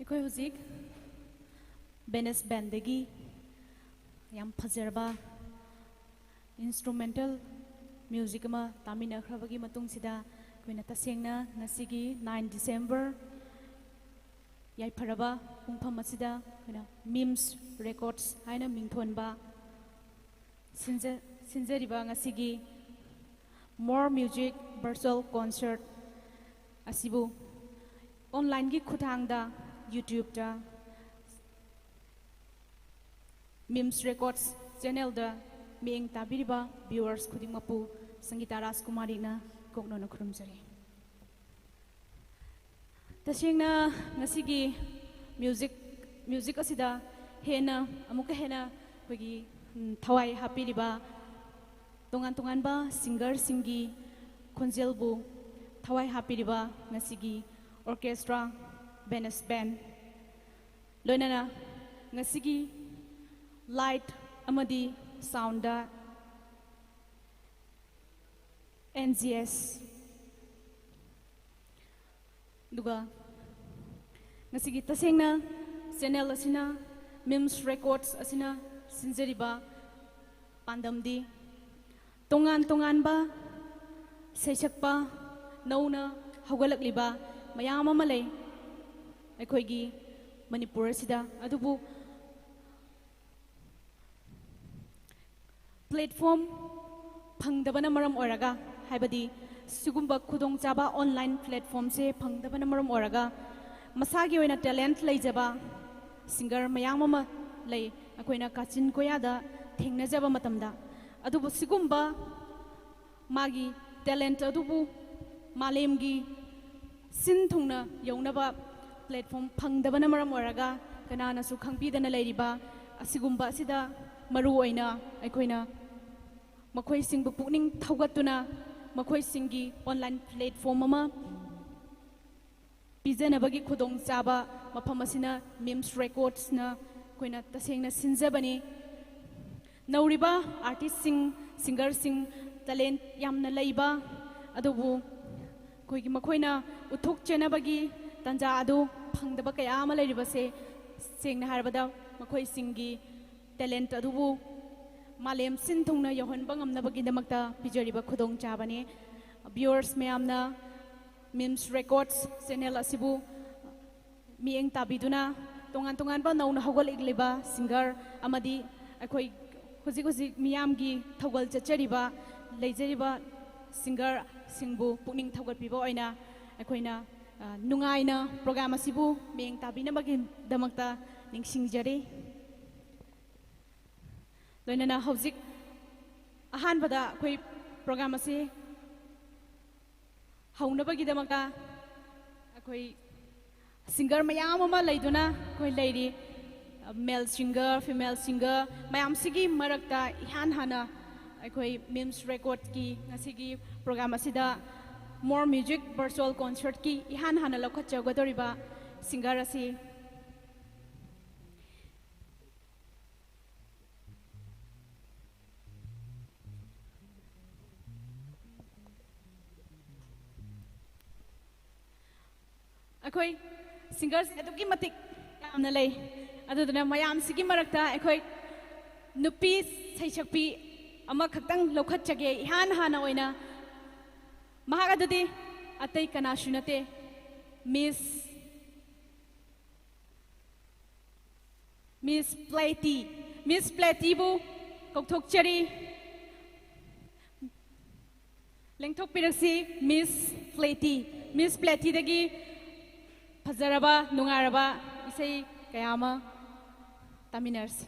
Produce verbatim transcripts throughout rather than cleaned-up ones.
ꯑꯩꯈꯣꯏ ꯍꯧꯖꯤꯛ ꯕꯦꯅꯦꯁ ꯕꯦꯟꯗꯒꯤ ꯌꯥꯝ ꯐꯖꯔꯕ instrumental music ꯑꯃ ꯇꯥꯃꯤꯟꯅꯈ꯭ꯔꯕꯒꯤ ꯃꯇꯨꯡꯁꯤꯗ, ꯑꯩꯈꯣꯏꯅ ꯇꯁꯦꯡꯅ ꯉꯁꯤꯒꯤ nine December ꯌꯥꯏꯐꯔꯕ ꯄꯨꯡꯐꯝ ꯑꯁꯤꯗ ꯑꯩꯈꯣꯏꯅ MIMS Records ꯍꯥꯏꯅ ꯃꯤꯡꯊꯣꯟꯕ ꯁꯤꯟꯖ-, ꯁꯤꯟꯖꯔꯤꯕ ꯉꯁꯤꯒꯤ More Music Virtual Concert ꯑꯁꯤꯕꯨ online ꯒꯤ ꯈꯨꯠꯊꯥꯡꯗ YouTube ꯇ MIMS Records channel ꯗ ꯃꯤꯠꯌꯦꯡ ꯇꯥꯕꯤꯔꯤꯕ viewers ꯈꯨꯗꯤꯡꯃꯛꯄꯨ ꯁꯪꯒꯤꯇꯥ ꯔꯥꯖꯀꯨꯃꯥꯔꯤꯅ ꯀꯣꯛꯅꯣꯅ ꯈꯨꯔꯨꯝꯖꯔꯤ꯫ ꯇꯁꯦꯡꯅ ꯉꯁꯤꯒꯤ music, music ꯑꯁꯤꯗ ꯍꯦꯟꯅ, ꯑꯃꯨꯛꯀ ꯍꯦꯟꯅ ꯑꯩꯈꯣꯏꯒꯤ, ꯎꯝ, ꯊꯋꯥꯏ ꯍꯥꯞꯄꯤꯔꯤꯕ ꯇꯣꯉꯥꯟ ꯇꯣꯉꯥꯟꯕ singer ꯁꯤꯡꯒꯤ ꯈꯣꯟꯖꯦꯜꯕꯨ ꯊꯋꯥꯏ ꯍꯥꯞꯄꯤꯔꯤꯕ ꯉꯁꯤꯒꯤ orchestra, Venus Band, ꯂꯣꯏꯅꯅ ꯉꯁꯤꯒꯤ light ꯑꯃꯗꯤ sound ꯗ N G S, ꯑꯗꯨꯒ ꯉꯁꯤꯒꯤ ꯇꯁꯦꯡꯅ channel ꯑꯁꯤꯅ, MIMS Records ꯑꯁꯤꯅ ꯁꯤꯟꯖꯔꯤꯕ ꯄꯥꯟꯗꯝꯗꯤ ꯇꯣꯉꯥꯟ ꯇꯣꯉꯥꯟꯕ ꯁꯩꯁꯛꯄ ꯅꯧꯅ ꯍꯧꯒꯠꯂꯛꯂꯤꯕ ꯃꯌꯥꯝ ꯑꯃ ꯂꯩ ꯑꯩꯈꯣꯏꯒꯤ ꯃꯅꯤꯄꯨꯔ ꯑꯁꯤꯗ꯫ ꯑꯗꯨꯕꯨ platform ꯐꯪꯗꯕꯅ ꯃꯔꯝ ꯑꯣꯏꯔꯒ, ꯍꯥꯏꯕꯗꯤ ꯁꯤꯒꯨꯝꯕ ꯈꯨꯗꯣꯡꯆꯥꯕ online platform ꯁꯦ ꯐꯪꯗꯕꯅ ꯃꯔꯝ ꯑꯣꯏꯔꯒ, ꯃꯁꯥꯒꯤ ꯑꯣꯏꯅ talent ꯂꯩꯖꯕ singer ꯃꯌꯥꯝ ꯑꯃ ꯂꯩ ꯑꯩꯈꯣꯏꯅ ꯀꯥꯆꯤꯟ ꯀꯣꯌꯥꯗ ꯊꯦꯡꯅꯖꯕ ꯃꯇꯝꯗ꯫ ꯑꯗꯨꯕꯨ ꯁꯤꯒꯨꯝꯕ ꯃꯥꯒꯤ talent ꯑꯗꯨꯕꯨ ꯃꯥꯂꯦꯝꯒꯤ ꯁꯤꯟ ꯊꯨꯡꯅ ꯌꯧꯅꯕ platform ꯐꯪꯗꯕꯅ ꯃꯔꯝ ꯑꯣꯏꯔꯒ ꯀꯅꯥꯅꯁꯨ ꯈꯪꯕꯤꯗꯅ ꯂꯩꯔꯤꯕ ꯑꯁꯤꯒꯨꯝꯕ ꯑꯁꯤꯗ ꯃꯔꯨ ꯑꯣꯏꯅ ꯑꯩꯈꯣꯏꯅ ꯃꯈꯣꯏꯁꯤꯡꯕꯨ ꯄꯨꯛꯅꯤꯡ ꯊꯧꯒꯠꯇꯨꯅ ꯃꯈꯣꯏꯁꯤꯡꯒꯤ online platform ꯑꯃ ꯄꯤꯖꯅꯕꯒꯤ ꯈꯨꯗꯣꯡꯆꯥꯕ ꯃꯐꯝ ꯑꯁꯤꯅ MIMS Records ꯅ ꯑꯩꯈꯣꯏꯅ ꯇꯁꯦꯡꯅ ꯁꯤꯟꯖꯕꯅꯤ꯫ ꯅꯧꯔꯤꯕ artist ꯁꯤꯡ, singer ꯁꯤꯡ, talent ꯌꯥꯝꯅ ꯂꯩꯕ, ꯑꯗꯨꯕꯨ ꯑꯩꯈꯣꯏꯒꯤ ꯃꯈꯣꯏꯅ ꯎꯠꯊꯣꯛꯆꯅꯕꯒꯤ ꯇꯥꯟꯖꯥ ꯑꯗꯨ ꯐꯪꯗꯕ ꯀꯌꯥ ꯑꯃ ꯂꯩꯔꯤꯕꯁꯦ, ꯁꯦꯡꯅ ꯍꯥꯏꯔꯕꯗ ꯃꯈꯣꯏꯁꯤꯡꯒꯤ talent ꯑꯗꯨꯕꯨ ꯃꯥꯂꯦꯝ ꯁꯤꯟ ꯊꯨꯡꯅ ꯌꯧꯍꯟꯕ ꯉꯝꯅꯕꯒꯤꯗꯃꯛꯇ ꯄꯤꯖꯔꯤꯕ ꯈꯨꯗꯣꯡꯆꯥꯕꯅꯤ꯫ Viewers ꯃꯌꯥꯝꯅ MIMS Records channel ꯑꯁꯤꯕꯨ ꯃꯤꯠꯌꯦꯡ ꯇꯥꯕꯤꯗꯨꯅ, ꯇꯣꯉꯥꯟ ꯇꯣꯉꯥꯟꯕ ꯅꯧꯅ ꯍꯧꯒꯠꯂꯛꯂꯤꯕ singer ꯑꯃꯗꯤ ꯑꯩꯈꯣꯏ ꯍꯧꯖꯤꯛ ꯍꯧꯖꯤꯛ ꯃꯤꯌꯥꯝꯒꯤ ꯊꯧꯒꯜ ꯆꯠꯆꯔꯤꯕ, ꯂꯩꯖꯔꯤꯕ singerꯁꯤꯡꯕꯨ ꯄꯨꯛꯅꯤꯡ ꯊꯧꯒꯠꯄꯤꯕ ꯑꯣꯏꯅ ꯑꯩꯈꯣꯏꯅ, ꯑ, ꯅꯨꯡꯉꯥꯏꯅ program ꯑꯁꯤꯕꯨ ꯃꯤꯠꯌꯦꯡ ꯇꯥꯕꯤꯅꯕꯒꯤꯗꯃꯛꯇ ꯅꯤꯡꯁꯤꯡꯖꯔꯤ꯫ ꯂꯣꯏꯅꯅ ꯍꯧꯖꯤꯛ ꯑꯍꯥꯟꯕꯗ ꯑꯩꯈꯣꯏ program ꯑꯁꯤ ꯍꯧꯅꯕꯒꯤꯗꯃꯛꯇ ꯑꯩꯈꯣꯏ singer ꯃꯌꯥꯝ ꯑꯃ ꯂꯩꯗꯨꯅ ꯑꯩꯈꯣꯏ ꯂꯩꯔꯤ꯫ Male singer, female singer ꯃꯌꯥꯝꯁꯤꯒꯤ ꯃꯔꯛꯇ ꯏꯍꯥꯟ ꯍꯥꯟꯅ ꯑꯩꯈꯣꯏ MIMS Recordsꯀꯤ ꯉꯁꯤꯒꯤ program ꯑꯁꯤꯗ More Music Virtual Concertꯀꯤ ꯏꯍꯥꯟ ꯍꯥꯟꯅ ꯂꯧꯈꯠꯆꯒꯗꯧꯔꯤꯕ singer ꯑꯁꯤ ꯑꯩꯈꯣꯏ singerꯁꯦ ꯑꯗꯨꯛꯀꯤ ꯃꯇꯤꯛ ꯌꯥꯝꯅ ꯂꯩ꯫ ꯑꯗꯨꯗꯨꯅ ꯃꯌꯥꯝꯁꯤꯒꯤ ꯃꯔꯛꯇ ꯑꯩꯈꯣꯏ ꯅꯨꯄꯤ ꯁꯩꯁꯛꯄꯤ ꯑꯃꯈꯛꯇꯪ ꯂꯧꯈꯠꯆꯒꯦ꯫ ꯏꯍꯥꯟ ꯍꯥꯟꯅ ꯑꯣꯏꯅ ꯃꯍꯥꯛ ꯑꯗꯨꯗꯤ ꯑꯇꯩ ꯀꯅꯥꯁꯨ ꯅꯠꯇꯦ, Miss, Miss Platy꯫ Miss Platyꯕꯨ ꯀꯧꯊꯣꯛꯆꯔꯤ꯫ ꯂꯦꯡꯊꯣꯛꯄꯤꯔꯛꯁꯤ Miss Platy꯫ Miss Platyꯗꯒꯤ ꯐꯖꯔꯕ, ꯅꯨꯡꯉꯥꯏꯔꯕ ꯏꯁꯩ ꯀꯌꯥ ꯑꯃ ꯇꯥꯃꯤꯟꯅꯔꯁꯤ꯫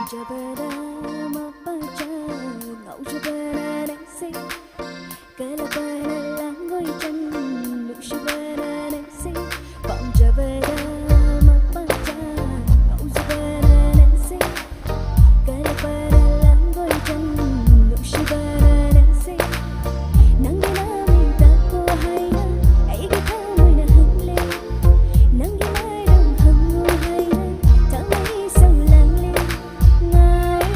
ꯄꯥꯝꯖꯕꯗ ꯃꯄꯥꯟꯆꯥ ꯉꯥꯎꯖꯕꯅ ꯅꯪꯁꯦ, ꯀꯜꯂꯕꯅ ꯂꯥꯡꯒꯣꯏ ꯆꯟ ꯅꯨꯡꯁꯤꯕꯅ ꯅꯪꯁꯦ, ꯄꯥꯝꯖꯕꯗ ꯃꯄꯥꯟꯆꯥ ꯉꯥꯎꯖꯕꯅ ꯅꯪꯁꯦ, ꯀꯜꯂꯕꯅ ꯂꯥꯡꯒꯣꯏ ꯆꯟ ꯅꯨꯡꯁꯤꯕꯅ ꯅꯪꯁꯦ, ꯅꯪꯒꯤ ꯅꯃꯤꯡ ꯇꯥꯛꯄꯣ ꯍꯥꯏꯅ ꯑꯩꯒꯤ ꯊꯃꯣꯏꯅ ꯍꯪꯂꯦ, ꯅꯪꯒꯤ ꯃꯔꯝ ꯍꯪꯉꯨ ꯍꯥꯏꯅ ꯊꯃꯣꯏ ꯏꯁꯧ ꯂꯥꯡꯂꯦ, ꯉꯥꯏ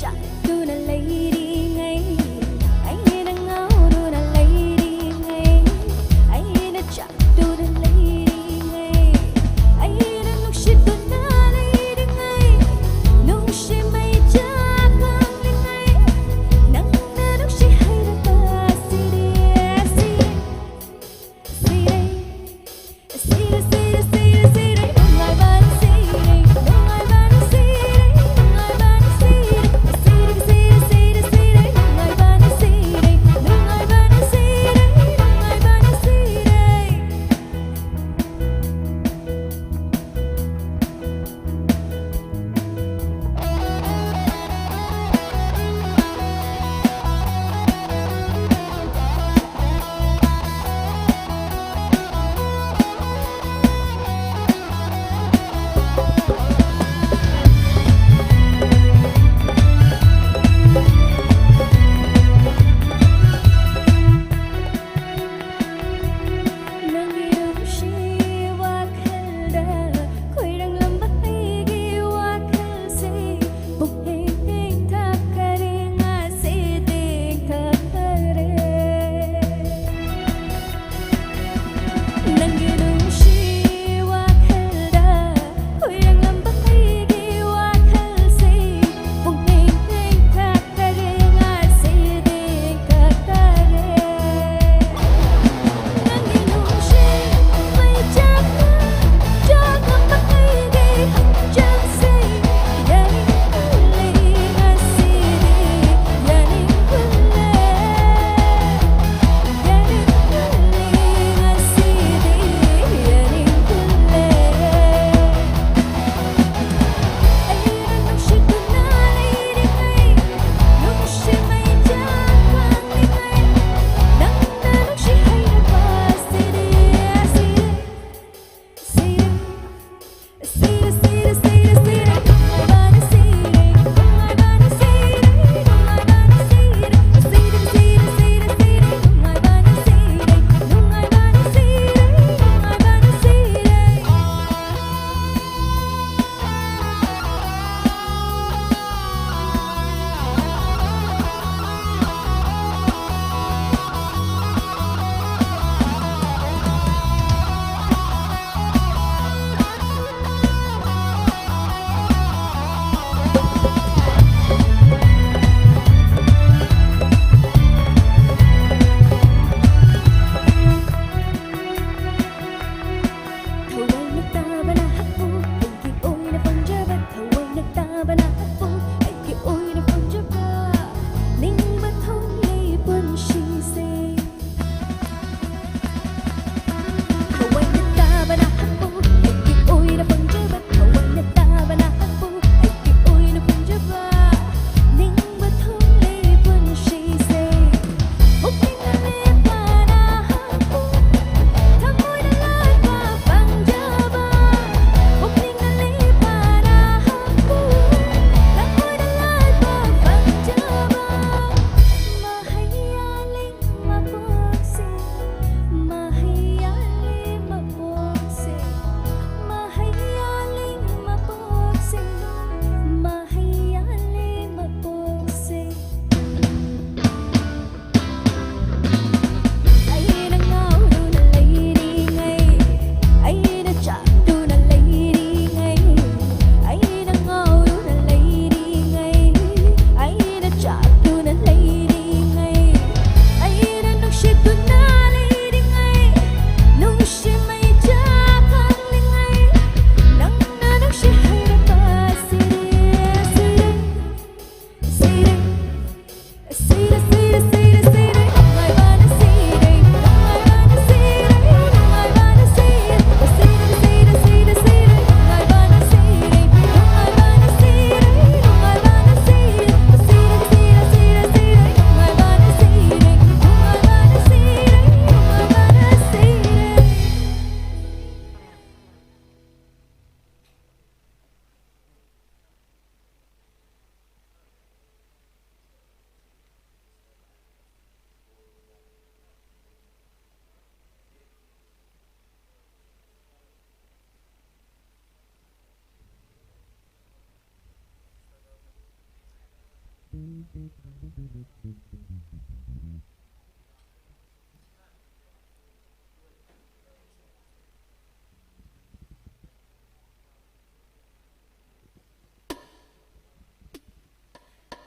ꯆꯥꯛꯇꯨꯅ ꯂꯩꯔꯤꯉꯩ, ꯑꯩꯅ ꯉꯥꯎꯗꯨꯅ ꯂꯩꯔꯤꯉꯩ, ꯑꯩꯅ ꯆꯥꯛꯇꯨꯅ ꯂꯩꯔꯤꯉꯩ, ꯑꯩꯅ ꯅꯨꯡꯁꯤꯠꯇꯨꯅ ꯂꯩꯔꯤꯉꯩ, ꯅꯨꯡꯁꯤ ꯃꯩ ꯆꯥꯛꯂꯤꯉꯩ, ꯅꯪꯅ ꯅꯨꯡꯁꯤ ꯍꯩꯔꯕ ꯁꯤꯔꯦ, ꯁꯤꯔꯦ, ꯁꯤꯔꯦ꯫ ꯁꯤꯔꯦ, ꯁꯤꯔꯦ, ꯁꯤꯔꯦ, ꯁꯤꯔꯦ, ꯅꯨꯡꯉꯥꯏꯕꯅ ꯁꯤꯔꯦ, ꯅꯨꯡꯉꯥꯏꯕꯅ ꯁꯤꯔꯦ, ꯅꯨꯡꯉꯥꯏꯕꯅ ꯁꯤꯔꯦ, ꯁꯤꯔꯦ,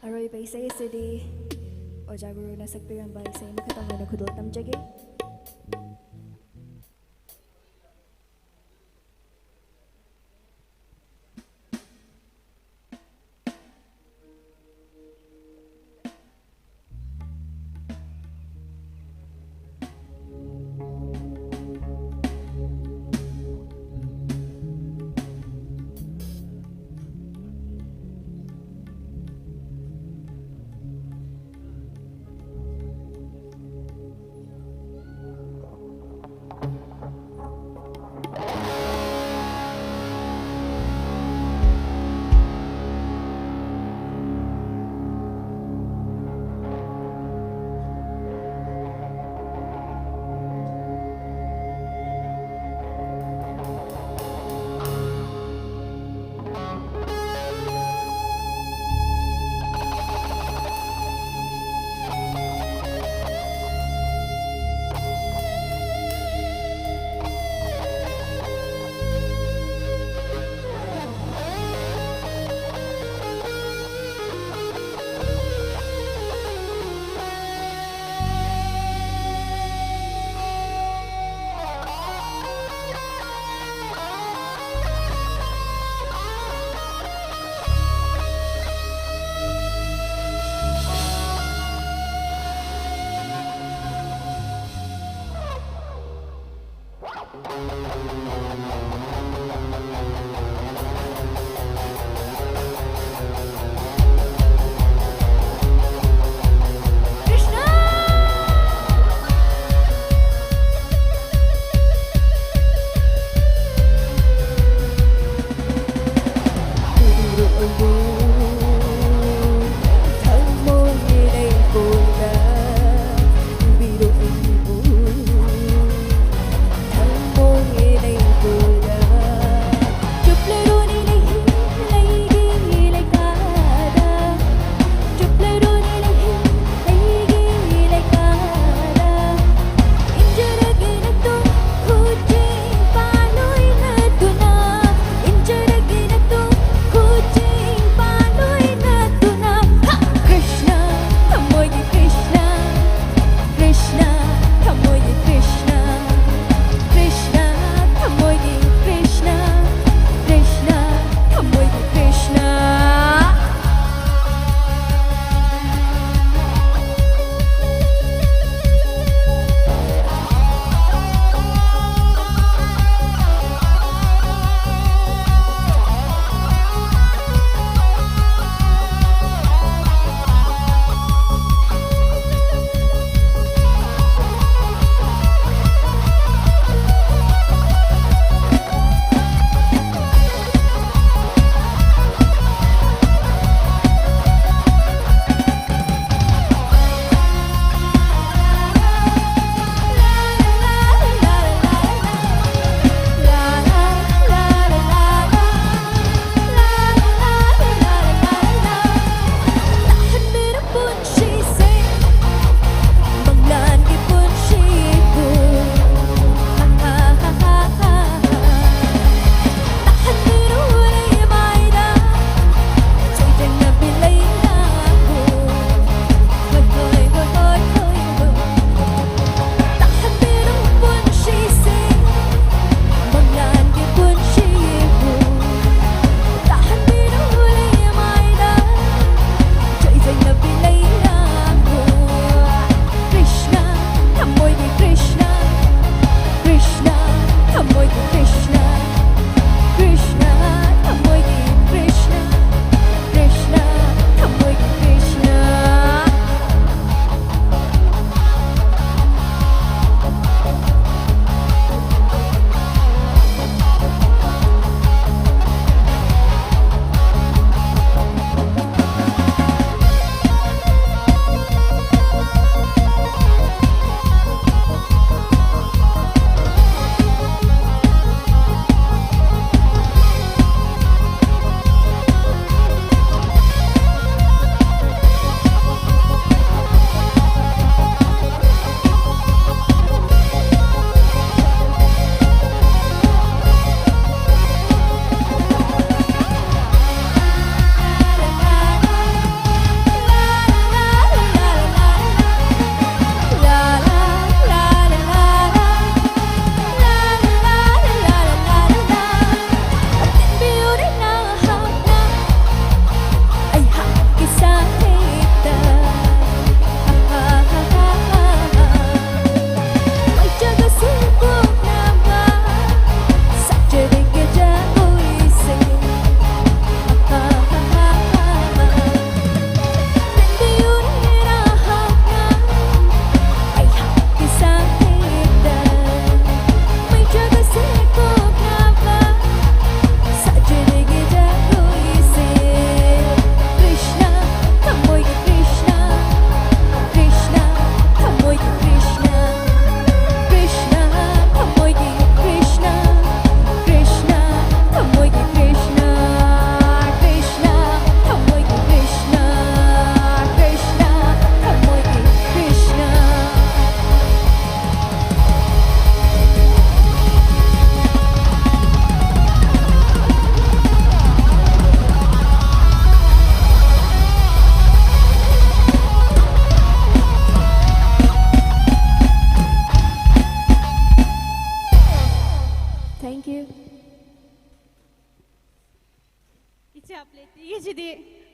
ꯑꯔꯣꯏꯕ ꯏꯁꯩ ꯑꯁꯤꯗꯤ ꯑꯣꯖꯥ ꯒꯨꯔꯨꯅ ꯁꯛꯄꯤꯔꯝꯕ ꯏꯁꯩ ꯑꯃꯈꯛꯇꯪ ꯑꯣꯏꯅ ꯈꯨꯗꯣꯜ ꯇꯝꯖꯒꯦ꯫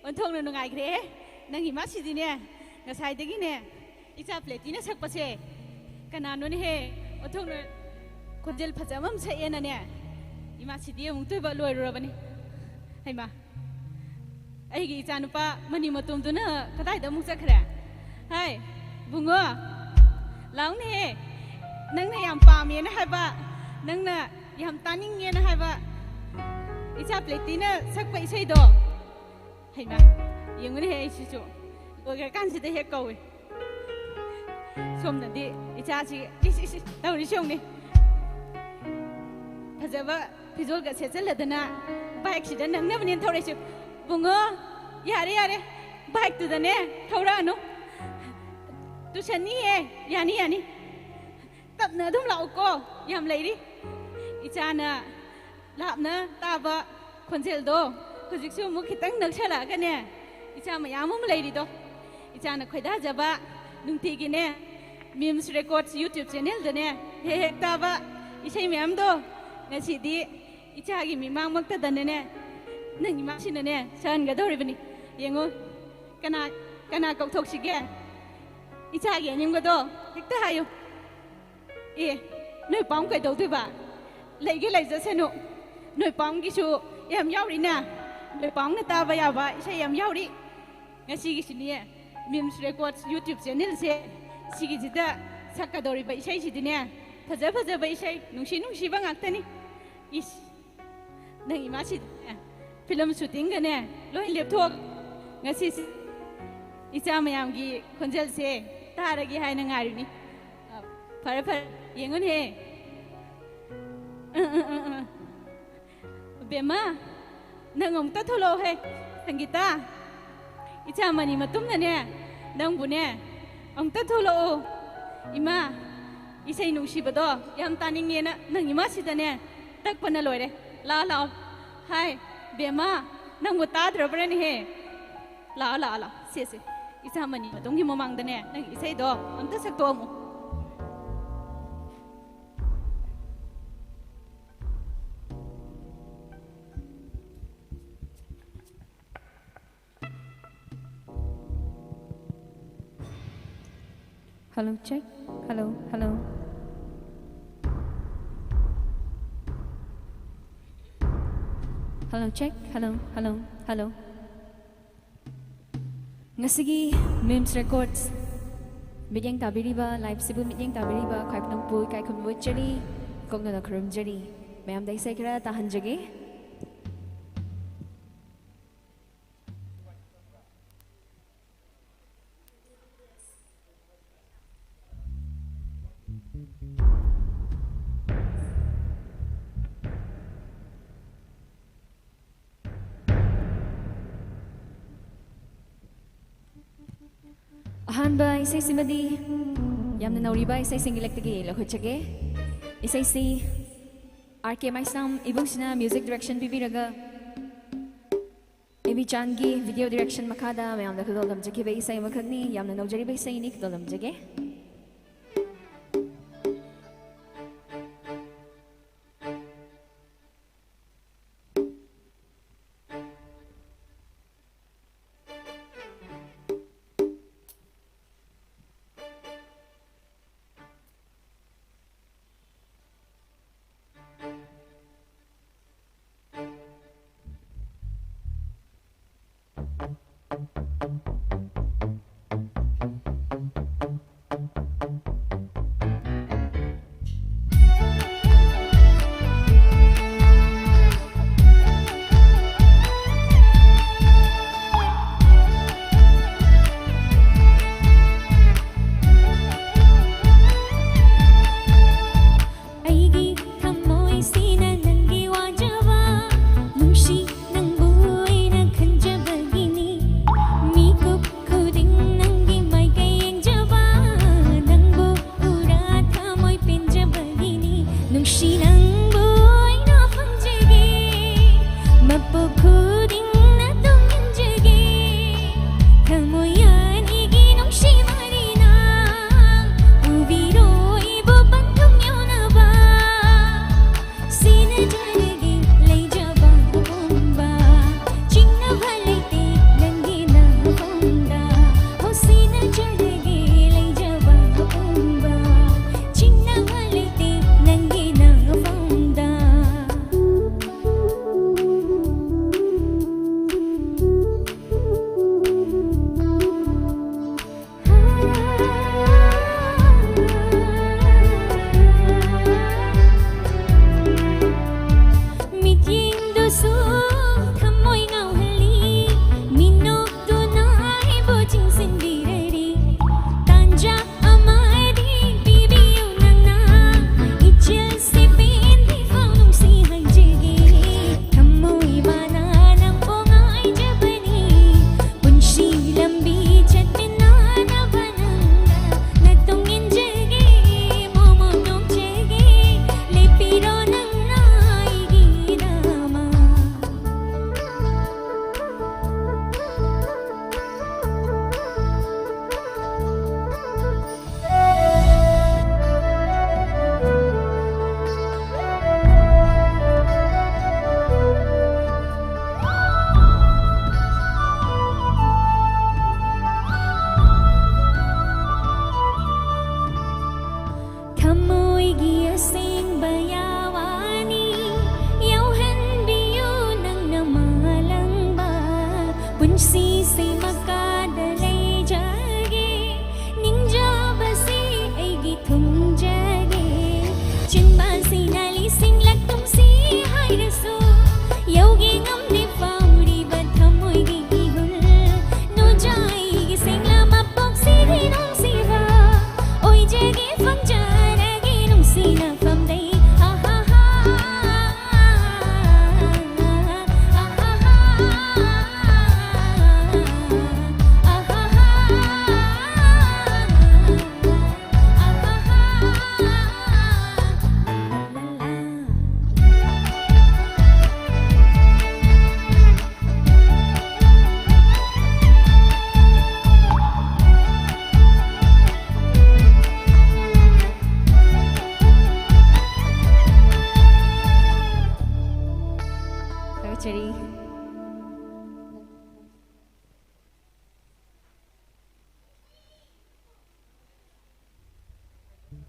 ꯑꯣꯟꯊꯣꯛꯅ ꯅꯨꯡꯉꯥꯏꯈ꯭ꯔꯦꯍꯦ꯫ ꯅꯪ ꯏꯃꯥꯁꯤꯗꯤꯅꯦ, ꯉꯁꯥꯏꯗꯒꯤꯅꯦ, ꯏꯆꯥ ꯄ꯭ꯂꯦꯇꯤꯅ ꯁꯛꯄꯁꯦ, ꯀꯅꯥꯅꯣꯅꯦꯍꯦ? ꯑꯣꯟꯊꯣꯛꯅ ꯈꯣꯟꯖꯦꯜ ꯐꯖꯕ ꯑꯃ ꯁꯛꯑꯦꯅꯅꯦ, ꯏꯃꯥꯁꯤꯗꯤ ꯑꯃꯨꯛꯇꯣꯏꯕ ꯂꯣꯏꯔꯨꯔꯕꯅꯤ꯫ ꯍꯩꯃꯥ, ꯑꯩꯒꯤ ꯏꯆꯥꯅꯨꯄꯥ ꯃꯅꯤ ꯃꯇꯣꯝꯗꯨꯅ ꯀꯗꯥꯏꯗ ꯑꯃꯨꯛ ꯆꯠꯈ꯭ꯔꯦ? ꯍꯥꯏ, ꯕꯨꯡꯉꯣ, ꯂꯥꯎꯅꯦꯍꯦ꯫ ꯅꯪꯅ ꯌꯥꯝ ꯄꯥꯝꯃꯦꯅ ꯍꯥꯏꯕ, ꯅꯪꯅ ꯌꯥꯝ ꯇꯥꯅꯤꯡꯉꯦꯅ ꯍꯥꯏꯕ ꯏꯆꯥ ꯄ꯭ꯂꯦꯇꯤꯅ ꯁꯛꯄ ꯏꯁꯩꯗꯣ꯫ ꯍꯩꯃꯥ, ꯌꯦꯡꯉꯨꯅꯦꯍꯦ, ꯑꯩꯁꯤꯁꯨ ꯂꯣꯏꯈ꯭ꯔꯀꯥꯟꯁꯤꯗ ꯍꯦꯛ ꯀꯧꯏ꯫ ꯁꯣꯝꯗꯗꯤ ꯏꯆꯥꯁꯤ ꯏꯁ ꯏꯁ ꯏꯁ ꯇꯧꯔꯤꯁꯤ ꯌꯦꯡꯉꯨꯅꯦ꯫ ꯐꯖꯕ ꯐꯤꯖꯣꯜꯒ ꯁꯦꯠꯆꯜꯂꯗꯅ ꯕꯥꯏꯛꯁꯤꯗ ꯅꯪꯅꯕꯅꯦꯅ ꯊꯧꯔꯛꯏꯁꯦ꯫ ꯕꯨꯡꯉꯣ, ꯌꯥꯔꯦ, ꯌꯥꯔꯦ, ꯕꯥꯏꯛꯇꯨꯗꯅꯦ ꯊꯧꯔꯛꯑꯅꯨ꯫ ꯇꯨꯁꯟꯅꯤꯍꯦ, ꯌꯥꯅꯤ, ꯌꯥꯅꯤ꯫ ꯇꯞꯅ ꯑꯗꯨꯝ ꯂꯥꯛꯎꯀꯣ, ꯌꯥꯝ ꯂꯩꯔꯤ꯫ ꯏꯆꯥꯅ ꯂꯥꯞꯅ ꯇꯥꯕ ꯈꯣꯟꯖꯦꯜꯗꯣ ꯍꯧꯖꯤꯛꯁꯨ ꯑꯃꯨꯛ ꯈꯤꯇꯪ ꯅꯛꯁꯜꯂꯛꯑꯒꯅꯦ, ꯏꯆꯥ ꯃꯌꯥꯝ ꯑꯃ ꯂꯩꯔꯤꯗꯣ, ꯏꯆꯥꯅ ꯈꯣꯏꯗꯥꯖꯕ, ꯅꯨꯡꯇꯤꯒꯤꯅꯦ, ꯃꯤꯝꯁ ꯔꯦꯀꯣꯔꯗꯁ YouTube ꯆꯦꯅꯦꯜꯗꯅꯦ ꯍꯦꯛ ꯍꯦꯛ ꯇꯥꯕ ꯏꯁꯩ ꯃꯌꯥꯝꯗꯣ ꯉꯁꯤꯗꯤ ꯏꯆꯥꯒꯤ ꯃꯤꯃꯥꯡꯃꯛꯇꯗꯅꯦ, ꯅꯪ ꯏꯃꯥꯁꯤꯅꯅꯦ ꯁꯛꯍꯟꯒꯗꯧꯔꯤꯕꯅꯤ꯫ ꯌꯦꯡꯉꯨ, ꯀꯅꯥ, ꯀꯅꯥ ꯀꯧꯊꯣꯛꯁꯤꯒꯦ? ꯏꯆꯥꯒꯤ ꯑꯅꯤꯡꯕꯗꯣ ꯍꯦꯛꯇ ꯍꯥꯏꯌꯨ꯫ ꯑꯦ, ꯅꯣꯏ ꯄꯥꯝ ꯀꯩꯗꯧꯗꯣꯏꯕ? ꯂꯩꯒꯦ ꯂꯩꯖꯁꯅꯨ꯫ ꯅꯣꯏ ꯄꯥꯝꯒꯤꯁꯨ ꯌꯥꯝ ꯌꯥꯎꯔꯤꯅꯦ꯫ ꯅꯣꯏ ꯄꯥꯝꯅ ꯇꯥꯕ ꯌꯥꯕ ꯏꯁꯩ ꯌꯥꯝ ꯌꯥꯎꯔꯤ꯫ ꯉꯁꯤꯒꯤꯁꯤꯅꯦ, ꯃꯤꯝꯁ ꯔꯦꯀꯣꯔꯗꯁ YouTube ꯆꯦꯅꯦꯜꯁꯦ, ꯁꯤꯒꯤꯁꯤꯗ ꯁꯛꯀꯗꯧꯔꯤꯕ ꯏꯁꯩꯁꯤꯗꯤꯅꯦ, ꯐꯖ ꯐꯖꯕ ꯏꯁꯩ, ꯅꯨꯡꯁꯤ ꯅꯨꯡꯁꯤꯕ ꯉꯥꯛꯇꯅꯤ꯫ ꯏꯁ, ꯅꯪ ꯏꯃꯥꯁꯤꯗꯤꯅꯦ, ꯐꯤꯂꯝ ꯁꯨꯇꯤꯡꯒꯅꯦ ꯂꯣꯏ ꯂꯦꯞꯊꯣꯛ꯫ ꯉꯁꯤꯁꯤ ꯏꯆꯥ ꯃꯌꯥꯝꯒꯤ ꯈꯣꯟꯖꯦꯜꯁꯦ ꯇꯥꯔꯒꯦ ꯍꯥꯏꯅ ꯉꯥꯏꯔꯤꯅꯤ꯫ ꯑ, ꯐꯔꯦ, ꯐꯔꯦ, ꯌꯦꯡꯉꯨꯅꯦꯍꯦ꯫ ꯑ, ꯑ, ꯑ, ꯑ꯫ ꯕꯦꯝꯃ, ꯅꯪ ꯑꯃꯨꯛꯇ ꯊꯣꯛꯂꯛꯑꯣꯍꯦ, ꯁꯪꯒꯤꯇꯥ꯫ ꯏꯆꯥ ꯃꯅꯤ ꯃꯇꯨꯝꯅꯅꯦ, ꯅꯪꯕꯨꯅꯦ, ꯑꯃꯨꯛꯇ ꯊꯣꯛꯂꯛꯑꯣ꯫ ꯏꯃꯥ, ꯏꯁꯩ ꯅꯨꯡꯁꯤꯕꯗꯣ ꯌꯥꯝ ꯇꯥꯅꯤꯡꯉꯦꯅ ꯅꯪ ꯏꯃꯥꯁꯤꯗꯅꯦ ꯇꯛꯄꯅ ꯂꯣꯏꯔꯦ꯫ ꯂꯥꯛꯑꯣ, ꯂꯥꯛꯑꯣ꯫ ꯍꯥꯏ, ꯕꯦꯝꯃ, ꯅꯪꯕꯨ ꯇꯥꯗ꯭ꯔꯕ꯭ꯔꯅꯦꯍꯦ? ꯂꯥꯛꯑꯣ, ꯂꯥꯛꯑꯣ, ꯂꯥꯛꯑꯣ꯫ ꯁꯦ, ꯁꯦ, ꯏꯆꯥ ꯃꯅꯤ ꯃꯇꯨꯝꯒꯤ ꯃꯃꯥꯡꯗꯅꯦ ꯅꯪ ꯏꯁꯩꯗꯣ ꯑꯝꯇ ꯁꯛꯇꯣꯛꯑꯝꯃꯨ꯫ Hello, check. Hello, hello. Hello, check. Hello, hello, hello. ꯉꯁꯤꯒꯤ MIMS Records ꯃꯤꯠꯌꯦꯡ ꯇꯥꯕꯤꯔꯤꯕ, live ꯁꯤꯕꯨ ꯃꯤꯠꯌꯦꯡ ꯇꯥꯕꯤꯔꯤꯕ ꯈ꯭ꯋꯥꯏ ꯄꯨꯝꯅꯃꯛꯄꯨ ꯏꯀꯥꯏ ꯈꯨꯝꯅꯕ ꯎꯠꯆꯔꯤ, ꯀꯣꯛꯅꯅ ꯈꯨꯔꯨꯝꯖꯔꯤ꯫ ꯃꯌꯥꯝꯗ ꯏꯁꯩ ꯈꯔ ꯇꯥꯍꯟꯖꯒꯦ꯫ ꯑꯍꯥꯟꯕ ꯏꯁꯩꯁꯤꯃꯗꯤ ꯌꯥꯝꯅ ꯅꯧꯔꯤꯕ ꯏꯁꯩꯁꯤꯡꯒꯤ ꯂꯛꯇꯒꯤ ꯂꯧꯈꯠꯆꯒꯦ꯫ ꯏꯁꯩꯁꯤ R K ꯃꯥꯏꯁꯅꯥꯝ ꯏꯕꯨꯡꯁꯤꯅ music direction ꯄꯤꯕꯤꯔꯒ ꯑꯦ ꯕꯤ ꯆꯥꯟꯒꯤ video direction ꯃꯈꯥꯗ ꯃꯌꯥꯝꯗ ꯈꯨꯗꯣꯜ ꯇꯝꯖꯈꯤꯕ ꯏꯁꯩ ꯑꯃꯈꯛꯅꯤ꯫ ꯌꯥꯝꯅ ꯅꯧꯖꯔꯤꯕ ꯏꯁꯩꯅꯤ, ꯈꯨꯗꯣꯜ ꯇꯝꯖꯒꯦ꯫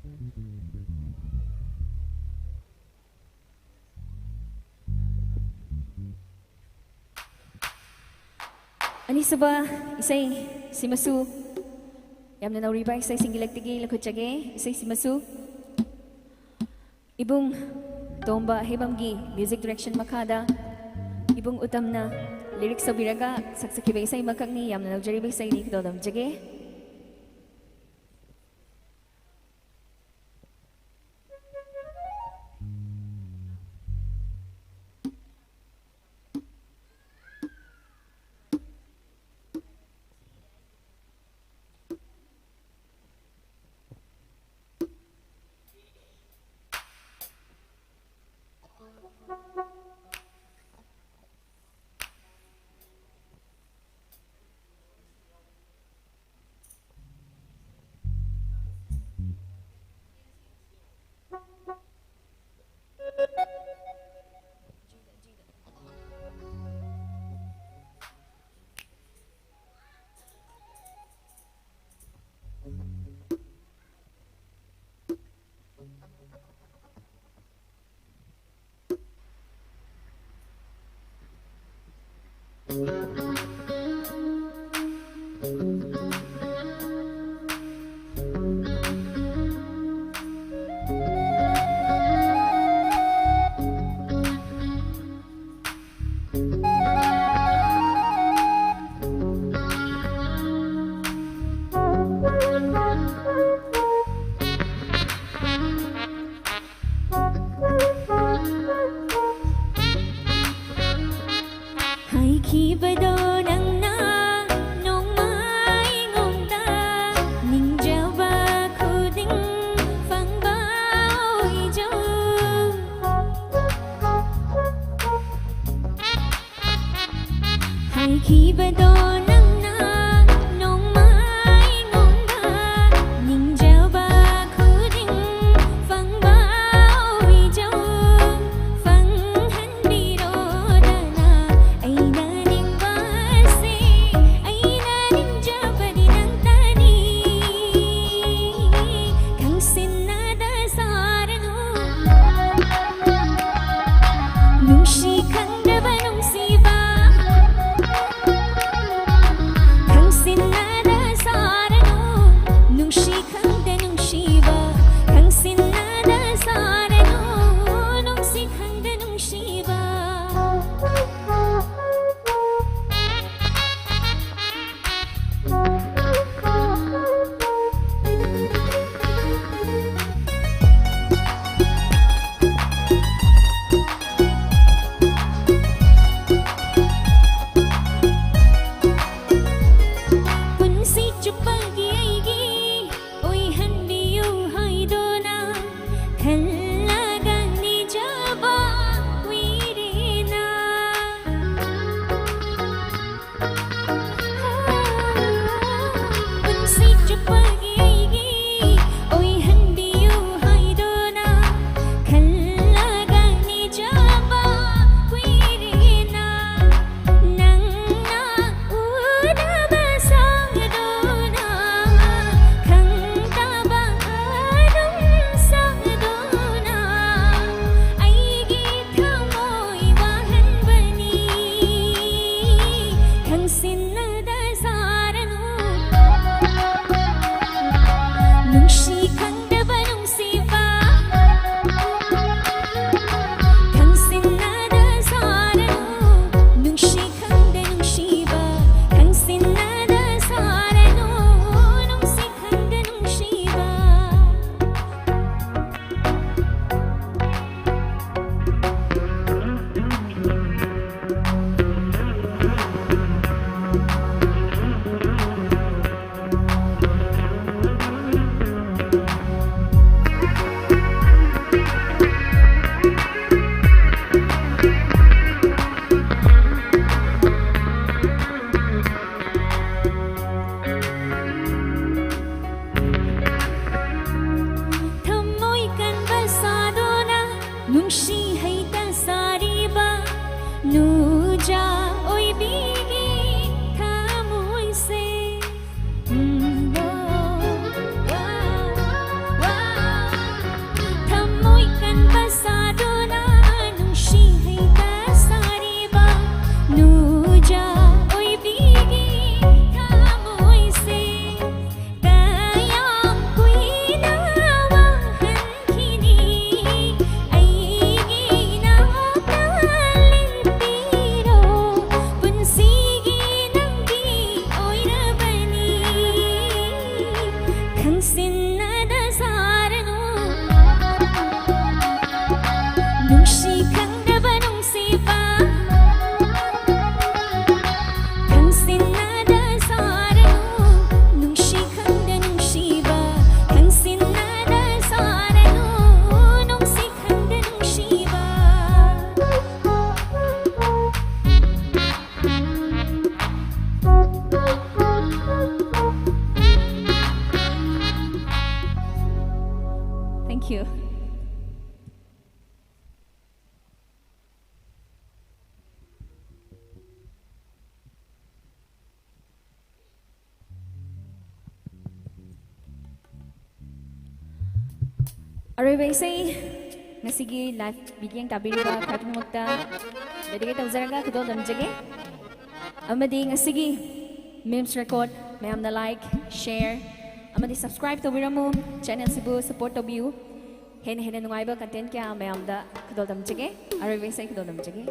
ꯑꯅꯤꯁꯨꯕ ꯏꯁꯩ ꯁꯤꯃꯁꯨ ꯌꯥꯝꯅ ꯅꯧꯔꯤꯕ ꯏꯁꯩꯁꯤꯡꯒꯤ ꯂꯛꯇꯒꯤ ꯂꯧꯈꯠꯆꯒꯦ꯫ ꯏꯁꯩ ꯁꯤꯃꯁꯨ ꯏꯕꯨꯡ ꯇꯣꯝꯕ ꯍꯩꯕꯝꯒꯤ music direction ꯃꯈꯥꯗ ꯏꯕꯨꯡ ꯎꯇꯝꯅ lyrics ꯇꯧꯕꯤꯔꯒ ꯁꯛꯆꯈꯤꯕ ꯏꯁꯩ ꯑꯃꯈꯛꯅꯤ꯫ ꯌꯥꯝꯅ ꯅꯧꯖꯔꯤꯕ ꯏꯁꯩꯅꯤ꯫ ꯈꯨꯗꯣꯜ ꯇꯝꯖꯒꯦ꯫ ꯍꯥꯏꯈꯤꯕꯗꯣ ꯅꯪꯅ ꯅꯣꯡꯃ Thank you. ꯑꯔꯣꯏꯕ ꯏꯁꯩ, ꯉꯁꯤꯒꯤ live ꯃꯤꯠꯌꯦꯡ ꯇꯥꯕꯤꯔꯤꯕ ꯈ꯭ꯋꯥꯏ ꯄꯨꯝꯅꯃꯛꯇ dedicate ꯇꯧꯖꯔꯒ ꯈꯨꯗꯣꯜ ꯇꯝꯖꯒꯦ꯫ ꯑꯃꯗꯤ ꯉꯁꯤꯒꯤ Memes Record ꯃꯌꯥꯝꯅ like, share ꯑꯃꯗꯤ subscribe ꯇꯧꯕꯤꯔꯝꯃꯨ꯫ Channel ꯁꯤꯕꯨ support ꯇꯧꯕꯤꯌꯨ꯫ ꯍꯦꯟꯅ ꯍꯦꯟꯅ ꯅꯨꯡꯉꯥꯏꯕ content ꯀꯌꯥ ꯃꯌꯥꯝꯗ ꯈꯨꯗꯣꯜ ꯇꯝꯖꯒꯦ꯫ ꯑꯔꯣꯏꯕ ꯏꯁꯩ ꯈꯨꯗꯣꯜ ꯇꯝꯖꯒꯦ꯫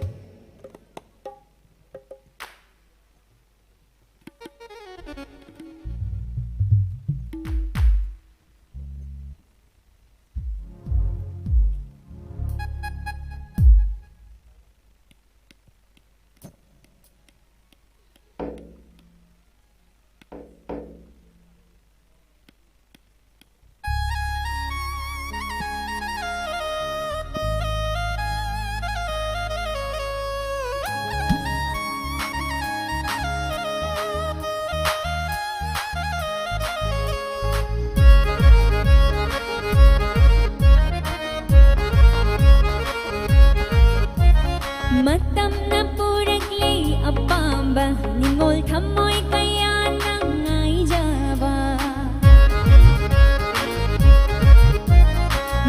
ꯃꯇꯝꯅ ꯄꯨꯔꯛꯂꯦ ꯑꯄꯥꯝꯕ, ꯅꯤꯡꯉꯣꯜ ꯊꯃꯣꯏ ꯀꯌꯥꯅ ꯉꯥꯏꯖꯕ꯫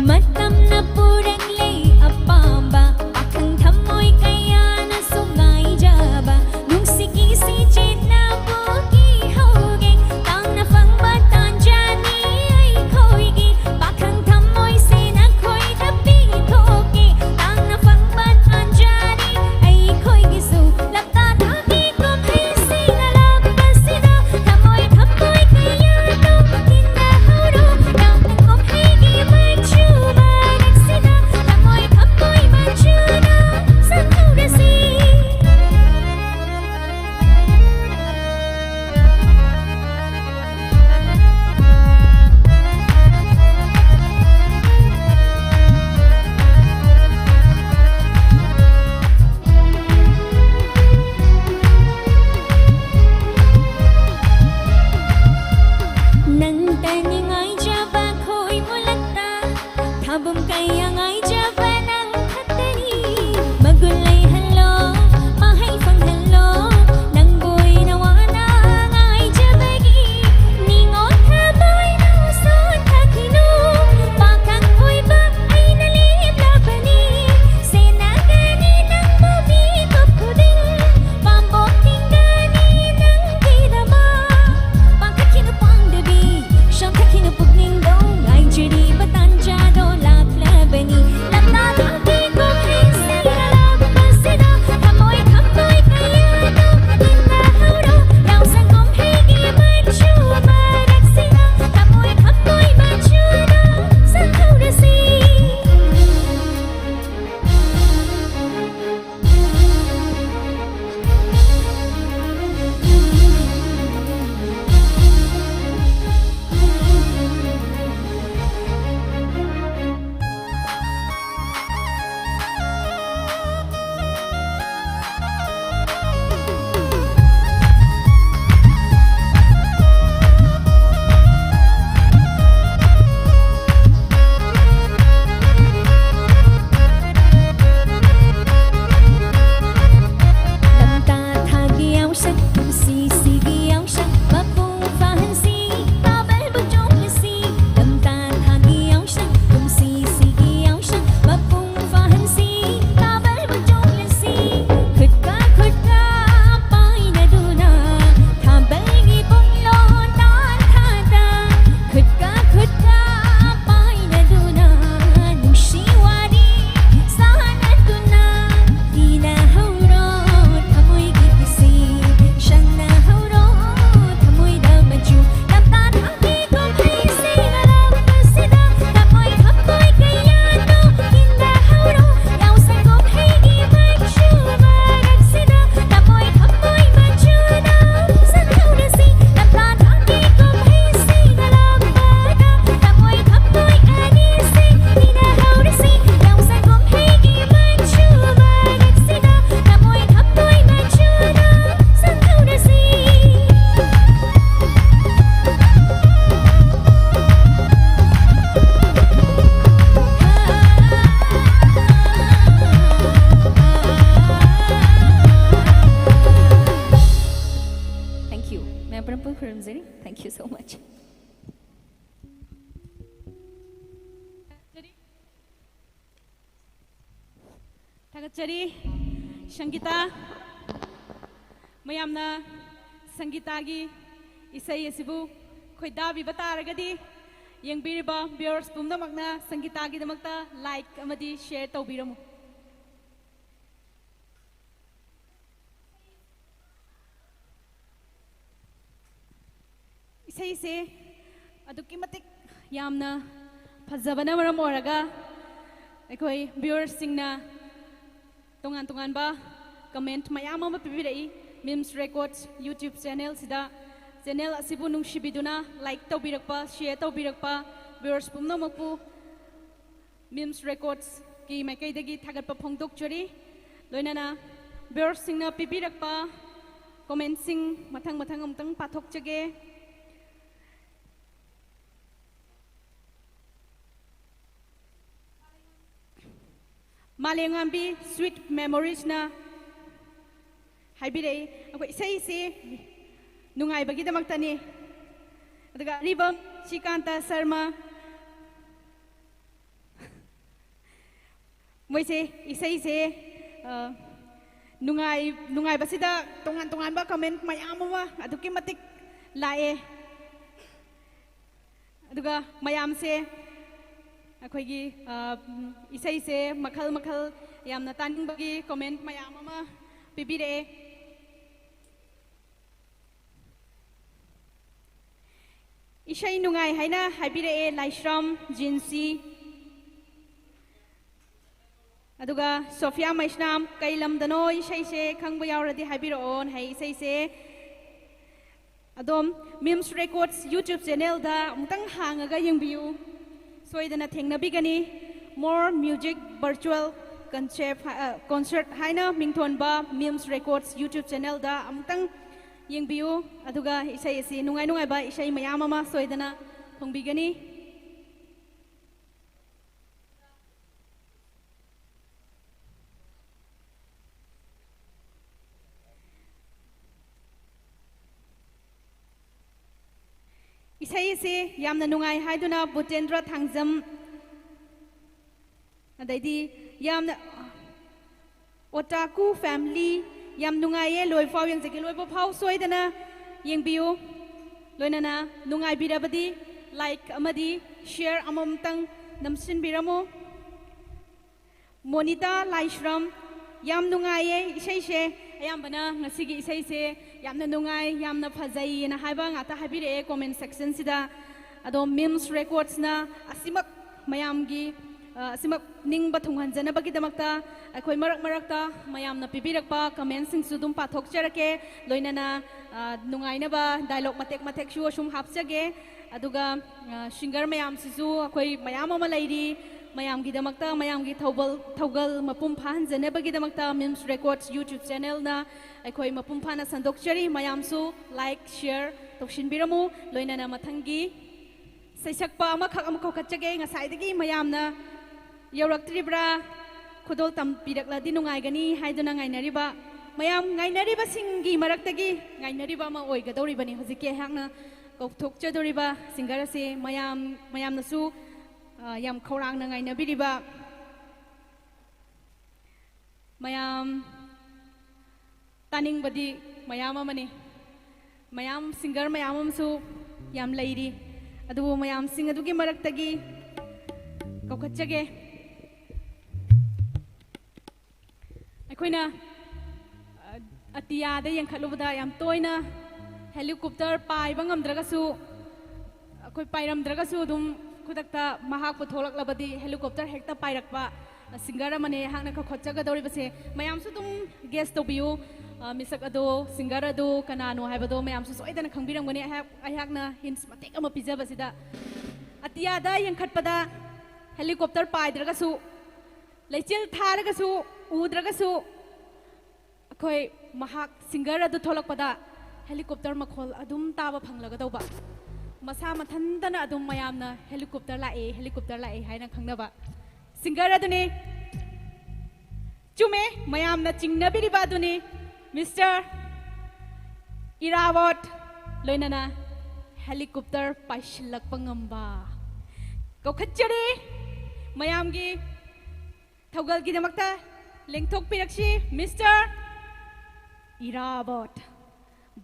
ꯃꯇꯝꯅ ꯄꯨꯔꯛꯂꯦ ꯑꯄꯥꯝꯕ, ꯄꯥꯈꯪ ꯊꯃꯣꯏ ꯀꯌꯥꯅꯁꯨ ꯉꯥꯏꯖꯕ꯫ ꯅꯨꯡꯁꯤꯒꯤ ꯁꯤꯆꯦꯠꯅꯕꯨ ꯀꯤꯍꯧꯒꯦ, ꯇꯥꯡꯅ ꯐꯪꯕ ꯇꯥꯟꯖꯥꯅꯤ ꯑꯩꯈꯣꯏꯒꯤ꯫ ꯄꯥꯈꯪ ꯊꯃꯣꯏꯁꯦ ꯅꯈꯣꯏꯗ ꯄꯤꯊꯣꯛꯀꯦ, ꯇꯥꯡꯅ ꯐꯪꯕ ꯇꯥꯟꯖꯥꯅꯤ ꯑꯩꯈꯣꯏꯒꯤꯁꯨ꯫ ꯂꯝꯇꯥ ꯊꯥꯒꯤ ꯀꯨꯝꯍꯩꯁꯤꯡ ꯑꯂꯥ ꯈꯨꯔꯨꯝꯖꯔꯤ꯫ Thank you so much. ꯊꯥꯒꯠꯆꯔꯤ꯫ ꯁꯪꯒꯤꯇꯥ, ꯃꯌꯥꯝꯅ ꯁꯪꯒꯤꯇꯥꯒꯤ ꯏꯁꯩ ꯑꯁꯤꯕꯨ ꯈꯣꯏꯗꯥꯕꯤꯕ ꯇꯥꯔꯒꯗꯤ, ꯌꯦꯡꯕꯤꯔꯤꯕ viewers ꯄꯨꯝꯅꯃꯛꯅ ꯁꯪꯒꯤꯇꯥꯒꯤꯗꯃꯛꯇ like ꯑꯃꯗꯤ share ꯇꯧꯕꯤꯔꯝꯃꯨ꯫ ꯏꯁꯩꯁꯦ ꯑꯗꯨꯛꯀꯤ ꯃꯇꯤꯛ ꯌꯥꯝꯅ ꯐꯖꯕꯅ ꯃꯔꯝ ꯑꯣꯏꯔꯒ, ꯑꯩꯈꯣꯏ viewersꯁꯤꯡꯅ ꯇꯣꯉꯥꯟ ꯇꯣꯉꯥꯟꯕ comment ꯃꯌꯥꯝ ꯑꯃ ꯄꯤꯕꯤꯔꯛꯏ꯫ Mims Records YouTube channelꯁꯤꯗ, channel ꯑꯁꯤꯕꯨ ꯅꯨꯡꯁꯤꯕꯤꯗꯨꯅ like ꯇꯧꯕꯤꯔꯛꯄ, share ꯇꯧꯕꯤꯔꯛꯄ viewers ꯄꯨꯝꯅꯃꯛꯄꯨ Mims Recordsꯀꯤ ꯃꯥꯏꯀꯩꯗꯒꯤ ꯊꯥꯒꯠꯄ ꯐꯣꯡꯗꯣꯛꯆꯔꯤ꯫ ꯂꯣꯏꯅꯅ viewersꯁꯤꯡꯅ ꯄꯤꯕꯤꯔꯛꯄ commentꯁꯤꯡ ꯃꯊꯪ ꯃꯊꯪ ꯑꯃꯨꯛꯇꯪ ꯄꯥꯊꯣꯛꯆꯒꯦ꯫ ꯃꯥꯂꯦꯝꯉꯥꯝꯕꯤ Sweet Memoriesꯅ ꯍꯥꯏꯕꯤꯔꯛꯏ, ꯑꯩꯈꯣꯏ ꯏꯁꯩꯁꯤ ꯅꯨꯡꯉꯥꯏꯕꯒꯤꯗꯃꯛꯇꯅꯤ꯫ ꯑꯗꯨꯒ ꯑꯔꯤꯕꯝ ꯁ꯭ꯔꯤꯀꯥꯟꯇ ꯁꯔꯃ, ꯃꯣꯏꯁꯦ ꯏꯁꯩꯁꯦ, ꯑ, ꯅꯨꯡꯉꯥꯏ-, ꯅꯨꯡꯉꯥꯏꯕꯁꯤꯗ ꯇꯣꯉꯥꯟ ꯇꯣꯉꯥꯟꯕ comment ꯃꯌꯥꯝ ꯑꯃ ꯑꯗꯨꯛꯀꯤ ꯃꯇꯤꯛ ꯂꯥꯛꯑꯦ꯫ ꯑꯗꯨꯒ ꯃꯌꯥꯝꯁꯦ ꯑꯩꯈꯣꯏꯒꯤ, ꯑ, ꯏꯁꯩꯁꯦ ꯃꯈꯜ ꯃꯈꯜ ꯌꯥꯝꯅ ꯇꯥꯅꯤꯡꯕꯒꯤ comment ꯃꯌꯥꯝ ꯑꯃ ꯄꯤꯕꯤꯔꯛꯑꯦ꯫ ꯏꯁꯩ ꯅꯨꯡꯉꯥꯏ ꯍꯥꯏꯅ ꯍꯥꯏꯕꯤꯔꯛꯑꯦ ꯂꯥꯏꯁ꯭ꯔꯝ ꯖꯤꯟꯁꯤ꯫ ꯑꯗꯨꯒ ꯁꯣꯐꯤꯌꯥ ꯃꯩꯁꯅꯥꯝ, "ꯀꯩ ꯂꯝꯗꯅꯣ ꯏꯁꯩꯁꯦ, ꯈꯪꯕ ꯌꯥꯎꯔꯗꯤ ꯍꯥꯏꯕꯤꯔꯛꯑꯣꯅ" ꯍꯥꯏ꯫ ꯏꯁꯩꯁꯦ ꯑꯗꯣꯝ Mims Records YouTube channelꯗ ꯑꯃꯨꯛꯇꯪ ꯍꯥꯡꯉꯒ ꯌꯦꯡꯕꯤꯌꯨ, ꯁꯣꯏꯗꯅ ꯊꯦꯡꯅꯕꯤꯒꯅꯤ꯫ More Music Virtual Concept, ꯑ, Concert ꯍꯥꯏꯅ ꯃꯤꯡꯊꯣꯟꯕ Mims Records YouTube channelꯗ ꯑꯃꯨꯛꯇꯪ ꯌꯦꯡꯕꯤꯌꯨ꯫ ꯑꯗꯨꯒ ꯏꯁꯩ ꯑꯁꯤ ꯅꯨꯡꯉꯥꯏ ꯅꯨꯡꯉꯥꯏꯕ ꯏꯁꯩ ꯃꯌꯥꯝ ꯑꯃ ꯁꯣꯏꯗꯅ ꯐꯣꯡꯕꯤꯒꯅꯤ꯫ ꯏꯁꯩꯁꯦ ꯌꯥꯝꯅ ꯅꯨꯡꯉꯥꯏ ꯍꯥꯏꯗꯨꯅ ꯕꯨꯇꯦꯟꯗ꯭ꯔ ꯊꯥꯡꯖꯝ, ꯑꯗꯩꯗꯤ ꯌꯥꯝꯅ ꯑꯣꯇꯥꯀꯨ ꯐꯦꯃꯤꯂꯤ, ꯌꯥꯝ ꯅꯨꯡꯉꯥꯏꯌꯦ, ꯂꯣꯏꯐꯥꯎ ꯌꯦꯡꯖꯒꯦ, ꯂꯣꯏꯕ ꯐꯥꯎ ꯁꯣꯏꯗꯅ ꯌꯦꯡꯕꯤꯌꯨ꯫ ꯂꯣꯏꯅꯅ ꯅꯨꯡꯉꯥꯏꯕꯤꯔꯕꯗꯤ ꯂꯥꯏꯛ ꯑꯃꯗꯤ ꯁꯤꯌꯔ ꯑꯃꯃꯝꯇꯪ ꯅꯝꯁꯤꯟꯕꯤꯔꯝꯃꯨ꯫ ꯃꯣꯅꯤꯇꯥ ꯂꯥꯏꯁ꯭ꯔꯝ, ꯌꯥꯝ ꯅꯨꯡꯉꯥꯏꯌꯦ ꯏꯁꯩꯁꯦ꯫ ꯑꯌꯥꯝꯕꯅ ꯉꯁꯤꯒꯤ ꯏꯁꯩꯁꯦ ꯌꯥꯝꯅ ꯅꯨꯡꯉꯥꯏ, ꯌꯥꯝꯅ ꯐꯖꯩꯌꯦꯅ ꯍꯥꯏꯕ ꯉꯥꯛꯇ ꯍꯥꯏꯕꯤꯔꯛꯑꯦ ꯀꯣꯃꯦꯟ ꯁꯦꯛꯁꯟꯁꯤꯗ꯫ ꯑꯗꯣ ꯃꯤꯝꯁ ꯔꯦꯀꯣꯔꯠꯁꯅ ꯑꯁꯤꯃꯛ ꯃꯌꯥꯝꯒꯤ, ꯑ, ꯑꯁꯤꯃꯛ ꯅꯤꯡꯕ ꯊꯨꯡꯍꯟꯖꯅꯕꯒꯤꯗꯃꯛꯇ ꯑꯩꯈꯣꯏ ꯃꯔꯛ ꯃꯔꯛꯇ ꯃꯌꯥꯝꯅ ꯄꯤꯕꯤꯔꯛꯄ ꯀꯃꯦꯟꯁꯤꯡꯁꯨ ꯑꯗꯨꯝ ꯄꯥꯊꯣꯛꯆꯔꯛꯀꯦ꯫ ꯂꯣꯏꯅꯅ, ꯑ, ꯅꯨꯡꯉꯥꯏꯅꯕ ꯗꯥꯏꯂꯣꯛ ꯃꯇꯦꯛ ꯃꯇꯦꯛꯁꯨ ꯑꯁꯨꯝ ꯍꯥꯞꯆꯒꯦ꯫ ꯑꯗꯨꯒ, ꯑ, ꯁꯤꯡꯒꯔ ꯃꯌꯥꯝꯁꯤꯁꯨ ꯑꯩꯈꯣꯏ ꯃꯌꯥꯝ ꯑꯃ ꯂꯩꯔꯤ꯫ ꯃꯌꯥꯝꯒꯤꯗꯃꯛꯇ, ꯃꯌꯥꯝꯒꯤ ꯊꯧꯕꯜ, ꯊꯧꯒꯜ ꯃꯄꯨꯡ ꯐꯥꯍꯟꯖꯅꯕꯒꯤꯗꯃꯛꯇ ꯃꯤꯝꯁ ꯔꯦꯀꯣꯔꯠꯁ YouTube ꯆꯦꯅꯦꯜꯅ ꯑꯩꯈꯣꯏ ꯃꯄꯨꯡ ꯐꯥꯅ ꯁꯟꯗꯣꯛꯆꯔꯤ꯫ ꯃꯌꯥꯝꯁꯨ ꯂꯥꯏꯛ, ꯁꯤꯌꯔ ꯇꯧꯁꯤꯟꯕꯤꯔꯝꯃꯨ꯫ ꯂꯣꯏꯅꯅ ꯃꯊꯪꯒꯤ ꯁꯩꯁꯛꯄ ꯑꯃꯈꯛ ꯑꯃꯨꯛ ꯀꯧꯈꯠꯆꯒꯦ꯫ ꯉꯁꯥꯏꯗꯒꯤ ꯃꯌꯥꯝꯅ ꯌꯧꯔꯛꯇ꯭ꯔꯤꯕ꯭ꯔꯥ, ꯈꯨꯗꯣꯜ ꯇꯝꯕꯤꯔꯛꯂꯗꯤ ꯅꯨꯡꯉꯥꯏꯒꯅꯤ ꯍꯥꯏꯗꯨꯅ ꯉꯥꯏꯅꯔꯤꯕ, ꯃꯌꯥꯝ ꯉꯥꯏꯅꯔꯤꯕꯁꯤꯡꯒꯤ ꯃꯔꯛꯇꯒꯤ ꯉꯥꯏꯅꯔꯤꯕ ꯑꯃ ꯑꯣꯏꯒꯗꯧꯔꯤꯕꯅꯤ ꯍꯧꯖꯤꯛꯀꯤ ꯑꯩꯍꯥꯛꯅ ꯀꯧꯊꯣꯛꯆꯗꯧꯔꯤꯕ ꯁꯤꯡꯒꯔ ꯑꯁꯤ꯫ ꯃꯌꯥꯝ, ꯃꯌꯥꯝꯅꯁꯨ, ꯑ, ꯌꯥꯝ ꯈꯧꯔꯥꯡꯅ ꯉꯥꯏꯅꯕꯤꯔꯤꯕ, ꯃꯌꯥꯝ ꯇꯥꯅꯤꯡꯕꯗꯤ ꯃꯌꯥꯝ ꯑꯃꯅꯤ꯫ ꯃꯌꯥꯝ ꯁꯤꯡꯒꯔ ꯃꯌꯥꯝ ꯑꯃꯁꯨ ꯌꯥꯝ ꯂꯩꯔꯤ꯫ ꯑꯗꯨꯕꯨ ꯃꯌꯥꯝꯁꯤꯡ ꯑꯗꯨꯒꯤ ꯃꯔꯛꯇꯒꯤ ꯀꯧꯈꯠꯆꯒꯦ꯫ ꯑꯩꯈꯣꯏꯅ, ꯑ, ꯑꯇꯤꯌꯥꯗ ꯌꯦꯡꯈꯠꯂꯨꯕꯗ ꯌꯥꯝ ꯇꯣꯏꯅ ꯍꯦꯂꯤꯀꯣꯞꯇꯔ ꯄꯥꯏꯕ ꯉꯝꯗ꯭ꯔꯒꯁꯨ, ꯑꯩꯈꯣꯏ ꯄꯥꯏꯔꯝꯗ꯭ꯔꯒꯁꯨ ꯑꯗꯨꯝ ꯈꯨꯗꯛꯇ ꯃꯍꯥꯛꯄꯨ ꯊꯣꯛꯂꯛꯂꯕꯗꯤ ꯍꯦꯂꯤꯀꯣꯞꯇꯔ ꯍꯦꯛꯇ ꯄꯥꯏꯔꯛꯄ ꯁꯤꯡꯒꯔ ꯑꯃꯅꯦ ꯑꯩꯍꯥꯛꯅ ꯀꯧꯈꯠꯆꯒꯗꯧꯔꯤꯕꯁꯦ꯫ ꯃꯌꯥꯝꯁꯨ ꯑꯗꯨꯝ ꯒꯦꯁ ꯇꯧꯕꯤꯌꯨ꯫ ꯑ, ꯃꯤꯁꯛ ꯑꯗꯣ, ꯁꯤꯡꯒꯔ ꯑꯗꯣ ꯀꯅꯥꯅꯣ ꯍꯥꯏꯕꯗꯣ ꯃꯌꯥꯝꯁꯨ ꯁꯣꯏꯗꯅ ꯈꯪꯕꯤꯔꯝꯒꯅꯤ꯫ ꯑꯩꯍꯥꯛ, ꯑꯩꯍꯥꯛꯅ ꯍꯤꯟꯁ ꯃꯇꯦꯛ ꯑꯃ ꯄꯤꯖꯕꯁꯤꯗ, ꯑꯇꯤꯌꯥꯗ ꯌꯦꯡꯈꯠꯄꯗ ꯍꯦꯂꯤꯀꯣꯞꯇꯔ ꯄꯥꯏꯗ꯭ꯔꯒꯁꯨ, ꯂꯩꯆꯤꯜ ꯊꯥꯔꯒꯁꯨ, ꯎꯗ꯭ꯔꯒꯁꯨ, ꯑꯩꯈꯣꯏ ꯃꯍꯥꯛ ꯁꯤꯡꯒꯔ ꯑꯗꯨ ꯊꯣꯛꯂꯛꯄꯗ ꯍꯦꯂꯤꯀꯣꯞꯇꯔ ꯃꯈꯣꯜ ꯑꯗꯨꯝ ꯇꯥꯕ ꯐꯪꯂꯒꯗꯧꯕ꯫ ꯃꯁꯥ ꯃꯊꯟꯇꯅ ꯑꯗꯨꯝ ꯃꯌꯥꯝꯅ ꯍꯦꯂꯤꯀꯣꯞꯇꯔ ꯂꯥꯛꯑꯦ, ꯍꯦꯂꯤꯀꯣꯞꯇꯔ ꯂꯥꯛꯑꯦ ꯍꯥꯏꯅ ꯈꯪꯅꯕ ꯁꯤꯡꯒꯔ ꯑꯗꯨꯅꯤ꯫ ꯆꯨꯝꯃꯦ, ꯃꯌꯥꯝꯅ ꯆꯤꯡꯅꯕꯤꯔꯤꯕ ꯑꯗꯨꯅꯤ, ꯃꯤꯁꯇꯔ ꯏꯔꯥꯕꯣꯠ, ꯂꯣꯏꯅꯅ ꯍꯦꯂꯤꯀꯣꯞꯇꯔ ꯄꯥꯏꯁꯤꯜꯂꯛꯄ ꯉꯝꯕ꯫ ꯀꯧꯈꯠꯆꯔꯤ ꯃꯌꯥꯝꯒꯤ ꯊꯧꯒꯜꯒꯤꯗꯃꯛꯇ ꯂꯦꯡꯊꯣꯛꯄꯤꯔꯛꯁꯤ, ꯃꯤꯁꯇꯔ ꯏꯔꯥꯕꯣꯠ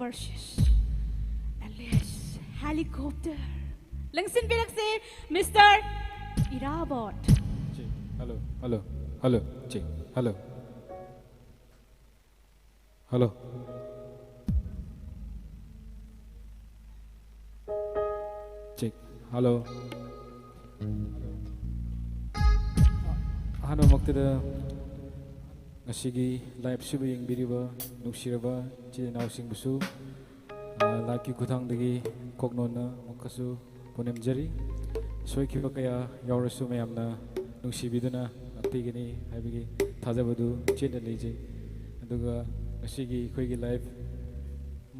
versus ꯑꯦꯂꯤꯁ ꯍꯦꯂꯤꯀꯣꯞꯇꯔ꯫ ꯂꯦꯡꯁꯤꯟꯕꯤꯔꯛꯁꯤ, mister Irabot. Hello, hello, hello, check, hello. Hello. Check. Hello. ꯑꯍꯥꯟꯕꯃꯛꯇꯗ ꯉꯁꯤꯒꯤ ꯂꯥꯏꯞꯁꯤꯕꯨ ꯌꯦꯡꯕꯤꯔꯤꯕ ꯅꯨꯡꯁꯤꯔꯕ ꯏꯆꯤꯜ ꯏꯅꯥꯎꯁꯤꯡꯕꯨꯁꯨ, ꯑ, ꯂꯥꯏꯞꯀꯤ ꯈꯨꯠꯊꯥꯡꯗꯒꯤ ꯀꯣꯛꯅꯣꯟꯅ ꯑꯃꯨꯛꯀꯁꯨ ꯄꯨꯅꯦꯝꯖꯔꯤ꯫ ꯁꯣꯏꯈꯤꯕ ꯀꯌꯥ ꯌꯥꯎꯔꯁꯨ ꯃꯌꯥꯝꯅ ꯅꯨꯡꯁꯤꯕꯤꯗꯨꯅ ꯉꯥꯛꯄꯤꯒꯅꯤ ꯍꯥꯏꯕꯒꯤ ꯊꯥꯖꯕꯗꯨ ꯆꯦꯠꯅ ꯂꯩꯖꯩ꯫ ꯑꯗꯨꯒ ꯉꯁꯤꯒꯤ ꯑꯩꯈꯣꯏꯒꯤ ꯂꯥꯏꯞ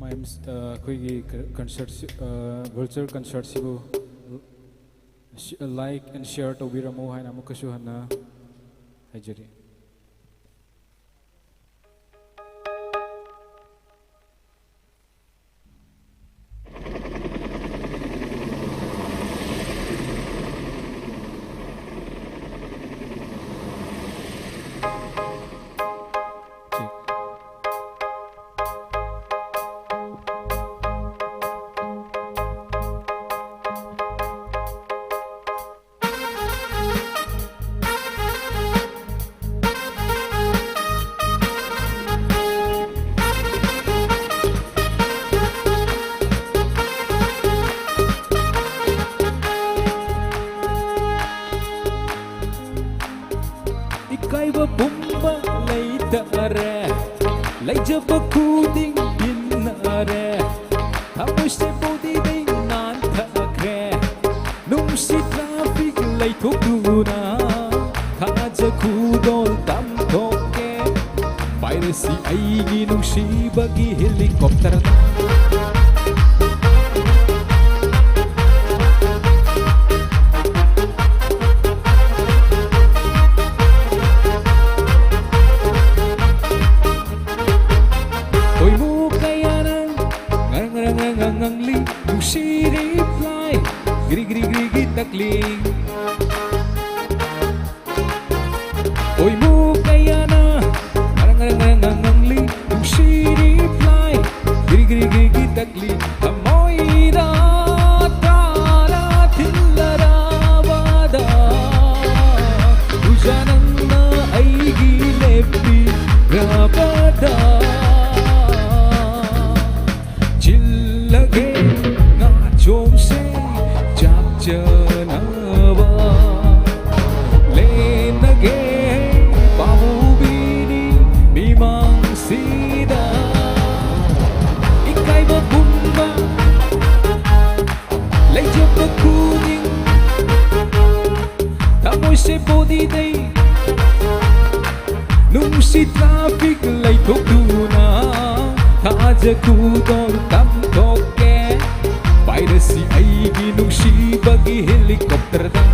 ꯃꯥꯏꯝꯁ, ꯑ, ꯑꯩꯈꯣꯏꯒꯤ ꯀ-, ꯀꯟꯁꯔꯠꯁꯤ, ꯑ, ꯚꯔꯆꯨꯋꯦꯜ ꯀꯟꯁꯔꯠꯁꯤꯕꯨ ꯁꯤ-, like and share ꯇꯧꯕꯤꯔꯝꯃꯨ ꯍꯥꯏꯅ ꯑꯃꯨꯛꯀꯁꯨ ꯍꯟꯅ ꯍꯥꯏꯖꯔꯤ꯫ ꯏꯀꯥꯏꯕ ꯄꯨꯝꯕ ꯂꯩꯇꯔꯦ, ꯂꯩꯖꯕ ꯈꯨꯗꯤꯡ ꯄꯤꯟꯅꯔꯦ, ꯊꯃꯣꯏꯁꯦ ꯕꯣꯗꯤꯗꯩ ꯅꯥꯟꯊꯈ꯭ꯔꯦ꯫ ꯅꯨꯡꯁꯤ ꯇ꯭ꯔꯥꯐꯤꯛ ꯂꯩꯊꯣꯛꯇꯨꯅ ꯈꯥꯖ ꯈꯨꯗꯣꯜ ꯇꯝꯊꯣꯛꯀꯦ꯫ ꯄꯥꯏꯔꯁꯤ ꯑꯩꯒꯤ ꯅꯨꯡꯁꯤꯕꯒꯤ ꯍꯦꯂꯤꯀꯣꯞꯇꯔ꯫ ꯈꯣꯏꯃꯨ ꯀꯌꯥꯅ ꯉꯔꯪ ꯉꯔꯪ ꯉꯔꯪ ꯉꯪꯂꯤ ꯅꯨꯡꯁꯤ Reply, giri giri giri giri takli. Oimu kayana, ngarang ngarang ngarang ngarang ngangli. Nungshi reply, giri giri giri giri takli. Amoida tara tilara bada. Ujanangna aigi lepi rabada. Chillage ngachomse chakchanaba. Lenage pamubini mimang sida. Ikaiba pumba, leijaba khuding, thamoise body dei. Nungshi traffic leithokduna, thaja khudol tamthoke. Pairasi aigi nungsibagi helicopter da.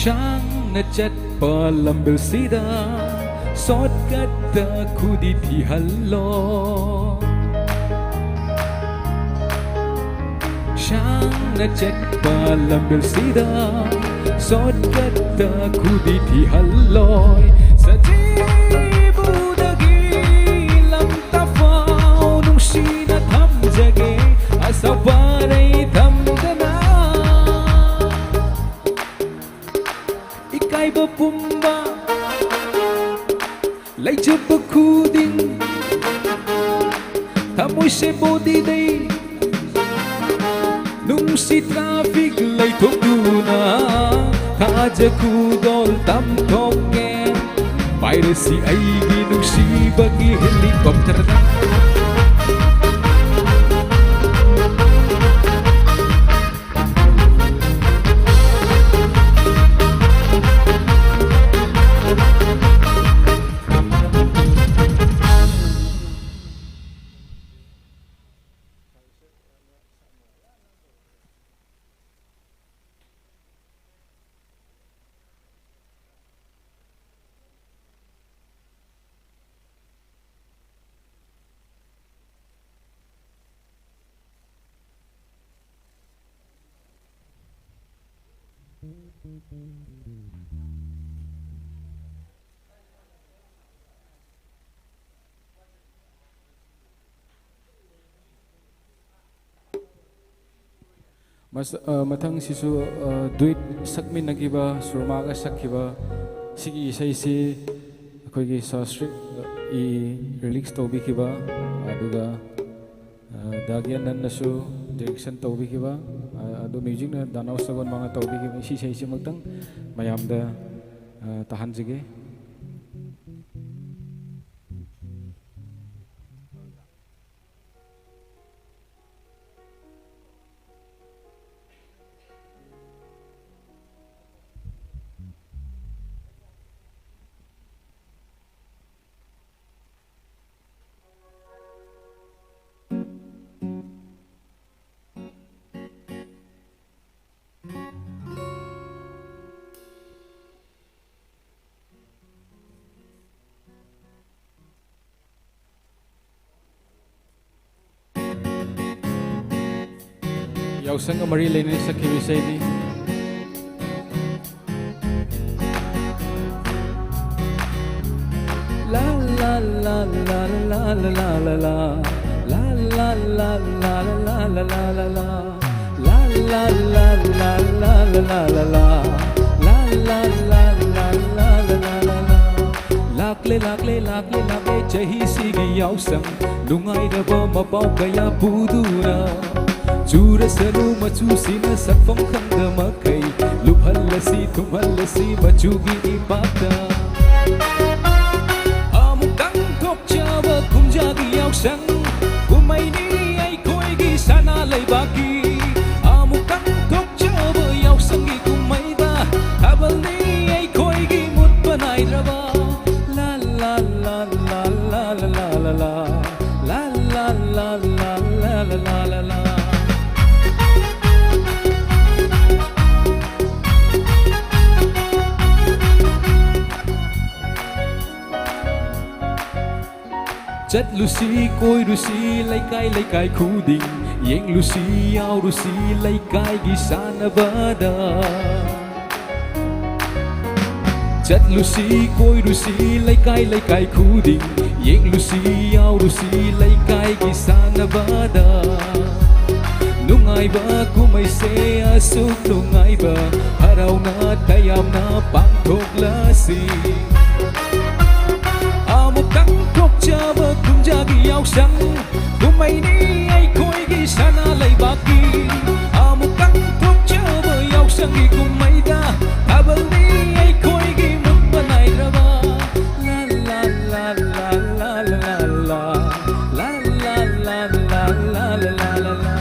ꯁꯥꯡꯅ ꯆꯠꯄ ꯂꯝꯕꯦꯜꯁꯤꯗ shortcut ꯇ ꯈꯨꯗꯤ ꯊꯤꯍꯜꯂꯣ꯫ ꯁꯥꯡꯅ ꯆꯠꯄ ꯂꯝꯕꯦꯜꯁꯤꯗ shortcut ꯇ ꯈꯨꯗꯤ ꯊꯤꯍꯜꯂꯣꯏ꯫ ꯁꯖꯤꯕꯨꯗꯒꯤ ꯂꯝꯇꯥꯐꯥꯎ ꯅꯨꯡꯁꯤꯅ ꯊꯝꯖꯒꯦ, ꯑꯁꯥꯎ ꯄꯔꯩ ꯊꯝꯗꯅ꯫ ꯏꯀꯥꯏꯕ ꯄꯨꯝꯕ ꯂꯩꯖꯕ ꯈꯨꯗꯤꯡ ꯊꯃꯣꯏꯁꯦ body ꯗꯩ ꯅꯨꯡꯁꯤ traffic ꯂꯩꯊꯣꯛꯇꯨꯅ ꯊꯥꯖ ꯈꯨꯗꯣꯜ ꯇꯝꯊꯣꯛꯀꯦ꯫ ꯄꯥꯏꯔꯁꯤ ꯑꯩꯒꯤ ꯅꯨꯡꯁꯤꯕꯒꯤ helicopter ꯗ꯫ ꯃꯁ-, ꯑ, ꯃꯊꯪꯁꯤꯁꯨ, ꯑ, duet ꯁꯛꯃꯤꯟꯅꯈꯤꯕ, ꯁꯨꯔꯃꯥꯒ ꯁꯛꯈꯤꯕ ꯁꯤꯒꯤ ꯏꯁꯩꯁꯤ ꯑꯩꯈꯣꯏꯒꯤ ꯁꯥꯁ꯭ꯇ꯭ꯔꯤꯛ ꯏ release ꯇꯧꯕꯤꯈꯤꯕ, ꯑꯗꯨꯒ, ꯑ, ꯗꯥ ꯒ꯭ꯌꯥꯅꯟꯅꯁꯨ direction ꯇꯧꯕꯤꯈꯤꯕ, ꯑ, ꯑꯗꯨ musicꯅ ꯗꯥꯅꯥꯎ ꯁꯒꯣꯜꯕꯝꯅ ꯇꯧꯕꯤꯈꯤꯕ ꯁꯤ ꯏꯁꯩꯁꯤꯃꯛꯇꯪ ꯃꯌꯥꯝꯗ, ꯑ, ꯇꯥꯍꯟꯖꯒꯦ꯫ ꯌꯥꯎꯁꯪꯒ ꯃꯔꯤ ꯂꯩꯅꯅ ꯁꯛꯈꯤꯕ ꯏꯁꯩꯅꯤ꯫ ꯂꯥ, ꯂꯥ, ꯂꯥ, ꯂꯥ꯫ ꯂꯥ, ꯂꯥ, ꯂꯥ, ꯂꯥ, ꯂꯥ꯫ ꯂꯥ, ꯂꯥ, ꯂꯥ, ꯂꯥ, ꯂꯥ꯫ ꯂꯥꯛꯂꯦ, ꯂꯥꯛꯂꯦ, ꯂꯥꯛꯂꯦ, ꯂꯥꯛꯂꯦ, ꯆꯍꯤꯁꯤꯒꯤ ꯌꯥꯎꯁꯪ꯫ ꯅꯨꯡꯉꯥꯏꯔꯕ ꯃꯄꯥꯎ ꯀꯌꯥ ꯄꯨꯗꯨꯅ꯫ ꯆꯨꯔꯁꯅꯨ ꯃꯆꯨꯁꯤꯅ ꯁꯛꯐꯝ ꯈꯪꯗ ꯃꯈꯩ꯫ ꯂꯨꯞꯍꯜꯂꯁꯤ, ꯊꯨꯝꯍꯜꯂꯁꯤ ꯃꯆꯨꯒꯤ ꯏꯄꯥꯛꯇ꯫ ꯑꯃꯨꯛꯇꯪ ꯊꯣꯛꯆꯕ ꯀꯨꯝꯖꯥꯒꯤ ꯌꯥꯎꯁꯪ꯫ ꯀꯨꯝꯍꯩꯅꯤ ꯑꯩꯈꯣꯏꯒꯤ ꯁꯅꯥ ꯂꯩꯕꯥꯛꯀꯤ꯫ ꯑꯃꯨꯛꯇꯪ ꯊꯣꯛꯆꯕ ꯌꯥꯎꯁꯪꯒꯤ ꯀꯨꯝꯍꯩꯗ꯫ ꯊꯥꯕꯜꯅꯤ ꯑꯩꯈꯣꯏꯒꯤ ꯃꯨꯠꯄ ꯅꯥꯏꯗ꯭ꯔꯕ꯫ ꯂꯥ, ꯂꯥ, ꯂꯥ꯫ ꯂꯥ, ꯂꯥ, ꯂꯥ, ꯂꯥ, ꯂꯥ꯫ ꯂꯥ, ꯂꯥ, ꯂꯥ, ꯂꯥ, ꯂꯥ, ꯂꯥ, ꯂꯥ, ꯂꯥ꯫ ꯆꯠꯂꯨꯁꯤ, ꯀꯣꯏꯔꯨꯁꯤ, ꯂꯩꯀꯥꯏ, ꯂꯩꯀꯥꯏ ꯈꯨꯗꯤꯡ꯫ ꯌꯦꯡꯂꯨꯁꯤ, ꯌꯥꯎꯔꯨꯁꯤ, ꯂꯩꯀꯥꯏꯒꯤ ꯁꯥꯟꯅꯕꯗ꯫ ꯆꯠꯂꯨꯁꯤ, ꯀꯣꯏꯔꯨꯁꯤ, ꯂꯩꯀꯥꯏ ꯂꯩꯀꯥꯏ ꯈꯨꯗꯤꯡ ꯌꯦꯡꯂꯨꯁꯤ, ꯌꯥꯎꯔꯨꯁꯤ, ꯂꯩꯀꯥꯏꯒꯤ ꯁꯥꯟꯅꯕꯗ꯫ ꯅꯨꯡꯉꯥꯏꯕ ꯀꯨꯝꯍꯩꯁꯦ ꯑꯁꯨꯛ ꯅꯨꯡꯉꯥꯏꯕ, ꯍꯔꯥꯎꯅ ꯇꯌꯥꯝꯅ ꯄꯥꯡꯊꯣꯛꯂꯁꯤ꯫ ꯑꯃꯨꯛꯇꯪ ꯊꯣꯛꯆꯕ ꯀꯨꯝꯖꯥꯒꯤ ꯌꯥꯎꯁꯪ, ꯀꯨꯝꯍꯩꯅꯤ ꯑꯩꯈꯣꯏꯒꯤ ꯁꯅꯥ ꯂꯩꯕꯥꯛꯀꯤ꯫ ꯑꯃꯨꯛꯇꯪ ꯊꯣꯛꯆꯕ ꯌꯥꯎꯁꯪꯒꯤ ꯀꯨꯝꯍꯩꯗ, ꯊꯥꯕꯜꯅꯤ ꯑꯩꯈꯣꯏꯒꯤ ꯃꯨꯠꯄ ꯅꯥꯏꯗ꯭ꯔꯕ꯫ ꯂꯥ ꯂꯥ ꯂꯥ ꯂꯥ ꯂꯥ ꯂꯥ ꯂꯥ꯫ ꯂꯥ ꯂꯥ ꯂꯥ ꯂꯥ ꯂꯥ ꯂꯥ ꯂꯥ ꯂꯥ꯫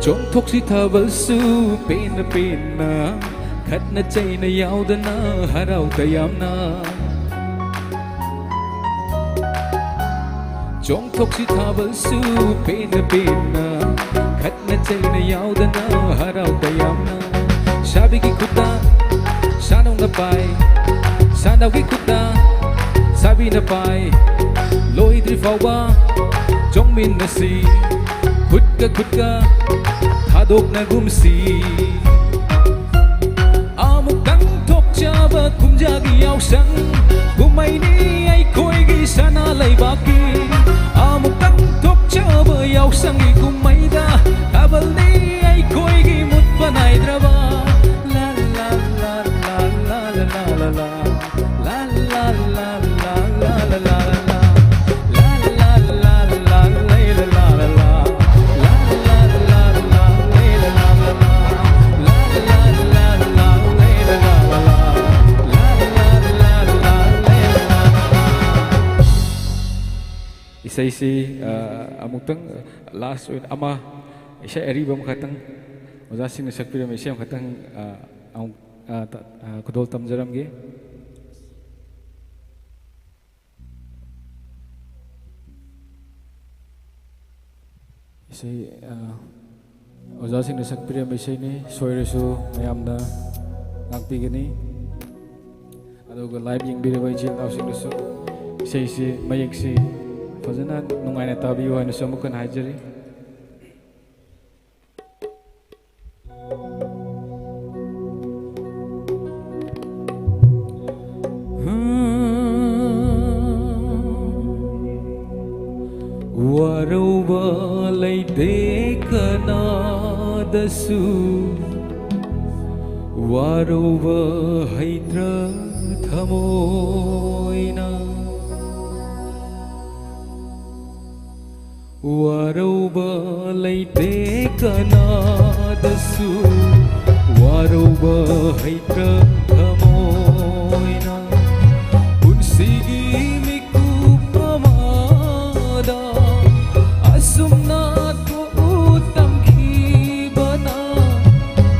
ꯆꯣꯡꯊꯣꯛꯁꯤ ꯊꯥꯕꯜꯁꯨ ꯄꯦꯟꯅ ꯄꯦꯟꯅ, ꯈꯠꯅ ꯆꯩꯅ ꯌꯥꯎꯗꯅ ꯍꯔꯥꯎ ꯇꯌꯥꯝꯅ꯫ ꯆꯣꯡꯊꯣꯛꯁꯤ ꯊꯥꯕꯜꯁꯨ ꯄꯦꯟꯅ ꯄꯦꯟꯅ, ꯈꯠꯅ ꯆꯩꯅ ꯌꯥꯎꯗꯅ ꯍꯔꯥꯎ ꯇꯌꯥꯝꯅ꯫ ꯁꯥꯕꯤꯒꯤ ꯈꯨꯠꯇ ꯁꯥꯅꯧꯅ ꯄꯥꯏ, ꯁꯥꯅꯧꯒꯤ ꯈꯨꯠꯇ ꯁꯥꯕꯤꯅ ꯄꯥꯏ꯫ ꯂꯣꯏꯗ꯭ꯔꯤ ꯐꯥꯎꯕ ꯆꯣꯡꯃꯤꯟꯅꯁꯤ, ꯈꯨꯠꯀ ꯈꯨꯠꯀ ꯊꯥꯗꯣꯛꯅꯒꯨꯝꯁꯤ꯫ ꯑꯃꯨꯛꯇꯪ ꯊꯣꯛꯆꯕ ꯀꯨꯝꯖꯥꯒꯤ ꯌꯥꯎꯁꯪ, ꯀꯨꯝꯍꯩꯅꯤ ꯑꯩꯈꯣꯏꯒꯤ ꯁꯅꯥ ꯂꯩꯕꯥꯛꯀꯤ꯫ ꯑꯃꯨꯛꯇꯪ ꯊꯣꯛꯆꯕ ꯌꯥꯎꯁꯪꯒꯤ ꯀꯨꯝꯍꯩꯗ, ꯊꯥꯕꯜꯅꯤ ꯑꯩꯈꯣꯏꯒꯤ ꯃꯨꯠꯄ ꯅꯥꯏꯗ꯭ꯔꯕ꯫ ꯂꯥ ꯂꯥ ꯂꯥ ꯂꯥ ꯂꯥ ꯂꯥ ꯂꯥ ꯂꯥ꯫ ꯂꯥ ꯂꯥ ꯂꯥ ꯂꯥ ꯂꯥ ꯂꯥ ꯂꯥ꯫ ꯂꯥ ꯂꯥ ꯂꯥ ꯂꯥ ꯂꯥ ꯂꯥ ꯂꯥ ꯂꯥ꯫ ꯂꯥ ꯂꯥ ꯂꯥ ꯂꯥ ꯂꯥ ꯂꯥ ꯂꯥ꯫ ꯂꯥ ꯂꯥ ꯂꯥ ꯂꯥ ꯂꯥ ꯂꯥ ꯂꯥ꯫ ꯂꯥ ꯂꯥ ꯂꯥ ꯂꯥ ꯂꯥ ꯂꯥ ꯂꯥ꯫ ꯏꯁꯩꯁꯤ, ꯑ, ꯑꯃꯨꯛꯇꯪ last ꯑꯣꯏꯅ ꯑꯃ, ꯏꯁꯩ ꯑꯔꯤꯕ ꯑꯃꯈꯛꯇꯪ, ꯑꯣꯖꯥꯁꯤꯡꯅ ꯁꯛꯄꯤꯔꯝꯕ ꯏꯁꯩ ꯑꯃꯈꯛꯇꯪ, ꯑ, ꯑꯃꯨꯛ, ꯑ, ꯇ-, ꯑ, ꯈꯨꯗꯣꯜ ꯇꯝꯖꯔꯝꯒꯦ꯫ ꯏꯁꯩ, ꯑ, ꯑꯣꯖꯥꯁꯤꯡꯅ ꯁꯛꯄꯤꯔꯝꯕ ꯏꯁꯩꯅꯤ, ꯁꯣꯏꯔꯁꯨ ꯃꯌꯥꯝꯅ ꯉꯥꯛꯄꯤꯒꯅꯤ꯫ ꯑꯗꯨꯒ live ꯌꯦꯡꯕꯤꯔꯕ ꯏꯆꯤꯜ ꯏꯅꯥꯎꯁꯤꯡꯗꯁꯨ ꯏꯁꯩꯁꯤ ꯃꯌꯦꯛꯁꯤ ꯐꯖꯅ ꯅꯨꯡꯉꯥꯏꯅ ꯇꯥꯕꯤꯌꯨ ꯍꯥꯏꯅꯁꯨ ꯑꯃꯨꯛ ꯍꯟꯅ ꯍꯥꯏꯖꯔꯤ꯫ ꯋꯥꯔꯧꯕ ꯂꯩꯇꯦ ꯀꯅꯥꯗꯁꯨ, ꯋꯥꯔꯧꯕ ꯍꯩꯇ꯭ꯔ ꯊꯃꯣꯏꯅ꯫ ꯋꯥꯔꯧꯕ ꯂꯩꯇꯦ ꯀꯅꯥꯗꯁꯨ, ꯋꯥꯔꯧꯕ ꯍꯩꯇ꯭ꯔ ꯊꯃꯣꯏꯅ꯫ ꯄꯨꯟꯁꯤꯒꯤ ꯃꯤꯀꯨꯞ ꯑꯃꯗ ꯑꯁꯨꯝꯅ ꯊꯣꯛꯎ ꯇꯝꯈꯤꯕꯅ,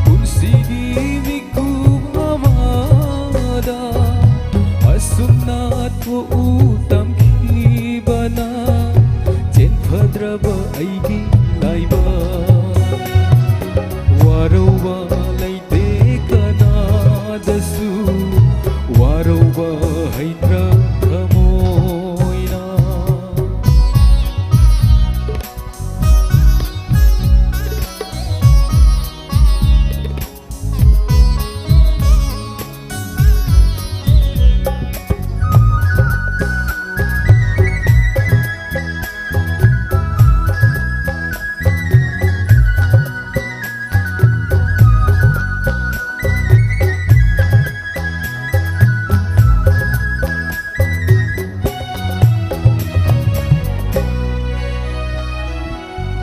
ꯄꯨꯟꯁꯤꯒꯤ ꯃꯤꯀꯨꯞ ꯑꯃꯗ ꯑꯁꯨꯝꯅ ꯊꯣꯛꯎ ꯇꯝꯈꯤꯕꯅ, ꯆꯦꯟꯐꯗ꯭ꯔꯕ ꯑꯩꯒꯤ ꯂꯥꯏꯕꯛ꯫ ꯋꯥꯔꯧꯕ ꯂꯩꯇꯦ ꯀꯅꯥꯗꯁꯨ, ꯋꯥꯔꯧꯕ ꯍꯩꯇ꯭ꯔ ꯊꯃꯣꯏꯅ꯫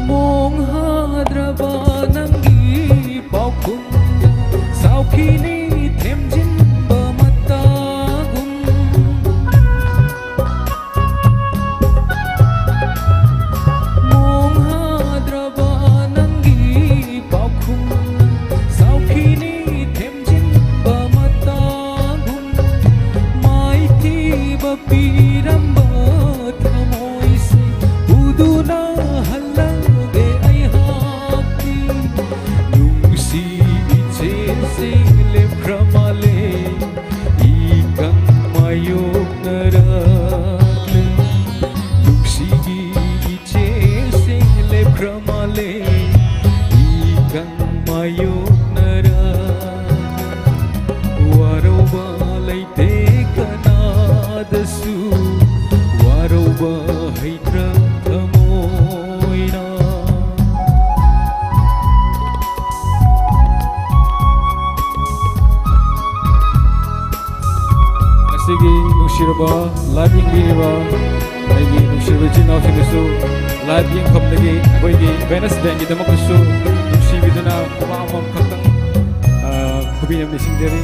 ꯃꯣꯡꯍꯥꯗ꯭ꯔꯕ ꯅꯪꯒꯤ ꯄꯥꯎꯈꯨꯝꯗ ꯁꯥꯎꯈꯤꯅꯤ ꯊꯦꯝꯖꯤꯟꯕ ꯃꯇꯥꯒꯨꯝ꯫ ꯃꯣꯡꯍꯥꯗ꯭ꯔꯕ ꯅꯪꯒꯤ ꯄꯥꯎꯈꯨꯝꯗ ꯁꯥꯎꯈꯤꯅꯤ ꯊꯦꯝꯖꯤꯟꯕ ꯃꯇꯥꯒꯨꯝ꯫ ꯃꯥꯏꯊꯤꯕ ꯄꯤꯔꯝꯕ ꯊꯃꯣꯏꯁꯦ ꯎꯗꯨꯅ ꯍꯜꯂꯒꯦ ꯑꯩꯍꯥꯛꯇꯤ꯫ ꯅꯨꯡꯁꯤ ꯏꯆꯦꯜꯁꯤꯡ ꯂꯦꯞꯈ꯭ꯔ ꯃꯥꯜꯂꯦ ꯏꯀꯪ ꯃꯥꯌꯣꯛꯅꯔ꯫ ꯌꯣꯛꯅꯔ ꯋꯥꯔꯧꯕ ꯂꯩꯇꯦ ꯀꯅꯥꯗꯁꯨ, ꯋꯥꯔꯧꯕ ꯍꯩꯇ꯭ꯔ ꯊꯃꯣꯏꯅ꯫ ꯉꯁꯤꯒꯤ ꯅꯨꯡꯁꯤꯔꯕ live ꯌꯦꯡꯕꯤꯔꯤꯕ ꯑꯩꯒꯤ ꯅꯨꯡꯁꯤꯔꯕ ꯏꯆꯤꯟ ꯏꯅꯥꯎꯁꯤꯡꯗꯁꯨ, live ꯌꯦꯡꯐꯝꯗꯒꯤ ꯑꯩꯈꯣꯏꯒꯤ Venus Bandꯒꯤꯗꯃꯛꯇꯁꯨ ꯅꯨꯡꯁꯤꯕꯤꯗꯨꯅ ꯈꯨꯕꯥꯛ ꯑꯃꯃꯝ ꯈꯛꯇꯪ, ꯑ, ꯈꯨꯕꯤ ꯑꯃ ꯅꯤꯡꯁꯤꯡꯖꯔꯤ꯫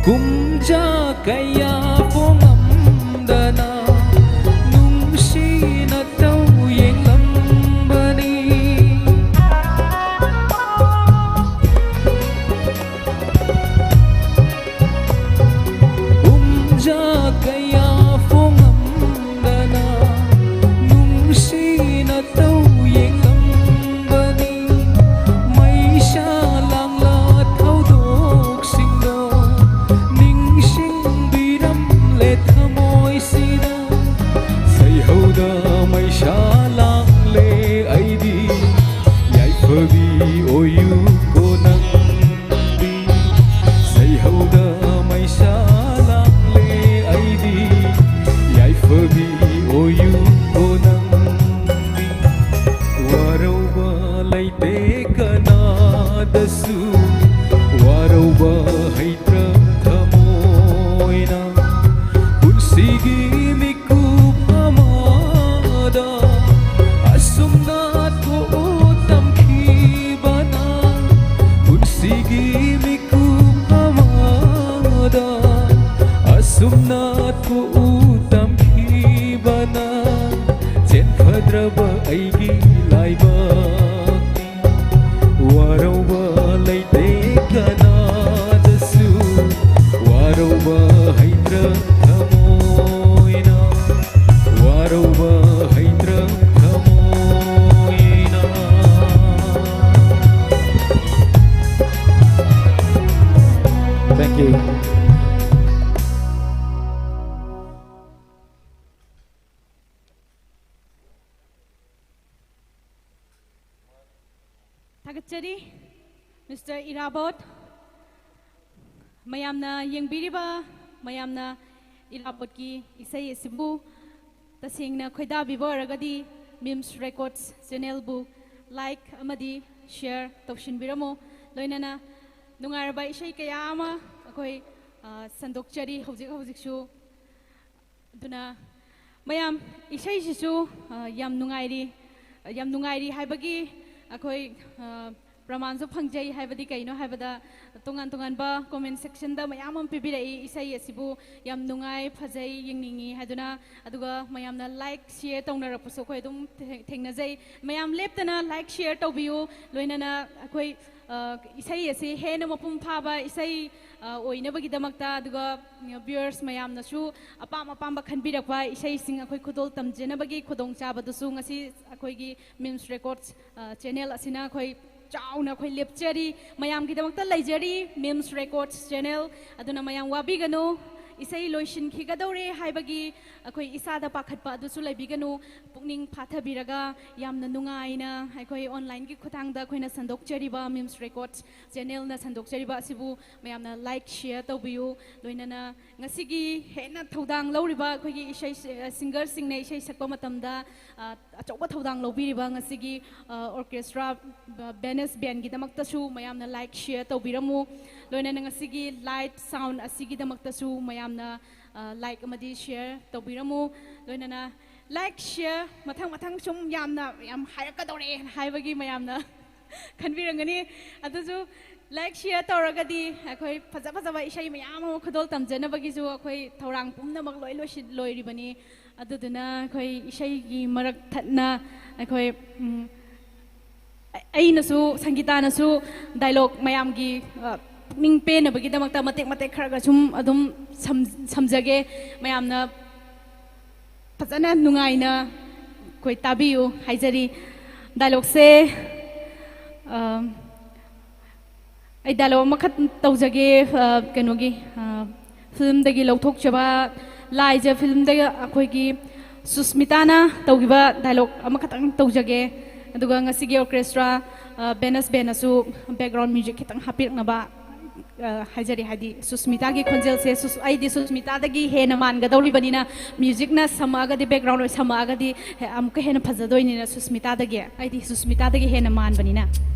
ꯀꯨꯝꯖꯥ ꯀꯌꯥ ꯄꯣꯡꯉꯝꯗꯅ ꯅꯨꯡꯁꯤꯅ ꯇꯧ ꯌꯦꯡꯂꯝꯕꯅꯤ꯫ ꯀꯨꯝꯖꯥ ꯀꯌꯥ ꯄꯣꯡꯉꯝꯗꯅ ꯅꯨꯡꯁꯤꯅ ꯇꯧ ꯌꯦꯡꯂꯝꯕꯅꯤ꯫ ꯃꯩꯁꯥ ꯂꯥꯡꯂꯥ ꯊꯧꯗꯣꯛꯁꯤꯡꯗꯣ ꯅꯤꯡꯁꯤꯡꯕꯤꯔꯝꯂꯦ ꯊꯃꯣꯏꯁꯤꯗ꯫ ꯁꯩꯍꯧꯗ ꯃꯩꯁꯥ ꯂꯥꯡꯂꯦ ꯑꯩꯗꯤ, ꯌꯥꯏꯐꯕꯤ ꯑꯣꯏꯌꯨꯀꯣ ꯅꯪꯗꯤ꯫ ꯁꯩꯍꯧꯗ ꯃꯩꯁꯥ ꯂꯥꯡꯂꯦ ꯑꯩꯗꯤ, ꯌꯥꯏꯐꯕꯤ ꯑꯣꯏꯌꯨꯀꯣ ꯅꯪꯗꯤ꯫ ꯋꯥꯔꯧꯕ ꯂꯩꯇꯦ ꯀꯅꯥꯗꯁꯨ, ꯋꯥꯔꯧꯕ ꯍꯩꯇ꯭ꯔ ꯊꯃꯣꯏꯅ꯫ ꯄꯨꯟꯁꯤꯒꯤ ꯃꯤꯀꯨꯞ ꯑꯃꯗ ꯑꯁꯨꯝꯅ ꯊꯣꯛꯎ ꯇꯝꯈꯤꯕꯅ꯫ ꯄꯨꯟꯁꯤꯒꯤ ꯃꯤꯀꯨꯞ ꯑꯃꯗ ꯑꯁꯨꯝꯅ ꯊꯣꯛꯎ ꯇꯝꯈꯤꯕꯅ꯫ ꯆꯦꯟꯐꯗ꯭ꯔꯕ ꯑꯩꯒꯤ ꯂꯥꯏꯕꯛꯅꯤ꯫ ꯋꯥꯔꯧꯕ ꯂꯩꯇꯦ ꯀꯅꯥꯗꯁꯨ, ꯋꯥꯔꯧꯕ ꯍꯩꯇ꯭ꯔ ꯊꯃꯣꯏꯅ, ꯋꯥꯔꯧꯕ ꯍꯩꯇ꯭ꯔ ꯊꯃꯣꯏꯅ꯫ Thank you. ꯊꯥꯒꯠꯆꯔꯤ꯫ ꯃꯤꯁꯇꯔ ꯏꯔꯥꯕꯣꯠ, ꯃꯌꯥꯝꯅ ꯌꯦꯡꯕꯤꯔꯤꯕ, ꯃꯌꯥꯝꯅ ꯏꯔꯥꯕꯣꯠꯀꯤ ꯏꯁꯩ ꯑꯁꯤꯕꯨ ꯇꯁꯦꯡꯅ ꯈꯣꯏꯗꯥꯕꯤꯕ ꯑꯣꯏꯔꯒꯗꯤ ꯃꯤꯝꯁ ꯔꯦꯀꯣꯔꯠꯁ ꯆꯦꯅꯦꯜꯕꯨ ꯂꯥꯏꯛ ꯑꯃꯗꯤ ꯁꯤꯌꯔ ꯇꯧꯁꯤꯟꯕꯤꯔꯝꯃꯨ꯫ ꯂꯣꯏꯅꯅ ꯅꯨꯡꯉꯥꯏꯔꯕ ꯏꯁꯩ ꯀꯌꯥ ꯑꯃ ꯑꯩꯈꯣꯏ, ꯑ, ꯁꯟꯗꯣꯛꯆꯔꯤ ꯍꯧꯖꯤꯛ ꯍꯧꯖꯤꯛꯁꯨ꯫ ꯑꯗꯨꯅ ꯃꯌꯥꯝ, ꯏꯁꯩꯁꯤꯁꯨ, ꯑ, ꯌꯥꯝ ꯅꯨꯡꯉꯥꯏꯔꯤ꯫ ꯌꯥꯝ ꯅꯨꯡꯉꯥꯏꯔꯤ ꯍꯥꯏꯕꯒꯤ ꯑꯩꯈꯣꯏ, ꯑ, ꯄ꯭ꯔꯃꯥꯟꯁꯨ ꯐꯪꯖꯩ꯫ ꯍꯥꯏꯕꯗꯤ ꯀꯩꯅꯣ ꯍꯥꯏꯕꯗ, ꯇꯣꯉꯥꯟ ꯇꯣꯉꯥꯟꯕ ꯀꯣꯃꯦꯟ ꯁꯦꯛꯁꯟꯗ ꯃꯌꯥꯝ ꯑꯃ ꯄꯤꯕꯤꯔꯛꯏ, ꯏꯁꯩ ꯑꯁꯤꯕꯨ ꯌꯥꯝ ꯅꯨꯡꯉꯥꯏ, ꯐꯖꯩ, ꯌꯦꯡꯅꯤꯡꯉꯤ ꯍꯥꯏꯗꯨꯅ꯫ ꯑꯗꯨꯒ ꯃꯌꯥꯝꯅ ꯂꯥꯏꯛ, ꯁꯤꯌꯔ ꯇꯧꯅꯔꯛꯄꯁꯨ ꯑꯩꯈꯣꯏ ꯑꯗꯨꯝ ꯊꯦ-, ꯊꯦꯡꯅꯖꯩ꯫ ꯃꯌꯥꯝ ꯂꯦꯞꯇꯅ ꯂꯥꯏꯛ, ꯁꯤꯌꯔ ꯇꯧꯕꯤꯌꯨ꯫ ꯂꯣꯏꯅꯅ ꯑꯩꯈꯣꯏ, ꯑ, ꯏꯁꯩ ꯑꯁꯤ ꯍꯦꯟꯅ ꯃꯄꯨꯡ ꯐꯥꯕ ꯏꯁꯩ, ꯑ, ꯑꯣꯏꯅꯕꯒꯤꯗꯃꯛꯇ, ꯑꯗꯨꯒ ꯚ꯭ꯌꯨꯋꯔꯁ ꯃꯌꯥꯝꯅꯁꯨ ꯑꯄꯥꯝ ꯑꯄꯥꯝꯕ ꯈꯟꯕꯤꯔꯛꯄ ꯏꯁꯩꯁꯤꯡ ꯑꯩꯈꯣꯏ ꯈꯨꯗꯣꯜ ꯇꯝꯖꯅꯕꯒꯤ ꯈꯨꯗꯣꯡꯆꯥꯕꯗꯨꯁꯨ ꯉꯁꯤ ꯑꯩꯈꯣꯏꯒꯤ ꯃꯤꯝꯁ ꯔꯦꯀꯣꯔꯠꯁ, ꯑ, ꯆꯦꯅꯦꯜ ꯑꯁꯤꯅ ꯑꯩꯈꯣꯏ ꯆꯥꯎꯅ ꯑꯩꯈꯣꯏ ꯂꯦꯞꯆꯔꯤ, ꯃꯌꯥꯝꯒꯤꯗꯃꯛꯇ ꯂꯩꯖꯔꯤ ꯃꯤꯝꯁ ꯔꯦꯀꯣꯔꯠꯁ ꯆꯦꯅꯦꯜ꯫ ꯑꯗꯨꯅ ꯃꯌꯥꯝ ꯋꯥꯕꯤꯒꯅꯨ, ꯏꯁꯩ ꯂꯣꯏꯁꯤꯟꯈꯤꯒꯗꯧꯔꯦ ꯍꯥꯏꯕꯒꯤ ꯑꯩꯈꯣꯏ ꯏꯁꯥꯗ ꯄꯥꯈꯠꯄ ꯑꯗꯨꯁꯨ ꯂꯩꯕꯤꯒꯅꯨ꯫ ꯄꯨꯛꯅꯤꯡ ꯐꯥꯊꯕꯤꯔꯒ ꯌꯥꯝꯅ ꯅꯨꯡꯉꯥꯏꯅ ꯑꯩꯈꯣꯏ ꯑꯣꯟꯂꯥꯏꯟꯒꯤ ꯈꯨꯠꯊꯥꯡꯗ ꯑꯩꯈꯣꯏꯅ ꯁꯟꯗꯣꯛꯆꯔꯤꯕ ꯃꯤꯝꯁ ꯔꯦꯀꯣꯔꯠꯁ ꯆꯦꯅꯦꯜꯅ ꯁꯟꯗꯣꯛꯆꯔꯤꯕ ꯑꯁꯤꯕꯨ ꯃꯌꯥꯝꯅ ꯂꯥꯏꯛ, ꯁꯤꯌꯔ ꯇꯧꯕꯤꯌꯨ꯫ ꯂꯣꯏꯅꯅ ꯉꯁꯤꯒꯤ ꯍꯦꯟꯅ ꯊꯧꯗꯥꯡ ꯂꯧꯔꯤꯕ ꯑꯩꯈꯣꯏꯒꯤ ꯏꯁꯩ, ꯁꯤꯡꯒꯔꯁꯤꯡꯅ ꯏꯁꯩ ꯁꯛꯄ ꯃꯇꯝꯗ, ꯑ, ꯑꯆꯧꯕ ꯊꯧꯗꯥꯡ ꯂꯧꯕꯤꯔꯤꯕ ꯉꯁꯤꯒꯤ, ꯑ, ꯑꯣꯔꯀꯦꯁꯇ꯭ꯔꯥ, ꯕ-, ꯕꯦꯅꯦꯁ ꯕꯦꯟꯒꯤꯗꯃꯛꯇꯁꯨ ꯃꯌꯥꯝꯅ ꯂꯥꯏꯛ, ꯁꯤꯌꯔ ꯇꯧꯕꯤꯔꯝꯃꯨ꯫ ꯂꯣꯏꯅꯅ ꯉꯁꯤꯒꯤ ꯂꯥꯏꯠ, ꯁꯥꯎꯟ ꯑꯁꯤꯒꯤꯗꯃꯛꯇꯁꯨ ꯃꯌꯥꯝꯅ, ꯑ, ꯂꯥꯏꯛ ꯑꯃꯗꯤ ꯁꯤꯌꯔ ꯇꯧꯕꯤꯔꯝꯃꯨ꯫ ꯂꯣꯏꯅꯅ ꯂꯥꯏꯛ, ꯁꯤꯌꯔ ꯃꯊꯪ ꯃꯊꯪ ꯁꯨꯝ ꯌꯥꯝꯅ, ꯌꯥꯝ ꯍꯥꯏꯔꯛꯀꯗꯧꯔꯦ ꯍꯥꯏꯕꯒꯤ ꯃꯌꯥꯝꯅ ꯈꯟꯕꯤꯔꯝꯒꯅꯤ꯫ ꯑꯗꯨꯁꯨ ꯂꯥꯏꯛ, ꯁꯤꯌꯔ ꯇꯧꯔꯒꯗꯤ ꯑꯩꯈꯣꯏ ꯐꯖ ꯐꯖꯕ ꯏꯁꯩ ꯃꯌꯥꯝ ꯑꯃ ꯈꯨꯗꯣꯜ ꯇꯝꯖꯅꯕꯒꯤꯁꯨ ꯑꯩꯈꯣꯏ ꯊꯧꯔꯥꯡ ꯄꯨꯝꯅꯃꯛ ꯂꯣꯏ ꯂꯣꯏꯁꯤꯟ-, ꯂꯣꯏꯔꯤꯕꯅꯤ꯫ ꯑꯗꯨꯗꯨꯅ ꯑꯩꯈꯣꯏ ꯏꯁꯩꯒꯤ ꯃꯔꯛ ꯊꯠꯅ ꯑꯩꯈꯣꯏ, ꯎꯝ, ꯑ-, ꯑꯩꯅꯁꯨ, ꯁꯪꯒꯤꯇꯥꯅꯁꯨ ꯗꯥꯏꯂꯣꯛ ꯃꯌꯥꯝꯒꯤ, ꯑ, ꯄꯨꯛꯅꯤꯡ ꯄꯦꯟꯅꯕꯒꯤꯗꯃꯛꯇ ꯃꯇꯦꯛ ꯃꯇꯦꯛ ꯈꯔꯒ ꯁꯨꯝ ꯑꯗꯨꯝ ꯁꯝ-, ꯁꯝꯖꯒꯦ꯫ ꯃꯌꯥꯝꯅ ꯐꯖꯅ ꯅꯨꯡꯉꯥꯏꯅ ꯑꯩꯈꯣꯏ ꯇꯥꯕꯤꯌꯨ ꯍꯥꯏꯖꯔꯤ꯫ ꯗꯥꯏꯂꯣꯛꯁꯦ, ꯑ, ꯑꯩ ꯗꯥꯏꯂꯣꯛ ꯑꯃꯈꯛ ꯇꯧꯖꯒꯦ, ꯑ, ꯀꯩꯅꯣꯒꯤ, ꯑ, ꯐꯤꯂꯝꯗꯒꯤ ꯂꯧꯊꯣꯛꯆꯕ, ꯂꯥꯏꯖ ꯐꯤꯂꯝꯗ ꯑꯩꯈꯣꯏꯒꯤ ꯁꯨꯁꯃꯤꯇꯥꯅ ꯇꯧꯈꯤꯕ ꯗꯥꯏꯂꯣꯛ ꯑꯃꯈꯛꯇꯪ ꯇꯧꯖꯒꯦ꯫ ꯑꯗꯨꯒ ꯉꯁꯤꯒꯤ orchestra, ꯑ, ꯕꯦꯅꯁ ꯕꯦꯟꯅꯁꯨ background music ꯈꯤꯇꯪ ꯍꯥꯞꯄꯤꯔꯛꯅꯕ, ꯑ, ꯍꯥꯏꯖꯔꯤ꯫ ꯍꯥꯏꯗꯤ ꯁꯨꯁꯃꯤꯇꯥꯒꯤ ꯈꯣꯟꯖꯦꯜꯁꯦ ꯁꯨꯁ-, ꯑꯩꯗꯤ ꯁꯨꯁꯃꯤꯇꯥꯗꯒꯤ ꯍꯦꯟꯅ ꯃꯥꯟꯒꯗꯧꯔꯤꯕꯅꯤꯅ, musicꯅ ꯁꯝꯃꯛꯑꯒꯗꯤ, background ꯑꯣꯏ ꯁꯝꯃꯛꯑꯒꯗꯤ ꯍꯦ-, ꯑꯃꯨꯛꯀ ꯍꯦꯟꯅ ꯐꯖꯗꯣꯏꯅꯤꯅ ꯁꯨꯁꯃꯤꯇꯥꯗꯒꯤ꯫ ꯑꯩꯗꯤ ꯁꯨꯁꯃꯤꯇꯥꯗꯒꯤ ꯍꯦꯟꯅ ꯃꯥꯟꯕꯅꯤꯅ꯫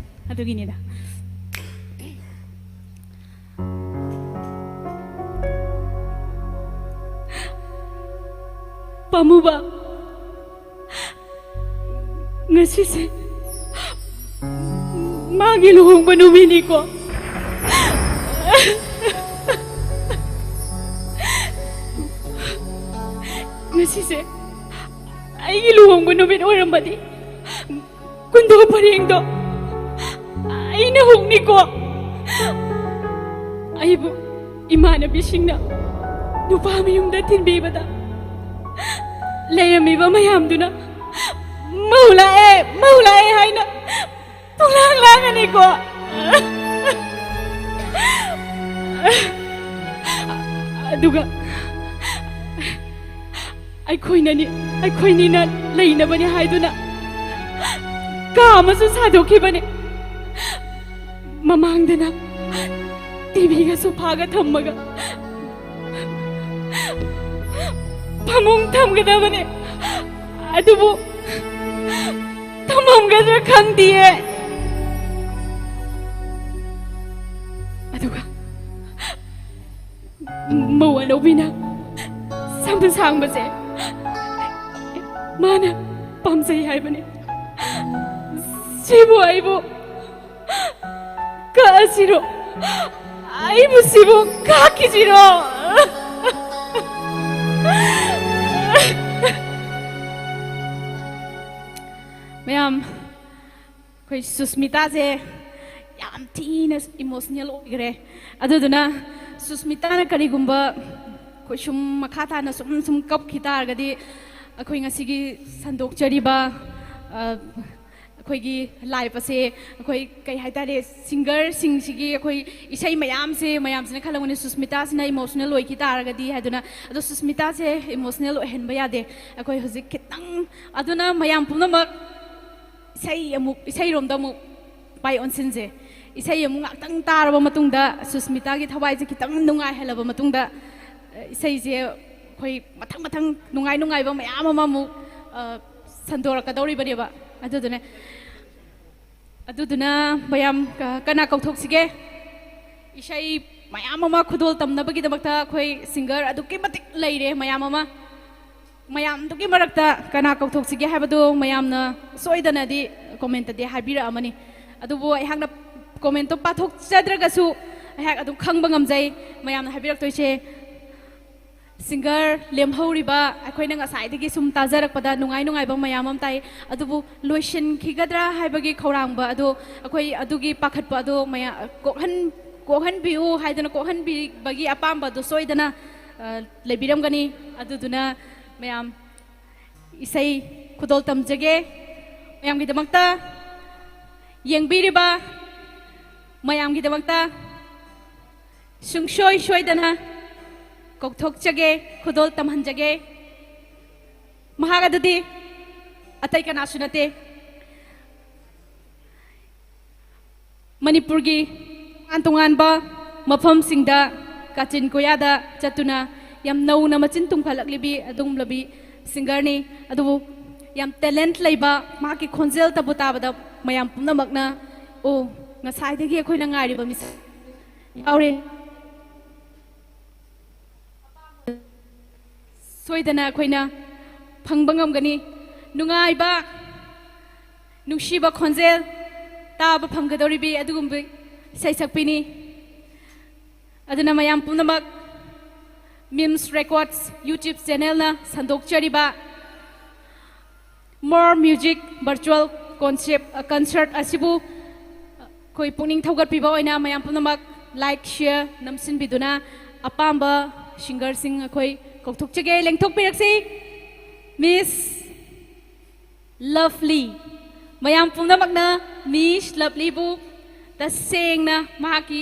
ꯑꯗꯨꯒꯤꯅꯤꯗ꯫ ꯄꯥꯝꯃꯨꯕ, ꯉꯁꯤꯁꯦ ꯃꯥꯒꯤ ꯂꯨꯍꯣꯡꯕ ꯅꯨꯃꯤꯠꯅꯤꯀꯣ꯫ ꯉꯁꯤꯁꯦ ꯑꯩꯒꯤ ꯂꯨꯍꯣꯡꯕ ꯅꯨꯃꯤꯠ ꯑꯣꯏꯔꯝꯃꯗꯤ, ꯀꯨꯟꯗꯣ ꯄꯔꯦꯡꯗꯣ ꯑꯩꯅ ꯍꯨꯛꯅꯤꯀꯣ꯫ ꯑꯩꯕꯨ ꯏꯃꯥꯟꯅꯕꯤꯁꯤꯡꯅ ꯅꯨꯄꯥ ꯃꯌꯨꯝꯗ ꯊꯤꯟꯕꯤꯕꯗ, ꯂꯩꯔꯝꯃꯤꯕ ꯃꯌꯥꯝꯗꯨꯅ "ꯃꯧ ꯂꯥꯛꯑꯦ, ꯃꯧ ꯂꯥꯛꯑꯦ" ꯍꯥꯏꯅ ꯄꯨꯡꯂꯥꯡ ꯂꯥꯡꯉꯅꯤꯀꯣ꯫ ꯑꯗꯨꯒ ꯑꯩꯈꯣꯏꯅꯅꯤ, ꯑꯩꯈꯣꯏꯅꯤꯅ ꯂꯩꯅꯕꯅꯤ ꯍꯥꯏꯗꯨꯅ ꯀꯥ ꯑꯃꯁꯨ ꯁꯥꯗꯣꯛꯈꯤꯕꯅꯤ꯫ ꯃꯃꯥꯡꯗꯅ ꯇꯤꯚꯤꯒ ꯁꯣꯐꯥꯒ ꯊꯝꯃꯒ ꯐꯃꯨꯡ ꯊꯝꯒꯗꯕꯅꯤ꯫ ꯑꯗꯨꯕꯨ ꯊꯝꯃꯝꯒꯗ꯭ꯔꯥ ꯈꯪꯗꯤꯌꯦ꯫ ꯑꯗꯨꯒ ꯃꯧ ꯑꯅꯧꯕꯤꯅ ꯁꯝ ꯁꯥꯡꯕꯁꯦ ꯃꯥꯅ ꯄꯥꯝꯖꯩ ꯍꯥꯏꯕꯅꯦ꯫ ꯁꯤꯕꯨ ꯑꯩꯕꯨ ꯀꯛꯑꯁꯤꯔꯣ? ꯑꯩꯕꯨ ꯁꯤꯕꯨ ꯀꯛꯈꯤꯁꯤꯔꯣ? ꯃꯌꯥꯝ, ꯑꯩꯈꯣꯏ ꯁꯨꯁꯃꯤꯇꯥꯁꯦ ꯌꯥꯝ ꯊꯤꯅ emotional ꯑꯣꯏꯈ꯭ꯔꯦ꯫ ꯑꯗꯨꯗꯨꯅ ꯁꯨꯁꯃꯤꯇꯥꯅ ꯀꯔꯤꯒꯨꯝꯕ ꯑꯩꯈꯣꯏ ꯁꯨꯝ ꯃꯈꯥ ꯇꯥꯅ ꯁꯨꯝ ꯁꯨꯝ ꯀꯞꯈꯤ ꯇꯥꯔꯒꯗꯤ, ꯑꯩꯈꯣꯏ ꯉꯁꯤꯒꯤ ꯁꯟꯗꯣꯛꯆꯔꯤꯕ, ꯑ, ꯑꯩꯈꯣꯏꯒꯤ live ꯑꯁꯦ, ꯑꯩꯈꯣꯏ ꯀꯩ ꯍꯥꯏꯇꯥꯔꯦ, singerꯁꯤꯡꯁꯤꯒꯤ ꯑꯩꯈꯣꯏ ꯏꯁꯩ ꯃꯌꯥꯝꯁꯦ, ꯃꯌꯥꯝꯁꯤꯅ ꯈꯜꯂꯝꯒꯅꯤ ꯁꯨꯁꯃꯤꯇꯥꯁꯤꯅ emotional ꯑꯣꯏꯈꯤ ꯇꯥꯔꯒꯗꯤ ꯍꯥꯏꯗꯨꯅ꯫ ꯑꯗꯣ ꯁꯨꯁꯃꯤꯇꯥꯁꯦ emotional ꯑꯣꯏꯍꯟꯕ ꯌꯥꯗꯦ꯫ ꯑꯩꯈꯣꯏ ꯍꯧꯖꯤꯛ ꯈꯤꯇꯪ, ꯑꯗꯨꯅ ꯃꯌꯥꯝ ꯄꯨꯝꯅꯃꯛ ꯏꯁꯩ ꯑꯃꯨꯛ, ꯏꯁꯩꯔꯣꯝꯗ ꯑꯃꯨꯛ ꯄꯥꯏ ꯑꯣꯟꯁꯤꯟꯁꯦ꯫ ꯏꯁꯩ ꯑꯃꯨꯛ ꯉꯥꯛꯇꯪ ꯇꯥꯔꯕ ꯃꯇꯨꯡꯗ, ꯁꯨꯁꯃꯤꯇꯥꯒꯤ ꯊꯋꯥꯏꯁꯦ ꯈꯤꯇꯪ ꯅꯨꯡꯉꯥꯏꯍꯜꯂꯕ ꯃꯇꯨꯡꯗ, ꯑ, ꯏꯁꯩꯁꯦ ꯑꯩꯈꯣꯏ ꯃꯊꯪ ꯃꯊꯪ ꯅꯨꯡꯉꯥꯏ ꯅꯨꯡꯉꯥꯏꯕ ꯃꯌꯥꯝ ꯑꯃ ꯑꯃꯨꯛ, ꯑ, ꯁꯟꯗꯣꯔꯛꯀꯗꯧꯔꯤꯕꯅꯦꯕ꯫ ꯑꯗꯨꯗꯨꯅ, ꯑꯗꯨꯗꯨꯅ ꯃꯌꯥꯝ ꯀ-, ꯀꯅꯥ ꯀꯧꯊꯣꯛꯁꯤꯒꯦ? ꯏꯁꯩ ꯃꯌꯥꯝ ꯑꯃ ꯈꯨꯗꯣꯜ ꯇꯝꯅꯕꯒꯤꯗꯃꯛꯇ ꯑꯩꯈꯣꯏ singer ꯑꯗꯨꯛꯀꯤ ꯃꯇꯤꯛ ꯂꯩꯔꯦ, ꯃꯌꯥꯝ ꯑꯃ꯫ ꯃꯌꯥꯝꯗꯨꯒꯤ ꯃꯔꯛꯇ ꯀꯅꯥ ꯀꯧꯊꯣꯛꯁꯤꯒꯦ ꯍꯥꯏꯕꯗꯨ ꯃꯌꯥꯝꯅ ꯁꯣꯏꯗꯅꯗꯤ commentꯇꯗꯤ ꯍꯥꯏꯕꯤꯔꯛꯑꯃꯅꯤ꯫ ꯑꯗꯨꯕꯨ ꯑꯩꯍꯥꯛꯅ commentꯇꯣ ꯄꯥꯊꯣꯛꯆꯗ꯭ꯔꯒꯁꯨ ꯑꯩꯍꯥꯛ ꯑꯗꯨꯝ ꯈꯪꯕ ꯉꯝꯖꯩ꯫ ꯃꯌꯥꯝꯅ ꯍꯥꯏꯕꯤꯔꯛꯇꯣꯏꯁꯦ, singer ꯂꯦꯝꯍꯧꯔꯤꯕ ꯑꯩꯈꯣꯏꯅ ꯉꯁꯥꯏꯗꯒꯤ ꯁꯨꯝ ꯇꯥꯖꯔꯛꯄꯗ ꯅꯨꯡꯉꯥꯏ ꯅꯨꯡꯉꯥꯏꯕ ꯃꯌꯥꯝ ꯑꯃ ꯇꯥꯏ꯫ ꯑꯗꯨꯕꯨ ꯂꯣꯏꯁꯤꯟꯈꯤꯒꯗ꯭ꯔꯥ ꯍꯥꯏꯕꯒꯤ ꯈꯧꯔꯥꯡꯕ ꯑꯗꯣ, ꯑꯩꯈꯣꯏ ꯑꯗꯨꯒꯤ ꯄꯥꯈꯠꯄ ꯑꯗꯣ ꯃꯌꯥ-, ꯀꯣꯛꯍꯟ-, ꯀꯣꯛꯍꯟꯕꯤꯌꯨ ꯍꯥꯏꯗꯅ ꯀꯣꯛꯍꯟꯕꯤꯕꯒꯤ ꯑꯄꯥꯝꯕꯗꯣ ꯁꯣꯏꯗꯅ, ꯑ, ꯂꯩꯕꯤꯔꯝꯒꯅꯤ꯫ ꯑꯗꯨꯗꯨꯅ ꯃꯌꯥꯝ ꯏꯁꯩ ꯈꯨꯗꯣꯜ ꯇꯝꯖꯒꯦ ꯃꯌꯥꯝꯒꯤꯗꯃꯛꯇ, ꯌꯦꯡꯕꯤꯔꯤꯕ ꯃꯌꯥꯝꯒꯤꯗꯃꯛꯇ ꯁꯨꯡꯁꯣꯏ ꯁꯣꯏꯗꯅ ꯀꯧꯊꯣꯛꯆꯒꯦ, ꯈꯨꯗꯣꯜ ꯇꯝꯍꯟꯖꯒꯦ꯫ ꯃꯍꯥꯛ ꯑꯗꯨꯗꯤ ꯑꯇꯩ ꯀꯅꯥꯁꯨ ꯅꯠꯇꯦ, ꯃꯅꯤꯄꯨꯔꯒꯤ ꯇꯣꯉꯥꯟ ꯇꯣꯉꯥꯟꯕ ꯃꯐꯝꯁꯤꯡꯗ ꯀꯥꯆꯤꯟ ꯀꯣꯌꯥꯗ ꯆꯠꯇꯨꯅ ꯌꯥꯝ ꯅꯧꯅ ꯃꯆꯤꯟ ꯇꯨꯝꯈꯠꯂꯛꯂꯤꯕꯤ ꯑꯗꯨꯒꯨꯝꯂꯕꯤ singerꯅꯤ꯫ ꯑꯗꯨꯕꯨ ꯌꯥꯝ talent ꯂꯩꯕ, ꯃꯍꯥꯛꯀꯤ ꯈꯣꯟꯖꯦꯜꯇꯕꯨ ꯇꯥꯕꯗ ꯃꯌꯥꯝ ꯄꯨꯝꯅꯃꯛꯅ, "ꯑꯣ, ꯉꯁꯥꯏꯗꯒꯤ ꯑꯩꯈꯣꯏꯅ ꯉꯥꯏꯔꯤꯕ ꯃꯤꯁꯛ ꯌꯥꯎꯔꯦ"꯫ ꯁꯣꯏꯗꯅ ꯑꯩꯈꯣꯏꯅ ꯐꯪꯕ ꯉꯝꯒꯅꯤ꯫ ꯅꯨꯡꯉꯥꯏꯕ, ꯅꯨꯡꯁꯤꯕ ꯈꯣꯟꯖꯦꯜ ꯇꯥꯕ ꯐꯪꯒꯗꯧꯔꯤꯕꯤ ꯑꯗꯨꯒꯨꯝꯕ ꯏꯁꯩ ꯁꯛꯄꯤꯅꯤ꯫ ꯑꯗꯨꯅ ꯃꯌꯥꯝ ꯄꯨꯝꯅꯃꯛ Mims Records YouTube channelꯅ ꯁꯟꯗꯣꯛꯆꯔꯤꯕ More Music virtual concept, ꯑ, concert ꯑꯁꯤꯕꯨ ꯑꯩꯈꯣꯏ ꯄꯨꯛꯅꯤꯡ ꯊꯧꯒꯠꯄꯤꯕ ꯑꯣꯏꯅ ꯃꯌꯥꯝ ꯄꯨꯝꯅꯃꯛ like, share ꯅꯝꯁꯤꯟꯕꯤꯗꯨꯅ ꯑꯄꯥꯝꯕ singerꯁꯤꯡ ꯑꯩꯈꯣꯏ ꯀꯧꯊꯣꯛꯆꯒꯦ, ꯂꯦꯡꯊꯣꯛꯄꯤꯔꯛꯁꯤ꯫ Miss Lovely꯫ ꯃꯌꯥꯝ ꯄꯨꯝꯅꯃꯛꯅ Miss Lovelyꯕꯨ ꯇꯁꯦꯡꯅ ꯃꯍꯥꯛꯀꯤ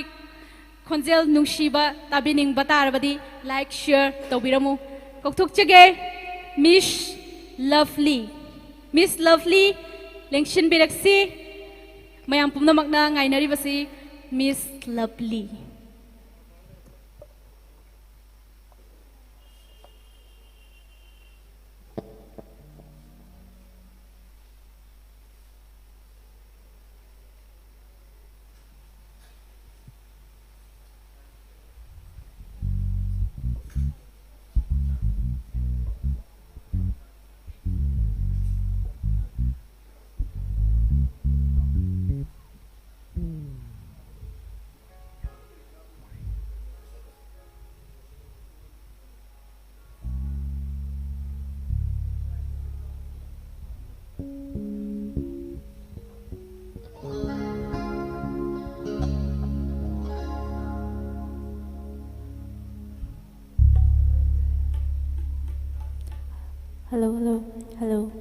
ꯈꯣꯟꯖꯦꯜ ꯅꯨꯡꯁꯤꯕ ꯇꯥꯕꯤꯅꯤꯡꯕ ꯇꯥꯔꯕꯗꯤ like, share ꯇꯧꯕꯤꯔꯝꯃꯨ꯫ ꯀꯧꯊꯣꯛꯆꯒꯦ, Miss Lovely꯫ Miss Lovely, ꯂꯦꯡꯁꯤꯟꯕꯤꯔꯛꯁꯤ꯫ ꯃꯌꯥꯝ ꯄꯨꯝꯅꯃꯛꯅ ꯉꯥꯏꯅꯔꯤꯕꯁꯤ Miss Lovely꯫ Hello, hello, hello.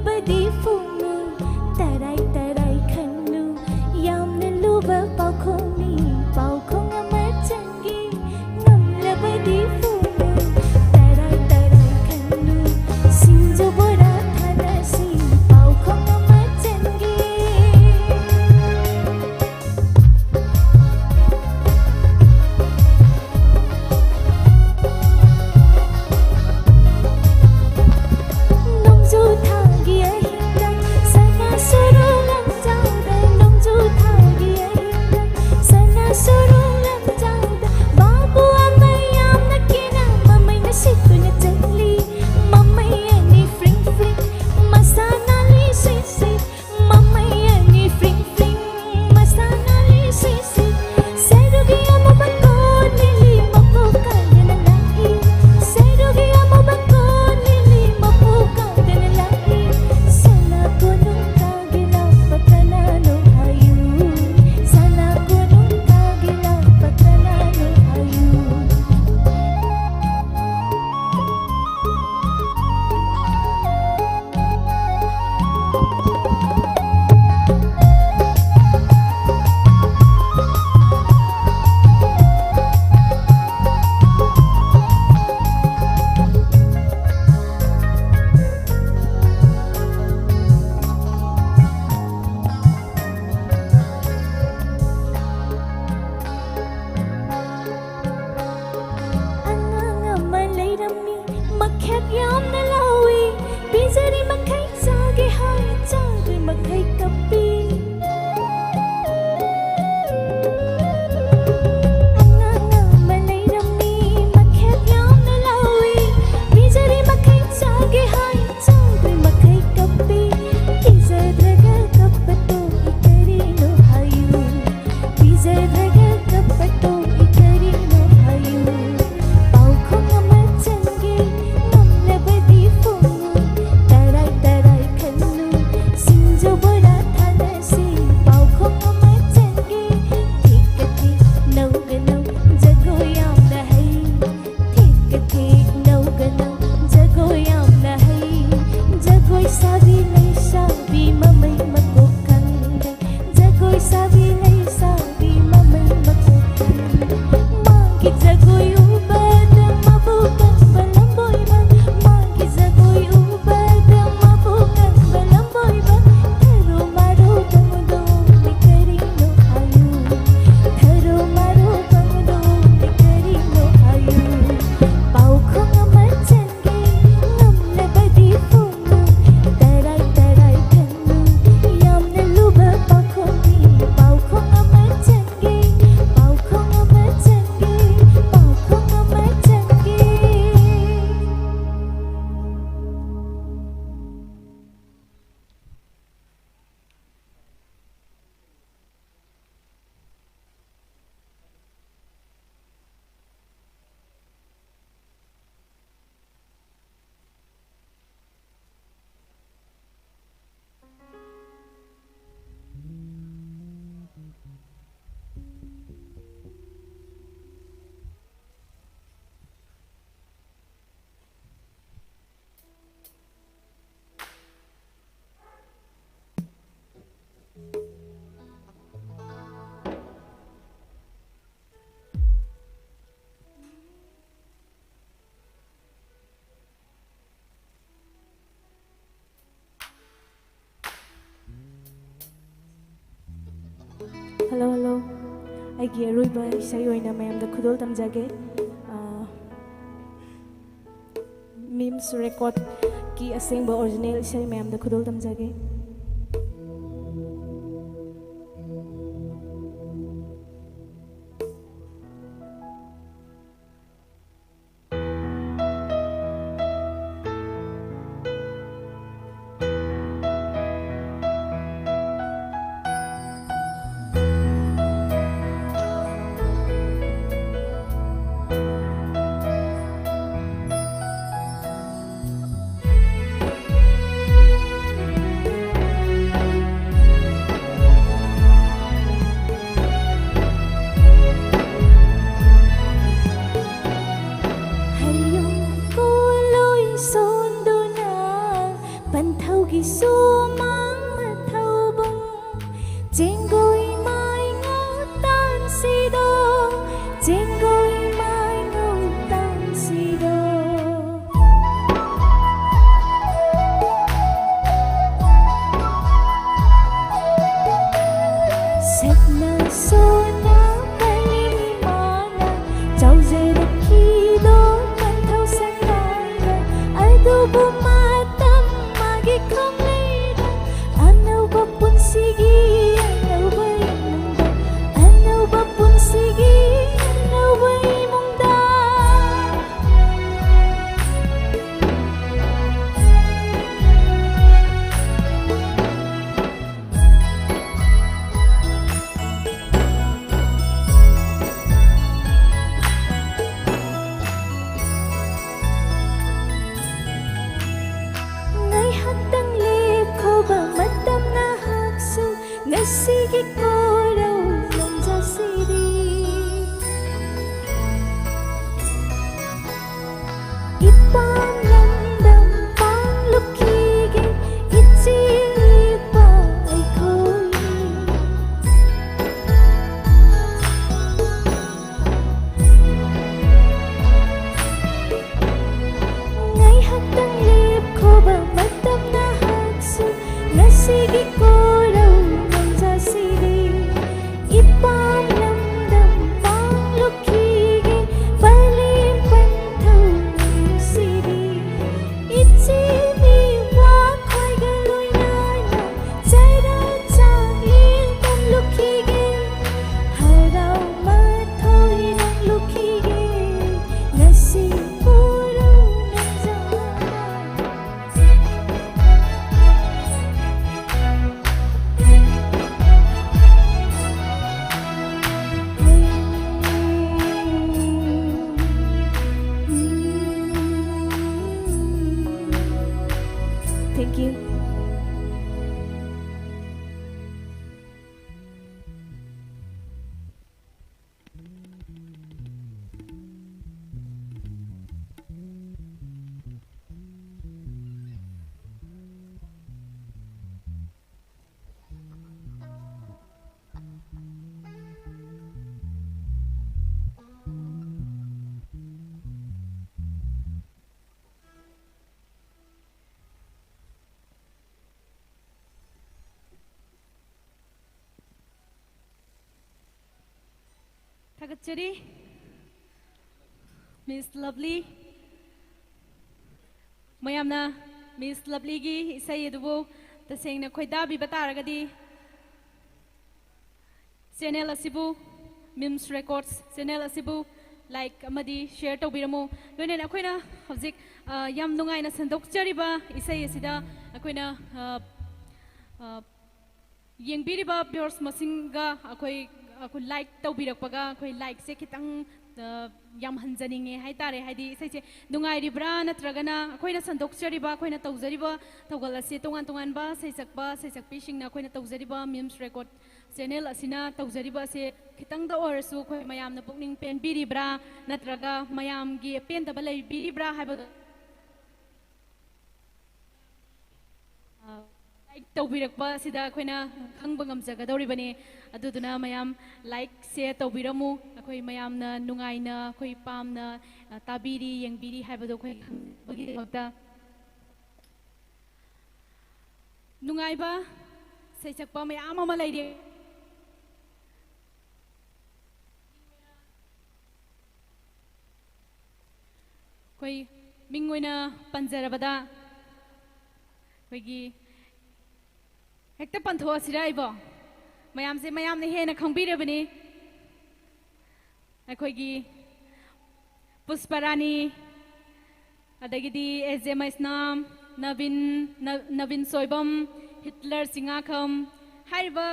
ꯉꯝꯂꯕꯗꯤ ꯐꯨꯅꯨ, ꯇꯔꯥꯏ ꯇꯔꯥꯏ ꯈꯟꯅꯨ, ꯌꯥꯝꯅ ꯂꯨꯕ ꯄꯥꯎꯈꯣꯡꯅꯤ, ꯄꯥꯎꯈꯣꯡ ꯑꯃ ꯆꯪꯒꯦ꯫ ꯉꯝꯂꯕꯗꯤ ꯐꯨꯅꯨ, ꯇꯔꯥꯏ ꯇꯔꯥꯏ ꯈꯟꯅꯨ, ꯁꯤꯡꯖꯨ ꯕꯣꯔꯥ ꯊꯥꯅꯁꯤ, ꯄꯥꯎꯈꯣꯡ ꯑꯃ ꯆꯪꯒꯦ꯫ ꯅꯣꯡꯖꯨ ꯊꯥꯒꯤ ꯑꯍꯤꯡꯗ ꯂꯩꯁꯥꯕꯤ ꯃꯃꯩ ꯃꯀꯣꯛ ꯈꯪꯗꯦ, ꯖꯒꯣꯏ ꯁꯥꯕꯤ ꯂꯩꯁꯥꯕꯤ ꯃꯃꯩ ꯃꯀꯣꯛ ꯈꯪꯗꯦ꯫ ꯃꯥꯒꯤ ꯖꯒꯣꯏ ꯎꯕꯗ ꯃꯕꯨꯛ ꯀꯪꯕ ꯂꯝꯕꯣꯏꯕ, ꯃꯥꯒꯤ ꯖꯒꯣꯏ ꯎꯕꯗ ꯃꯕꯨꯛ ꯀꯪꯕ ꯂꯝꯕꯣꯏꯕ꯫ ꯊꯔꯣ ꯃꯥꯔꯣ ꯄꯪꯗꯣꯡꯅꯤ ꯀꯔꯤꯅꯣ ꯍꯥꯏꯌꯨ, ꯊꯔꯣ ꯃꯥꯔꯣ ꯄꯪꯗꯣꯡꯅꯤ ꯀꯔꯤꯅꯣ ꯍꯥꯏꯌꯨ꯫ ꯄꯥꯎꯈꯣꯡ ꯑꯃ ꯆꯟꯒꯦ ꯉꯝꯂꯕꯗꯤ ꯐꯣꯡꯉꯨ, ꯇꯔꯥꯏ ꯇꯔꯥꯏ ꯈꯪꯉꯨ꯫ ꯌꯥꯝꯅ ꯂꯨꯕ ꯄꯥꯎꯈꯣꯡꯅꯤ, ꯄꯥꯎꯈꯣꯡ ꯑꯃ ꯆꯟꯒꯦ, ꯄꯥꯎꯈꯣꯡ ꯑꯃ ꯆꯟꯒꯦ, ꯄꯥꯎꯈꯣꯡ ꯑꯃ ꯆꯟꯒꯦ꯫ Hello, hello. ꯑꯩꯒꯤ ꯑꯔꯣꯏꯕ ꯏꯁꯩ ꯑꯣꯏꯅ ꯃꯌꯥꯝꯗ ꯈꯨꯗꯣꯜ ꯇꯝꯖꯒꯦ꯫ ꯑꯥ, ꯃꯤꯝꯁ ꯔꯦꯀꯣꯔꯗꯀꯤ ꯑꯁꯦꯡꯕ ꯑꯣꯔꯤꯖꯤꯅꯦꯜ ꯏꯁꯩ ꯃꯌꯥꯝꯗ ꯈꯨꯗꯣꯜ ꯇꯝꯖꯒꯦ꯫ ꯄꯟꯊꯧꯒꯤ ꯁꯨꯃꯥꯡ ꯃꯊꯧꯕꯨꯡ, ꯆꯦꯡꯒꯣꯏ ꯃꯥꯏꯉꯧ ꯇꯥꯟꯁꯤꯗꯣ, ꯆꯦꯡꯒꯣꯏ ꯃꯥꯏꯉꯧ ꯇꯥꯟꯁꯤꯗꯣ꯫ ꯁꯛꯅ ꯁꯣꯟꯅ ꯄꯜꯂꯤ ꯏꯃꯥꯅ, ꯆꯥꯎꯖꯔꯛꯈꯤꯗꯣ ꯄꯟꯊꯧ ꯁꯉꯥꯏꯅ꯫ ꯑꯗꯨꯕꯨ ꯃꯇꯝ ꯃꯥꯒꯤ ꯈꯣꯡꯂꯩꯗ, ꯑꯅꯧꯕ ꯄꯨꯟꯁꯤꯒꯤ ꯑꯅꯧꯕ ꯏꯃꯨꯡꯗ, ꯑꯅꯧꯕ ꯄꯨꯟꯁꯤꯒꯤ ꯑꯅꯧꯕ ꯏꯃꯨꯡꯗ꯫ ꯉꯥꯏꯍꯥꯛꯇꯪ ꯂꯦꯞꯈꯣꯕ ꯃꯇꯝ ꯅꯍꯥꯛꯁꯨ, ꯉꯁꯤꯒꯤ ꯀꯣꯔꯧ ꯅꯣꯡꯖꯥꯁꯤꯗꯤ꯫ ꯏꯄꯥꯝ ꯂꯝꯗꯝ ꯄꯥꯡꯂꯨꯈꯤꯒꯦ, ꯏꯆꯦ ꯏꯄꯥ ꯑꯩꯈꯣꯏ꯫ ꯉꯥꯏꯍꯥꯛꯇꯪ ꯂꯦꯞꯈꯣꯕ ꯃꯇꯝ ꯅꯍꯥꯛꯁꯨ, ꯉꯁꯤꯒꯤ ꯀꯣꯔꯧ ꯅꯣꯡꯖꯥꯁꯤꯗꯤ꯫ ꯏꯄꯥꯝ ꯂꯝꯗꯝ ꯄꯥꯡꯂꯨꯈꯤꯒꯦ, ꯄꯂꯦꯝ ꯄꯟꯊꯧ ꯅꯨꯡꯁꯤꯕꯤ꯫ ꯏꯆꯦ ꯏꯋꯥ ꯈꯣꯏꯒ ꯂꯣꯏꯅꯅ ꯆꯔꯥ ꯆꯥꯛꯂꯦꯟ ꯇꯝꯂꯨꯈꯤꯒꯦ, ꯍꯔꯥꯎ ꯃꯊꯣꯏ ꯂꯥꯡꯂꯨꯈꯤꯒꯦ, ꯉꯁꯤ ꯀꯣꯔꯧ ꯅꯣꯡꯖꯥ꯫ ꯊꯥꯒꯠꯆꯔꯤ꯫ Miss Lovely꯫ ꯃꯌꯥꯝꯅ Miss Lovelyꯒꯤ ꯏꯁꯩ ꯑꯗꯨꯕꯨ ꯇꯁꯦꯡꯅ ꯈꯣꯏꯗꯥꯕꯤꯕ ꯇꯥꯔꯒꯗꯤ, channel ꯑꯁꯤꯕꯨ, Mims Records channel ꯑꯁꯤꯕꯨ like ꯑꯃꯗꯤ share ꯇꯧꯕꯤꯔꯝꯃꯨ꯫ ꯂꯣꯏꯅꯅ ꯑꯩꯈꯣꯏꯅ ꯍꯧꯖꯤꯛ, ꯑ, ꯌꯥꯝ ꯅꯨꯡꯉꯥꯏꯅ ꯁꯟꯗꯣꯛꯆꯔꯤꯕ ꯏꯁꯩ ꯑꯁꯤꯗ ꯑꯩꯈꯣꯏꯅ, ꯑ, ꯑ, ꯌꯦꯡꯕꯤꯔꯤꯕ viewers ꯃꯁꯤꯡꯒ ꯑꯩꯈꯣꯏ, ꯑꯩꯈꯣꯏ like ꯇꯧꯕꯤꯔꯛꯄꯒ ꯑꯩꯈꯣꯏ likeꯁꯦ ꯈꯤꯇꯪ, ꯑ, ꯌꯥꯝꯍꯟꯖꯅꯤꯡꯉꯦ ꯍꯥꯏꯇꯥꯔꯦ꯫ ꯍꯥꯏꯗꯤ ꯏꯁꯩꯁꯦ ꯅꯨꯡꯉꯥꯏꯔꯤꯕ꯭ꯔꯥ, ꯅꯠꯇ꯭ꯔꯒꯅ ꯑꯩꯈꯣꯏꯅ ꯁꯟꯗꯣꯛꯆꯔꯤꯕ, ꯑꯩꯈꯣꯏꯅ ꯇꯧꯖꯔꯤꯕ ꯊꯧꯒꯜ ꯑꯁꯤ ꯇꯣꯉꯥꯟ ꯇꯣꯉꯥꯟꯕ ꯁꯩꯁꯛꯄ, ꯁꯩꯁꯛꯄꯤꯁꯤꯡꯅ ꯑꯩꯈꯣꯏꯅ ꯇꯧꯖꯔꯤꯕ Mims Record channel ꯑꯁꯤꯅ ꯇꯧꯖꯔꯤꯕ ꯑꯁꯦ ꯈꯤꯇꯪꯗ ꯑꯣꯏꯔꯁꯨ ꯑꯩꯈꯣꯏ ꯃꯌꯥꯝꯅ ꯄꯨꯛꯅꯤꯡ ꯄꯦꯟꯕꯤꯔꯤꯕ꯭ꯔꯥ, ꯅꯠꯇ꯭ꯔꯒ ꯃꯌꯥꯝꯒꯤ ꯑꯄꯦꯟꯗꯕ ꯂꯩꯕꯤꯔꯤꯕ꯭ꯔꯥ ꯍꯥꯏꯕꯗꯣ, ꯑ, like ꯇꯧꯕꯤꯔꯛꯄ ꯑꯁꯤꯗ ꯑꯩꯈꯣꯏꯅ ꯈꯪꯕ ꯉꯝꯖꯒꯗꯧꯔꯤꯕꯅꯤ꯫ ꯑꯗꯨꯗꯨꯅ ꯃꯌꯥꯝ likeꯁꯦ ꯇꯧꯕꯤꯔꯝꯃꯨ꯫ ꯑꯩꯈꯣꯏ ꯃꯌꯥꯝꯅ ꯅꯨꯡꯉꯥꯏꯅ, ꯑꯩꯈꯣꯏ ꯄꯥꯝꯅ, ꯑ, ꯇꯥꯕꯤꯔꯤ, ꯌꯦꯡꯕꯤꯔꯤ ꯍꯥꯏꯕꯗꯣ ꯑꯩꯈꯣꯏ ꯈꯪꯕꯒꯤꯗꯃꯛꯇ꯫ ꯅꯨꯡꯉꯥꯏꯕ ꯁꯩꯁꯛꯄ ꯃꯌꯥꯝ ꯑꯃ ꯂꯩꯔꯤ꯫ ꯑꯩꯈꯣꯏ ꯃꯤꯡ ꯑꯣꯏꯅ ꯄꯟꯖꯔꯕꯗ, ꯑꯩꯈꯣꯏꯒꯤ, ꯍꯦꯛꯇ ꯄꯟꯊꯣꯛꯑꯁꯤꯔ ꯑꯩꯕꯣ? ꯃꯌꯥꯝꯁꯦ ꯃꯌꯥꯝꯅ ꯍꯦꯟꯅ ꯈꯪꯕꯤꯔꯕꯅꯤ꯫ ꯑꯩꯈꯣꯏꯒꯤ ꯄꯨꯁꯄꯔꯥꯅꯤ, ꯑꯗꯒꯤꯗꯤ ꯑꯦꯁ ꯖꯦ ꯃꯩꯁꯅꯥꯝ, ꯅꯕꯤꯟ, ꯅ-, ꯅꯕꯤꯟ ꯁꯣꯏꯕꯝ, ꯍꯤꯠꯂꯔ ꯆꯤꯡꯉꯥꯈꯝ, ꯍꯥꯏꯔꯤꯕ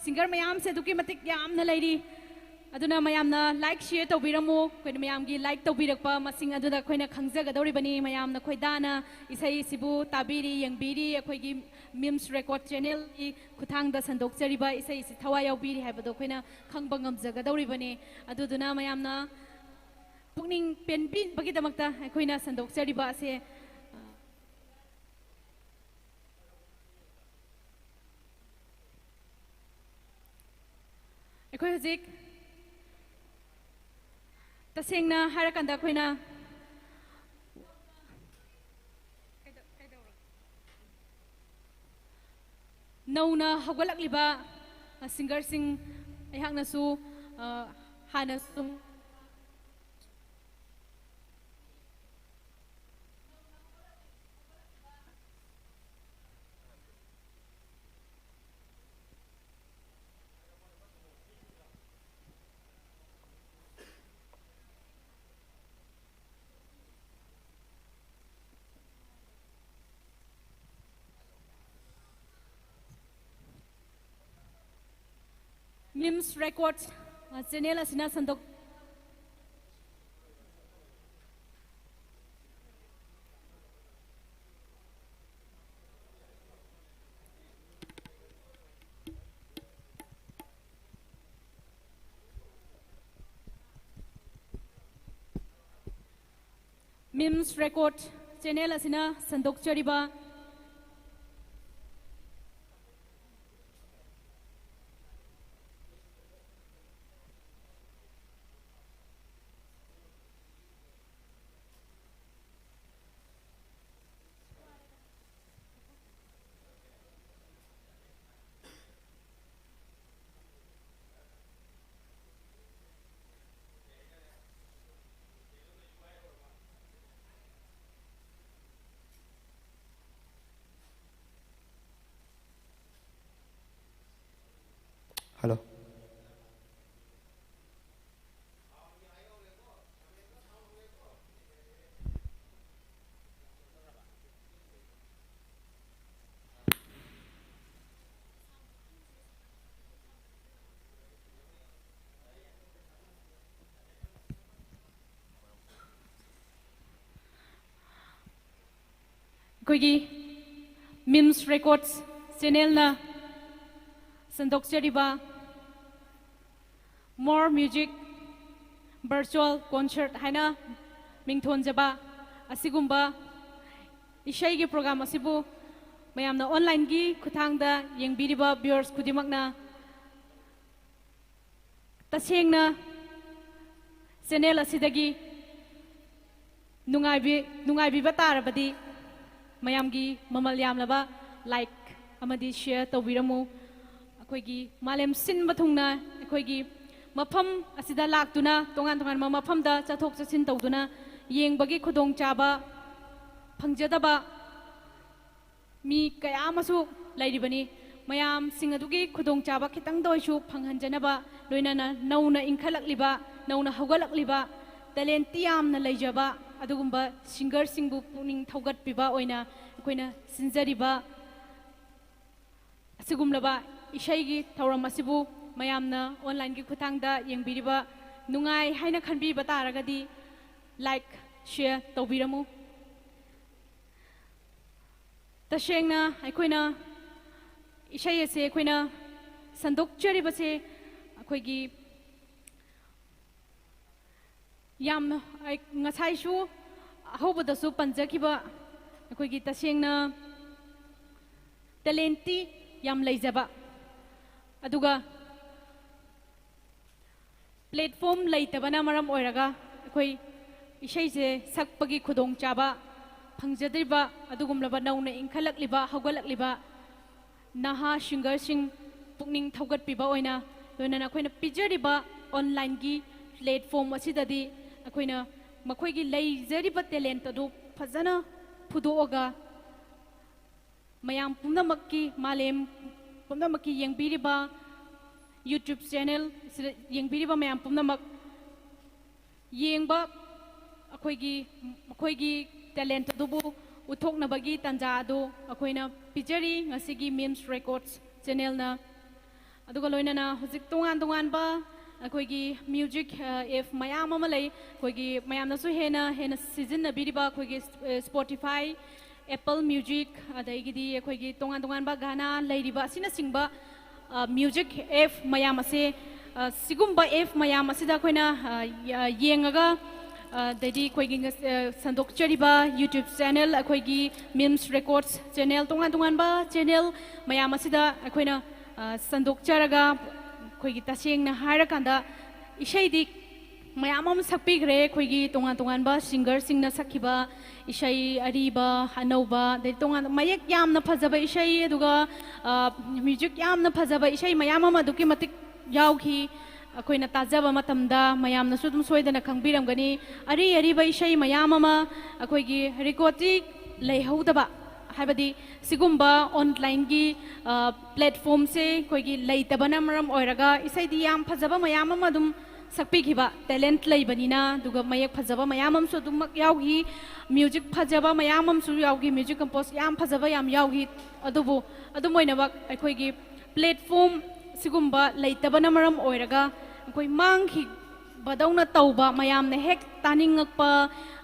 singer ꯃꯌꯥꯝꯁꯦ ꯑꯗꯨꯛꯀꯤ ꯃꯇꯤꯛ ꯌꯥꯝꯅ ꯂꯩꯔꯤ꯫ ꯑꯗꯨꯅ ꯃꯌꯥꯝꯅ like, share ꯇꯧꯕꯤꯔꯝꯃꯨ꯫ ꯑꯩꯈꯣꯏꯅ ꯃꯌꯥꯝꯒꯤ like ꯇꯧꯕꯤꯔꯛꯄ ꯃꯁꯤꯡ ꯑꯗꯨꯗ ꯑꯩꯈꯣꯏꯅ ꯈꯪꯖꯒꯗꯧꯔꯤꯕꯅꯤ꯫ ꯃꯌꯥꯝꯅ ꯈꯣꯏꯗꯥꯅ ꯏꯁꯩꯁꯤꯕꯨ ꯇꯥꯕꯤꯔꯤ, ꯌꯦꯡꯕꯤꯔꯤ, ꯑꯩꯈꯣꯏꯒꯤ Mims Record channelꯒꯤ ꯈꯨꯠꯊꯥꯡꯗ ꯁꯟꯗꯣꯛꯆꯔꯤꯕ ꯏꯁꯩꯁꯤ ꯊꯋꯥꯏ ꯌꯥꯎꯕꯤꯔꯤ ꯍꯥꯏꯕꯗꯣ ꯑꯩꯈꯣꯏꯅ ꯈꯪꯕ ꯉꯝꯖꯒꯗꯧꯔꯤꯕꯅꯤ꯫ ꯑꯗꯨꯗꯨꯅ ꯃꯌꯥꯝꯅ ꯄꯨꯛꯅꯤꯡ ꯄꯦꯟꯕꯤꯕꯒꯤꯗꯃꯛꯇ ꯑꯩꯈꯣꯏꯅ ꯁꯟꯗꯣꯛꯆꯔꯤꯕ ꯑꯁꯦ, ꯑ, ꯑꯩꯈꯣꯏ ꯍꯧꯖꯤꯛ ꯇꯁꯦꯡꯅ ꯍꯥꯏꯔꯀꯥꯟꯗ ꯑꯩꯈꯣꯏꯅ ꯅꯧꯅ ꯍꯧꯒꯠꯂꯛꯂꯤꯕ, ꯑ, singerꯁꯤꯡ ꯑꯩꯍꯥꯛꯅꯁꯨ, ꯑ, ꯍꯥꯟꯅ ꯁꯨꯝ Memes Records, ꯑ, channel ꯑꯁꯤꯅ ꯁꯟꯗꯣꯛ-, Memes Record channel ꯑꯁꯤꯅ ꯁꯟꯗꯣꯛꯆꯔꯤꯕ Hello. ꯑꯩꯈꯣꯏꯒꯤ Memes Records channelꯅ ꯁꯟꯗꯣꯛꯆꯔꯤꯕ More Music Virtual Concert ꯍꯥꯏꯅ ꯃꯤꯡꯊꯣꯟꯖꯕ ꯑꯁꯤꯒꯨꯝꯕ ꯏꯁꯩꯒꯤ program ꯑꯁꯤꯕꯨ ꯃꯌꯥꯝꯅ onlineꯒꯤ ꯈꯨꯠꯊꯥꯡꯗ ꯌꯦꯡꯕꯤꯔꯤꯕ viewers ꯈꯨꯗꯤꯡꯃꯛꯅ ꯇꯁꯦꯡꯅ channel ꯑꯁꯤꯗꯒꯤ ꯅꯨꯡꯉꯥꯏꯕꯤ-, ꯅꯨꯡꯉꯥꯏꯕꯤꯕ ꯇꯥꯔꯕꯗꯤ ꯃꯌꯥꯝꯒꯤ ꯃꯃꯜ ꯌꯥꯝꯂꯕ like ꯑꯃꯗꯤ share ꯇꯧꯕꯤꯔꯝꯃꯨ꯫ ꯑꯩꯈꯣꯏꯒꯤ ꯃꯥꯂꯦꯝ ꯁꯤꯟꯕ ꯊꯨꯡꯅ ꯑꯩꯈꯣꯏꯒꯤ ꯃꯐꯝ ꯑꯁꯤꯗ ꯂꯥꯛꯇꯨꯅ ꯇꯣꯉꯥꯟ ꯇꯣꯉꯥꯟꯕ ꯃꯐꯝꯗ ꯆꯠꯊꯣꯛ ꯆꯠꯁꯤꯟ ꯇꯧꯗꯨꯅ ꯌꯦꯡꯕꯒꯤ ꯈꯨꯗꯣꯡꯆꯥꯕ ꯐꯪꯖꯗꯕ ꯃꯤ ꯀꯌꯥ ꯑꯃꯁꯨ ꯂꯩꯔꯤꯕꯅꯤ꯫ ꯃꯌꯥꯝꯁꯤꯡ ꯑꯗꯨꯒꯤ ꯈꯨꯗꯣꯡꯆꯥꯕ ꯈꯤꯇꯪꯗ ꯑꯣꯏꯁꯨ ꯐꯪꯍꯟꯖꯅꯕ, ꯂꯣꯏꯅꯅ ꯅꯧꯅ ꯏꯟꯈꯠꯂꯛꯂꯤꯕ, ꯅꯧꯅ ꯍꯧꯒꯠꯂꯛꯂꯤꯕ, talent ꯇꯤ ꯌꯥꯝꯅ ꯂꯩꯖꯕ ꯑꯗꯨꯒꯨꯝꯕ singer ꯁꯤꯡꯕꯨ ꯄꯨꯛꯅꯤꯡ ꯊꯧꯒꯠꯄꯤꯕ ꯑꯣꯏꯅ ꯑꯩꯈꯣꯏꯅ ꯁꯤꯟꯖꯔꯤꯕ ꯑꯁꯤꯒꯨꯝꯂꯕ ꯏꯁꯩꯒꯤ ꯊꯧꯔꯝ ꯑꯁꯤꯕꯨ ꯃꯌꯥꯝꯅ online ꯒꯤ ꯈꯨꯠꯊꯥꯡꯗ ꯌꯦꯡꯕꯤꯔꯤꯕ ꯅꯨꯡꯉꯥꯏ ꯍꯥꯏꯅ ꯈꯟꯕꯤꯕ ꯇꯥꯔꯒꯗꯤ like, share ꯇꯧꯕꯤꯔꯝꯃꯨ꯫ ꯇꯁꯦꯡꯅ ꯑꯩꯈꯣꯏꯅ ꯏꯁꯩ ꯑꯁꯦ ꯑꯩꯈꯣꯏꯅ ꯁꯟꯗꯣꯛꯆꯔꯤꯕꯁꯦ ꯑꯩꯈꯣꯏꯒꯤ ꯌꯥꯝꯅ, ꯑꯩ ꯉꯁꯥꯏꯁꯨ ꯑꯍꯧꯕꯗꯁꯨ ꯄꯟꯖꯈꯤꯕ, ꯑꯩꯈꯣꯏꯒꯤ ꯇꯁꯦꯡꯅ talent ꯇꯤ ꯌꯥꯝ ꯂꯩꯖꯕ, ꯑꯗꯨꯒ platform ꯂꯩꯇꯕꯅ ꯃꯔꯝ ꯑꯣꯏꯔꯒ ꯑꯩꯈꯣꯏ ꯏꯁꯩꯁꯦ ꯁꯛꯄꯒꯤ ꯈꯨꯗꯣꯡꯆꯥꯕ ꯐꯪꯖꯗ꯭ꯔꯤꯕ ꯑꯗꯨꯒꯨꯝꯂꯕ ꯅꯧꯅ ꯏꯟꯈꯠꯂꯛꯂꯤꯕ, ꯍꯧꯒꯠꯂꯛꯂꯤꯕ ꯅꯍꯥ singer ꯁꯤꯡ ꯄꯨꯛꯅꯤꯡ ꯊꯧꯒꯠꯄꯤꯕ ꯑꯣꯏꯅ, ꯂꯣꯏꯅꯅ ꯑꯩꯈꯣꯏꯅ ꯄꯤꯖꯔꯤꯕ online ꯒꯤ platform ꯑꯁꯤꯗꯗꯤ ꯑꯩꯈꯣꯏꯅ ꯃꯈꯣꯏꯒꯤ ꯂꯩꯖꯔꯤꯕ talent ꯑꯗꯨ ꯐꯖꯅ ꯐꯨꯗꯣꯛꯑꯒ ꯃꯌꯥꯝ ꯄꯨꯝꯅꯃꯛꯀꯤ, ꯃꯥꯂꯦꯝ ꯄꯨꯝꯅꯃꯛꯀꯤ ꯌꯦꯡꯕꯤꯔꯤꯕ YouTube channel ꯁꯤꯗ ꯌꯦꯡꯕꯤꯔꯤꯕ ꯃꯌꯥꯝ ꯄꯨꯝꯅꯃꯛ ꯌꯦꯡꯕ, ꯑꯩꯈꯣꯏꯒꯤ, ꯃꯈꯣꯏꯒꯤ talent ꯑꯗꯨꯕꯨ ꯎꯠꯊꯣꯛꯅꯕꯒꯤ ꯇꯥꯟꯖꯥ ꯑꯗꯨ ꯑꯩꯈꯣꯏꯅ ꯄꯤꯖꯔꯤ ꯉꯁꯤꯒꯤ MIMS Records channel ꯅ꯫ ꯑꯗꯨꯒ ꯂꯣꯏꯅꯅ ꯍꯧꯖꯤꯛ ꯇꯣꯉꯥꯟ ꯇꯣꯉꯥꯟꯕ ꯑꯩꯈꯣꯏꯒꯤ music, ꯑ, app ꯃꯌꯥꯝ ꯑꯃ ꯂꯩ꯫ ꯑꯩꯈꯣꯏꯒꯤ ꯃꯌꯥꯝꯅꯁꯨ ꯍꯦꯟꯅ ꯍꯦꯟꯅ ꯁꯤꯖꯤꯟꯅꯕꯤꯔꯤꯕ ꯑꯩꯈꯣꯏꯒꯤ, ꯑ, Spotify, Apple Music, ꯑꯗꯒꯤꯗꯤ ꯑꯩꯈꯣꯏꯒꯤ ꯇꯣꯉꯥꯟ ꯇꯣꯉꯥꯟꯕ Gaana ꯂꯩꯔꯤꯕ ꯑꯁꯤꯅꯆꯤꯡꯕ, ꯑ, music app ꯃꯌꯥꯝ ꯑꯁꯦ, ꯑ, ꯁꯤꯒꯨꯝꯕ app ꯃꯌꯥꯝ ꯑꯁꯤꯗ ꯑꯩꯈꯣꯏꯅ, ꯑ, ꯌ-, ꯌꯦꯡꯉꯒ, ꯑ, ꯑꯗꯩꯗꯤ ꯑꯩꯈꯣꯏꯒꯤ ꯉꯁ-, ꯑ, ꯁꯟꯗꯣꯛꯆꯔꯤꯕ YouTube channel, ꯑꯩꯈꯣꯏꯒꯤ MIMS Records channel, ꯇꯣꯉꯥꯟ ꯇꯣꯉꯥꯟꯕ channel ꯃꯌꯥꯝ ꯑꯁꯤꯗ ꯑꯩꯈꯣꯏꯅ, ꯑ, ꯁꯟꯗꯣꯛꯆꯔꯒ, ꯑꯩꯈꯣꯏꯒꯤ ꯇꯁꯦꯡꯅ ꯍꯥꯏꯔꯀꯥꯟꯗ ꯏꯁꯩꯗꯤ ꯃꯌꯥꯝ ꯑꯃ ꯁꯛꯄꯤꯈ꯭ꯔꯦ꯫ ꯑꯩꯈꯣꯏꯒꯤ ꯇꯣꯉꯥꯟ ꯇꯣꯉꯥꯟꯕ singer ꯁꯤꯡꯅ ꯁꯛꯈꯤꯕ ꯏꯁꯩ ꯑꯔꯤꯕ, ꯑꯅꯧꯕ, ꯑꯗꯩ ꯇꯣꯉꯥꯟ ꯃꯌꯦꯛ ꯌꯥꯝꯅ ꯐꯖꯕ ꯏꯁꯩ, ꯑꯗꯨꯒ, ꯑ, music ꯌꯥꯝꯅ ꯐꯖꯕ ꯏꯁꯩ ꯃꯌꯥꯝ ꯑꯃ ꯑꯗꯨꯛꯀꯤ ꯃꯇꯤꯛ ꯌꯥꯎꯈꯤ꯫ ꯑꯩꯈꯣꯏꯅ ꯇꯥꯖꯕ ꯃꯇꯝꯗ ꯃꯌꯥꯝꯅꯁꯨ ꯑꯗꯨꯝ ꯁꯣꯏꯗꯅ ꯈꯪꯕꯤꯔꯝꯒꯅꯤ, ꯑꯔꯤ ꯑꯔꯤꯕ ꯏꯁꯩ ꯃꯌꯥꯝ ꯑꯃ ꯑꯩꯈꯣꯏꯒꯤ ꯔꯦꯀꯣꯔꯗꯇꯤ ꯂꯩꯍꯧꯗꯕ, ꯍꯥꯏꯕꯗꯤ ꯁꯤꯒꯨꯝꯕ ꯑꯣꯟꯂꯥꯏꯟꯒꯤ ꯄ꯭ꯂꯦꯠꯐꯣꯝꯁꯦ ꯑꯩꯈꯣꯏꯒꯤ ꯂꯩꯇꯕꯅ ꯃꯔꯝ ꯑꯣꯏꯔꯒ ꯏꯁꯩꯗꯤ ꯌꯥꯝ ꯐꯖꯕ ꯃꯌꯥꯝ ꯑꯃ ꯑꯗꯨꯝ ꯁꯛꯄꯤꯈꯤꯕ, ꯇꯦꯂꯦꯟꯠ ꯂꯩꯕꯅꯤꯅ, ꯑꯗꯨꯒ ꯃꯌꯦꯛ ꯐꯖꯕ ꯃꯌꯥꯝ ꯑꯃꯁꯨ ꯑꯗꯨꯃꯛ ꯌꯥꯎꯈꯤ, ꯃ꯭ꯌꯨꯖꯤꯛ ꯐꯖꯕ ꯃꯌꯥꯝ ꯑꯃꯁꯨ ꯌꯥꯎꯈꯤ, ꯃ꯭ꯌꯨꯖꯤꯛ ꯀꯝꯄꯣꯁ ꯌꯥꯝ ꯐꯖꯕ ꯌꯥꯝ ꯌꯥꯎꯈꯤ꯫ ꯑꯗꯨꯕꯨ ꯑꯗꯨꯝ ꯑꯣꯏꯅꯃꯛ ꯑꯩꯈꯣꯏꯒꯤ ꯄ꯭ꯂꯦꯠꯐꯣꯝ ꯁꯤꯒꯨꯝꯕ ꯂꯩꯇꯕꯅ ꯃꯔꯝ ꯑꯣꯏꯔꯒ ꯑꯩꯈꯣꯏ ꯃꯥꯡꯈꯤꯕꯗꯧꯅ ꯇꯧꯕ, ꯃꯌꯥꯝꯅ ꯍꯦꯛ ꯇꯥꯅꯤꯡꯉꯛꯄ,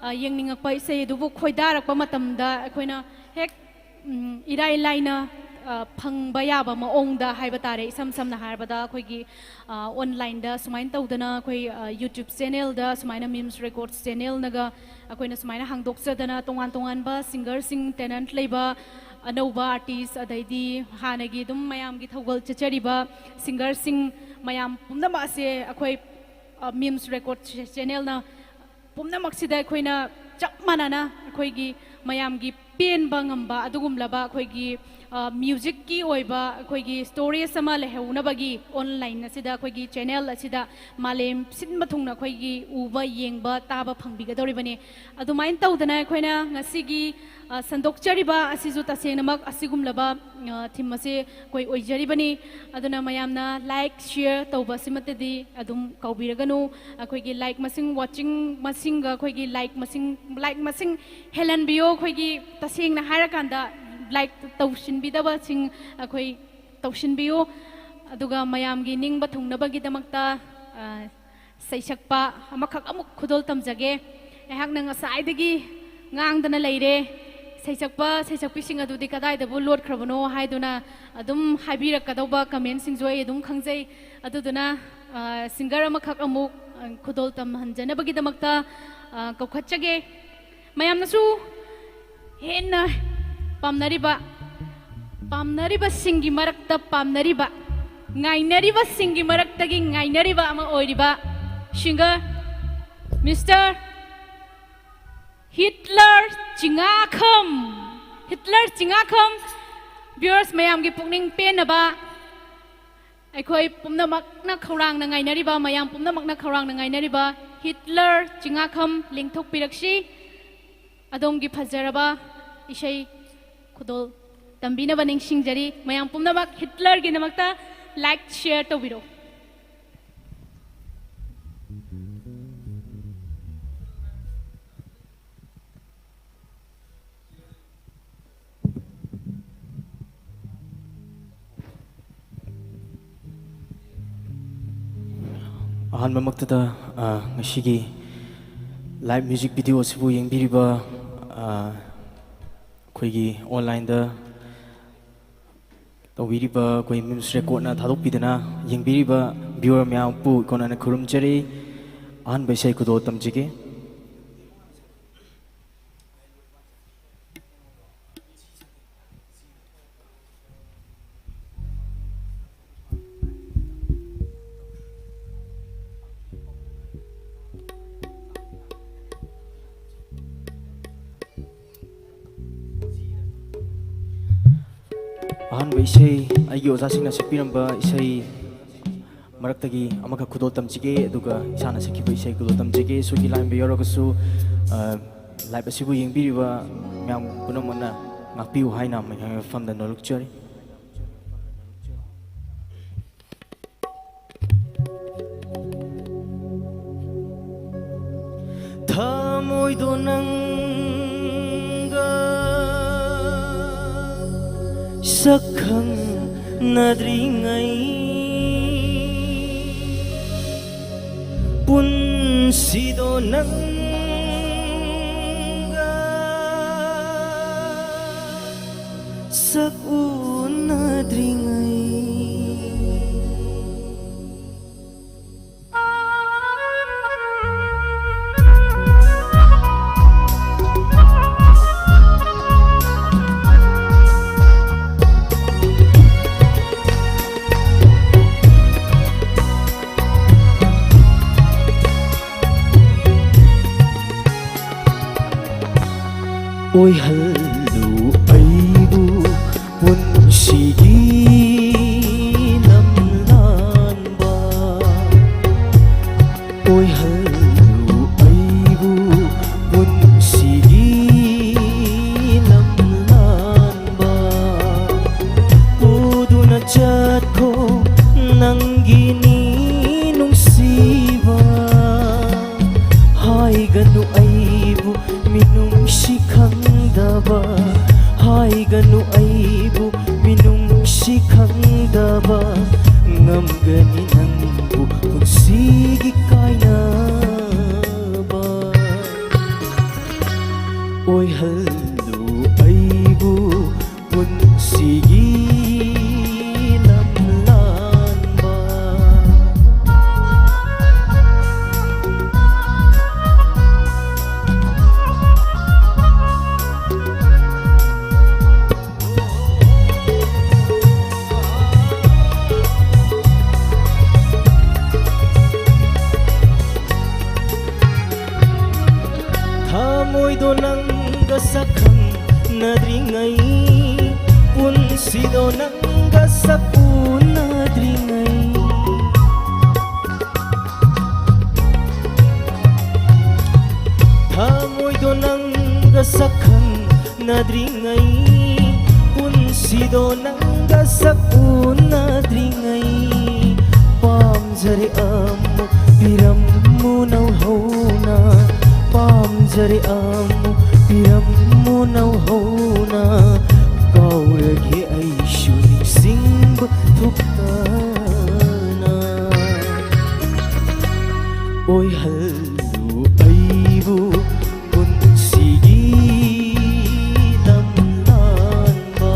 ꯑ, ꯌꯦꯡꯅꯤꯡꯉꯛꯄ ꯏꯁꯩ ꯑꯗꯨꯕꯨ ꯈꯣꯏꯗꯥꯔꯛꯄ ꯃꯇꯝꯗ ꯑꯩꯈꯣꯏꯅ ꯍꯦꯛ, ꯎꯝ, ꯏꯔꯥꯏ ꯂꯥꯏꯅ, ꯑ, ꯐꯪꯕ ꯌꯥꯕ ꯃꯑꯣꯡꯗ ꯍꯥꯏꯕ ꯇꯥꯔꯦ꯫ ꯏꯁꯝ ꯁꯝꯅ ꯍꯥꯏꯔꯕꯗ ꯑꯩꯈꯣꯏꯒꯤ, ꯑ, ꯑꯣꯟꯂꯥꯏꯟꯗ ꯁꯨꯃꯥꯏꯅ ꯇꯧꯗꯅ ꯑꯩꯈꯣꯏ, ꯑ, ꯌꯨꯇ꯭ꯌꯨꯕ ꯆꯦꯅꯦꯜꯗ ꯁꯨꯃꯥꯏꯅ ꯃꯤꯝꯁ ꯔꯦꯀꯣꯔꯗꯁ ꯆꯦꯅꯦꯜꯅꯒ ꯑꯩꯈꯣꯏꯅ ꯁꯨꯃꯥꯏꯅ ꯍꯥꯡꯗꯣꯛꯆꯗꯅ ꯇꯣꯉꯥꯟ ꯇꯣꯉꯥꯟꯕ ꯁꯤꯡꯒꯔꯁꯤꯡ, ꯇꯦꯂꯦꯟꯠ ꯂꯩꯕ ꯑꯅꯧꯕ ꯑꯥꯔꯇꯤꯁ, ꯑꯗꯩꯗꯤ ꯍꯥꯟꯅꯒꯤ ꯑꯗꯨꯝ ꯃꯌꯥꯝꯒꯤ ꯊꯧꯒꯜ ꯆꯠꯆꯔꯤꯕ ꯁꯤꯡꯒꯔꯁꯤꯡ ꯃꯌꯥꯝ ꯄꯨꯝꯅꯃꯛ ꯑꯁꯦ ꯑꯩꯈꯣꯏ, ꯑ, ꯃꯤꯝꯁ ꯔꯦꯀꯣꯔꯗ ꯆꯦ-, ꯆꯦꯅꯦꯜꯅ ꯄꯨꯝꯅꯃꯛꯁꯤꯗ ꯑꯩꯈꯣꯏꯅ ꯆꯞ ꯃꯥꯟꯅꯅ ꯑꯩꯈꯣꯏꯒꯤ ꯃꯌꯥꯝꯒꯤ ꯄꯦꯟꯕ ꯉꯝꯕ ꯑꯗꯨꯒꯨꯝꯂꯕ ꯑꯩꯈꯣꯏꯒꯤ, ꯑ, ꯃ꯭ꯌꯨꯖꯤꯛꯀꯤ ꯑꯣꯏꯕ ꯑꯩꯈꯣꯏꯒꯤ ꯁ꯭ꯇꯣꯔꯦꯖ ꯑꯃ ꯂꯩꯍꯧꯅꯕꯒꯤ ꯑꯣꯟꯂꯥꯏꯟ ꯑꯁꯤꯗ, ꯑꯩꯈꯣꯏꯒꯤ ꯆꯦꯅꯦꯜ ꯑꯁꯤꯗ ꯃꯥꯂꯦꯝ ꯁꯤꯟꯕ ꯊꯨꯡꯅ ꯑꯩꯈꯣꯏꯒꯤ ꯎꯕ, ꯌꯦꯡꯕ, ꯇꯥꯕ ꯐꯪꯕꯤꯒꯗꯧꯔꯤꯕꯅꯤ꯫ ꯑꯗꯨꯃꯥꯏꯅ ꯇꯧꯗꯅ ꯑꯩꯈꯣꯏꯅ ꯉꯁꯤꯒꯤ, ꯑ, ꯁꯟꯗꯣꯛꯆꯔꯤꯕ ꯑꯁꯤꯁꯨ ꯇꯁꯦꯡꯅꯃꯛ ꯑꯁꯤꯒꯨꯝꯂꯕ, ꯑ, ꯊꯤꯝ ꯑꯁꯤ ꯑꯩꯈꯣꯏ ꯑꯣꯏꯖꯔꯤꯕꯅꯤ꯫ ꯑꯗꯨꯅ ꯃꯌꯥꯝꯅ ꯂꯥꯏꯛ, ꯁꯤꯌꯔ ꯇꯧꯕ ꯑꯁꯤꯃꯠꯇꯗꯤ ꯑꯗꯨꯝ ꯀꯥꯎꯕꯤꯔꯒꯅꯨ꯫ ꯑꯩꯈꯣꯏꯒꯤ ꯂꯥꯏꯛ ꯃꯁꯤꯡ, ꯋꯥꯆꯤꯡ ꯃꯁꯤꯡꯒ ꯑꯩꯈꯣꯏꯒꯤ ꯂꯥꯏꯛ ꯃꯁꯤꯡ, ꯂꯥꯏꯛ ꯃꯁꯤꯡ ꯍꯦꯜꯍꯟꯕꯤꯌꯣ꯫ ꯑꯩꯈꯣꯏꯒꯤ ꯇꯁꯦꯡꯅ ꯍꯥꯏꯔꯀꯥꯟꯗ ꯂꯥꯏꯛ ꯇꯧꯁꯤꯟꯕꯤꯗꯕꯁꯤꯡ ꯑꯩꯈꯣꯏ ꯇꯧꯁꯤꯟꯕꯤꯌꯨ꯫ ꯑꯗꯨꯒ ꯃꯌꯥꯝꯒꯤ ꯅꯤꯡꯕ ꯊꯨꯡꯅꯕꯒꯤꯗꯃꯛꯇ, ꯑ, ꯁꯩꯁꯛꯄ ꯑꯃꯈꯛ ꯑꯃꯨꯛ ꯈꯨꯗꯣꯜ ꯇꯝꯖꯒꯦ꯫ ꯑꯩꯍꯥꯛꯅ ꯉꯁꯥꯏꯗꯒꯤ ꯉꯥꯡꯗꯅ ꯂꯩꯔꯦ꯫ ꯁꯩꯁꯛꯄ ꯁꯩꯁꯛꯄꯤꯁꯤꯡ ꯑꯗꯨꯗꯤ ꯀꯗꯥꯏꯗꯕꯨ ꯂꯣꯠꯈ꯭ꯔꯕꯅꯣ ꯍꯥꯏꯗꯨꯅ ꯑꯗꯨꯝ ꯍꯥꯏꯕꯤꯔꯛꯀꯗꯧꯕ ꯀꯃꯦꯟꯁꯤꯡꯁꯨ ꯑꯩ ꯑꯗꯨꯝ ꯈꯪꯖꯩ꯫ ꯑꯗꯨꯗꯨꯅ, ꯑ, ꯁꯤꯡꯒꯔ ꯑꯃꯈꯛ ꯑꯃꯨꯛ, ꯑ, ꯈꯨꯗꯣꯜ ꯇꯝꯍꯟꯖꯅꯕꯒꯤꯗꯃꯛꯇ, ꯑ, ꯀꯧꯈꯠꯆꯒꯦ꯫ ꯃꯌꯥꯝꯅꯁꯨ ꯍꯦꯟꯅ ꯄꯥꯝꯅꯔꯤꯕ, ꯄꯥꯝꯅꯔꯤꯕꯁꯤꯡꯒꯤ ꯃꯔꯛꯇ ꯄꯥꯝꯅꯔꯤꯕ, ꯉꯥꯏꯅꯔꯤꯕꯁꯤꯡꯒꯤ ꯃꯔꯛꯇꯒꯤ ꯉꯥꯏꯅꯔꯤꯕ ꯑꯃ ꯑꯣꯏꯔꯤꯕ ꯁꯤꯡꯒꯔ ꯃꯤꯁꯇꯔ ꯍꯤꯠꯂꯔ ꯆꯤꯉꯥꯈꯝ, ꯍꯤꯠꯂꯔ ꯆꯤꯉꯥꯈꯝ, ꯚ꯭ꯌꯨꯋꯔꯁ ꯃꯌꯥꯝꯒꯤ ꯄꯨꯛꯅꯤꯡ ꯄꯦꯟꯅꯕ ꯑꯩꯈꯣꯏ ꯄꯨꯝꯅꯃꯛꯅ ꯈꯧꯔꯥꯡꯅ ꯉꯥꯏꯅꯔꯤꯕ, ꯃꯌꯥꯝ ꯄꯨꯝꯅꯃꯛꯅ ꯈꯧꯔꯥꯡꯅ ꯉꯥꯏꯅꯔꯤꯕ ꯍꯤꯠꯂꯔ ꯆꯤꯡꯉꯥꯈꯝ ꯂꯦꯡꯊꯣꯛꯄꯤꯔꯛꯁꯤ꯫ ꯑꯗꯣꯝꯒꯤ ꯐꯖꯔꯕ ꯏꯁꯩ ꯈꯨꯗꯣꯜ ꯇꯝꯕꯤꯅꯕ ꯅꯤꯡꯁꯤꯡꯖꯔꯤ꯫ ꯃꯌꯥꯝ ꯄꯨꯝꯅꯃꯛ ꯍꯤꯠꯂꯔꯒꯤꯗꯃꯛꯇ ꯂꯥꯏꯛ, ꯁꯤꯌꯔ ꯇꯧꯕꯤꯔꯛꯎ꯫ ꯑꯍꯥꯟꯕꯃꯛꯇꯗ, ꯑ, ꯉꯁꯤꯒꯤ live music video ꯑꯁꯤꯕꯨ ꯌꯦꯡꯕꯤꯔꯤꯕ, ꯑ, ꯑꯩꯈꯣꯏꯒꯤ online ꯇꯧꯕꯤꯔꯤꯕ, ꯑꯩꯈꯣꯏ MIMS record ꯅ ꯊꯥꯗꯣꯛꯄꯤꯗꯅ ꯌꯦꯡꯕꯤꯔꯤꯕ viewer ꯃꯌꯥꯝꯕꯨ ꯏꯀꯣꯟꯅꯅ ꯈꯨꯔꯨꯝꯖꯔꯤ꯫ ꯑꯍꯥꯟꯕ ꯏꯁꯩ ꯈꯨꯗꯣꯜ ꯇꯝꯖꯒꯦ꯫ ꯑꯍꯥꯟꯕ ꯏꯁꯩ, ꯑꯩꯒꯤ ꯑꯣꯖꯥꯁꯤꯡꯅ ꯁꯛꯄꯤꯔꯝꯕ ꯏꯁꯩ ꯃꯔꯛꯇꯒꯤ ꯑꯃꯈꯛ ꯈꯨꯗꯣꯜ ꯇꯝꯖꯒꯦ, ꯑꯗꯨꯒ ꯏꯁꯥꯅ ꯁꯛꯈꯤꯕ ꯏꯁꯩ ꯈꯨꯗꯣꯜ ꯇꯝꯖꯒꯦ꯫ ꯁꯣꯏꯈꯤ ꯂꯥꯟꯕ ꯌꯥꯎꯔꯒꯁꯨ, ꯑ, live ꯑꯁꯤꯕꯨ ꯌꯦꯡꯕꯤꯔꯤꯕ ꯃꯌꯥꯝ ꯄꯨꯝꯅꯃꯛꯅ ꯉꯥꯛꯄꯤꯌꯨ ꯍꯥꯏꯅ ꯃꯐꯝꯗ ꯅꯣꯂꯨꯛꯆꯔꯤ꯫ ꯊꯃꯣꯏꯗꯣ ꯅꯪꯒ ꯁꯛꯈꯪꯅꯗ꯭ꯔꯤꯉꯩ, ꯄꯨꯟꯁꯤꯗꯣ ꯅꯪꯒ ꯁꯛ ꯎꯅꯗ꯭ꯔꯤꯉꯩ꯫ ꯑꯣꯏꯍꯜꯂꯨ ꯑꯩꯕꯨ ꯄꯨꯟꯁꯤꯒꯤ ꯂꯝ ꯒꯤꯅꯤ ꯅꯨꯡꯁꯤꯕ꯫ ꯍꯥꯏꯒꯅꯨ ꯑꯩꯕꯨ ꯃꯤꯅꯨꯡꯁꯤ ꯈꯪꯗꯕ, ꯍꯥꯏꯒꯅꯨ ꯑꯩꯕꯨ ꯃꯤꯅꯨꯡꯁꯤ ꯈꯪꯗꯕ, ꯉꯝꯒꯅꯤ ꯅꯪꯕꯨ ꯄꯨꯟꯁꯤꯒꯤ ꯀꯥꯏꯅꯕ꯫ ꯑꯣꯏꯍꯜꯂꯨ ꯑꯩꯕꯨ ꯄꯨꯟꯁꯤꯒꯤ ꯂꯝꯂꯥꯟꯕ꯫ ꯊꯃꯣꯏꯗꯣ ꯅꯪꯒ ꯁꯛꯈꯪꯅꯗ꯭ꯔꯤꯉꯩ, ꯄꯨꯟꯁꯤꯗꯣ ꯅꯪꯒ ꯁꯛ ꯎꯅꯗ꯭ꯔꯤꯉꯩ, ꯊꯃꯣꯏꯗꯣ ꯅꯪꯒ ꯁꯛꯈꯪꯅꯗ꯭ꯔꯤꯉꯩ, ꯄꯨꯟꯁꯤꯗꯣ ꯅꯪꯒ ꯁꯛ ꯎꯅꯗ꯭ꯔꯤꯉꯩ, ꯄꯥꯝꯖꯔꯦ ꯑꯃꯨꯛ ꯄꯤꯔꯝꯃꯨ ꯅꯧꯍꯧꯅ, ꯄꯥꯝꯖꯔꯦ ꯑꯃꯨꯛ ꯄꯤꯔꯝꯃꯨ ꯅꯧꯍꯧꯅ, ꯀꯥꯎꯔꯒꯦ ꯑꯩꯁꯨ ꯅꯤꯡꯁꯤꯡꯕ ꯊꯨꯞꯇꯅ꯫ ꯑꯣꯏꯍꯜꯂꯨ ꯑꯩꯕꯨ ꯄꯨꯟꯁꯤꯒꯤ ꯂꯝꯂꯥꯟꯕ꯫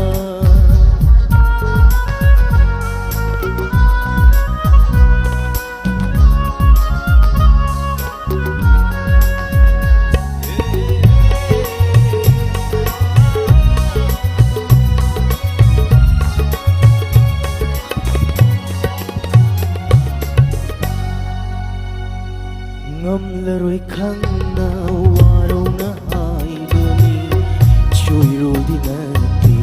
ꯉꯝꯂꯔꯣꯏ ꯈꯪꯅ ꯋꯥꯔꯧꯅ ꯍꯥꯏꯕꯅꯤ, ꯆꯣꯏꯔꯣꯜꯗꯤ ꯅꯠꯇꯦ,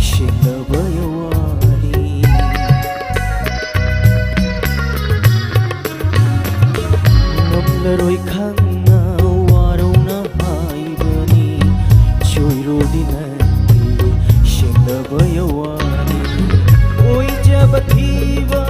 ꯁꯦꯡꯂꯕ ꯋꯥꯅꯤ꯫ ꯉꯝꯂꯔꯣꯏ ꯈꯪꯅ ꯋꯥꯔꯧꯅ ꯍꯥꯏꯕꯅꯤ, ꯆꯣꯏꯔꯣꯜꯗꯤ ꯅꯠꯇꯦ, ꯁꯦꯡꯂꯕ ꯋꯥꯅꯤ꯫ ꯑꯣꯏꯖꯕ ꯊꯤꯕ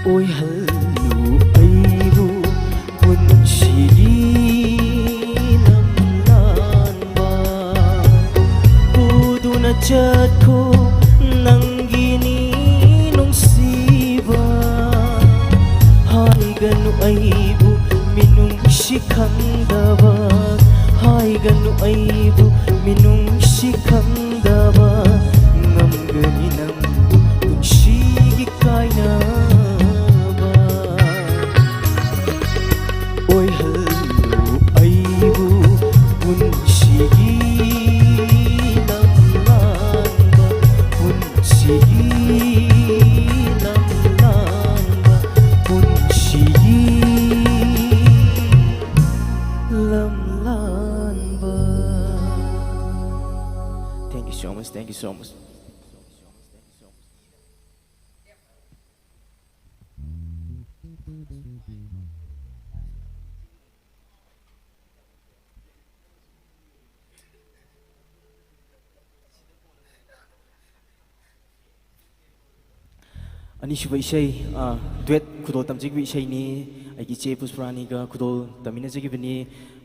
ꯑꯣꯏꯍꯜꯂꯨ ꯑꯩꯕꯨ ꯄꯨꯟꯁꯤꯒꯤ ꯂꯝꯂꯥꯟꯕ, ꯄꯨꯗꯨꯅ ꯆꯠꯈꯣ ꯅꯪꯒꯤꯅꯤ ꯅꯨꯡꯁꯤꯕ꯫ ꯍꯥꯏꯒꯅꯨ ꯑꯩꯕꯨ ꯃꯤꯅꯨꯡꯁꯤ ꯈꯪꯗꯕ, ꯍꯥꯏꯒꯅꯨ ꯑꯩꯕꯨ ꯃꯤꯅꯨꯡꯁꯤ ꯈꯪꯗꯕ꯫ ꯉꯝꯒꯅꯤ ꯅꯪꯕꯨ ꯄꯨꯟꯁꯤꯒꯤ ꯀꯥꯏꯅꯕ꯫ ꯑꯣꯏꯍꯜꯂꯨ ꯑꯩꯕꯨ ꯄꯨꯟꯁꯤꯒꯤ ꯂꯝꯂꯥꯟꯕ, ꯄꯨꯟꯁꯤꯒꯤ ꯂꯝꯂꯥꯟꯕ, ꯄꯨꯟꯁꯤꯒꯤ ꯂꯝꯂꯥꯟꯕ꯫ Thank you so much, thank you so much. ꯑꯅꯤꯁꯨꯕ ꯏꯁꯩ, ꯑ, duet ꯈꯨꯗꯣꯜ ꯇꯝꯖꯈꯤꯕ ꯏꯁꯩꯅꯤ꯫ ꯑꯩꯒꯤ ꯏꯆꯦ ꯄꯨꯁꯄꯔꯥꯅꯤꯒ ꯈꯨꯗꯣꯜ ꯇꯝꯃꯤꯟꯅꯖꯈꯤꯕꯅꯤ꯫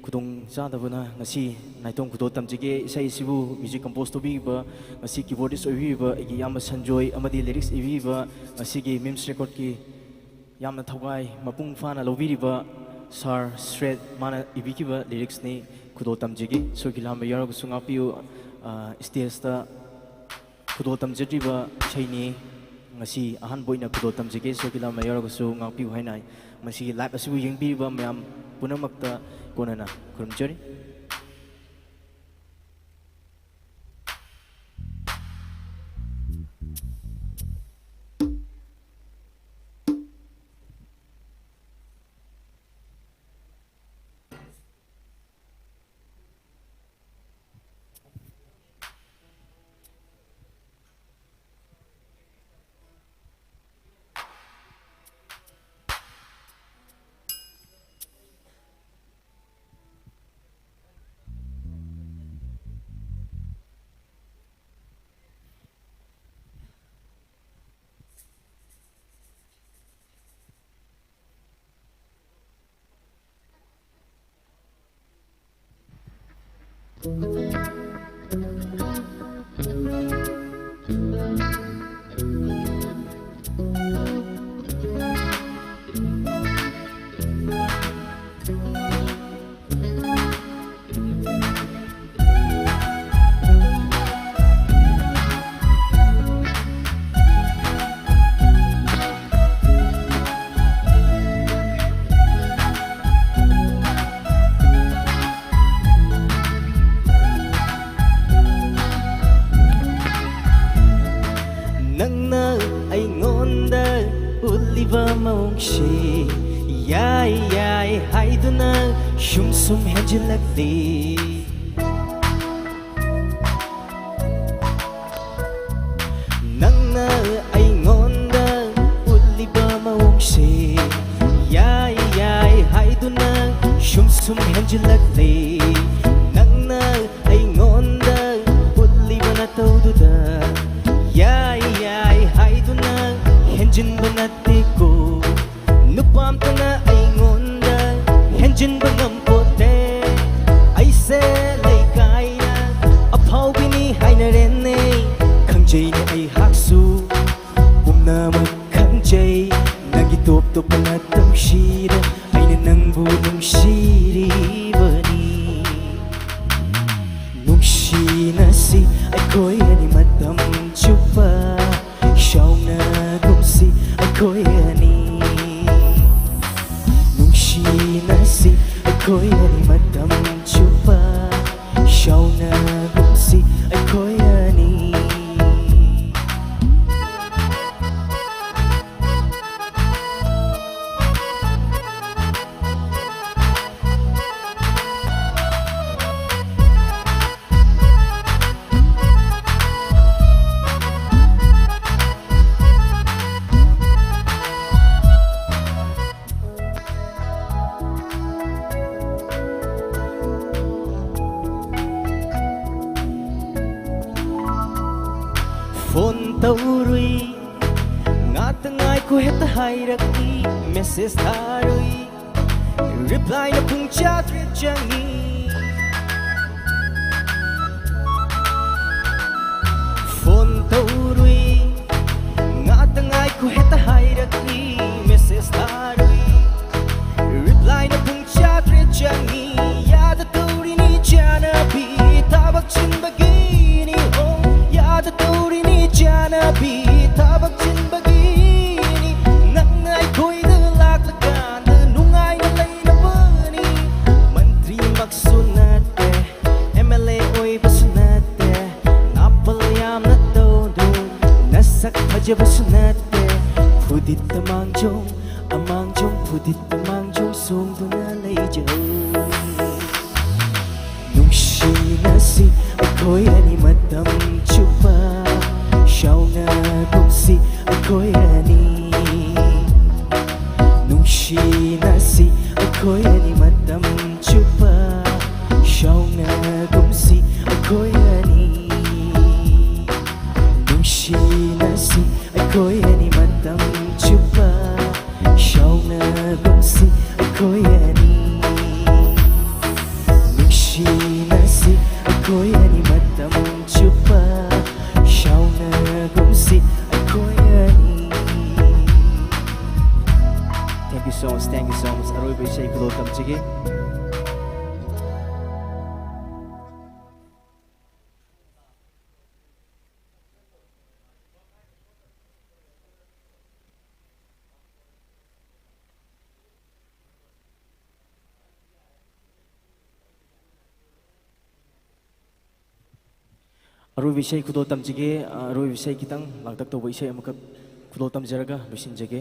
ꯈꯨꯗꯣꯡ ꯆꯥꯗꯕꯅ ꯉꯁꯤ ꯅꯥꯏꯇꯣꯝ ꯈꯨꯗꯣꯜ ꯇꯝꯖꯒꯦ꯫ ꯏꯁꯩ ꯑꯁꯤꯕꯨ music compose ꯇꯧꯕꯤꯔꯤꯕ, ꯉꯁꯤ keyboardist ꯑꯣꯏꯕꯤꯔꯤꯕ ꯑꯩꯒꯤ ꯏꯌꯥꯝꯕ ꯁꯟꯖꯣꯏ ꯑꯃꯗꯤ lyrics ꯏꯕꯤꯔꯤꯕ ꯉꯁꯤꯒꯤ MIMS record ꯀꯤ ꯌꯥꯝꯅ ꯊꯧꯒꯥꯏ ꯃꯄꯨꯡ ꯐꯥꯅ ꯂꯧꯕꯤꯔꯤꯕ sir ꯁ꯭ꯔꯦꯠ, ꯃꯥꯅ ꯏꯕꯤꯈꯤꯕ lyrics ꯅꯤ꯫ ꯈꯨꯗꯣꯜ ꯇꯝꯖꯒꯦ꯫ ꯁꯣꯏꯈꯤ ꯂꯥꯟꯕ ꯌꯥꯎꯔꯒꯁꯨ ꯉꯥꯛꯄꯤꯌꯨ꯫ ꯑ, stage ꯇ ꯈꯨꯗꯣꯜ ꯇꯝꯖꯗ꯭ꯔꯤꯕ ꯏꯁꯩꯅꯤ꯫ ꯉꯁꯤ ꯑꯍꯥꯟꯕ ꯑꯣꯏꯅ ꯈꯨꯗꯣꯜ ꯇꯝꯖꯒꯦ꯫ ꯁꯣꯏꯈꯤ ꯂꯥꯟꯕ ꯌꯥꯎꯔꯒꯁꯨ ꯉꯥꯛꯄꯤꯌꯨ ꯍꯥꯏꯅ ꯃꯁꯤꯒꯤ live ꯑꯁꯤꯕꯨ ꯌꯦꯡꯕꯤꯔꯤꯕ ꯃꯌꯥꯝ ꯄꯨꯝꯅꯃꯛꯇ ꯀꯣꯟꯅꯅ ꯈꯨꯔꯨꯝꯖꯔꯤ꯫ ꯅꯪꯅ ꯑꯩꯉꯣꯟꯗ ꯎꯠꯂꯤꯕ ꯃꯑꯣꯡꯁꯤ ꯌꯥꯏ ꯌꯥꯏ ꯍꯥꯏꯗꯨꯅ ꯁꯨꯝ ꯁꯨꯝ ꯍꯦꯟꯖꯤꯜꯂꯛꯂꯤ꯫ ꯅꯪꯅ ꯑꯩꯉꯣꯟꯗ ꯎꯠꯂꯤꯕ ꯃꯑꯣꯡꯁꯤ ꯌꯥꯏ ꯌꯥꯏ ꯍꯥꯏꯗꯨꯅ ꯁꯨꯝ ꯁꯨꯝ ꯍꯦꯟꯖꯤꯜꯂꯛꯂꯤ꯫ ꯅꯪꯅ ꯑꯩꯉꯣꯟꯗ ꯎꯠꯂꯤꯕ ꯅꯇꯧꯗꯨꯗ ꯌꯥꯏ ꯌꯥꯏ ꯍꯥꯏꯗꯨꯅ ꯍꯦꯟꯖꯤꯟꯕ ꯅꯠꯇꯦꯀꯣ꯫ ꯅꯨꯄꯥ ꯑꯝꯇꯅ ꯑꯩꯉꯣꯟꯗ ꯍꯦꯟꯖꯤꯟꯕ ꯉꯝꯄꯣꯠꯇꯦ꯫ ꯑꯩꯁꯦ ꯂꯩꯀꯥꯏꯅ ꯑꯐꯥꯎꯕꯤꯅꯤ ꯍꯥꯏꯅꯔꯦꯅꯦ꯫ ꯈꯪꯖꯩꯅꯦ ꯑꯩꯍꯥꯛꯁꯨ ꯄꯨꯝꯅꯃꯛ ꯈꯪꯖꯩ꯫ ꯅꯪꯒꯤ ꯇꯣꯞ ꯇꯣꯞꯄ ꯅꯇꯧꯁꯤꯗ ꯑꯩꯅ ꯅꯪꯕꯨ ꯅꯨꯡꯁꯤꯔꯤꯕꯅꯤ꯫ ꯅꯨꯡꯁꯤꯅꯁꯤ ꯑꯩꯈꯣꯏ ꯑꯅꯤ ꯃꯇꯝ ꯆꯨꯞꯄ, ꯁꯥꯎꯅꯒꯨꯝꯁꯤ ꯑꯩꯈꯣꯏ ꯑꯅꯤ꯫ ꯅꯨꯡꯁꯤꯅꯁꯤ ꯑꯩꯈꯣꯏ ꯑꯅꯤ ꯃꯇꯝ ꯆꯨꯞꯄ, ꯁꯥꯎꯅꯒꯨꯝꯁꯤ ꯑꯩꯈꯣꯏ ꯑꯅꯤ꯫ ꯐꯣꯟ ꯇꯧꯔꯨꯏ, ꯉꯥꯛꯇ ꯉꯥꯏꯈꯣ ꯍꯦꯛꯇ ꯍꯥꯏꯔꯛꯏ꯫ ꯃꯦꯁꯦꯖ ꯊꯥꯔꯨꯏ, ꯔꯤꯄ꯭ꯂꯥꯏꯅ ꯄꯨꯡ ꯆꯥꯇ꯭ꯔꯦꯠ ꯆꯪꯉꯤ꯫ ꯇꯧꯔꯨꯏ꯫ ꯉꯥꯛꯇ ꯉꯥꯏꯈꯣ ꯍꯦꯛꯇ ꯍꯥꯏꯔꯛꯂꯤ, message ꯊꯥꯔꯨꯏ꯫ Reply ꯅ ꯄꯨꯡ ꯆꯥꯇ꯭ꯔꯦꯠ ꯆꯪꯉꯤ꯫ ꯌꯥꯗ ꯇꯧꯔꯤꯅꯤ ꯆꯥꯅꯕꯤ, ꯊꯕꯛ ꯆꯤꯟꯕꯒꯤꯅꯤ꯫ Oh, ꯌꯥꯗ ꯇꯧꯔꯤꯅꯤ ꯆꯥꯅꯕꯤ, ꯊꯕꯛ ꯆꯤꯟꯕꯒꯤꯅꯤ꯫ ꯅꯪꯅ ꯑꯩꯈꯣꯏꯗ ꯂꯥꯛꯂꯀꯥꯟꯗ ꯅꯨꯡꯉꯥꯏꯅ ꯂꯩꯅꯕꯅꯤ꯫ ꯃꯟꯇ꯭ꯔꯤꯃꯛꯁꯨ ꯅꯠꯇꯦ, MLA ꯑꯣꯏꯕꯁꯨ ꯅꯠꯇꯦ, ꯅꯥꯄꯜ ꯌꯥꯝꯅ ꯇꯧꯗꯨ, ꯅꯁꯛ ꯐꯖꯕꯁꯨ ꯅꯠꯇꯦ꯫ ꯐꯨꯗꯤꯠꯇ ꯃꯥꯡꯖꯧ, ꯑꯃꯥꯡꯖꯧ, ꯐꯨꯗꯤꯠꯇ ꯃꯥꯡꯖꯧ ꯁꯣꯡꯗꯨꯅ ꯂꯩꯖꯧ꯫ ꯅꯨꯡꯁꯤꯅꯁꯤ ꯑꯩꯈꯣꯏ ꯑꯅꯤ ꯃꯇꯝ ꯆꯨꯞꯄ, ꯁꯥꯎꯅꯒꯨꯝꯁꯤ ꯑꯩꯈꯣꯏ ꯑꯅꯤ꯫ ꯅꯨꯡꯁꯤꯅꯁꯤ ꯑꯩꯈꯣꯏ ꯑꯅꯤ ꯃꯇꯝ ꯆꯨꯞꯄ, ꯁꯥꯎꯅꯒꯨꯝꯁꯤ ꯑꯩꯈꯣꯏ ꯑꯅꯤ꯫ ꯅꯨꯡꯁꯤꯅꯁꯤ ꯑꯩꯈꯣꯏ ꯑꯅꯤ ꯃꯇꯝ ꯆꯨꯞꯄ, ꯁꯥꯎꯅꯒꯨꯝꯁꯤ ꯑꯩꯈꯣꯏ ꯑꯅꯤ꯫ ꯅꯨꯡꯁꯤꯅꯁꯤ ꯑꯩꯈꯣꯏ ꯑꯅꯤ ꯃꯇꯝ ꯆꯨꯞꯄ, ꯁꯥꯎꯅꯒꯨꯝꯁꯤ ꯑꯩꯈꯣꯏ ꯑꯅꯤ꯫ Thank you so much, thank you so much. ꯑꯔꯣꯏꯕ ꯏꯁꯩ ꯈꯨꯗꯣꯜ ꯇꯝꯖꯒꯦ꯫ ꯑꯔꯣꯏꯕ ꯏꯁꯩ ꯈꯨꯗꯣꯜ ꯇꯝꯖꯒꯦ꯫ ꯑ, ꯑꯔꯣꯏꯕ ꯏꯁꯩ ꯈꯤꯇꯪ ꯂꯥꯡꯇꯛ ꯇꯧꯕ ꯏꯁꯩ ꯑꯃꯈꯛ ꯈꯨꯗꯣꯜ ꯇꯝꯖꯔꯒ ꯂꯣꯏꯁꯤꯟꯖꯒꯦ꯫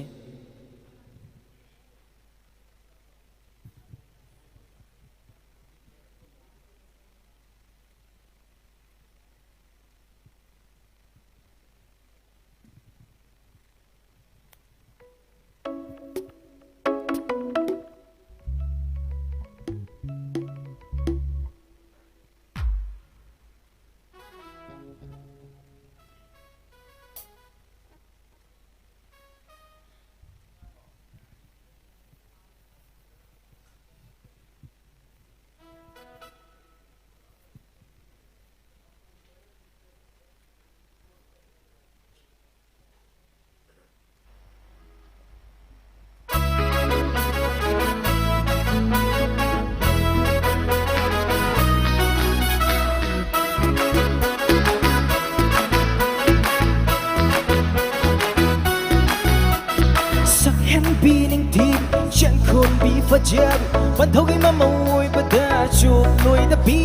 ꯐꯖꯕꯤ ꯋꯥꯟꯊꯧꯒꯤ ꯃꯃꯧ ꯑꯣꯏꯕꯗ ꯆꯣꯞꯂꯣꯏꯗꯕꯤ꯫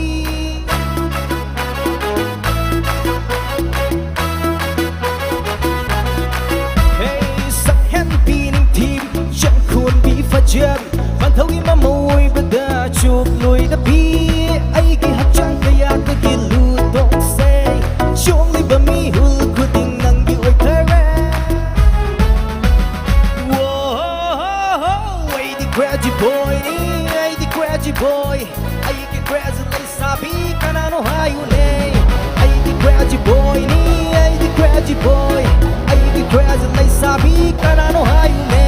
ꯍꯦ, ꯁꯛꯍꯦꯟꯕꯤ ꯅꯤꯡꯊꯤꯕꯤ ꯆꯪꯈꯣꯟꯕꯤ ꯐꯖꯕꯤ ꯋꯥꯟꯊꯧꯒꯤ ꯃꯃꯧ ꯑꯣꯏꯕꯗ ꯆꯣꯞꯂꯣꯏꯗꯕꯤ꯫ ꯑꯩꯒꯤ ꯍꯛꯆꯥꯡ ꯀꯌꯥꯗꯒꯤ ꯂꯨ ꯇꯣꯡꯁꯦ ꯆꯣꯡꯂꯤꯕ ꯃꯤꯍꯨꯜ ꯈꯨꯗꯤꯡ ꯅꯪꯒꯤ ꯑꯣꯏꯈꯔꯦ꯫ ꯋꯣ, ꯑꯩꯗꯤ crazy boyꯅꯤ, ꯑꯩꯗꯤ crazy boy꯫ ꯑꯩꯒꯤ crazy ꯂꯩꯁꯥꯕꯤ ꯀꯅꯥꯅꯣ ꯍꯥꯏꯌꯨꯅꯦ? ꯑꯩꯗꯤ crazy boyꯅꯤ, ꯑꯩꯗꯤ crazy boy꯫ ꯑꯩꯒꯤ crazy ꯂꯩꯁꯥꯕꯤ ꯀꯅꯥꯅꯣ ꯍꯥꯏꯌꯨꯅꯦ?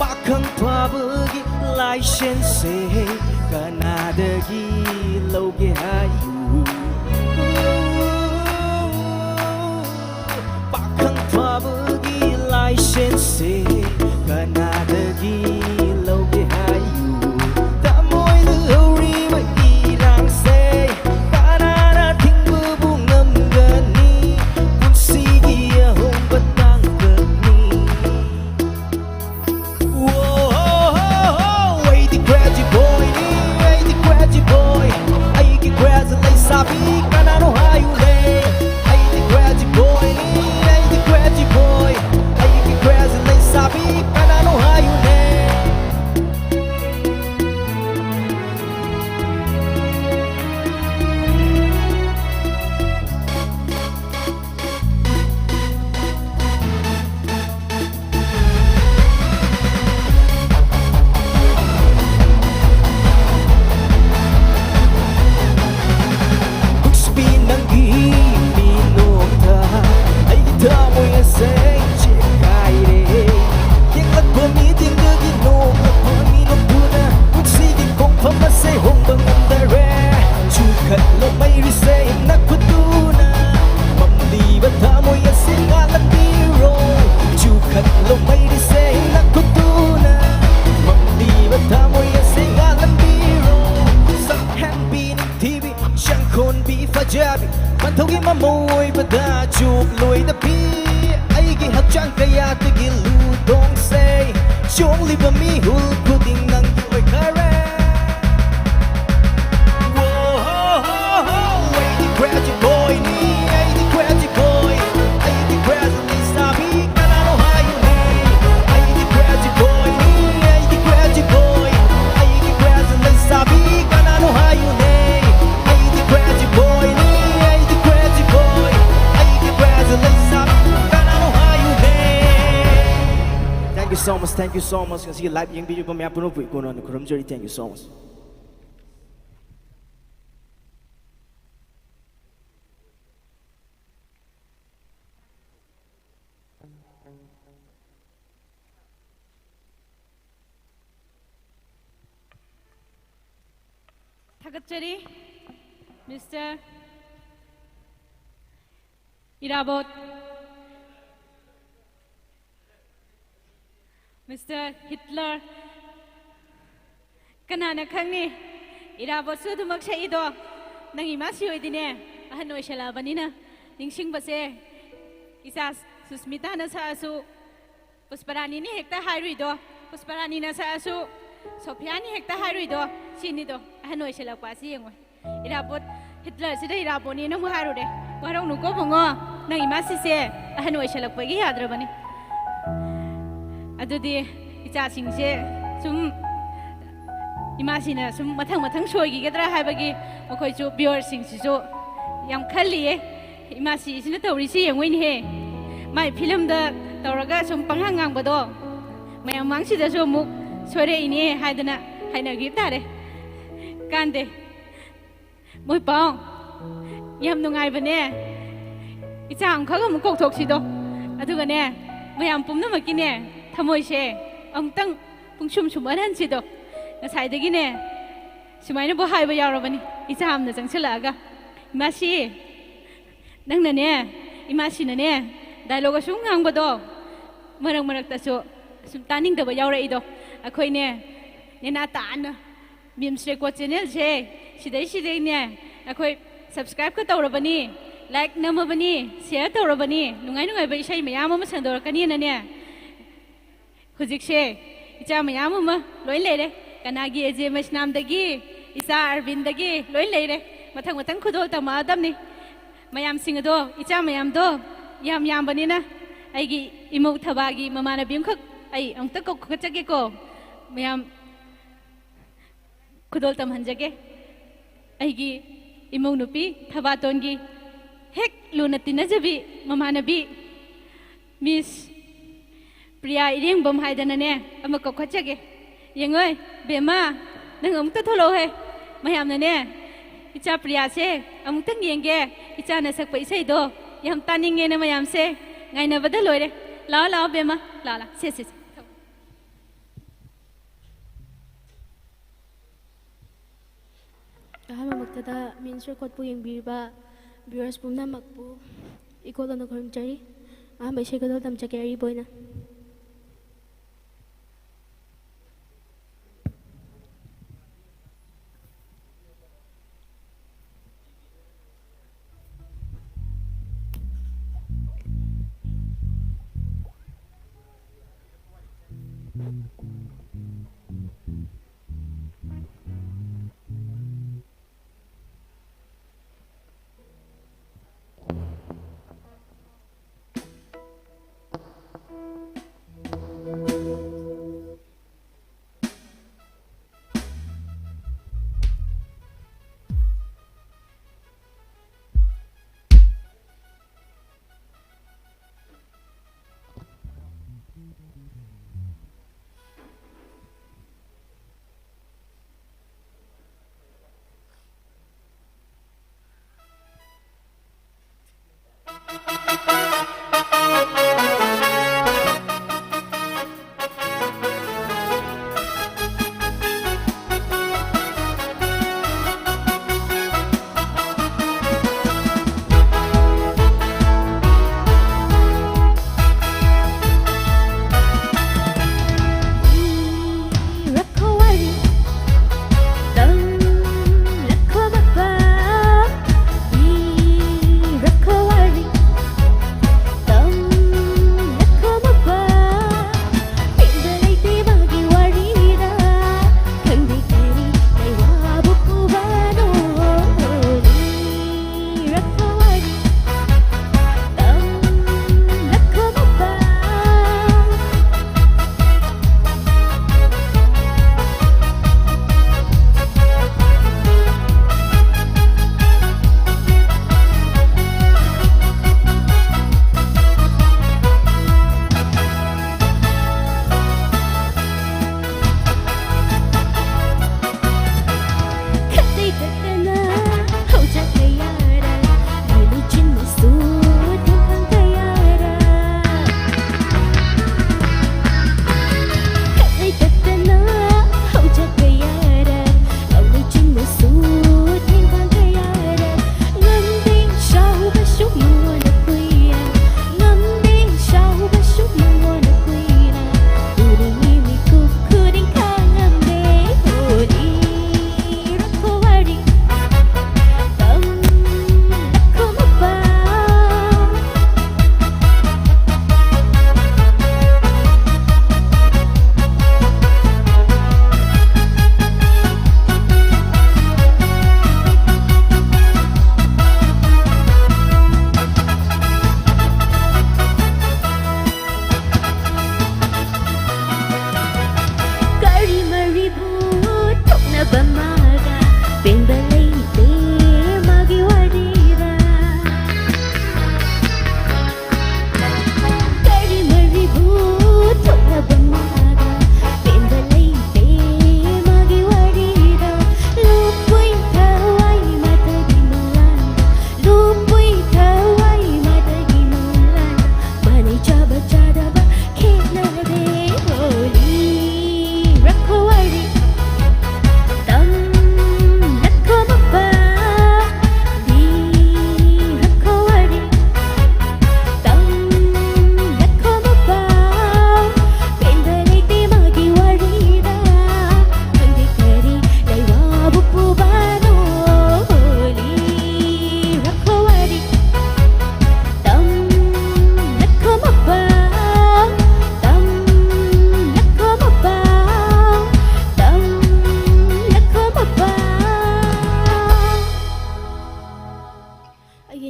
ꯄꯥꯈꯪ ꯐꯥꯕꯒꯤ ꯂꯥꯏꯁꯦꯟꯁꯁꯦ ꯀꯅꯥꯗꯒꯤ ꯂꯧꯒꯦ ꯍꯥꯏꯌꯨ? ꯄꯥꯈꯪ ꯐꯥꯕꯒꯤ ꯂꯥꯏꯁꯦꯟꯁꯁꯦ ꯀꯅꯥꯗꯒꯤ ꯂꯧꯒꯦ ꯍꯥꯏꯌꯨ? ꯊꯃꯣꯏꯗ ꯍꯧꯔꯤꯕ ꯏꯔꯥꯡꯁꯦ ꯀꯅꯥꯅ ꯊꯤꯡꯕꯕꯨ ꯉꯝꯒꯅꯤ? ꯄꯨꯟꯁꯤꯒꯤ ꯑꯍꯣꯡꯕ ꯇꯥꯡꯀꯛꯅꯤ꯫ ꯋꯣ, ꯑꯩꯗꯤ crazy boyꯅꯤ, ꯑꯩꯗꯤ crazy boy꯫ ꯑꯩꯒꯤ crazy ꯐꯖꯕꯤ ꯄꯟꯊꯧꯒꯤ ꯃꯃꯧ ꯑꯣꯏꯕꯗ ꯆꯨꯞꯂꯣꯏꯗꯕꯤ, ꯑꯩꯒꯤ ꯍꯛꯆꯥꯡ ꯀꯌꯥꯗꯒꯤ ꯂꯨ ꯇꯣꯡꯁꯦ, ꯆꯣꯡꯂꯤꯕ ꯃꯤꯍꯨꯜ ꯈꯨꯗꯤꯡ ꯅꯪꯒꯤ ꯑꯣꯏꯈꯔꯦ꯫ ꯑꯩꯗꯤ crazy boyꯅꯤ, ꯑꯩꯗꯤ crazy boy, ꯑꯩꯗꯤ crazy ꯂꯩꯁꯥꯕꯤ ꯀꯅꯥꯅꯣ ꯍꯥꯏꯌꯨꯅꯦ? ꯑꯩꯗꯤ crazy boyꯅꯤ, ꯑꯩꯗꯤ crazy boy, ꯑꯩꯗꯤ crazy ꯂꯩꯁꯥꯕꯤ ꯀꯅꯥꯅꯣ ꯍꯥꯏꯌꯨꯅꯦ? ꯑꯩꯗꯤ crazy boyꯅꯤ, ꯑꯩꯗꯤ crazy boy, ꯑꯩꯗꯤ crazy ꯂꯩꯁꯥꯕꯤ ꯀꯅꯥꯅꯣ ꯍꯥꯏꯌꯨꯅꯦ? Thank you so much, thank you so much. ꯉꯁꯤꯒꯤ live ꯌꯦꯡꯕꯤꯔꯤꯕ ꯃꯌꯥꯝ ꯄꯨꯝꯅꯃꯛꯄꯨ ꯏꯀꯣꯟꯅꯅ ꯈꯨꯔꯨꯝꯖꯔꯤ꯫ Thank you so much. ꯊꯥꯒꯠꯆꯔꯤ, Mister ꯏꯔꯥꯕꯣꯠ, Mister Hitler꯫ ꯀꯅꯥꯅ ꯈꯪꯅꯤ, ꯏꯔꯥꯕꯣꯠꯁꯨ ꯑꯗꯨꯃꯛ ꯁꯛꯏꯗꯣ꯫ ꯅꯪ ꯏꯃꯥꯁꯤ ꯑꯣꯏꯗꯤꯅꯦ, ꯑꯍꯟ ꯑꯣꯏꯁꯜꯂꯛꯑꯕꯅꯤꯅ ꯅꯤꯡꯁꯤꯡꯕꯁꯦ꯫ ꯏꯆꯥ ꯁꯨꯁꯃꯤꯇꯥꯅ ꯁꯛꯑꯁꯨ, ꯄꯨꯁꯄꯔꯥꯅꯤꯅꯤ ꯍꯦꯛꯇ ꯍꯥꯏꯔꯨꯏꯗꯣ, ꯄꯨꯁꯄꯔꯥꯅꯤꯅ ꯁꯛꯑꯁꯨ ꯁꯣꯐꯤꯌꯥꯅꯤ ꯍꯦꯛꯇ ꯍꯥꯏꯔꯨꯏꯗꯣ꯫ ꯁꯤꯅꯤꯗꯣ ꯑꯍꯟ ꯑꯣꯏꯁꯜꯂꯛꯄ ꯑꯁꯤ ꯌꯦꯡꯉꯣ꯫ ꯏꯔꯥꯕꯣꯠ ꯍꯤꯠꯂꯔꯁꯤꯗ ꯏꯔꯥꯕꯣꯠꯅꯦꯅ ꯑꯃꯨꯛ ꯍꯥꯏꯔꯨꯔꯦ꯫ ꯋꯥꯔꯧꯅꯨꯀꯣ ꯕꯨꯡꯉꯣ, ꯅꯪ ꯏꯃꯥꯁꯤꯁꯦ ꯑꯍꯟ ꯑꯣꯏꯁꯜꯂꯛꯄꯒꯤ ꯌꯥꯗ꯭ꯔꯕꯅꯤ꯫ ꯑꯗꯨꯗꯤ ꯏꯆꯥꯁꯤꯡꯁꯦ ꯁꯨꯝ ꯏꯃꯥꯁꯤꯅ ꯁꯨꯝ ꯃꯊꯪ ꯃꯊꯪ ꯁꯣꯏꯈꯤꯒꯗ꯭ꯔꯥ ꯍꯥꯏꯕꯒꯤ ꯃꯈꯣꯏꯁꯨ viewerꯁꯤꯡꯁꯤꯁꯨ ꯌꯥꯝ ꯈꯜꯂꯤꯌꯦ꯫ ꯏꯃꯥꯁꯤꯁꯤꯅ ꯇꯧꯔꯤꯁꯤ ꯌꯦꯡꯉꯨꯅꯦꯍꯦ꯫ ꯃꯥꯏ ꯐꯤꯂꯝꯗ ꯇꯧꯔꯒ ꯁꯨꯝ ꯄꯪꯉꯥꯡ ꯉꯥꯡꯕꯗꯣ ꯃꯌꯥꯝ ꯃꯥꯡꯁꯤꯗꯁꯨ ꯑꯃꯨꯛ ꯁꯣꯏꯔꯛꯏꯅꯦ ꯍꯥꯏꯗꯅ ꯍꯥꯏꯅꯈꯤꯕ ꯇꯥꯔꯦ꯫ ꯀꯥꯟꯗꯦ꯫ ꯃꯣꯏ ꯄꯥꯎ ꯌꯥꯝ ꯅꯨꯡꯉꯥꯏꯕꯅꯦ꯫ ꯏꯆꯥ ꯑꯃꯈꯛ ꯑꯃꯨꯛ ꯀꯧꯊꯣꯛꯁꯤꯗꯣ꯫ ꯑꯗꯨꯒꯅꯦ, ꯃꯌꯥꯝ ꯄꯨꯝꯅꯃꯛꯀꯤꯅꯦ ꯊꯃꯣꯏꯁꯦ ꯑꯃꯨꯛꯇꯪ ꯄꯨꯡꯁꯨꯝ ꯁꯨꯝꯍꯟꯍꯟꯁꯤꯗꯣ꯫ ꯉꯁꯥꯏꯗꯒꯤꯅꯦ ꯁꯨꯃꯥꯏꯅꯕꯨ ꯍꯥꯏꯕ ꯌꯥꯎꯔꯕꯅꯤ, ꯏꯆꯥ ꯑꯃꯅ ꯆꯪꯁꯤꯜꯂꯛꯑꯒ, "ꯏꯃꯥꯁꯤ, ꯅꯪꯅꯅꯦ, ꯏꯃꯥꯁꯤꯅꯅꯦ dialogue ꯑꯁꯨꯝ ꯉꯥꯡꯕꯗꯣ ꯃꯔꯛ ꯃꯔꯛꯇꯁꯨ ꯑꯁꯨꯝ ꯇꯥꯅꯤꯡꯗꯕ ꯌꯥꯎꯔꯛꯏꯗꯣ꯫ ꯑꯩꯈꯣꯏꯅꯦ, ꯅꯦꯅꯥ ꯇꯥꯅ Memes Record channelꯁꯦ ꯁꯤꯗꯩ ꯁꯤꯗꯩꯅꯦ ꯑꯩꯈꯣꯏ Subscribe ꯀ ꯇꯧꯔꯕꯅꯤ, like ꯅꯝꯃꯕꯅꯤ, share ꯇꯧꯔꯕꯅꯤ, ꯅꯨꯡꯉꯥꯏ ꯅꯨꯡꯉꯥꯏꯕ ꯏꯁꯩ ꯃꯌꯥꯝ ꯑꯃ ꯁꯟꯗꯣꯔꯛꯀꯅꯤꯅꯅꯦ꯫ ꯍꯧꯖꯤꯛꯁꯦ ꯏꯆꯥ ꯃꯌꯥꯝ ꯑꯃ ꯂꯣꯏ ꯂꯩꯔꯦ꯫ ꯀꯅꯥꯒꯤ ꯑꯦꯖꯦ ꯃꯩꯁꯅꯥꯝꯗꯒꯤ, ꯏꯆꯥ ꯑꯔꯕꯤꯟꯗꯒꯤ ꯂꯣꯏ ꯂꯩꯔꯦ꯫ ꯃꯊꯪ ꯃꯊꯪ ꯈꯨꯗꯣꯜ ꯇꯝꯃꯛꯑꯗꯕꯅꯤ꯫ ꯃꯌꯥꯝꯁꯤꯡ ꯑꯗꯣ, ꯏꯆꯥ ꯃꯌꯥꯝꯗꯣ ꯌꯥꯝ ꯌꯥꯝꯕꯅꯤꯅ ꯑꯩꯒꯤ ꯏꯃꯧ ꯊꯕꯥꯒꯤ ꯃꯃꯥꯟꯅꯕꯤ ꯑꯃꯈꯛ ꯑꯩ ꯑꯃꯨꯛꯇ ꯀꯧꯈꯠꯆꯒꯦꯀꯣ꯫ ꯃꯌꯥꯝ ꯈꯨꯗꯣꯜ ꯇꯝꯍꯟꯖꯒꯦ꯫ ꯑꯩꯒꯤ ꯏꯃꯧ ꯅꯨꯄꯤ ꯊꯕꯥꯇꯣꯟꯒꯤ ꯍꯦꯛ ꯂꯨꯅ ꯇꯤꯟꯅꯖꯕꯤ ꯃꯃꯥꯟꯅꯕꯤ ꯃꯤꯁ ꯄ꯭ꯔꯤꯌꯥ ꯏꯔꯦꯡꯕꯝ ꯍꯥꯏꯗꯅꯅꯦ ꯑꯃ ꯀꯧꯈꯠꯆꯒꯦ꯫ ꯌꯦꯡꯉꯣꯏ, ꯕꯦꯝꯃ, ꯅꯪ ꯑꯃꯨꯛꯇ ꯊꯣꯛꯂꯛꯑꯣꯍꯦ꯫ ꯃꯌꯥꯝꯅꯅꯦ ꯏꯆꯥ ꯄ꯭ꯔꯤꯌꯥꯁꯦ ꯑꯃꯨꯛꯇꯪ ꯌꯦꯡꯒꯦ, ꯏꯆꯥꯅ ꯁꯛꯄ ꯏꯁꯩꯗꯣ ꯌꯥꯝ ꯇꯥꯅꯤꯡꯉꯦꯅ ꯃꯌꯥꯝꯁꯦ ꯉꯥꯏꯅꯕꯗ ꯂꯣꯏꯔꯦ꯫ ꯂꯥꯛꯑꯣ, ꯂꯥꯛꯑꯣ, ꯕꯦꯝꯃ, ꯂꯥꯛꯑꯣ, ꯂꯥꯛꯑꯣ, ꯁꯦ, ꯁꯦ, ꯁꯦ꯫ ꯑꯍꯥꯟꯕꯃꯛꯇꯗ ꯃꯤꯟꯁ ꯔꯦꯀꯣꯔꯠꯄꯨ ꯌꯦꯡꯕꯤꯔꯤꯕ viewers ꯄꯨꯝꯅꯃꯛꯄꯨ ꯏꯀꯣꯜ ꯂꯧꯅ ꯈꯨꯔꯨꯝꯖꯔꯤ꯫ ꯑꯍꯥꯟꯕ ꯏꯁꯩ ꯈꯨꯗꯣꯜ ꯇꯝꯖꯒꯦ ꯑꯔꯤꯕ ꯑꯣꯏꯅ꯫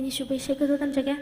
ꯑꯅꯤꯁꯨꯕ ꯏꯁꯩ ꯈꯔ ꯇꯝꯖꯒꯦ꯫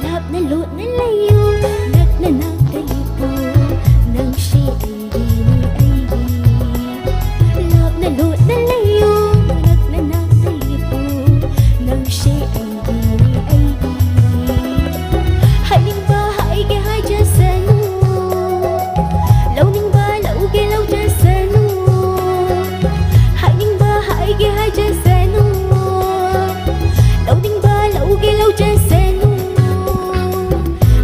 ꯂꯥꯞꯅ ꯂꯣꯠꯅ ꯂꯩꯌꯨ, ꯅꯛꯅ ꯅꯥꯛꯇ ꯂꯦꯞꯄꯨ, ꯅꯪꯁꯦ ꯑꯩꯒꯤꯅꯤ, ꯑꯩꯒꯤ꯫ ꯂꯥꯞꯅ ꯂꯣꯠꯅ ꯂꯩꯌꯨ, ꯅꯛꯅ ꯅꯥꯛꯇ ꯂꯦꯞꯄꯨ, ꯅꯪꯁꯦ ꯑꯩꯒꯤꯅꯤ, ꯑꯩꯒꯤ꯫ ꯍꯥꯏꯅꯤꯡꯕ ꯍꯥꯏꯒꯦ ꯍꯥꯏꯖꯁꯅꯨ, ꯂꯧꯅꯤꯡꯕ ꯂꯧꯒꯦ ꯂꯧꯖꯁꯅꯨ, ꯍꯥꯏꯅꯤꯡꯕ ꯍꯥꯏꯒꯦ ꯍꯥꯏꯖꯁꯅꯨ, ꯂꯧꯅꯤꯡꯕ ꯂꯧꯒꯦ ꯂꯧꯖꯁꯅꯨ꯫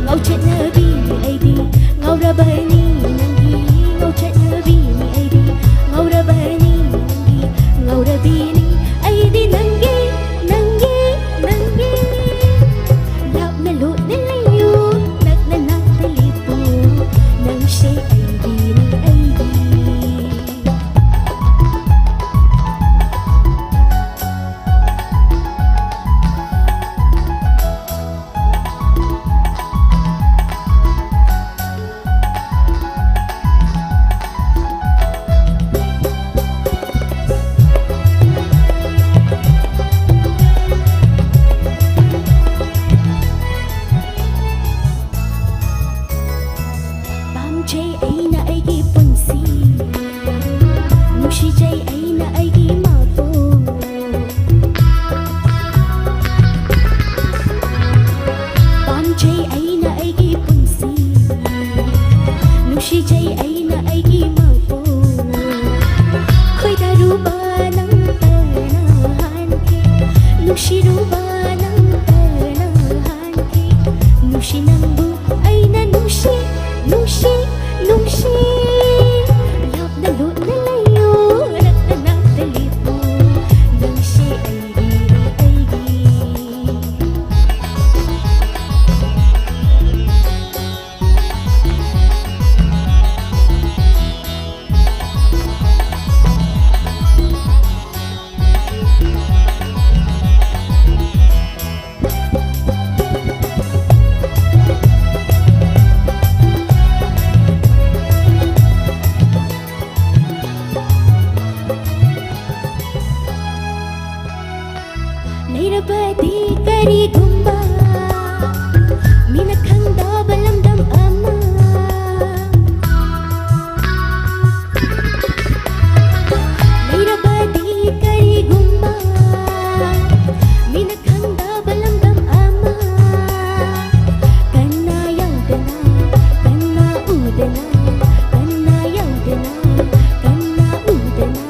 ꯉꯥꯎꯆꯠꯅꯕꯤꯅꯤ ꯑꯩꯗꯤ, ꯉꯥꯎꯔꯕꯅꯤ ꯅꯪꯒꯤ꯫ ꯉꯥꯎꯆꯠꯅꯕꯤꯅꯤ ꯑꯩꯗꯤ, ꯉꯥꯎꯔꯕꯅꯤ ꯅꯪꯒꯤ꯫ ꯉꯥꯎꯔꯕꯤꯅꯤ ꯑꯩꯗꯤ ꯅꯪꯒꯤ, ꯅꯪꯒꯤ, ꯅꯪꯒꯤ꯫ ꯂꯥꯞꯅ ꯂꯣꯠꯅ ꯂꯩꯌꯨ, ꯅꯛꯅ ꯅꯥꯛꯇ ꯂꯦꯞꯄꯨ, ꯅꯪꯁꯦ ꯑꯩꯒꯤꯅꯤ, ꯑꯩꯒꯤ꯫ ꯕꯗꯤ ꯀꯔꯤꯒꯨꯝꯕ ꯃꯤꯅ ꯈꯪꯗꯕ ꯂꯝꯗꯝ ꯑꯃ ꯂꯩꯔꯕꯗꯤ ꯀꯔꯤꯒꯨꯝꯕ ꯃꯤꯅ ꯈꯪꯗꯕ ꯂꯝꯗꯝ ꯑꯃ ꯀꯅꯥ ꯌꯥꯎꯗꯅ ꯀꯅꯥ ꯎꯗꯅ ꯀꯅꯥ ꯌꯥꯎꯗꯅ ꯀꯅꯥ ꯎꯗꯅ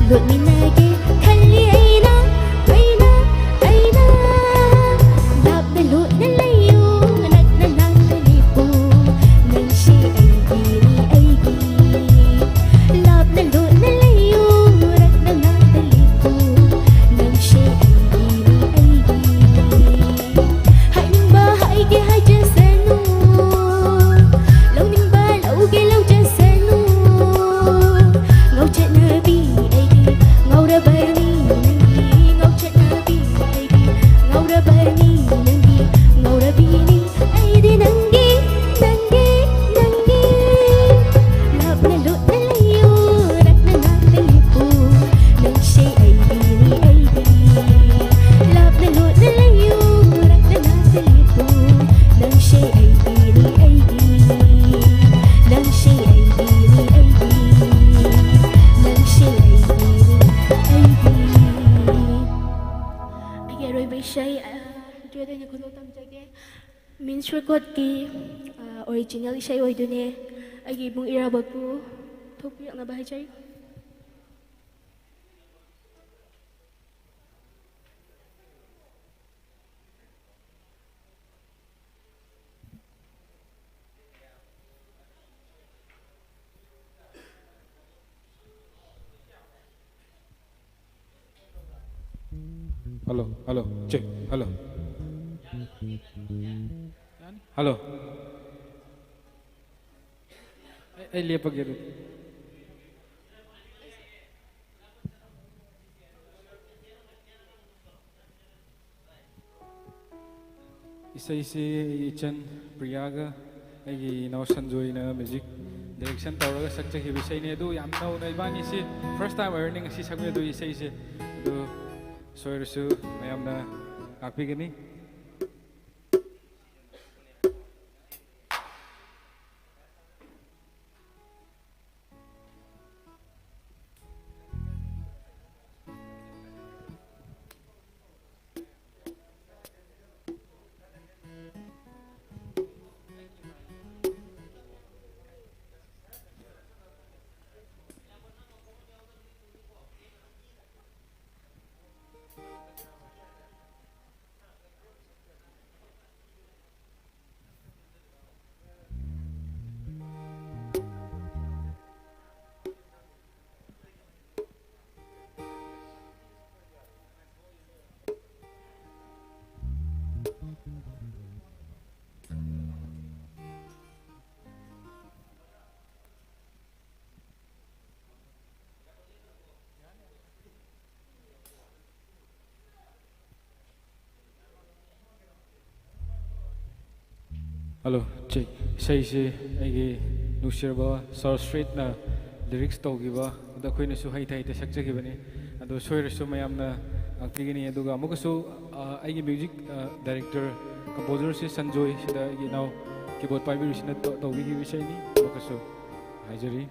ꯂꯣꯠꯃꯤꯟꯅꯒꯦ ꯈꯜꯂꯤ ꯑꯩꯅ ꯑꯩꯅ ꯑꯩꯅ ꯂꯥꯞꯅ ꯂꯣꯠꯅ ꯂꯩꯌꯨ ꯅꯛꯅ ꯅꯥꯛꯇ ꯂꯦꯞꯄꯨ ꯅꯪꯁꯦ ꯑꯩꯒꯤꯅꯤ ꯑꯩꯒꯤ ꯂꯥꯞꯅ ꯂꯣꯠꯅ ꯂꯩꯌꯨ ꯅꯛꯅ ꯅꯥꯛꯇ ꯂꯦꯞꯄꯨ ꯅꯪꯁꯦ ꯑꯩꯒꯤꯅꯤ ꯑꯩꯒꯤ ꯍꯥꯏꯅꯤꯡꯕ ꯍꯥꯏꯒꯦ ꯍꯥꯏꯖꯁꯅꯨ ꯂꯧꯅꯤꯡꯕ ꯂꯧꯒꯦ ꯂꯧꯖꯁꯅꯨ ꯉꯥꯎꯆꯠꯅꯕꯤ ꯑꯩꯒꯤ ꯉꯥꯎꯔꯕꯅꯤ ꯅꯪꯒꯤ ꯉꯥꯎꯆꯠꯅꯕꯤ ꯑꯩꯒꯤ ꯉꯥꯎꯔꯕꯅꯤ ꯅꯪꯒꯤ ꯉꯥꯎꯔꯕꯤꯅꯤ ꯑꯩꯗꯤ ꯅꯪꯒꯤ ꯅꯪꯒꯤ ꯅꯪꯒꯤ ꯂꯥꯞꯅ ꯂꯣꯠꯅ ꯂꯩꯌꯨ ꯅꯛꯅ ꯅꯥꯛꯇ ꯂꯦꯞꯄꯨ ꯅꯪꯁꯦ ꯑꯩꯒꯤꯅꯤ ꯑꯩꯒꯤ ꯂꯥꯞꯅ ꯂꯣꯠꯅ ꯂꯩꯌꯨ ꯅꯛꯅ ꯅꯥꯛꯇ ꯂꯦꯞꯄꯨ ꯅꯪꯁꯦ ꯑꯩꯒꯤꯅꯤ ꯑꯩꯒꯤ ꯅꯪꯁꯦ ꯑꯩꯒꯤꯅꯤ ꯑꯩꯒꯤ ꯅꯪꯁꯦ ꯑꯩꯒꯤꯅꯤ ꯑꯩꯒꯤ ꯑꯩꯒꯤ ꯑꯔꯣꯏꯕ ꯏꯁꯩ ꯑ, duet ꯑꯣꯏꯅ ꯈꯨꯗꯣꯜ ꯇꯝꯖꯒꯦ꯫ ꯃꯤꯟꯁ ꯔꯦꯀꯣꯔꯗꯀꯤ ꯑ, ꯑꯣꯔꯤꯖꯤꯅꯦꯜ ꯏꯁꯩ ꯑꯣꯏꯗꯣꯏꯅꯦ꯫ ꯑꯩꯒꯤ ꯏꯕꯨꯡ ꯏꯔꯥꯕꯣꯠꯄꯨ ꯊꯣꯛꯄꯤꯔꯛꯅꯕ ꯍꯥꯏꯖꯔꯤ꯫ Hello, hello, check, hello. Hello. ꯑꯩ ꯑꯩ ꯂꯦꯞꯄꯒꯦ ꯑꯗꯨꯗꯤ꯫ ꯏꯁꯩꯁꯤ ꯑꯩ ꯏꯆꯟ ꯄ꯭ꯔꯤꯌꯥꯒ ꯑꯩꯒꯤ ꯏꯅꯥꯎ ꯁꯟꯖꯣꯏꯅ ꯃ꯭ꯌꯨꯖꯤꯛ ꯗꯥꯏꯔꯦꯛꯁꯟ ꯇꯧꯔꯒ ꯁꯛꯆꯈꯤꯕ ꯏꯁꯩꯅꯤ꯫ ꯑꯗꯨ ꯌꯥꯝ ꯅꯧꯅ ꯏꯕꯥꯅꯤꯁꯤ ꯐꯥꯔꯁ ꯇꯥꯏꯝ ꯑꯣꯏꯔꯅꯤ ꯉꯁꯤ ꯁꯛꯃꯤꯟꯅꯗꯣꯏ ꯏꯁꯩꯁꯦ꯫ ꯑꯗꯨ ꯁꯣꯏꯔꯁꯨ ꯃꯌꯥꯝꯅ ꯉꯥꯛꯄꯤꯒꯅꯤ꯫ Hello, check. ꯏꯁꯩꯁꯤ ꯑꯩꯒꯤ ꯅꯨꯡꯁꯤꯔꯕ ꯁꯥꯔ ꯁ꯭ꯔꯤꯠꯅ ꯂꯤꯔꯤꯛꯁ ꯇꯧꯈꯤꯕ, ꯑꯗꯣ ꯑꯩꯈꯣꯏꯅꯁꯨ ꯍꯩꯇ ꯍꯩꯇ ꯁꯛꯆꯈꯤꯕꯅꯤ꯫ ꯑꯗꯣ ꯁꯣꯏꯔꯁꯨ ꯃꯌꯥꯝꯅ ꯉꯥꯛꯄꯤꯒꯅꯤ꯫ ꯑꯗꯨꯒ ꯑꯃꯨꯛꯀꯁꯨ, ꯑ, ꯑꯩꯒꯤ ꯃ꯭ꯌꯨꯖꯤꯛ, ꯑ, ꯗꯥꯏꯔꯦꯛꯇꯔ, ꯀꯝꯄꯣꯖꯔꯁꯤ ꯁꯟꯖꯣꯏ, ꯁꯤꯗ ꯑꯩꯒꯤ ꯏꯅꯥꯎ ꯀꯤꯕꯣꯔꯗ ꯄꯥꯏꯕꯤꯔꯤꯁꯤꯅ ꯇꯧ-, ꯇꯧꯕꯤꯈꯤꯕ ꯏꯁꯩꯅꯤ꯫ ꯑꯃꯨꯛꯀꯁꯨ ꯍꯥꯏꯖꯔꯤ꯫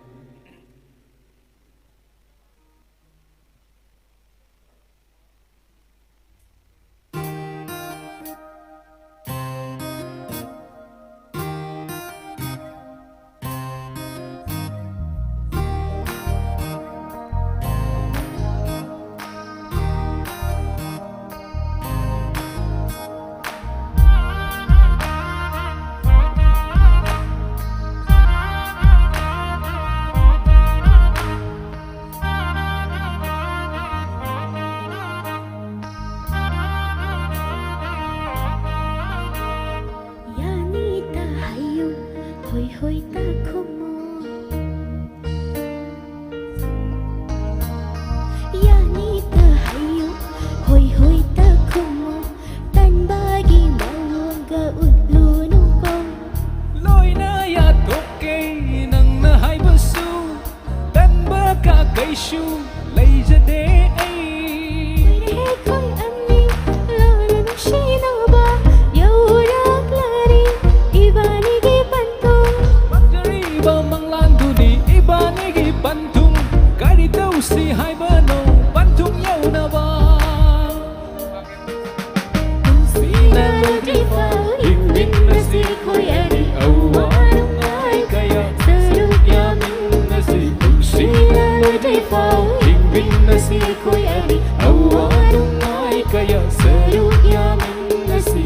ꯑꯋꯥ ꯅꯨꯡꯉꯥꯏ ꯀꯌꯥ ꯁꯔꯨꯛ ꯌꯥꯃꯤꯟꯅꯁꯤ꯫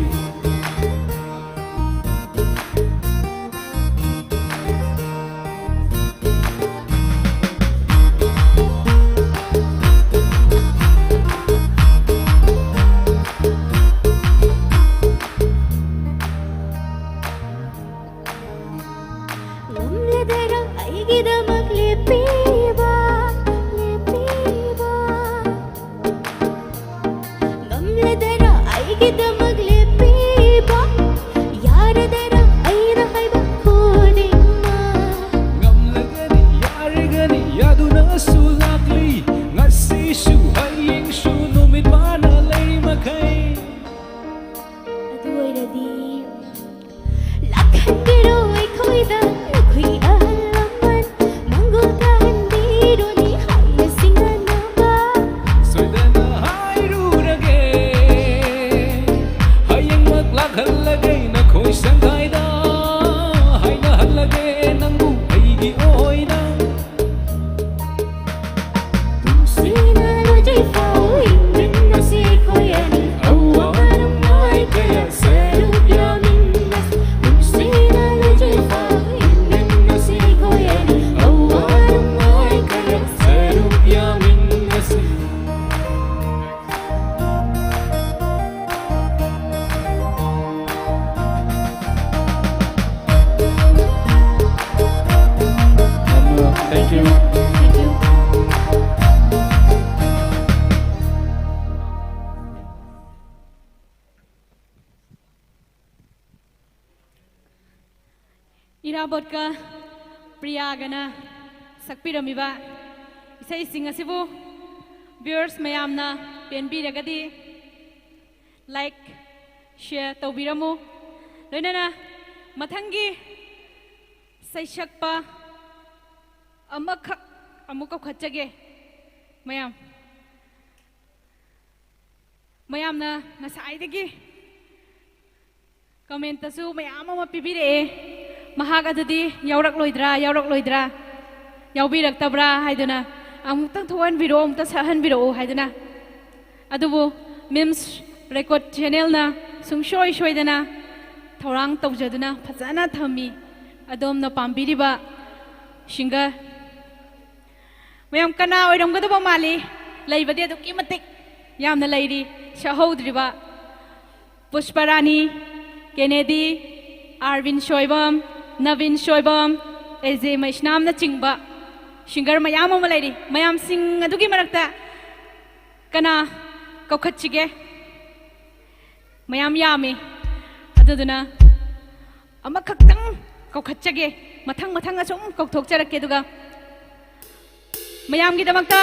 ꯉꯝꯂꯗꯔ ꯑꯩꯒꯤꯗꯃꯛ ꯂꯦꯞꯄꯤꯕ, ꯂꯦꯞꯄꯤꯕ꯫ ꯉꯝꯂꯗꯔ ꯑꯩꯒꯤꯗꯃꯛ ꯂꯦꯞꯄꯤꯕ, ꯌꯥꯔꯗꯔ ꯑꯩꯅ ꯍꯥꯏꯕ ꯈꯨꯗꯤꯡꯃꯛ꯫ ꯉꯝꯂꯒꯅꯤ, ꯌꯥꯔꯒꯅꯤ, ꯌꯥꯗꯨꯅꯁꯨ ꯂꯥꯛꯂꯤ꯫ ꯉꯁꯤꯁꯨ, ꯍꯌꯦꯡꯁꯨ, ꯅꯨꯃꯤꯠ ꯃꯥꯅ ꯂꯩꯔꯤ ꯃꯈꯩ꯫ ꯑꯗꯨ ꯑꯣꯏꯔꯗꯤ ꯂꯥꯛꯍꯟꯕꯤꯔꯣ ꯑꯩꯈꯣꯏꯗ ꯅꯈꯣꯏꯒꯤ ꯑꯍꯜ ꯂꯃꯟ, ꯃꯪꯒꯣꯜ ꯀꯥꯍꯟꯕꯤꯔꯣꯅꯤ ꯍꯥꯏꯅ ꯁꯤꯡꯅꯅꯕ꯫ ꯁꯣꯏꯗꯅ ꯍꯥꯏꯔꯨꯔꯒꯦ, ꯍꯌꯦꯡꯃꯛ ꯂꯥꯛꯍꯜꯂꯒꯦ ꯅꯈꯣꯏ ꯁꯪꯒꯥꯏꯗ, ꯍꯥꯏꯅꯍꯜꯂꯒꯦ ꯅꯪꯕꯨ ꯑꯩꯒꯤ ꯑꯣꯏꯅ꯫ ꯄꯨꯟꯁꯤꯅ ꯂꯣꯏꯗ꯭ꯔꯤꯐꯥꯎ ꯍꯤꯡꯃꯤꯟꯅꯁꯤ ꯑꯩꯈꯣꯏ ꯑꯅꯤ꯫ ꯑꯋꯥ ꯅꯨꯡꯉꯥꯏ ꯀꯌꯥ ꯁꯔꯨꯛ ꯌꯥꯃꯤꯟꯅꯁꯤ꯫ ꯄꯨꯟꯁꯤꯅ ꯂꯣꯏꯗ꯭ꯔꯤꯐꯥꯎ ꯍꯤꯡꯃꯤꯟꯅꯁꯤ ꯑꯩꯈꯣꯏ ꯑꯅꯤ꯫ ꯑꯋꯥ ꯅꯨꯡꯉꯥꯏ ꯀꯌꯥ ꯁꯔꯨꯛ ꯌꯥꯃꯤꯟꯅꯁꯤ꯫ Thank you. ꯏꯔꯥꯕꯣꯠꯀ ꯄ꯭ꯔꯤꯌꯥꯒꯅ ꯁꯛꯄꯤꯔꯝꯃꯤꯕ ꯏꯁꯩꯁꯤꯡ ꯑꯁꯤꯕꯨ viewers ꯃꯌꯥꯝꯅ ꯄꯦꯟꯕꯤꯔꯒꯗꯤ like, share ꯇꯧꯕꯤꯔꯝꯃꯨ꯫ ꯂꯣꯏꯅꯅ ꯃꯊꯪꯒꯤ ꯁꯩꯁꯛꯄ ꯑꯃꯈꯛ ꯑꯃꯨꯛ ꯀꯧꯈꯠꯆꯒꯦ꯫ ꯃꯌꯥꯝ, ꯃꯌꯥꯝꯅ ꯉꯁꯥꯏꯗꯒꯤ commentꯇꯁꯨ ꯃꯌꯥꯝ ꯑꯃ ꯄꯤꯕꯤꯔꯛꯑꯦ, ꯃꯍꯥꯛ ꯑꯗꯨꯗꯤ ꯌꯥꯎꯔꯛꯂꯣꯏꯗ꯭ꯔꯥ, ꯌꯥꯎꯔꯛꯂꯣꯏꯗ꯭ꯔꯥ, ꯌꯥꯎꯕꯤꯔꯛꯇꯕ꯭ꯔꯥ ꯍꯥꯏꯗꯨꯅ꯫ ꯑꯃꯨꯛꯇꯪ ꯊꯣꯛꯍꯟꯕꯤꯔꯛꯑꯣ, ꯑꯃꯨꯛꯇ ꯁꯛꯍꯟꯕꯤꯔꯛꯑꯣ ꯍꯥꯏꯗꯨꯅ꯫ ꯑꯗꯨꯕꯨ ꯃꯤꯝꯁ ꯔꯦꯀꯣꯔꯗ ꯆꯦꯅꯦꯜꯅ ꯁꯨꯡꯁꯣꯏ ꯁꯣꯏꯗꯅ ꯊꯧꯔꯥꯡ ꯇꯧꯖꯗꯨꯅ ꯐꯖꯅ ꯊꯝꯃꯤ꯫ ꯑꯗꯣꯝꯅ ꯄꯥꯝꯕꯤꯔꯤꯕ ꯁꯤꯡꯒꯔ ꯃꯌꯥꯝ ꯀꯅꯥ ꯑꯣꯏꯔꯝꯒꯗꯕ ꯃꯥꯜꯂꯤ? ꯂꯩꯕꯗꯤ ꯑꯗꯨꯛꯀꯤ ꯃꯇꯤꯛ ꯌꯥꯝꯅ ꯂꯩꯔꯤ꯫ ꯁꯛꯍꯧꯗ꯭ꯔꯤꯕ ꯄꯨꯁꯄꯔꯥꯅꯤ, ꯀꯦꯅꯦꯗꯤ, ꯑꯥꯔꯕꯤꯟ ꯁꯣꯏꯕꯝ, ꯅꯕꯤꯟ ꯁꯣꯏꯕꯝ, ꯑꯦꯖꯦ ꯃꯩꯁꯅꯥꯝꯅꯆꯤꯡꯕ ꯁꯤꯡꯒꯔ ꯃꯌꯥꯝ ꯑꯃ ꯂꯩꯔꯤ꯫ ꯃꯌꯥꯝꯁꯤꯡ ꯑꯗꯨꯒꯤ ꯃꯔꯛꯇ ꯀꯅꯥ ꯀꯧꯈꯠꯁꯤꯒꯦ? ꯃꯌꯥꯝ ꯌꯥꯝꯃꯤ꯫ ꯑꯗꯨꯗꯨꯅ ꯑꯃꯈꯛꯇꯪ ꯀꯧꯈꯠꯆꯒꯦ꯫ ꯃꯊꯪ ꯃꯊꯪ ꯑꯁꯨꯝ ꯀꯧꯊꯣꯛꯆꯔꯛꯀꯦ꯫ ꯑꯗꯨꯒ ꯃꯌꯥꯝꯒꯤꯗꯃꯛꯇ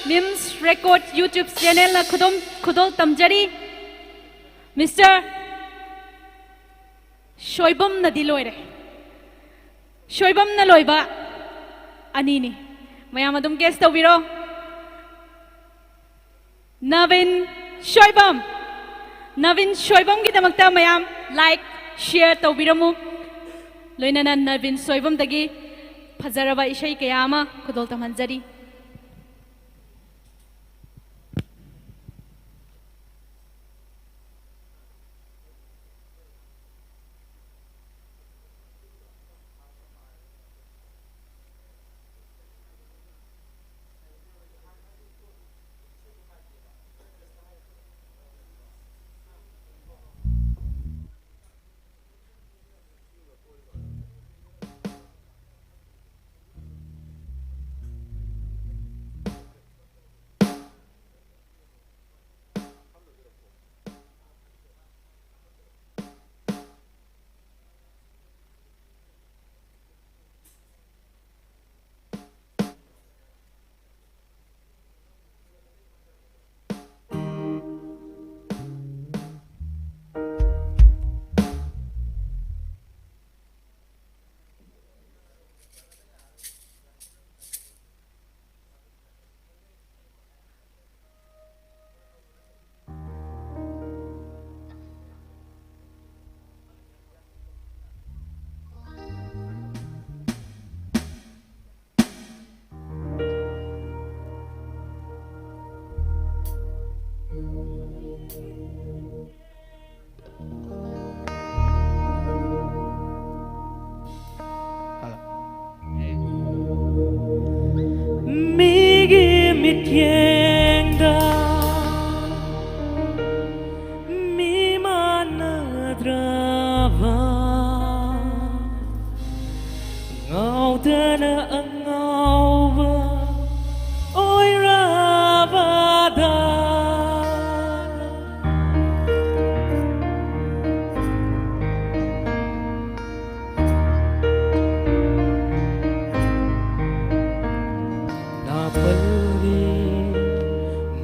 ꯃꯤꯝꯁ ꯔꯦꯀꯣꯔꯗ YouTube ꯆꯦꯅꯦꯜꯅ ꯈꯨꯗꯣꯝ-, ꯈꯨꯗꯣꯜ ꯇꯝꯖꯔꯤ꯫ ꯃꯤꯁꯇꯔ ꯁꯣꯏꯕꯝꯅꯗꯤ ꯂꯣꯏꯔꯦ꯫ ꯁꯣꯏꯕꯝꯅ ꯂꯣꯏꯕ ꯑꯅꯤꯅꯤ꯫ ꯃꯌꯥꯝ ꯑꯗꯨꯝ ꯒꯦꯁ ꯇꯧꯕꯤꯔꯣ꯫ ꯅꯕꯤꯟ ꯁꯣꯏꯕꯝ꯫ ꯅꯕꯤꯟ ꯁꯣꯏꯕꯝꯒꯤꯗꯃꯛꯇ ꯃꯌꯥꯝ ꯂꯥꯏꯛ, ꯁꯤꯌꯔ ꯇꯧꯕꯤꯔꯝꯃꯨ꯫ ꯂꯣꯏꯅꯅ ꯅꯕꯤꯟ ꯁꯣꯏꯕꯝꯗꯒꯤ ꯐꯖꯔꯕ ꯏꯁꯩ ꯀꯌꯥ ꯑꯃ ꯈꯨꯗꯣꯜ ꯇꯝꯍꯟꯖꯔꯤ꯫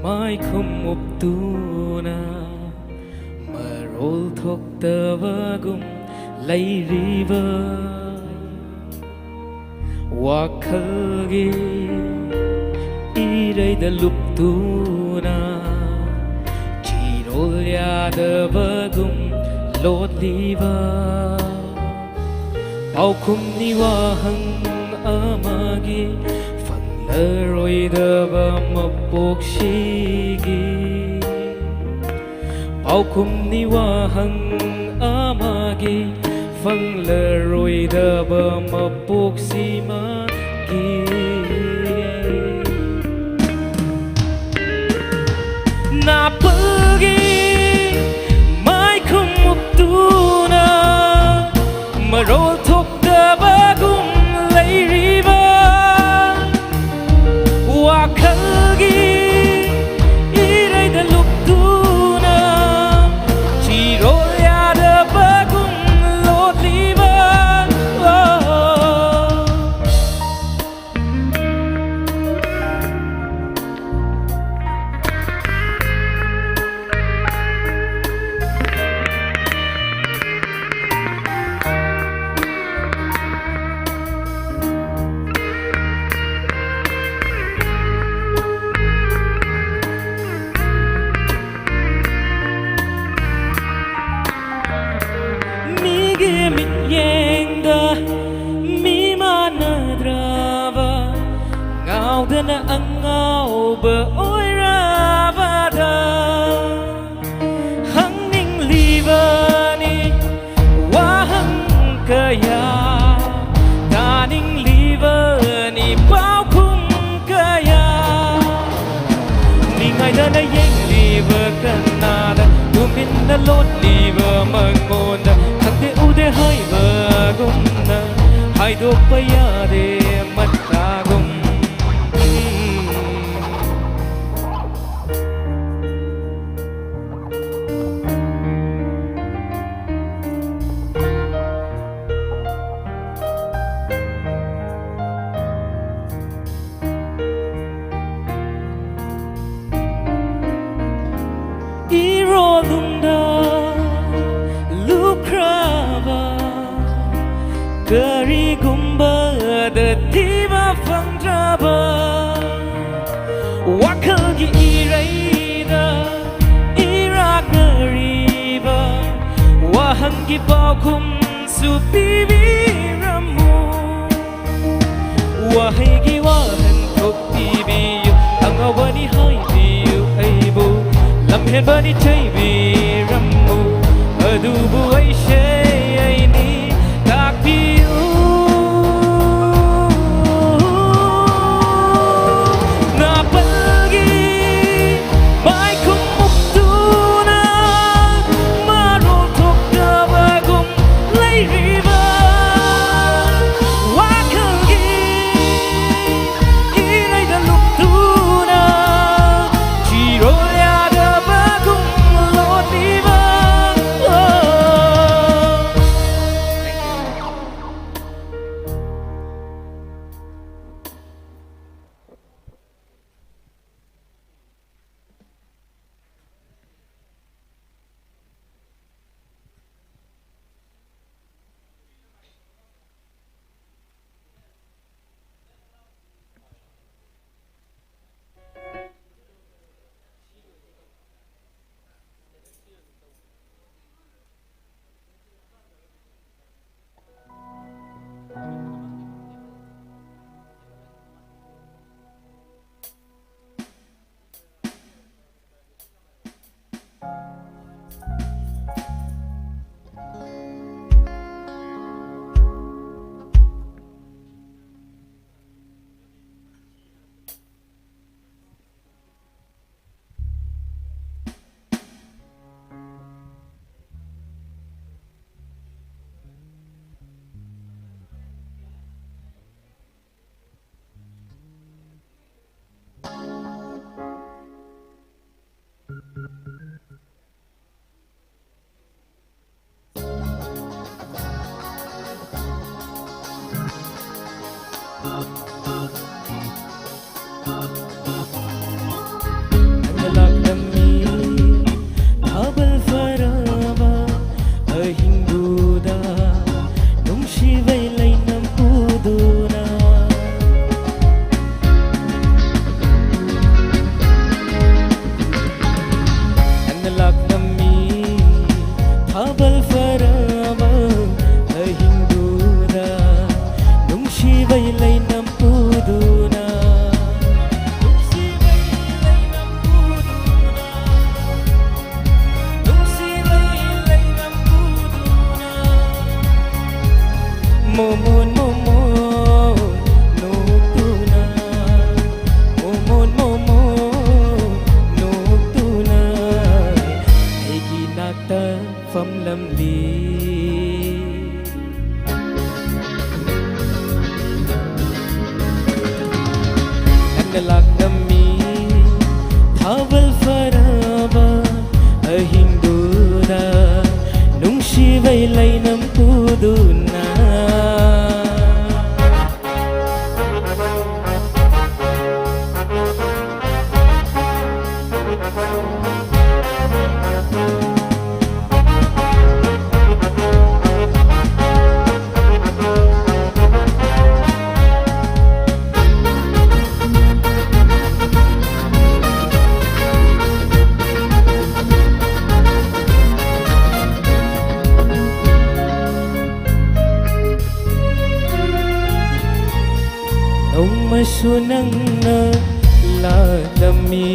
ꯃꯥꯏꯈꯨꯝ ꯎꯞꯇꯨꯅ ꯃꯔꯣꯜ ꯊꯣꯛꯇꯕꯒꯨꯝ ꯂꯩꯔꯤꯕ ꯋꯥꯈꯜꯒꯤ ꯏꯔꯩꯗ ꯂꯨꯞꯇꯨꯅ ꯆꯤꯔꯣꯜ ꯌꯥꯗꯕꯒꯨꯝ ꯂꯣꯠꯂꯤꯕ ꯄꯥꯎꯈꯨꯝꯅꯤ ꯋꯥꯍꯪ ꯑꯃꯒꯤ ꯐꯪꯂꯔꯣꯏꯗꯕ ꯃꯄꯣꯛꯁꯤꯒꯤ ꯄꯥꯎꯈꯨꯝꯅꯤ ꯋꯥꯍꯪ ꯑꯃꯒꯤ ꯐꯪꯂꯔꯣꯏꯗꯕ ꯃꯄꯣꯛꯁꯤꯃꯒꯤ ꯅꯥꯄꯜꯒꯤ ꯃꯥꯏꯈꯨꯝ ꯎꯞꯇꯨꯅ ꯃꯔꯣꯜ ꯊꯣꯛꯇꯕꯒꯨꯝ ꯂꯩꯔꯤꯕ ꯋꯥꯈꯜꯒꯤ ꯏꯔꯩꯗ ꯂꯨꯞꯇꯨꯅ ꯆꯤꯔꯣꯜ ꯌꯥꯗꯕꯒꯨꯝ ꯂꯣꯠꯂꯤꯕ ꯃꯤꯒꯤ ꯃꯤꯠꯌꯦꯡꯗ ꯃꯤ ꯃꯥꯟꯅꯗ꯭ꯔꯕ ꯉꯥꯎꯗꯅ ꯑꯉꯥꯎꯕ ꯑꯣꯏꯔꯕꯗ ꯍꯪꯅꯤꯡꯂꯤꯕꯅꯤ ꯋꯥꯍꯪ ꯀꯌꯥ ꯇꯥꯅꯤꯡꯂꯤꯕꯅꯤ ꯄꯥꯎꯈꯨꯝ ꯀꯌꯥ ꯅꯤꯡꯉꯥꯏꯗꯅ ꯌꯦꯡꯂꯤꯕ ꯀꯅꯥꯗ ꯇꯨꯃꯤꯟꯅ ꯂꯣꯠꯂꯤꯕ ꯃꯉꯣꯟꯗ ꯈꯪꯗꯦ ꯎꯗꯦ ꯍꯥꯏꯕꯒꯨꯝꯅ ꯍꯥꯏꯗꯣꯛꯄ ꯌꯥꯗꯦ ꯃꯇꯥꯒꯨꯝ ꯍꯦꯟꯕꯅꯤ ꯆꯩꯕꯤꯔꯝꯃꯨ, ꯑꯗꯨꯕꯨ ꯑꯩꯁꯦ ꯑꯩꯅꯤ, ꯇꯥꯛꯄꯤꯌꯨ꯫ ꯅꯥꯄꯜꯒꯤ ꯃꯥꯏꯈꯨꯝ ꯃꯨꯛꯇꯨꯅ ꯃꯔꯣꯜ ꯊꯣꯛꯇꯕꯒꯨꯝ ꯂꯩꯔꯤꯕ ꯋꯥꯈꯜꯒꯤ ꯏꯔꯩꯗ ꯂꯨꯞꯇꯨꯅ ꯆꯤꯔꯣꯜ ꯌꯥꯗꯕꯒꯨꯝ ꯂꯝꯂꯤ꯫ ꯅꯪꯅ ꯂꯥꯛꯂꯝꯃꯤ ꯊꯥꯕꯜ ꯐꯔꯕ ꯑꯍꯤꯡꯗꯨꯗ, ꯅꯨꯡꯁꯤꯕꯩ ꯂꯩꯅꯝ ꯄꯨꯗꯨꯅ꯫ ꯅꯣꯡꯃꯁꯨ ꯅꯪꯅ ꯂꯥꯛꯂꯝꯃꯤ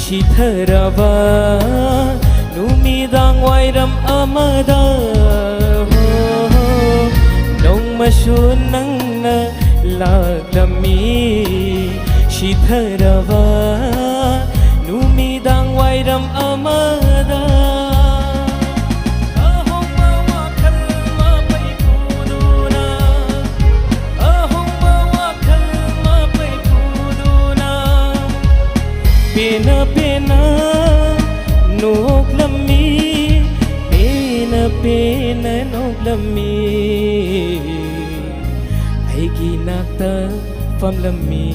ꯁꯤꯊꯔꯕ ꯅꯨꯃꯤꯗꯥꯡ ꯋꯥꯏꯔꯝ ꯑꯃꯗ꯫ ꯍꯣ, ꯍꯣ, ꯅꯣꯡꯃꯁꯨ ꯅꯪꯅ ꯂꯥꯛꯂꯝꯃꯤ ꯁꯤꯊꯔꯕ ꯅꯨꯃꯤꯗꯥꯡ ꯋꯥꯏꯔꯝ ꯑꯃꯗ꯫ ꯑꯍꯣꯡꯕ ꯋꯥꯈꯜ ꯃꯥꯄꯩ ꯄꯨꯗꯨꯅ, ꯑꯍꯣꯡꯕ ꯋꯥꯈꯜ ꯃꯥꯄꯩ ꯄꯨꯗꯨꯅ, ꯄꯦꯟꯅ ꯄꯦꯟꯅ ꯅꯣꯛꯂꯝꯃꯤ, ꯄꯦꯟꯅ ꯄꯦꯟꯅ ꯅꯣꯛꯂꯝꯃꯤ, ꯑꯩꯒꯤ ꯅꯥꯛꯇ ꯐꯝꯂꯝꯃꯤ꯫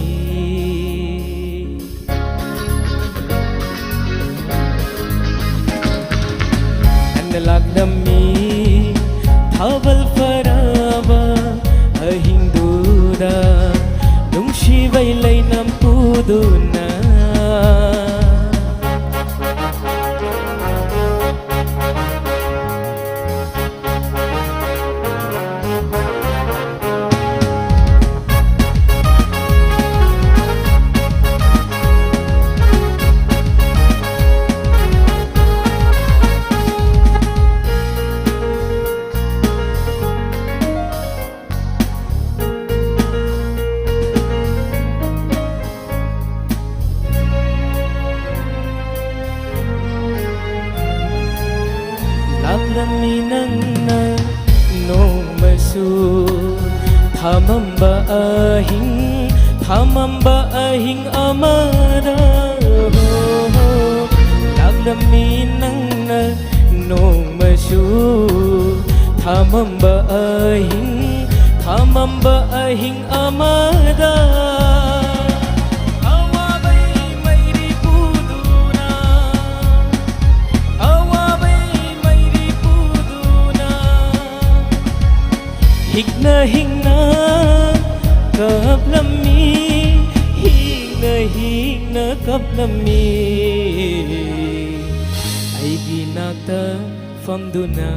ꯅꯪꯅ ꯂꯥꯛꯂꯝꯃꯤ ꯊꯥꯕꯜ ꯐꯔꯕ ꯑꯍꯤꯡꯗꯨꯗ, ꯅꯨꯡꯁꯤꯕꯩ ꯂꯩꯅꯝ ꯄꯨꯗꯨꯅ꯫ ꯃꯤ ꯅꯪꯅ ꯅꯣꯡꯃꯁꯨ ꯊꯃꯝꯕ ꯑꯍꯤꯡ, ꯊꯃꯝꯕ ꯑꯍꯤꯡ ꯑꯃꯗ, ꯍꯣ, ꯍꯣ, ꯂꯥꯛꯂꯝꯃꯤ ꯅꯪꯅ ꯅꯣꯡꯃꯁꯨ ꯊꯃꯝꯕ ꯑꯍꯤꯡ, ꯊꯃꯝꯕ ꯑꯍꯤꯡ ꯑꯃꯗ꯫ ꯑꯋꯥꯕꯩ ꯃꯩꯔꯤ ꯄꯨꯗꯨꯅ, ꯑꯋꯥꯕꯩ ꯃꯩꯔꯤ ꯄꯨꯗꯨꯅ, ꯍꯤꯛꯅ ꯍꯤꯡꯅ ꯀꯞꯂꯝꯃꯤ, ꯍꯤꯡꯅ ꯍꯤꯡꯅ ꯀꯞꯂꯝꯃꯤ, ꯑꯩꯒꯤ ꯅꯥꯛꯇ ꯐꯝꯗꯨꯅ꯫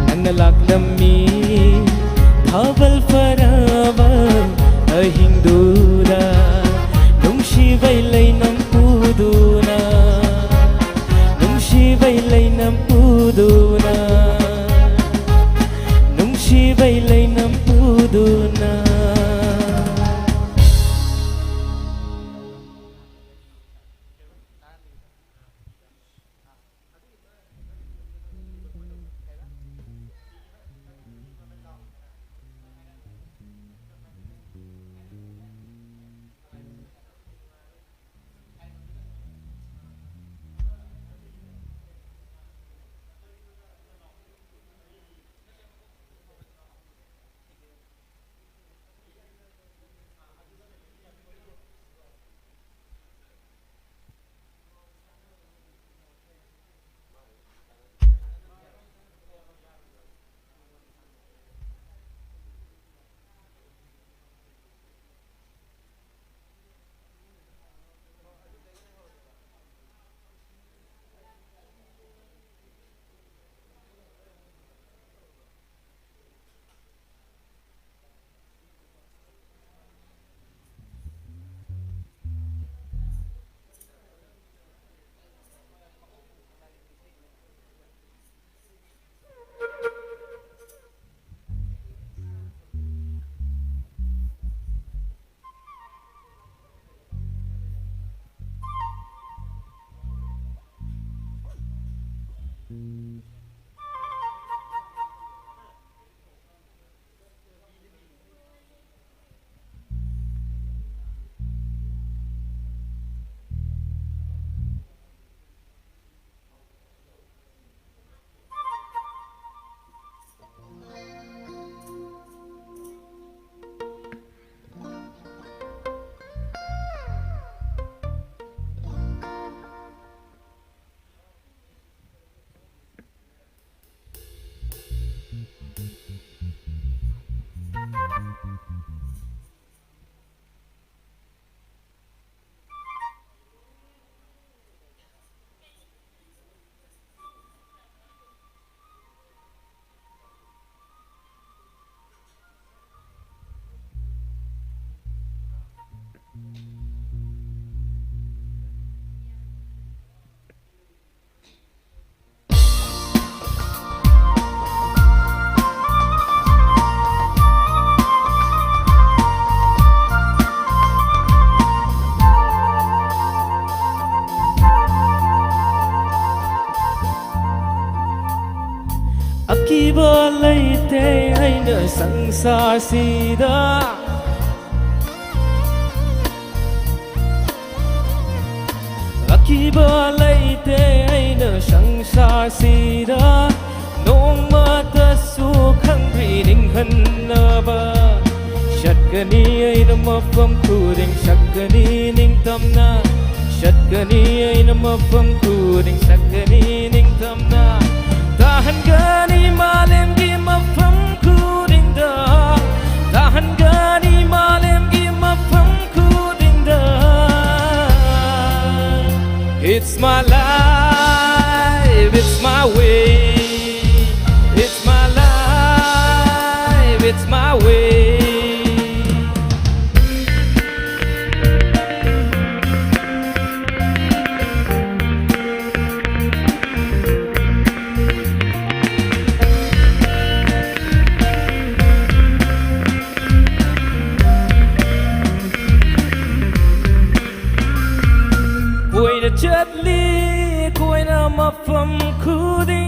ꯅꯪꯅ ꯂꯥꯛꯂꯝꯃꯤ ꯊꯥꯕꯜ ꯐꯔꯕ ꯑꯍꯤꯡꯗꯨꯗ, ꯅꯨꯡꯁꯤꯕꯩ ꯂꯩꯅꯝ ꯄꯨꯗꯨꯅ, ꯅꯨꯡꯁꯤꯕꯩ ꯂꯩꯅꯝ ꯄꯨꯗꯨꯅ, ꯅꯨꯡꯁꯤꯕꯩ ꯂꯩꯅꯝ ꯄꯨꯗꯨꯅ꯫ ꯑꯀꯤꯕ ꯂꯩꯇꯦ ꯑꯩꯅ ꯁꯪꯁꯥꯔꯁꯤꯗ꯫ ꯑꯀꯤꯕ ꯂꯩꯇꯦ ꯑꯩꯅ ꯁꯪꯁꯥꯔꯁꯤꯗ꯫ ꯅꯣꯡꯃꯇꯁꯨ ꯈꯪꯗ꯭ꯔꯤ ꯅꯤꯡꯍꯟꯅꯕ꯫ ꯆꯠꯀꯅꯤ ꯑꯩꯅ ꯃꯐꯝ ꯈꯨꯗꯤꯡ ꯁꯛꯀꯅꯤ ꯅꯤꯡꯇꯝꯅ꯫ ꯆꯠꯀꯅꯤ ꯑꯩꯅ ꯃꯐꯝ ꯈꯨꯗꯤꯡ ꯁꯛꯀꯅꯤ ꯅꯤꯡꯇꯝꯅ꯫ ꯇꯥꯍꯟꯒꯅꯤ ꯃꯥꯂꯦꯝꯒꯤ ꯃꯐꯝ ꯈꯨꯗꯤꯡꯗ꯫ ꯇꯥꯍꯟꯒꯅꯤ ꯃꯥꯂꯦꯝꯒꯤ ꯃꯐꯝ ꯈꯨꯗꯤꯡꯗ꯫ It's my life, it's my way. It's my life, it's my way. ꯀꯣꯏꯅ ꯆꯠꯂꯤ, ꯀꯣꯏꯅ ꯃꯐꯝ ꯈꯨꯗꯤꯡ꯫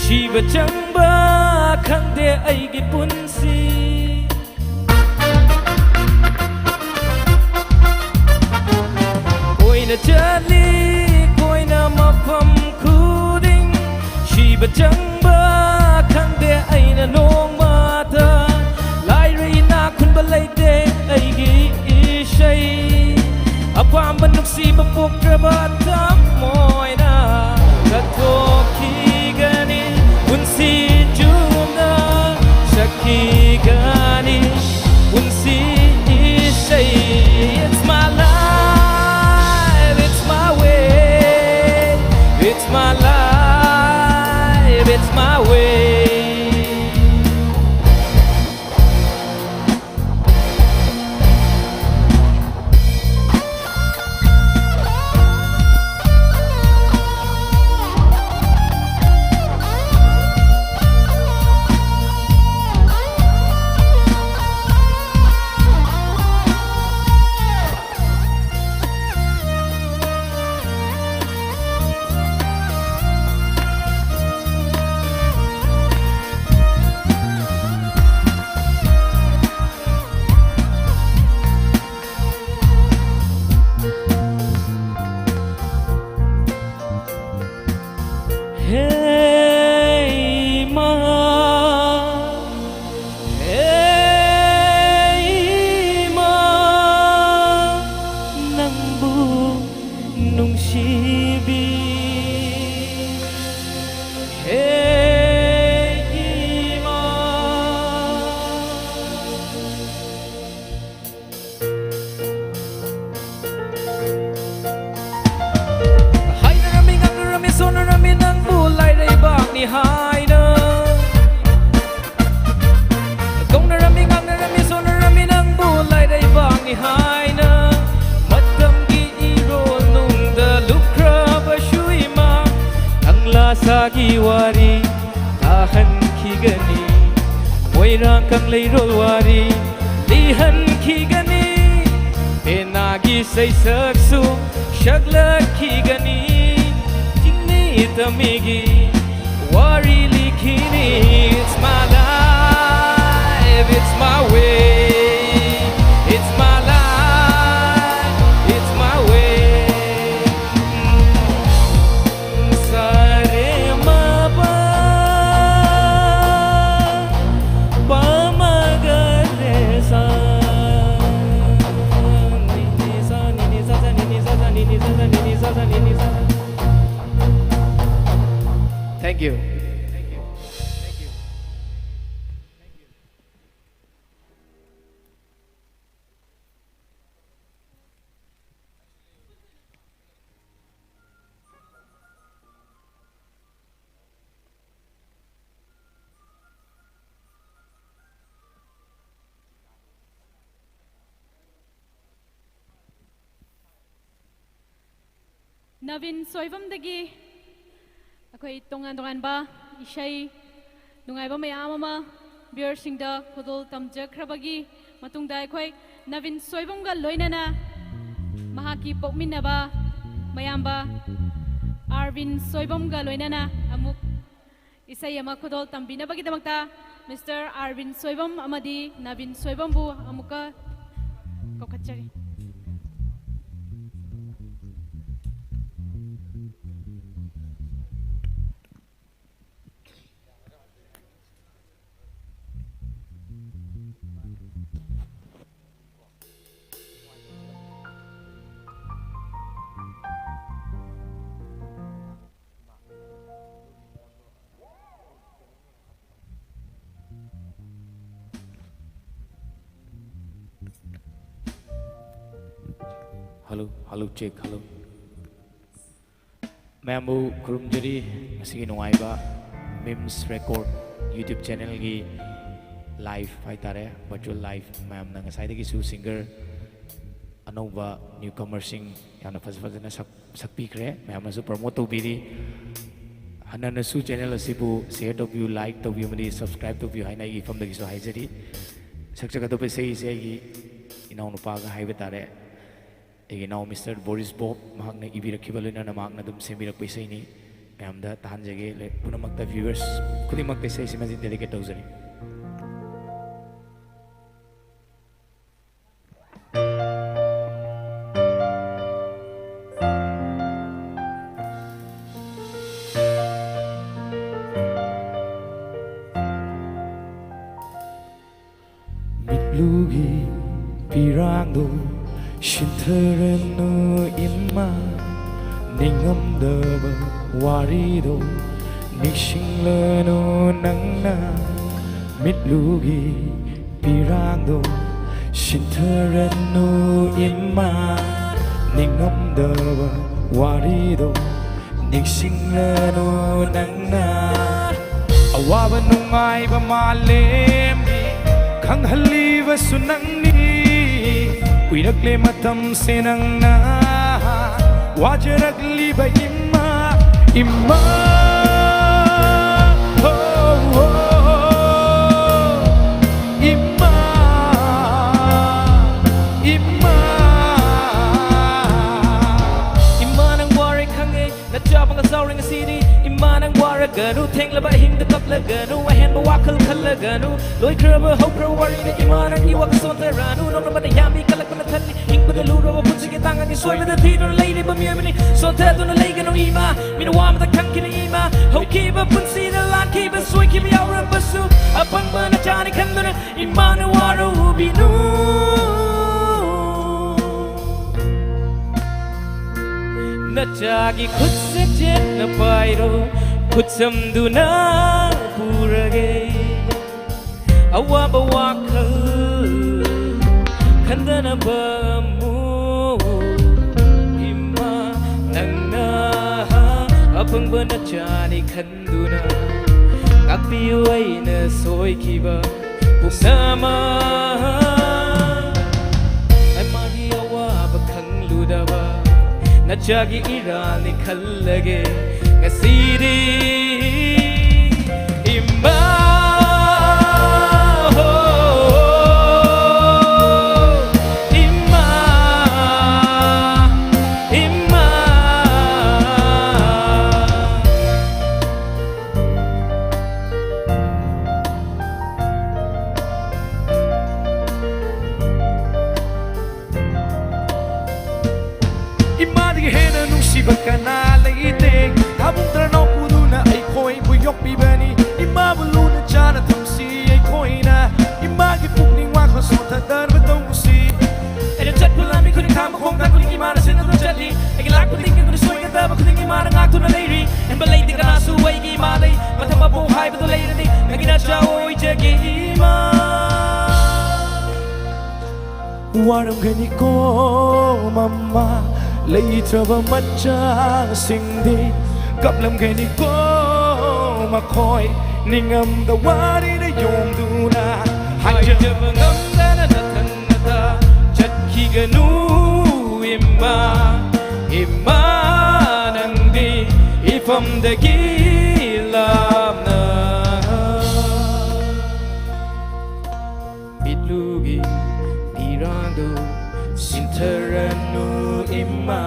ꯁꯤꯕ ꯆꯪꯕ ꯈꯪꯗꯦ ꯑꯩꯒꯤ ꯄꯨꯟꯁꯤ꯫ ꯀꯣꯏꯅ ꯆꯠꯂꯤ ꯀꯣꯏꯅ ꯃꯐꯝ ꯈꯨꯗꯤꯡ, ꯁꯤꯕ ꯆꯪꯕ ꯈꯪꯗꯦ ꯑꯩꯅ ꯅꯣꯡꯃꯗ꯫ ꯂꯥꯏꯔ ꯏꯅꯥꯛ ꯈꯨꯟꯕ ꯂꯩꯇꯦ ꯑꯩꯒꯤ ꯏꯁꯩ꯫ ꯑꯄꯥꯝꯕ ꯅꯨꯡꯁꯤꯕ ꯄꯣꯛꯇ꯭ꯔꯕ ꯊꯃꯣꯏꯅ ꯀꯠꯊꯣꯛꯈꯤꯒꯅꯤ꯫ ꯄꯨꯟꯁꯤ ꯆꯨꯝꯅ ꯆꯠꯈꯤꯒꯅꯤ꯫ ꯄꯨꯟꯁꯤ ꯏꯁꯩ, it's my life, it's my way, it's my life, it's my way. ꯍꯦ ꯏꯃꯥ, ꯍꯦ ꯏꯃꯥ, ꯅꯪꯕꯨ ꯅꯨꯡꯁꯤꯕꯤ꯫ ꯍꯦ ꯏꯃꯥ꯫ ꯍꯥꯏꯅꯔꯝꯃꯤ, ꯉꯥꯡꯅꯔꯝꯃꯤ, ꯁꯣꯟꯅꯔꯝꯃꯤ ꯅꯪꯕꯨ ꯂꯥꯏꯔꯩꯕꯥꯛꯅꯤ ꯍꯥꯏꯅ꯫ ꯀꯧꯅꯔꯝꯃꯤ, ꯉꯥꯡꯅꯔꯝꯃꯤ, ꯁꯣꯟꯅꯔꯝꯃꯤ ꯅꯪꯕꯨ ꯂꯥꯏꯔꯩꯕꯥꯛꯅꯤ ꯍꯥꯏꯅ꯫ ꯃꯇꯝꯒꯤ ꯏꯔꯣꯜ ꯅꯨꯡꯗ ꯂꯨꯞꯈ꯭ꯔꯕꯁꯨ ꯏꯃꯥ, ꯀꯪꯂꯥ ꯁꯥꯒꯤ ꯋꯥꯔꯤ ꯇꯥꯍꯟꯈꯤꯒꯅꯤ꯫ ꯃꯣꯏꯔꯥꯡ ꯀꯪꯂꯩꯔꯣꯜ ꯋꯥꯔꯤ ꯂꯤꯍꯟꯈꯤꯒꯅꯤ꯫ ꯄꯦꯅꯥꯒꯤ ꯁꯩꯁꯛꯁꯨ ꯁꯛꯂꯛꯈꯤꯒꯅꯤ꯫ ꯆꯤꯡꯃꯤ ꯇꯝꯃꯤꯒꯤ ꯋꯥꯔꯤ ꯂꯤꯈꯤꯅꯤ. It's my life, it's my way. It's my life, it's my way. ꯁꯥꯔꯦ ꯃꯥꯄ ꯄꯥꯃꯒꯔꯦ ꯁꯥ. ꯅꯤꯅꯤ ꯁꯥ ꯅꯤꯅꯤ ꯁꯥ ꯁꯥ ꯅꯤꯅꯤ ꯁꯥ ꯁꯥ ꯅꯤꯅꯤ ꯁꯥ ꯁꯥ ꯅꯤꯅꯤ ꯁꯥ ꯁꯥ ꯅꯤꯅꯤ ꯁꯥ. Thank you. ꯅꯕꯤꯟ ꯁꯣꯏꯕꯝꯗꯒꯤ ꯑꯩꯈꯣꯏ ꯇꯣꯉꯥꯟ ꯇꯣꯉꯥꯟꯕ ꯏꯁꯩ ꯅꯨꯡꯉꯥꯏꯕ ꯃꯌꯥꯝ ꯑꯃ viewerꯁꯤꯡꯗ ꯈꯨꯗꯣꯜ ꯇꯝꯖꯈ꯭ꯔꯕꯒꯤ ꯃꯇꯨꯡꯗ, ꯑꯩꯈꯣꯏ ꯅꯕꯤꯟ ꯁꯣꯏꯕꯝꯒ ꯂꯣꯏꯅꯅ ꯃꯍꯥꯛꯀꯤ ꯄꯣꯛꯃꯤꯟꯅꯕ ꯃꯌꯥꯝꯕ ꯑꯥꯔꯕꯤꯟ ꯁꯣꯏꯕꯝꯒ ꯂꯣꯏꯅꯅ ꯑꯃꯨꯛ ꯏꯁꯩ ꯑꯃ ꯈꯨꯗꯣꯜ ꯇꯝꯕꯤꯅꯕꯒꯤꯗꯃꯛꯇ Mister ꯑꯥꯔꯕꯤꯟ ꯁꯣꯏꯕꯝ ꯑꯃꯗꯤ ꯅꯕꯤꯟ ꯁꯣꯏꯕꯝꯕꯨ ꯑꯃꯨꯛꯀ ꯀꯧꯈꯠꯆꯔꯤ꯫ Hello, hello, check, hello. ꯃꯌꯥꯝꯕꯨ ꯈꯨꯔꯨꯝꯖꯔꯤ꯫ ꯉꯁꯤꯒꯤ ꯅꯨꯡꯉꯥꯏꯕ Memes Record YouTube channelꯒꯤ live ꯍꯥꯏꯇꯥꯔꯦ, virtual live꯫ ꯃꯌꯥꯝꯅ ꯉꯁꯥꯏꯗꯒꯤꯁꯨ singer ꯑꯅꯧꯕ newcomerꯁꯤꯡ ꯌꯥꯝꯅ ꯐꯖ ꯐꯖꯅ ꯁꯛ-, ꯁꯛꯄꯤꯈ꯭ꯔꯦ꯫ ꯃꯌꯥꯝꯅꯁꯨ promote ꯇꯧꯕꯤꯔꯤ꯫ ꯍꯟꯅꯅꯁꯨ channel ꯑꯁꯤꯕꯨ share ꯇꯧꯕꯤꯌꯨ, like ꯇꯧꯕꯤꯌꯨ ꯑꯃꯗꯤ subscribe ꯇꯧꯕꯤꯌꯨ ꯍꯥꯏꯅ ꯑꯩꯒꯤ ꯏꯐꯝꯗꯒꯤꯁꯨ ꯍꯥꯏꯖꯔꯤ꯫ ꯁꯛꯆꯒꯗꯧꯕ ꯏꯁꯩ ꯑꯁꯤ ꯑꯩꯒꯤ ꯏꯅꯥꯎꯅꯨꯄꯥꯒ ꯍꯥꯏꯕ ꯇꯥꯔꯦ, ꯑꯩꯒꯤ ꯏꯅꯥꯎ Mister ꯕꯣꯔꯤꯁ ꯕꯣꯕ, ꯃꯍꯥꯛꯅ ꯏꯕꯤꯔꯛꯈꯤꯕ, ꯂꯣꯏꯅꯅ ꯃꯍꯥꯛꯅ ꯑꯗꯨꯝ ꯁꯦꯝꯕꯤꯔꯛꯄ ꯏꯁꯩꯅꯤ꯫ ꯃꯌꯥꯝꯗ ꯇꯥꯍꯟꯖꯒꯦ꯫ ꯂꯣꯏ-, ꯄꯨꯝꯅꯃꯛꯇ, viewers ꯈꯨꯗꯤꯡꯃꯛꯇ ꯏꯁꯩꯁꯤꯃꯗꯤ dedicate ꯇꯧꯖꯔꯤ꯫ ꯃꯤꯠꯂꯨꯒꯤ ꯄꯤꯔꯥꯡꯗꯣ ꯁꯤꯟꯊꯔꯅꯨ ꯏꯃꯥ, ꯅꯤꯡꯉꯝꯗꯕ ꯋꯥꯔꯤꯗꯣ ꯅꯤꯡꯁꯤꯡꯂꯅꯨ ꯅꯪꯅ꯫ ꯃꯤꯠꯂꯨꯒꯤ ꯄꯤꯔꯥꯡꯗꯣ ꯁꯤꯟꯊꯔꯅꯨ ꯏꯃꯥ, ꯅꯤꯡꯉꯝꯗꯕ ꯋꯥꯔꯤꯗꯣ ꯅꯤꯡꯁꯤꯡꯂꯅꯨ ꯅꯪꯅ꯫ ꯑꯋꯥꯕ ꯅꯨꯡꯉꯥꯏꯕ ꯃꯥꯂꯦꯝꯒꯤ ꯈꯪꯍꯜꯂꯤꯕꯁꯨ ꯅꯪꯅꯤ꯫ ꯀꯨꯏꯔꯛꯂꯦ ꯃꯇꯝꯁꯦ ꯅꯪꯅ ꯋꯥꯖꯔꯛꯂꯤꯕ ꯏꯃꯥ, ꯏꯃꯥ, ꯍꯣ, ꯍꯣ, ꯏꯃꯥ, ꯏꯃꯥ꯫ ꯏꯃꯥ ꯅꯪ ꯋꯥꯔꯦ ꯈꯪꯉꯦ, ꯅꯆꯥ ꯄꯪꯆꯥꯎꯔꯦ ꯉꯁꯤꯗꯤ꯫ ꯏꯃꯥ ꯅꯪ ꯋꯥꯔꯒꯅꯨ, ꯊꯦꯡꯂꯕ ꯑꯍꯤꯡꯗ ꯀꯞꯂꯒꯅꯨ, ꯑꯍꯦꯟꯕ ꯋꯥꯈꯜ ꯈꯜꯂꯒꯅꯨ꯫ ꯂꯣꯏꯈ꯭ꯔꯕ ꯍꯧꯈ꯭ꯔꯕ ꯋꯥꯔꯤꯅ ꯏꯃꯥ ꯅꯪꯒꯤ ꯋꯥꯈꯜ ꯁꯣꯟꯊꯔꯅꯨ꯫ ꯅꯣꯛꯅꯕꯅ ꯌꯥꯝꯃꯤ, ꯀꯜꯂꯛꯄꯅ ꯊꯜꯂꯤ, ꯍꯤꯡꯕꯗ ꯂꯨꯔꯕ ꯄꯨꯟꯁꯤꯒꯤ ꯇꯥꯡ ꯑꯅꯤ ꯁꯣꯏꯕꯗ ꯊꯤꯗꯨꯅ ꯂꯩꯔꯤꯕ ꯃꯤꯑꯣꯏꯕꯅꯤ꯫ ꯁꯣꯟꯊꯗꯨꯅ ꯂꯩꯒꯅꯨ ꯏꯃꯥ, ꯃꯤꯅ ꯋꯥ ꯑꯃꯇ ꯈꯪꯈꯤꯅ ꯏꯃꯥ꯫ ꯍꯧꯈꯤꯕ ꯄꯨꯟꯁꯤꯗ ꯂꯥꯟꯈꯤꯕ ꯁꯣꯏꯈꯤꯕ ꯌꯥꯎꯔꯕꯁꯨ, ꯑꯄꯪꯕ ꯅꯆꯥꯅꯤ ꯈꯟꯗꯨꯅ ꯏꯃꯥꯅ ꯋꯥꯔꯧꯕꯤꯅꯨ꯫ ꯅꯆꯥꯒꯤ ꯈꯨꯠꯁꯦ ꯆꯦꯠꯅ ꯄꯥꯏꯔꯣ, ꯈꯨꯠ ꯁꯝꯗꯨꯅ ꯄꯨꯔꯒꯦ꯫ ꯑꯋꯥꯕ ꯋꯥꯈꯜ ꯈꯟꯗꯅꯕ ꯑꯃꯨꯛ ꯏꯃꯥ ꯅꯪꯅ ꯑꯄꯪꯕ ꯅꯆꯥꯅꯤ ꯈꯟ ꯈꯟꯗꯨꯅ ꯉꯥꯛꯄꯤꯌꯨ ꯑꯩꯅ ꯁꯣꯏꯈꯤꯕ ꯄꯨꯝꯅꯃꯛ꯫ ꯃꯥꯒꯤ ꯑꯋꯥꯕ ꯈꯪꯂꯨꯗꯕ ꯅꯆꯥꯒꯤ ꯏꯔꯥꯜꯅꯤ ꯈꯜꯂꯒꯦ ꯉꯁꯤꯗꯤ꯫ ꯏꯃꯥ, ꯍꯣ, ꯏꯃꯥ, ꯏꯃꯥ꯫ ꯀꯅꯥ ꯂꯩꯇꯦ꯫ ꯊꯥꯕꯨꯡ ꯇꯔꯥꯅꯥꯎ ꯄꯨꯗꯨꯅ ꯑꯩꯈꯣꯏꯕꯨ ꯌꯣꯛꯄꯤꯕꯅꯤ꯫ ꯏꯃꯥꯕꯨ ꯂꯨꯅ ꯆꯥꯅ ꯊꯝꯁꯤ ꯑꯩꯈꯣꯏꯅ꯫ ꯏꯃꯥꯒꯤ ꯄꯨꯛꯅꯤꯡ ꯋꯥꯈꯜ ꯁꯣꯟꯊꯗꯅꯕ ꯇꯧꯁꯤ꯫ ꯑꯩꯅ ꯆꯠꯄ ꯂꯝꯕꯤ ꯈꯨꯗꯤꯡ, ꯊꯥꯡꯕ ꯈꯣꯡꯊꯥꯡ ꯈꯨꯗꯤꯡ ꯏꯃꯥꯅ ꯁꯦꯟꯅꯗꯨꯅ ꯆꯠꯂꯤ꯫ ꯑꯩꯒꯤ ꯂꯥꯛꯄ ꯇꯤꯟꯒꯤ ꯈꯨꯗꯤꯡ, ꯁꯣꯏꯒꯗꯕ ꯈꯨꯗꯤꯡ ꯏꯃꯥꯅ ꯉꯥꯛꯇꯨꯅ ꯂꯩꯔꯤ꯫ ꯍꯦꯟꯕ ꯂꯩꯇꯦ ꯀꯅꯥꯁꯨ ꯑꯩꯒꯤ ꯏꯃꯥꯗꯩ꯫ ꯃꯊꯛ ꯃꯄꯣꯛ ꯍꯥꯏꯕꯗꯨ ꯂꯩꯔꯗꯤ ꯅꯪꯒꯤ ꯅꯆꯥ ꯑꯣꯏꯖꯒꯦ ꯏꯃꯥ꯫ ꯋꯥꯔꯝꯒꯅꯤꯀꯣ ꯃꯃꯥ, ꯂꯩꯇ꯭ꯔꯕ ꯃꯆꯥꯁꯤꯡꯗꯤ꯫ ꯀꯞꯂꯝꯒꯅꯤꯀꯣ ꯃꯈꯣꯏ, ꯅꯤꯡꯉꯝꯗ ꯋꯥꯔꯤꯅ ꯌꯣꯝꯗꯨꯅ꯫ ꯍꯥꯏꯖꯕ ꯉꯝꯗꯅ ꯅꯊꯟꯅꯇ ꯆꯠꯈꯤꯒꯅꯨ ꯏꯃꯥ, ꯏꯃꯥ ꯅꯪꯗꯤ ꯏꯐꯝꯗꯒꯤ ꯂꯥꯞꯅ꯫ ꯃꯤꯠꯂꯨꯒꯤ ꯄꯤꯔꯥꯡꯗꯨ ꯁꯤꯟꯊꯔꯅꯨ ꯏꯃꯥ,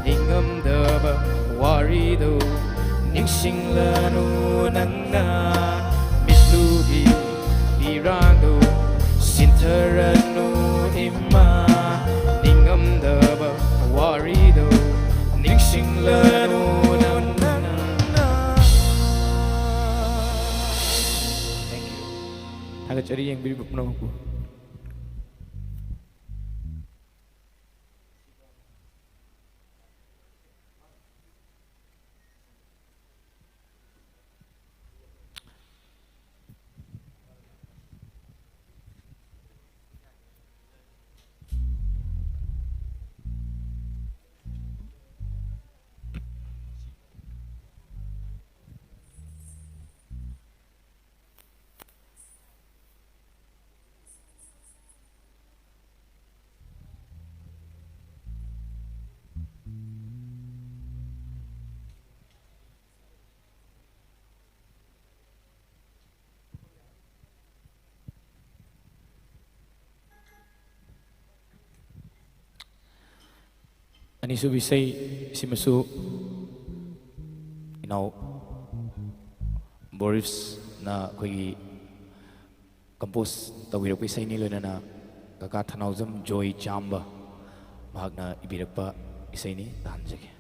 ꯅꯤꯡꯉꯝꯗꯕ ꯋꯥꯔꯤꯗꯨ ꯅꯤꯡꯁꯤꯡꯂꯅꯨ ꯅꯪꯅ꯫ ꯃꯤꯠꯂꯨꯒꯤ ꯄꯤꯔꯥꯡꯗꯨ ꯁꯤꯟꯊꯔꯅꯨ ꯏꯃꯥ, ꯅꯤꯡꯉꯝꯗꯕ ꯋꯥꯔꯤꯗꯨ ꯅꯤꯡꯁꯤꯡꯂꯅꯨ ꯅꯪꯅ꯫ Thank you. ꯊꯥꯒꯠꯆꯔꯤ ꯌꯦꯡꯕꯤꯔꯤꯕ ꯄꯨꯝꯅꯃꯛꯄꯨ꯫ ꯑꯅꯤꯁꯨꯕ ꯏꯁꯩ ꯁꯤꯃꯁꯨ ꯏꯅꯥꯎ ꯕꯣꯔꯤꯁꯅ ꯑꯩꯈꯣꯏꯒꯤ compose ꯇꯧꯕꯤꯔꯛꯄ ꯏꯁꯩꯅꯤ, ꯂꯣꯏꯅꯅ ꯀꯀꯥ ꯊꯅꯥꯎꯖꯝ ꯖꯣꯏ ꯆꯥꯝꯕ ꯃꯍꯥꯛꯅ ꯏꯕꯤꯔꯛꯄ ꯏꯁꯩꯅꯤ꯫ ꯇꯥꯍꯟꯖꯒꯦ꯫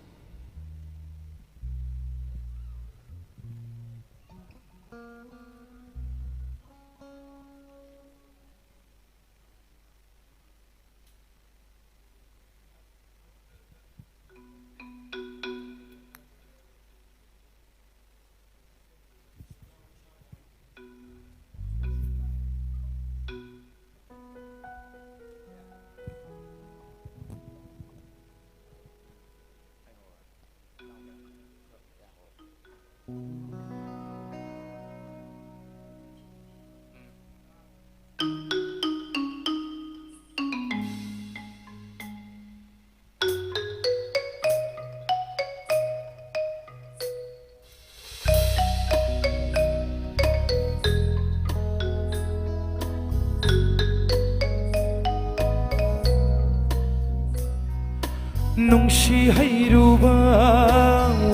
ꯅꯨꯡꯁꯤ ꯍꯩꯔꯨꯕ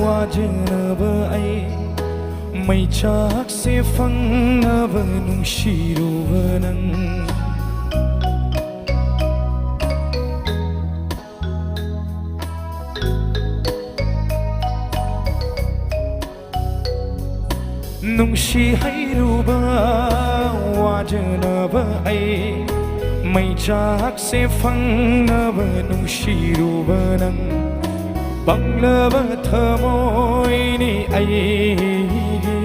ꯋꯥꯖꯅꯕ ꯑꯩ, ꯃꯩꯆꯥꯛꯁꯦ ꯐꯪꯅꯕ ꯅꯨꯡꯁꯤꯔꯨꯕ ꯅꯪ꯫ ꯅꯨꯡꯁꯤ ꯍꯩꯔꯨꯕ ꯋꯥꯖꯅꯕ ꯑꯩ, ꯃꯩꯆꯥꯛꯁꯦ ꯐꯪꯅꯕ ꯅꯨꯡꯁꯤꯔꯨꯕ ꯅꯪ꯫ ꯄꯪꯂꯕ ꯊꯃꯣꯏꯅꯤ ꯑꯩꯒꯤ,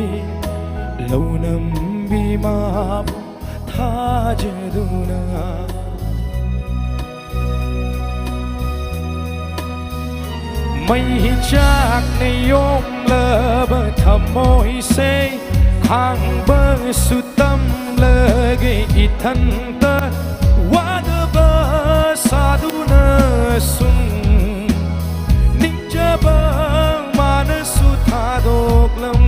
ꯂꯧꯅꯝꯕꯤ ꯃꯥꯕꯨ ꯊꯥꯖꯗꯨꯅ꯫ ꯃꯩ ꯆꯥꯛꯅ ꯌꯣꯝꯂꯕ ꯊꯃꯣꯏꯁꯦ ꯈꯥꯡꯕꯁꯨ ꯇꯝꯂꯒꯦ ꯏꯊꯟꯇ꯫ ꯋꯥꯗꯕ ꯁꯥꯗꯨꯅ ꯁꯨꯝ ꯅꯤꯡꯖꯕ ꯃꯥꯅꯁꯨ ꯊꯥꯗꯣꯛꯂꯝ꯫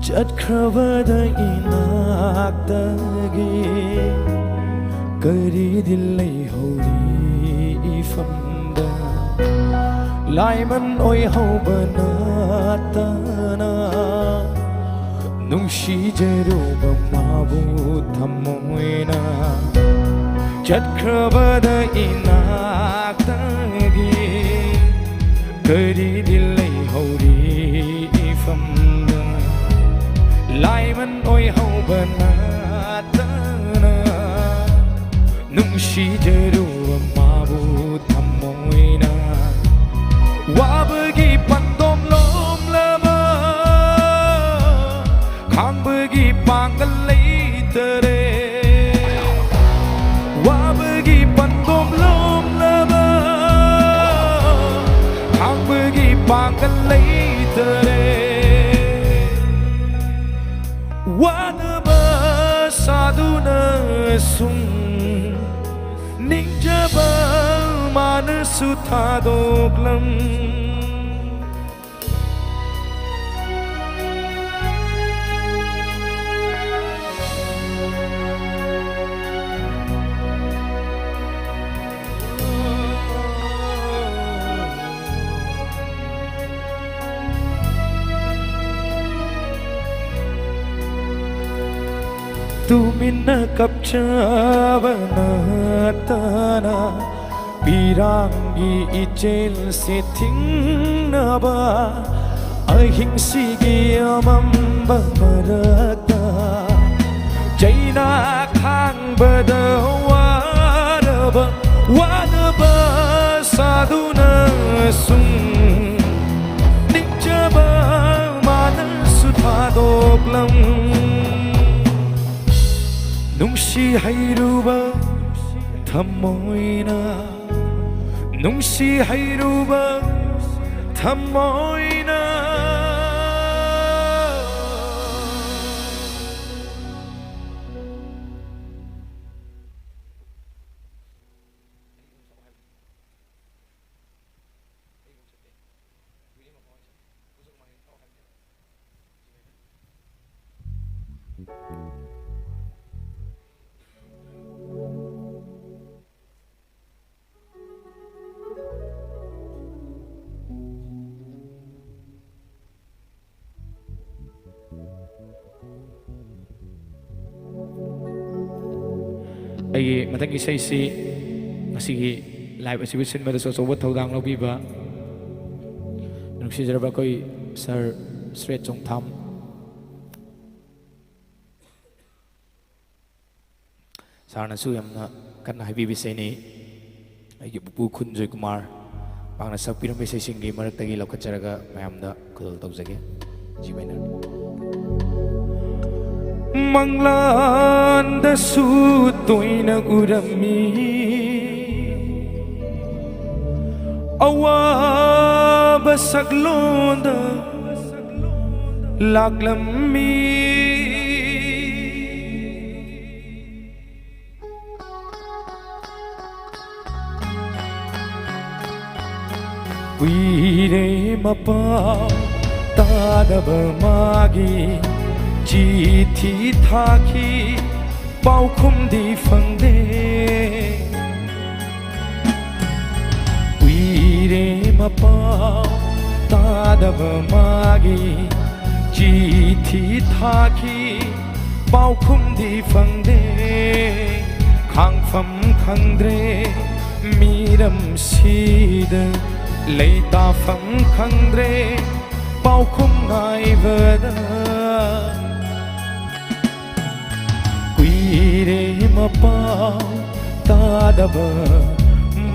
ꯆꯠꯈ꯭ꯔꯕꯗ ꯏꯅꯥꯛꯇꯒꯤ ꯀꯔꯤꯗꯤ ꯂꯩꯍꯧꯔꯤ ꯏꯐꯝꯗ? ꯂꯥꯏꯃꯟ ꯑꯣꯏꯍꯧꯕ ꯅꯠꯇꯅ, ꯅꯨꯡꯁꯤꯖꯔꯨꯕ ꯃꯥꯕꯨ ꯊꯃꯣꯏꯅ꯫ ꯆꯠꯈ꯭ꯔꯕꯗ ꯏꯅꯥꯛꯇꯒꯤ ꯀꯔꯤꯗꯤ ꯂꯩꯍꯧꯔꯤ ꯏꯐꯝꯗ? ꯂꯥꯏꯃꯟ ꯑꯣꯏꯍꯧꯕ ꯅꯠꯇꯅ, ꯅꯨꯡꯁꯤꯖꯔꯨꯕ ꯃꯥꯕꯨ ꯊꯃꯣꯏꯅ꯫ ꯋꯥꯕꯒꯤ ꯄꯟꯗꯣꯝ ꯂꯣꯝꯂꯕ, ꯈꯥꯡꯕꯒꯤ ꯄꯥꯡꯒꯜ ꯂꯩꯇꯔꯦ꯫ ꯋꯥꯕꯒꯤ ꯄꯟꯗꯣꯝ ꯂꯣꯝꯂꯕ, ꯈꯥꯡꯕꯒꯤ ꯄꯥꯡꯒꯜ ꯂꯩꯇꯔꯦ꯫ ꯋꯥꯅꯕ ꯁꯨꯡ ꯅꯤꯡꯖꯕ ꯃꯥꯅꯁꯨ ꯊꯥꯗꯣꯛꯂꯝ꯫ ꯇꯨꯃꯤꯟꯅ ꯀꯞꯆꯕ ꯅꯠꯇꯅ ꯄꯤꯔꯥꯡꯒꯤ ꯏꯆꯦꯜꯁꯦ ꯊꯤꯡꯅꯕ ꯑꯍꯤꯡꯁꯤꯒꯤ ꯑꯃꯝꯕ ꯃꯔꯛꯇ ꯆꯩꯅꯥ ꯈꯥꯡꯕꯗ ꯋꯥꯔꯕ ꯋꯥꯅꯕ ꯁꯥꯗꯨꯅ ꯁꯨꯝ ꯅꯤꯡꯖꯕ ꯃꯥꯅꯁꯨ ꯊꯥꯗꯣꯛꯂꯝ꯫ ꯅꯨꯡꯁꯤ ꯍꯩꯔꯨꯕ ꯊꯃꯣꯏꯅ, ꯅꯨꯡꯁꯤ ꯍꯩꯔꯨꯕ ꯊꯃꯣꯏꯅ꯫ ꯑꯩꯒꯤ ꯃꯊꯪꯒꯤ ꯏꯁꯩꯁꯤ ꯉꯁꯤꯒꯤ ꯂꯥꯏꯞ ꯑꯁꯤꯕꯨ ꯁꯤꯟꯕꯗꯁꯨ ꯑꯆꯧꯕ ꯊꯧꯗꯥꯡ ꯂꯧꯕꯤꯕ ꯅꯨꯡꯁꯤꯖꯔꯕ ꯑꯩꯈꯣꯏ ꯁꯥꯔ ꯁ꯭ꯔꯦꯠ ꯆꯣꯡꯊꯥꯝ ꯁꯥꯔꯅꯁꯨ ꯌꯥꯝꯅ ꯀꯟꯅ ꯍꯥꯏꯕꯤꯕ ꯏꯁꯩꯅꯤ꯫ ꯑꯩꯒꯤ ꯄꯨꯄꯨ ꯈꯨꯟꯖꯣꯏ ꯀꯨꯃꯥꯔ ꯃꯍꯥꯛꯅ ꯁꯛꯄꯤꯔꯝꯕ ꯏꯁꯩꯁꯤꯡꯒꯤ ꯃꯔꯛꯇꯒꯤ ꯂꯧꯈꯠꯆꯔꯒ ꯃꯌꯥꯝꯗ ꯈꯨꯗꯣꯜ ꯇꯧꯖꯒꯦ꯫ G minor. ꯃꯪꯂꯥꯟꯗꯁꯨ ꯇꯣꯏꯅ ꯎꯔꯝꯃꯤ ꯑꯋꯥꯕ ꯁꯛꯂꯣꯟꯗ ꯂꯥꯛꯂꯝꯃꯤ꯫ ꯃꯄꯥꯎ ꯇꯥꯗꯕ ꯃꯥꯒꯤ ꯆꯤꯊꯤ ꯊꯥꯈꯤ, ꯄꯥꯎꯈꯨꯝꯗꯤ ꯐꯪꯗꯦ꯫ ꯀꯨꯏꯔꯦ ꯃꯄꯥꯎ ꯇꯥꯗꯕ ꯃꯥꯒꯤ ꯆꯤꯊꯤ ꯊꯥꯈꯤ, ꯄꯥꯎꯈꯨꯝꯗꯤ ꯐꯪꯗꯦ꯫ ꯈꯥꯡꯐꯝ ꯈꯪꯗ꯭ꯔꯦ ꯃꯤꯔꯝꯁꯤꯗ, ꯂꯩꯇꯥꯐꯝ ꯈꯪꯗ꯭ꯔꯦ ꯄꯥꯎꯈꯨꯝ ꯉꯥꯏꯕꯗ꯫ ꯀꯨꯏꯔꯦ ꯃꯄꯥꯎ ꯇꯥꯗꯕ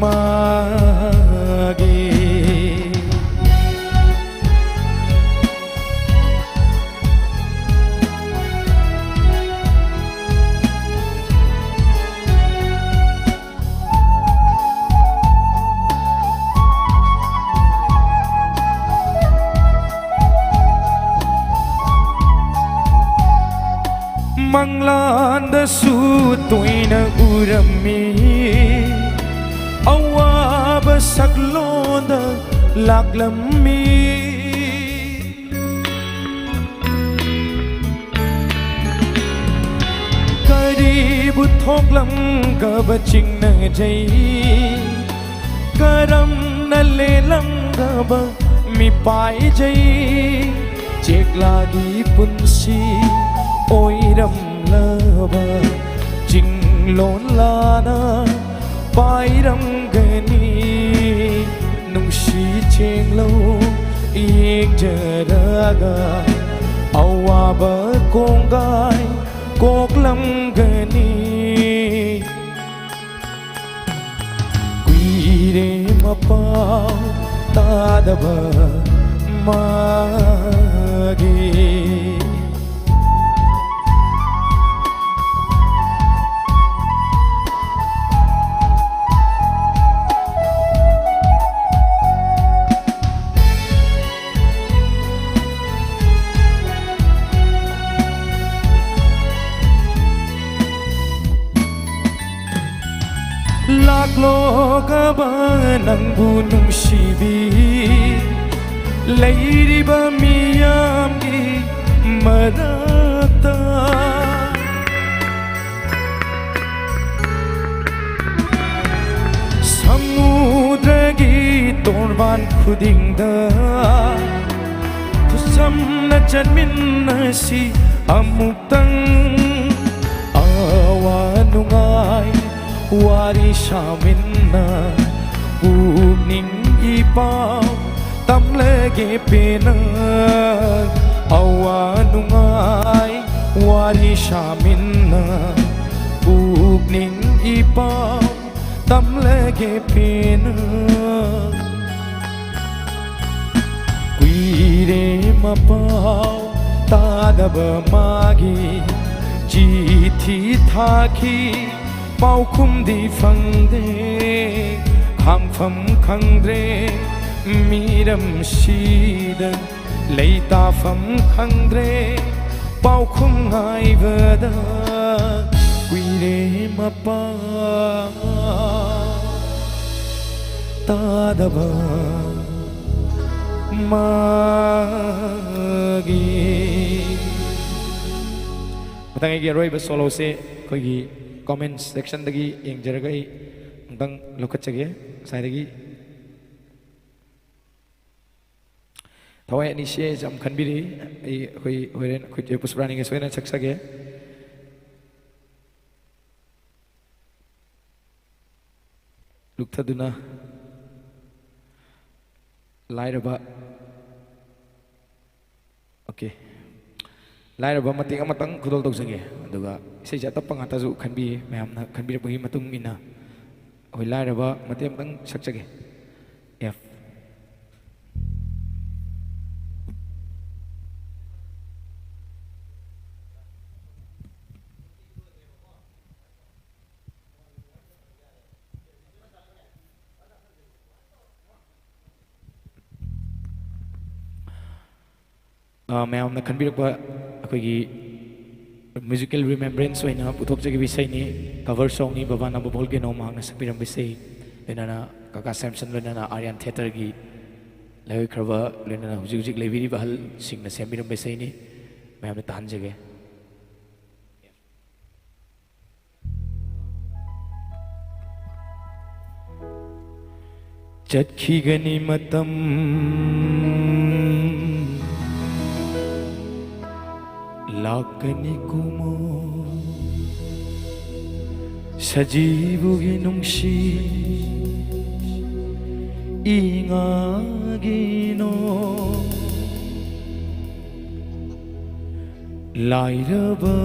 ꯃꯥꯒꯤ꯫ ꯃꯪꯂꯥꯟꯗꯁꯨ ꯇꯣꯏꯅ ꯎꯔꯝꯃꯤ, ꯑꯋꯥꯕ ꯁꯛꯂꯣꯟꯗ ꯂꯥꯛꯂꯝꯃꯤ꯫ ꯀꯔꯤꯕꯨ ꯊꯣꯛꯂꯝꯒꯕ ꯆꯤꯡꯅꯖꯩ, ꯀꯔꯝꯅ ꯂꯦꯜꯂꯝꯒꯕ ꯃꯤꯄꯥꯏꯖꯩ꯫ ꯆꯦꯛꯂꯥꯒꯤ ꯄꯨꯟꯁꯤ ꯑꯣꯏꯔꯝꯂꯕ ꯆꯤꯡꯂꯣꯟꯂꯥꯅ ꯄꯥꯏꯔꯝꯒꯅꯤ꯫ ꯅꯨꯡꯁꯤ ꯆꯦꯡꯂꯧ ꯌꯦꯡꯖꯔꯒ ꯑꯋꯥꯕ ꯀꯣꯡꯒꯥꯏ ꯀꯣꯛꯂꯝꯒꯅꯤ꯫ ꯀꯨꯏꯔꯦ ꯃꯄꯥꯎ ꯇꯥꯗꯕ ꯃꯥꯒꯤ꯫ ꯂꯥꯛꯂꯣꯒꯕ ꯅꯪꯕꯨ ꯅꯨꯡꯁꯤꯕꯤ, ꯂꯩꯔꯤꯕ ꯃꯤꯌꯥꯝꯒꯤ ꯃꯔꯛꯇ ꯁꯃꯨꯗ꯭ꯔꯒꯤ ꯇꯣꯔꯕꯥꯟ ꯈꯨꯗꯤꯡꯗ ꯈꯨꯠꯁꯝꯅ ꯆꯠꯃꯤꯟꯅꯁꯤ ꯑꯃꯨꯛꯇꯪ꯫ ꯑꯋꯥ ꯅꯨꯡꯉꯥꯏ ꯋꯥꯔꯤ ꯁꯥꯃꯤꯟꯅ ꯄꯨꯛꯅꯤꯡ ꯏꯄꯥꯎ ꯇꯝꯂꯒꯦ ꯄꯦꯟꯅ꯫ ꯑꯋꯥ ꯅꯨꯡꯉꯥꯏ ꯋꯥꯔꯤ ꯁꯥꯃꯤꯟꯅ ꯄꯨꯛꯅꯤꯡ ꯏꯄꯥꯎ ꯇꯝꯂꯒꯦ ꯄꯦꯟꯅ꯫ ꯀꯨꯏꯔꯦ ꯃꯄꯥꯎ ꯇꯥꯗꯕ ꯃꯥꯒꯤ ꯆꯤꯊꯤ ꯊꯥꯈꯤ ꯄꯥꯎꯈꯨꯝꯗꯤ ꯐꯪꯗꯦ꯫ ꯈꯥꯡꯐꯝ ꯈꯪꯗ꯭ꯔꯦ ꯃꯤꯔꯝꯁꯤꯗ ꯂꯩꯇꯥꯐꯝ ꯈꯪꯗ꯭ꯔꯦ ꯄꯥꯎꯈꯨꯝ ꯉꯥꯏꯕꯗ꯫ ꯀꯨꯏꯔꯦ ꯃꯄꯥꯎ ꯇꯥꯗꯕ ꯃꯥꯒꯤ꯫ ꯃꯊꯪ ꯑꯩꯒꯤ ꯑꯔꯣꯏꯕ ꯁꯣꯂꯣꯁꯦ ꯑꯩꯈꯣꯏꯒꯤ ꯀꯣꯃꯦꯟ ꯁꯦꯛꯁꯟꯗꯒꯤ ꯌꯦꯡꯖꯔꯒ ꯑꯩ ꯑꯃꯨꯛꯇꯪ ꯂꯧꯈꯠꯆꯒꯦ꯫ ꯉꯁꯥꯏꯗꯒꯤ ꯊꯋꯥꯏ ꯑꯅꯤꯁꯦ ꯌꯥꯝ ꯈꯟꯕꯤꯔꯤ꯫ ꯑꯩ ꯑꯩꯈꯣꯏ ꯍꯣꯔꯦꯟ ꯑꯩꯈꯣꯏ ꯆꯦ ꯄꯨꯁꯄꯔꯥꯅꯤꯒ ꯁꯣꯏꯗꯅ ꯁꯛꯆꯒꯦ꯫ ꯂꯨꯞꯊꯗꯨꯅ ꯂꯥꯏꯔꯕ꯫ ꯑꯣꯀꯦ꯫ ꯂꯥꯏꯔꯕ ꯃꯇꯦꯛ ꯑꯃꯇꯪ ꯈꯨꯗꯣꯜ ꯇꯧꯖꯒꯦ꯫ ꯑꯗꯨꯒ ꯏꯁꯩꯁꯦ ꯑꯇꯞꯄ ꯉꯥꯛꯇꯁꯨ ꯈꯟꯕꯤꯌꯦ꯫ ꯃꯌꯥꯝꯅ ꯈꯟꯕꯤꯔꯛꯄꯒꯤ ꯃꯇꯨꯡ ꯏꯟꯅ ꯑꯩꯈꯣꯏ ꯂꯥꯏꯔꯕ ꯃꯇꯦꯛ ꯑꯃꯇꯪ ꯁꯛꯆꯒꯦ꯫ ꯑꯦꯐ꯫ ꯑ, ꯃꯌꯥꯝꯅ ꯈꯟꯕꯤꯔꯛꯄ ꯑꯩꯈꯣꯏꯒꯤ ꯃ꯭ꯌꯨꯖꯤꯀꯦꯜ ꯔꯤꯃꯦꯝꯕ꯭ꯔꯦꯟꯁ ꯑꯣꯏꯅ ꯄꯨꯊꯣꯛꯆꯈꯤꯕ ꯏꯁꯩꯅꯤ꯫ ꯀꯚꯔ ꯁꯣꯡꯅꯤ, ꯕꯕꯥꯅ ꯕꯣꯕꯣꯜ ꯒꯦꯅꯣ ꯃꯍꯥꯛꯅ ꯁꯛꯄꯤꯔꯝꯕ ꯏꯁꯩ, ꯂꯣꯏꯅꯅ ꯀꯀꯥ ꯁꯦꯝꯁꯟ, ꯂꯣꯏꯅꯅ ꯑꯥꯔꯌꯥꯟ ꯊꯤꯌꯦꯇꯔꯒꯤ ꯂꯩꯈ꯭ꯔꯕ, ꯂꯣꯏꯅꯅ ꯍꯧꯖꯤꯛ ꯍꯧꯖꯤꯛ ꯂꯩꯕꯤꯔꯤꯕ ꯑꯍꯜꯁꯤꯡꯅ ꯁꯦꯝꯕꯤꯔꯝꯕ ꯏꯁꯩꯅꯤ꯫ ꯃꯌꯥꯝꯅ ꯇꯥꯍꯟꯖꯒꯦ꯫ ꯆꯠꯈꯤꯒꯅꯤ ꯃꯇꯝ, ꯂꯥꯛꯀꯅꯤ ꯀꯨꯝꯃꯣ, ꯁꯖꯤꯕꯨꯒꯤ ꯅꯨꯡꯁꯤ ꯏꯉꯥꯒꯤꯅꯣ꯫ ꯂꯥꯏꯔꯕ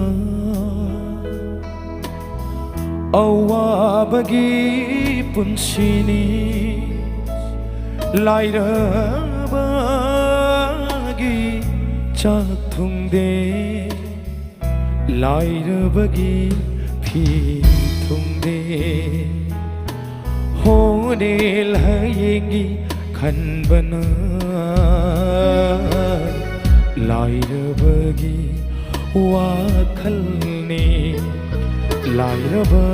ꯑꯋꯥꯕꯒꯤ ꯄꯨꯟꯁꯤꯅꯤ, ꯂꯥꯏꯔꯕꯒꯤ ꯆꯥꯛ ꯊꯨꯡꯗꯦ, ꯂꯥꯏꯔꯕꯒꯤ ꯐꯤ ꯊꯨꯡꯗꯦ꯫ ꯍꯣꯔꯦꯜ ꯍꯌꯦꯡꯒꯤ ꯈꯟꯕꯅ ꯂꯥꯏꯔꯕꯒꯤ ꯋꯥꯈꯜꯅꯤ꯫ ꯂꯥꯏꯔꯕ,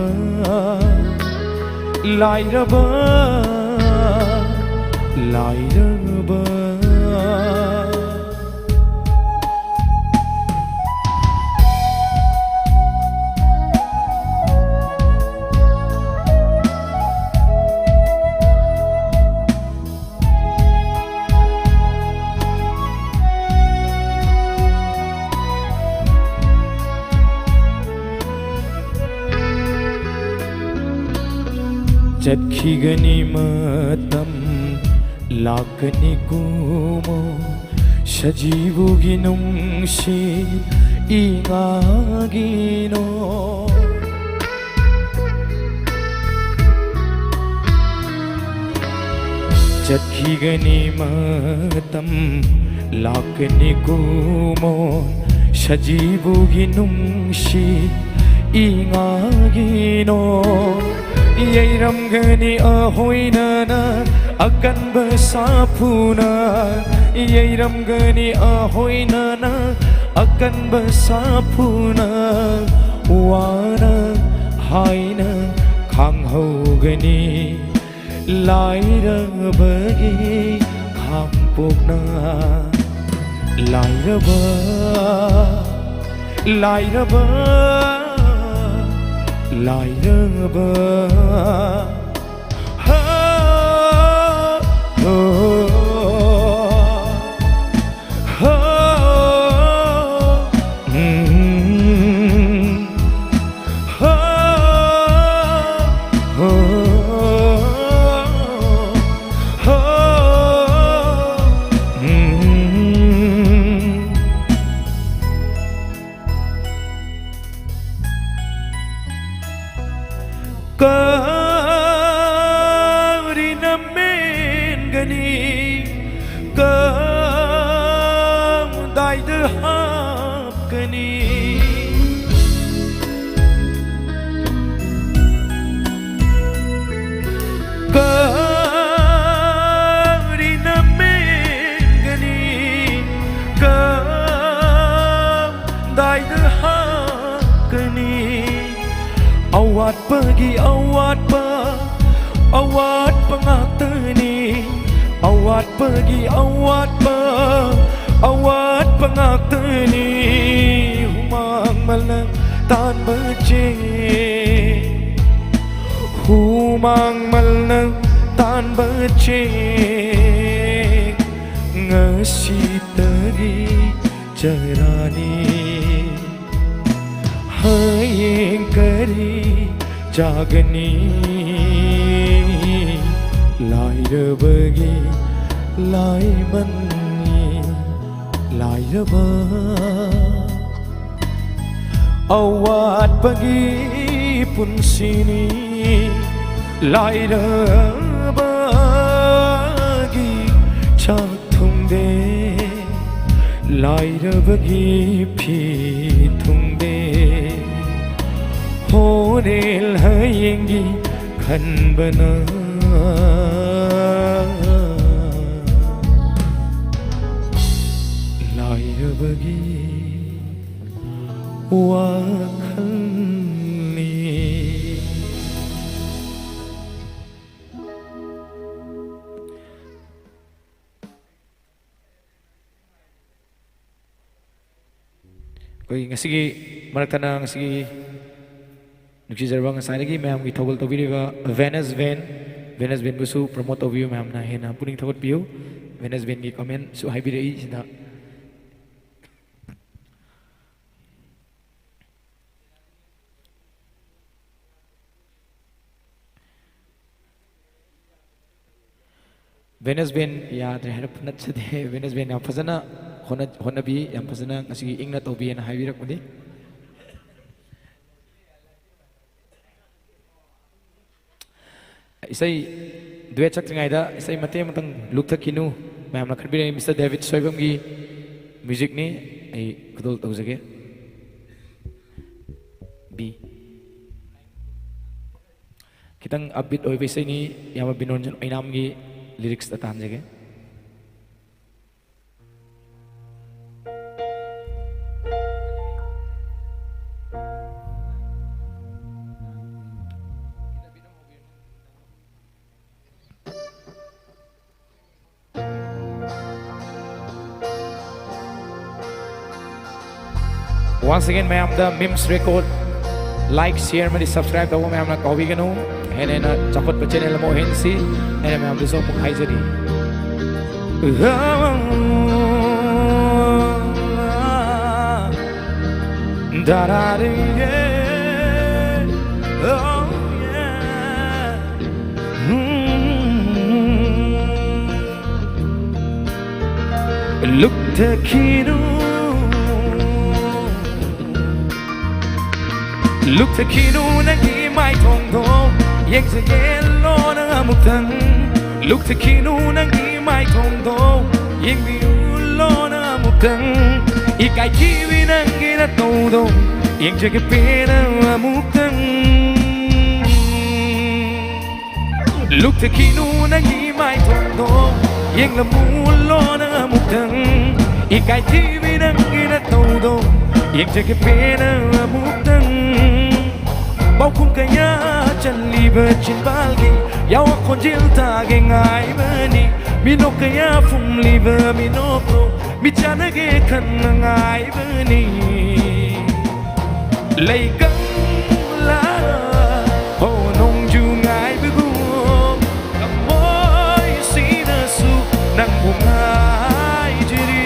ꯂꯥꯏꯔꯕ, ꯂꯥꯏꯔꯕ꯫ ꯆꯠꯈꯤꯒꯅꯤ ꯃꯇꯝ, ꯂꯥꯛꯀꯅꯤ ꯀꯨꯝꯃꯣ, ꯁꯖꯤꯕꯨꯒꯤ ꯅꯨꯡꯁꯤ ꯏꯉꯥꯒꯤꯅꯣ꯫ ꯆꯠꯈꯤꯒꯅꯤ ꯃꯇꯝ, ꯂꯥꯛꯀꯅꯤ ꯀꯨꯝꯃꯣ, ꯁꯖꯤꯕꯨꯒꯤ ꯅꯨꯡꯁꯤ ꯏꯉꯥꯒꯤꯅꯣ꯫ ꯌꯩꯔꯝꯒꯅꯤ ꯑꯍꯣꯏꯅꯅ ꯑꯀꯟꯕ ꯁꯥꯐꯨꯅ, ꯌꯩꯔꯝꯒꯅꯤ ꯑꯍꯣꯏꯅꯅ ꯑꯀꯟꯕ ꯁꯥꯐꯨꯅ꯫ ꯋꯥꯅ ꯍꯥꯏꯅ ꯈꯥꯡꯍꯧꯒꯅꯤ ꯂꯥꯏꯔꯕꯒꯤ ꯄꯣꯛꯅ ꯂꯥꯏꯔꯕ, ꯂꯥꯏꯔꯕ, ꯂꯥꯏꯔꯕ꯫ ꯍꯥ, ꯍꯣ, ꯍꯥ, ꯎꯝ꯫ ꯀꯔꯤꯅ ꯃꯦꯟꯒꯅꯤ? ꯀꯗꯥꯏꯗ ꯍꯥꯞꯀꯅꯤ? ꯀꯔꯤꯅ ꯃꯦꯟꯒꯅꯤ? ꯀꯗꯥꯏꯗ ꯍꯥꯞꯀꯅꯤ? ꯑꯋꯥꯠꯄꯒꯤ ꯑꯋꯥꯠꯄ, ꯑꯋꯥꯠꯄ ꯉꯥꯛꯇꯅꯤ꯫ ꯑꯋꯥꯠꯄꯒꯤ ꯑꯋꯥꯠꯄ, ꯑꯋꯥꯠꯄ ꯉꯥꯛꯇꯅꯤ꯫ ꯍꯨꯃꯥꯡ ꯃꯅꯝ ꯇꯥꯟꯕ ꯆꯦ, ꯍꯨꯃꯥꯡ ꯃꯅꯝ ꯇꯥꯟꯕ ꯆꯦ, ꯉꯁꯤꯗꯒꯤ ꯆꯔꯥꯅꯤ꯫ ꯍꯌꯦꯡ ꯀꯔꯤ ꯆꯥꯒꯅꯤ? ꯂꯥꯏꯔꯕꯒꯤ ꯂꯥꯏꯃꯟꯅꯤ꯫ ꯂꯥꯏꯔꯕ ꯑꯋꯥꯠꯄꯒꯤ ꯄꯨꯟꯁꯤꯅꯤ꯫ ꯂꯥꯏꯔꯕꯒꯤ ꯆꯥꯛ ꯊꯨꯡꯗꯦ, ꯂꯥꯏꯔꯕꯒꯤ ꯐꯤ ꯊꯨꯡꯗꯦ꯫ ꯍꯣꯔꯦꯟ ꯍꯌꯦꯡꯒꯤ ꯈꯟꯕꯅ ꯂꯥꯏꯔꯕꯒꯤ ꯋꯥꯈꯜꯅꯤ꯫ ꯑꯩꯈꯣꯏ ꯉꯁꯤꯒꯤ ꯃꯔꯛꯇꯅ ꯉꯁꯤꯒꯤ ꯅꯨꯡꯁꯤꯖꯔꯕ ꯉꯁꯥꯏꯗꯒꯤ ꯃꯌꯥꯝꯒꯤ ꯊꯧꯒꯜ ꯇꯧꯕꯤꯔꯤꯕ Venus Band, Venus Bandꯕꯨꯁꯨ promote ꯇꯧꯕꯤꯌꯨ, ꯃꯌꯥꯝꯅ ꯍꯦꯟꯅ ꯄꯨꯛꯅꯤꯡ ꯊꯧꯒꯠꯄꯤꯌꯨ꯫ Venus Bandꯒꯤ commentꯁꯨ ꯍꯥꯏꯕꯤꯔꯛꯏ ꯁꯤꯗ꯫ Venus Band ꯌꯥꯗ꯭ꯔꯦ ꯍꯥꯏꯔꯛꯄ ꯅꯠꯆꯗꯦ꯫ Venus Band ꯌꯥꯝ ꯐꯖꯅ ꯍꯣꯠꯅ-, ꯍꯣꯠꯅꯕꯤ, ꯌꯥꯝ ꯐꯖꯅ ꯉꯁꯤꯒꯤ ꯏꯪꯅ ꯇꯧꯕꯤꯑꯅ ꯍꯥꯏꯕꯤꯔꯛꯄꯅꯤ꯫ ꯏꯁꯩ duet ꯁꯛꯇ꯭ꯔꯤꯉꯩꯗ ꯏꯁꯩ ꯃꯇꯦꯛ ꯑꯃꯇꯪ ꯂꯨꯞꯊꯛꯈꯤꯅꯨ꯫ ꯃꯌꯥꯝꯅ ꯈꯟꯕꯤꯔꯛꯏ Mister David ꯁꯣꯏꯕꯝꯒꯤ musicꯅꯤ꯫ ꯑꯩ ꯈꯨꯗꯣꯜ ꯇꯧꯖꯒꯦ꯫ B꯫ ꯈꯤꯇꯪ upbeat ꯑꯣꯏꯕ ꯏꯁꯩꯅꯤ꯫ ꯏꯌꯥꯝꯕ ꯕꯤꯅꯣꯔꯟꯖꯟ ꯑꯣꯏꯅꯥꯝꯒꯤ lyricsꯇ ꯇꯥꯍꯟꯖꯒꯦ꯫ Once again, ꯃꯌꯥꯝꯗ Mims Record like, share ꯑꯃꯗꯤ subscribe ꯇꯧꯕ ꯃꯌꯥꯝꯅ ꯀꯥꯎꯕꯤꯒꯅꯨ꯫ ꯍꯦꯟꯅ ꯍꯦꯟꯅ ꯆꯥꯎꯈꯠꯄ channel ꯑꯃ ꯑꯣꯏꯍꯟꯁꯤ ꯍꯥꯏꯅ ꯃꯌꯥꯝꯗꯁꯨ ꯑꯃꯨꯛ ꯍꯥꯏꯖꯔꯤ꯫ ꯂꯨꯞꯊꯈꯤꯅꯨ, ꯂꯨꯞꯊꯈꯤꯅꯨ ꯅꯪꯒꯤ ꯃꯥꯏꯊꯣꯡꯗꯣ, ꯌꯦꯡꯖꯒꯦ ꯂꯣꯟꯅ ꯑꯃꯨꯛꯇꯪ꯫ ꯂꯨꯞꯊꯈꯤꯅꯨ ꯅꯪꯒꯤ ꯃꯥꯏꯊꯣꯡꯗꯣ, ꯌꯦꯡꯕꯤꯌꯨ ꯂꯣꯟꯅ ꯑꯃꯨꯛꯇꯪ꯫ ꯏꯀꯥꯏ ꯊꯤꯕꯤ ꯅꯪꯒꯤ ꯅꯇꯧꯗꯣ, ꯌꯦꯡꯖꯒꯦ ꯄꯦꯟꯅ ꯑꯃꯨꯛꯇꯪ꯫ ꯂꯨꯞꯊꯈꯤꯅꯨ ꯅꯪꯒꯤ ꯃꯥꯏꯊꯣꯡꯗꯣ, ꯌꯦꯡꯂꯝꯃꯨ ꯂꯣꯟꯅ ꯑꯃꯨꯛꯇꯪ꯫ ꯏꯀꯥꯏ ꯊꯤꯕꯤ ꯅꯪꯒꯤ ꯅꯇꯧꯗꯣ, ꯌꯦꯡꯖꯒꯦ ꯄꯦꯟꯅ ꯑꯃꯨꯛꯇꯪ꯫ ꯄꯥꯎꯈꯨꯝ ꯀꯌꯥ ꯆꯜꯂꯤꯕ ꯆꯤꯟꯕꯥꯜꯒꯤ ꯌꯥꯋꯥ ꯈꯣꯟꯖꯦꯜ ꯇꯥꯒꯦ ꯉꯥꯏꯕꯅꯤ꯫ ꯃꯤꯅꯣꯛ ꯀꯌꯥ ꯐꯨꯝꯂꯤꯕ ꯃꯤꯅꯣꯛꯇꯣ ꯃꯤꯠ ꯆꯥꯟꯅꯒꯦ ꯈꯟꯅ ꯉꯥꯏꯕꯅꯤ꯫ ꯂꯩꯀꯪꯂꯥꯅ ꯍꯣ ꯅꯣꯡꯖꯨ ꯉꯥꯏꯕꯒꯨꯝ, ꯊꯃꯣꯏꯁꯤꯅꯁꯨ ꯅꯪꯕꯨ ꯉꯥꯏꯖꯔꯤ꯫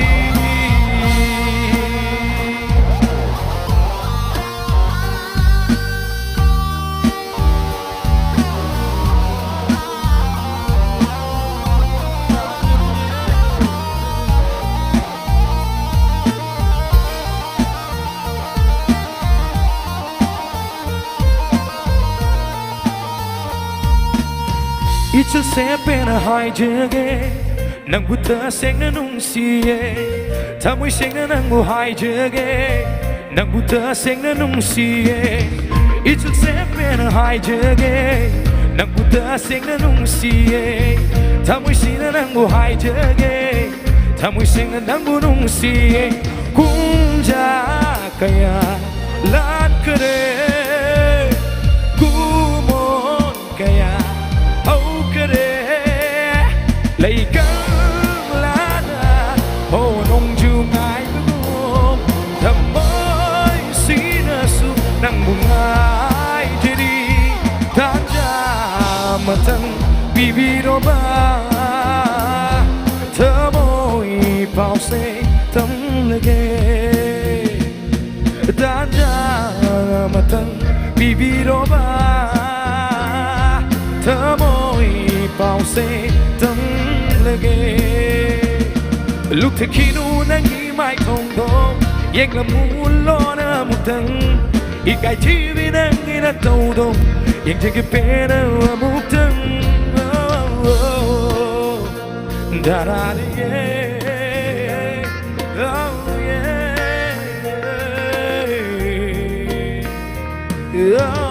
ꯏꯆꯜ ꯁꯦꯞꯄꯦꯅ ꯍꯥꯏꯖꯒꯦ, ꯅꯪꯕꯨ ꯇꯁꯦꯡꯅ ꯅꯨꯡꯁꯤꯌꯦ꯫ ꯊꯃꯣꯏ ꯁꯦꯡꯅ ꯅꯪꯕꯨ ꯍꯥꯏꯖꯒꯦ, ꯅꯪꯕꯨ ꯇꯁꯦꯡꯅ ꯅꯨꯡꯁꯤꯌꯦ꯫ ꯏꯆꯜ ꯁꯦꯞꯄꯦꯅ ꯍꯥꯏꯖꯒꯦ, ꯅꯪꯕꯨ ꯇꯁꯦꯡꯅ ꯅꯨꯡꯁꯤꯌꯦ꯫ ꯊꯃꯣꯏ ꯁꯦꯡꯅ ꯅꯪꯕꯨ ꯍꯥꯏꯖꯒꯦ, ꯊꯃꯣꯏ ꯁꯦꯡꯅ ꯅꯪꯕꯨ ꯅꯨꯡꯁꯤꯌꯦ꯫ ꯀꯨꯝꯖꯥ ꯀꯌꯥ ꯂꯥꯟꯈ꯭ꯔꯦ, ꯀꯨꯃꯣꯟ ꯀꯌꯥ ꯍꯧꯈ꯭ꯔꯦ꯫ ꯂꯩꯀꯪꯂꯥꯅ ꯍꯣ ꯅꯣꯡꯖꯨ ꯉꯥꯏꯕꯒꯨꯝ, ꯊꯃꯣꯏꯁꯤꯅꯁꯨ ꯅꯪꯕꯨ ꯉꯥꯏꯖꯔꯤ꯫ ꯇꯥꯟꯖꯥ ꯑꯃꯇꯪ ꯄꯤꯕꯤꯔꯣꯕ, ꯊꯃꯣꯏ ꯄꯥꯎꯁꯦ ꯇꯝꯂꯒꯦ꯫ ꯇꯥꯟꯖꯥ ꯑꯃꯇꯪ ꯄꯤꯕꯤꯔꯣꯕ, ꯊꯃꯣꯏ ꯄꯥꯎꯁꯦ ꯇꯝꯂꯒꯦ꯫ ꯂꯨꯞꯊꯈꯤꯅꯨ ꯅꯪꯒꯤ ꯃꯥꯏꯊꯣꯡꯗꯣ, ꯌꯦꯡꯂꯝꯃꯨ ꯂꯣꯟꯅ ꯑꯃꯨꯛꯇꯪ꯫ ꯏꯀꯥꯏꯊꯤꯕꯤ ꯅꯪꯒꯤ ꯅꯇꯧꯗꯣ, ꯌꯦꯡꯖꯒꯦ ꯄꯦꯟꯅ ꯑꯃꯨꯛꯇꯪ꯫ ꯗꯥꯔꯥꯔꯤꯌꯦ, ꯑꯧꯌꯦ, ꯑꯥ꯫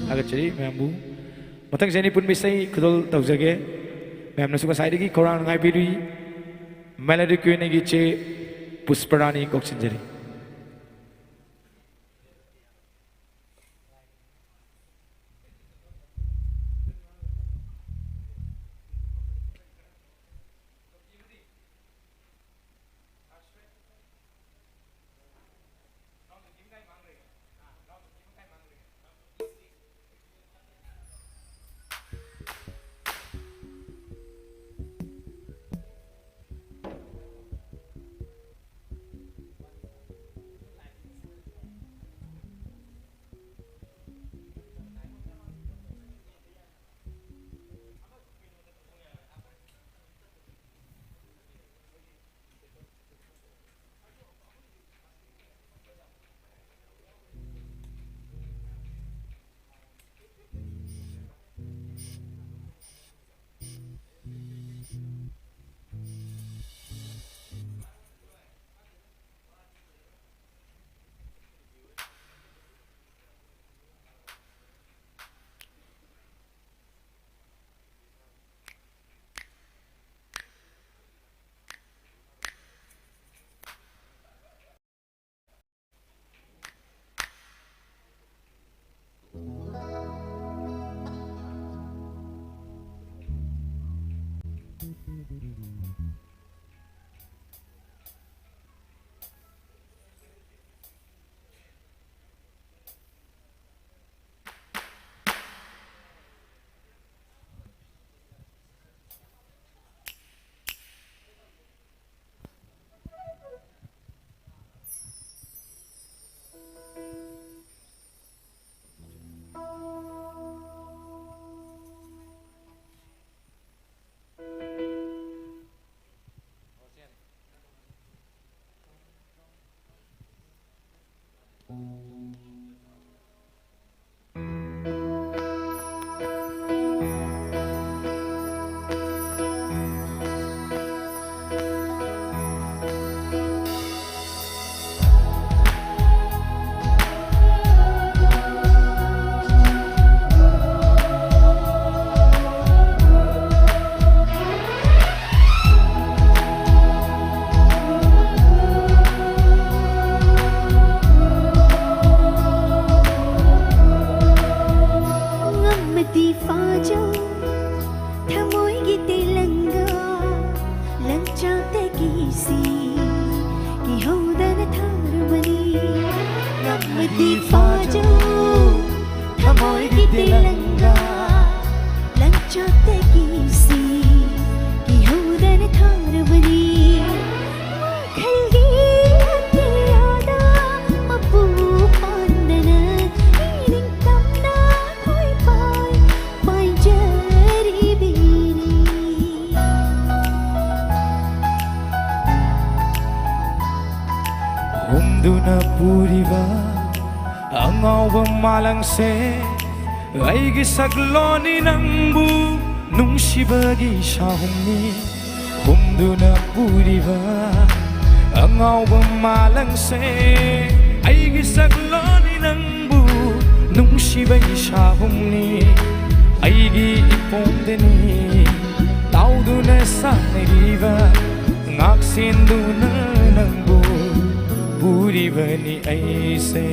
ꯊꯥꯒꯠꯆꯔꯤ ꯃꯌꯥꯝꯕꯨ꯫ ꯃꯊꯪꯁꯦ ꯑꯅꯤ ꯄꯨꯟꯕ ꯏꯁꯩ ꯈꯨꯗꯣꯜ ꯇꯧꯖꯒꯦ꯫ ꯃꯌꯥꯝꯅꯁꯨ ꯉꯁꯥꯏꯗꯒꯤ ꯈꯧꯔꯥꯡꯅ ꯉꯥꯏꯕꯤꯔꯤ꯫ Melody Queen ꯒꯤ ꯏꯆꯦ ꯄꯨꯁꯄꯔꯥꯅꯤ ꯀꯧꯁꯤꯟꯖꯔꯤ꯫ ꯆꯥꯛꯇꯒꯤꯁꯤ ꯀꯤꯍꯧꯗꯅ ꯊꯥꯔꯨꯕꯅꯤ꯫ ꯉꯝꯃꯗꯤ ꯐꯥꯖꯧ ꯊꯃꯣꯏꯒꯤ ꯇꯦꯂꯪꯒꯥ꯫ ꯂꯪꯆꯥꯛꯇꯒꯤꯁꯤ ꯀꯤꯍꯧꯗꯅ ꯊꯥꯔꯨꯕꯅꯤ꯫ ꯋꯥꯈꯜꯒꯤ ꯑꯇꯤꯌꯥꯗ ꯃꯄꯨ ꯄꯥꯟꯗꯅ ꯏꯅꯤꯡꯇꯝꯅ ꯀꯣꯏꯄꯥꯏ ꯄꯥꯏꯖꯔꯤꯕꯤꯅꯤ꯫ ꯍꯨꯝꯗꯨꯅ ꯄꯨꯔꯤꯕ ꯑꯉꯥꯎꯕ ꯃꯥꯂꯪꯁꯦ, ꯑꯩꯒꯤ ꯁꯛꯂꯣꯟꯅꯤ ꯅꯪꯕꯨ ꯅꯨꯡꯁꯤꯕꯒꯤ ꯁꯥꯍꯨꯝꯅꯤ꯫ ꯍꯨꯝꯗꯨꯅ ꯄꯨꯔꯤꯕ ꯑꯉꯥꯎꯕ ꯃꯥꯂꯪꯁꯦ, ꯑꯩꯒꯤ ꯁꯛꯂꯣꯟꯅꯤ ꯅꯪꯕꯨ ꯅꯨꯡꯁꯤꯕꯒꯤ ꯁꯥꯍꯨꯝꯅꯤ꯫ ꯑꯩꯒꯤ ꯏꯄꯣꯝꯗꯅꯤ ꯇꯥꯎꯗꯨꯅ ꯁꯥꯟꯅꯔꯤꯕ, ꯉꯥꯛꯁꯦꯟꯗꯨꯅ ꯅꯪꯕꯨ ꯄꯨꯔꯤꯕꯅꯤ ꯑꯩꯁꯦ꯫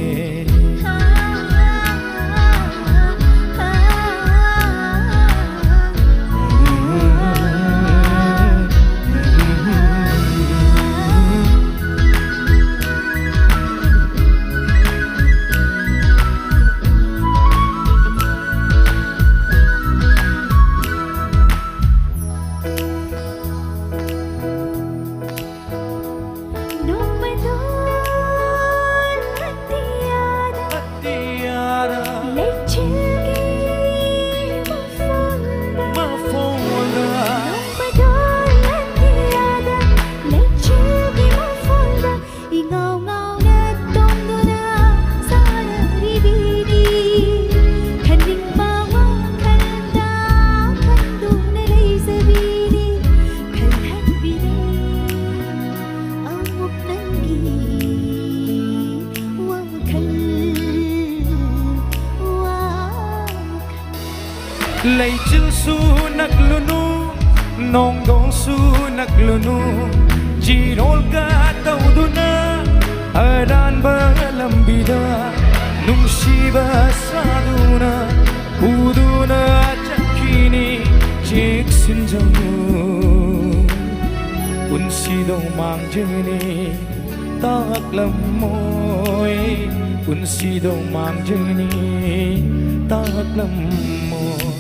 ꯅꯣꯡꯃꯗꯣꯜ ꯑꯇꯤꯌꯥꯗ ꯑꯇꯤꯌꯥꯗ ꯂꯩꯆꯤꯜꯒꯤ ꯃꯐꯝꯗ ꯃꯐꯝꯗ ꯅꯣꯡꯃꯗꯣꯜ ꯑꯇꯤꯌꯥꯗ ꯂꯩꯆꯤꯜꯒꯤ ꯃꯐꯝꯗ ꯏꯉꯥꯎ ꯉꯥꯎꯅ ꯇꯣꯡꯗꯨꯅ ꯁꯥꯟꯅꯔꯤꯕꯤꯅꯤ꯫ ꯈꯟꯅꯤꯡꯕ ꯋꯥꯈꯜꯗ ꯈꯟꯗꯨꯅ ꯂꯩꯖꯕꯤꯅꯤ꯫ ꯈꯜꯍꯟꯕꯤꯔꯦ ꯑꯃꯨꯛ ꯅꯪꯒꯤ ꯋꯥꯈꯜ, ꯋꯥꯈꯜ꯫ ꯂꯩꯆꯤꯜꯁꯨ ꯅꯛꯂꯨꯅꯨ, ꯅꯣꯡꯗꯣꯡꯁꯨ ꯅꯛꯂꯨꯅꯨ, ꯆꯤꯔꯣꯜꯒ ꯇꯧꯗꯨꯅ ꯑꯔꯥꯟꯕ ꯂꯝꯕꯤꯗ ꯅꯨꯡꯁꯤꯕ ꯁꯥꯗꯨꯅ ꯄꯨꯗꯨꯅ ꯆꯠꯈꯤꯅꯤ꯫ ꯆꯦꯛꯁꯤꯟꯖꯧ꯫ ꯃꯥꯡꯖꯅꯤ ꯇꯥꯛꯂꯝꯃꯣꯏ, ꯄꯨꯟꯁꯤꯗꯣ ꯃꯥꯡꯖꯅꯤ ꯇꯥꯛꯂꯝꯃꯣꯏ꯫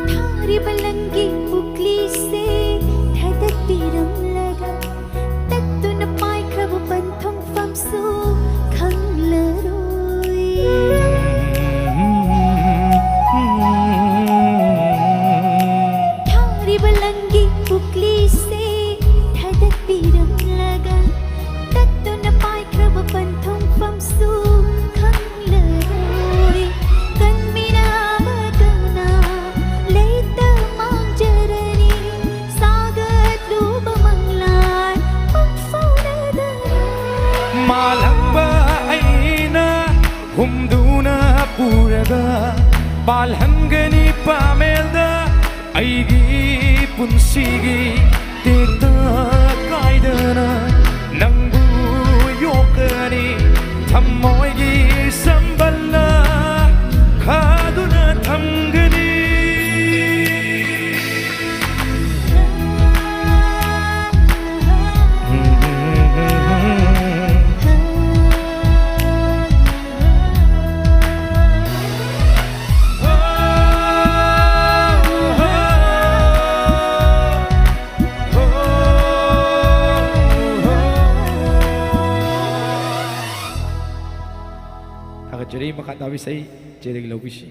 ꯊꯥꯔꯤꯕ ꯂꯪꯒꯤ ꯄꯨꯛꯂꯤꯁꯦ ꯊꯥꯗꯠꯄꯤꯔꯝꯂꯒ, ꯇꯠꯇꯨꯅ ꯄꯥꯏꯈ꯭ꯔꯕ ꯄꯟꯊꯨꯡꯐꯝꯁꯨ ꯈꯪꯂꯔꯣꯏ꯫ ꯊꯥꯔꯤꯕ ꯂꯪꯒꯤ ꯄꯨꯛꯂꯤꯁꯦ ꯊꯥꯗꯠꯄꯤꯔꯝꯂꯒ, ꯇꯠꯇꯨꯅ ꯄꯥꯏꯈ꯭ꯔꯕ ꯄꯟꯊꯨꯡꯐꯝꯁꯨ ꯈꯪꯂꯔꯣꯏ꯫ ꯀꯟꯃꯤꯅꯥꯕ ꯀꯅꯥ ꯂꯩꯇ ꯃꯥꯡꯖꯔꯅꯤ, ꯁꯥꯒꯠꯂꯨꯕ ꯃꯪꯂꯥꯟ ꯃꯪꯐꯥꯎꯅꯗꯅ꯫ ꯃꯥꯜꯍꯪꯕ ꯑꯩꯅ ꯍꯨꯝꯗꯨꯅ ꯄꯨꯔꯒ, ꯄꯥꯜꯍꯟꯒꯅꯤ ꯄꯥꯃꯦꯜꯗ ꯑꯩꯒꯤ ꯄꯨꯟꯁꯤꯒꯤ ꯇꯦꯛꯇ ꯀꯥꯏꯗꯅ ꯅꯪꯕꯨ ꯌꯣꯛꯀꯅꯤ, ꯊꯃꯣꯏꯒꯤ ꯁꯝꯕꯜꯅ ꯈꯥꯗꯨꯅ ꯊꯝꯒꯅꯤ꯫ ꯊꯥꯒꯠꯆꯔꯤ꯫ ꯃꯈꯥ ꯇꯥꯕ ꯏꯁꯩ ꯆꯦꯗꯒꯤ ꯂꯧꯕꯤꯁꯤ꯫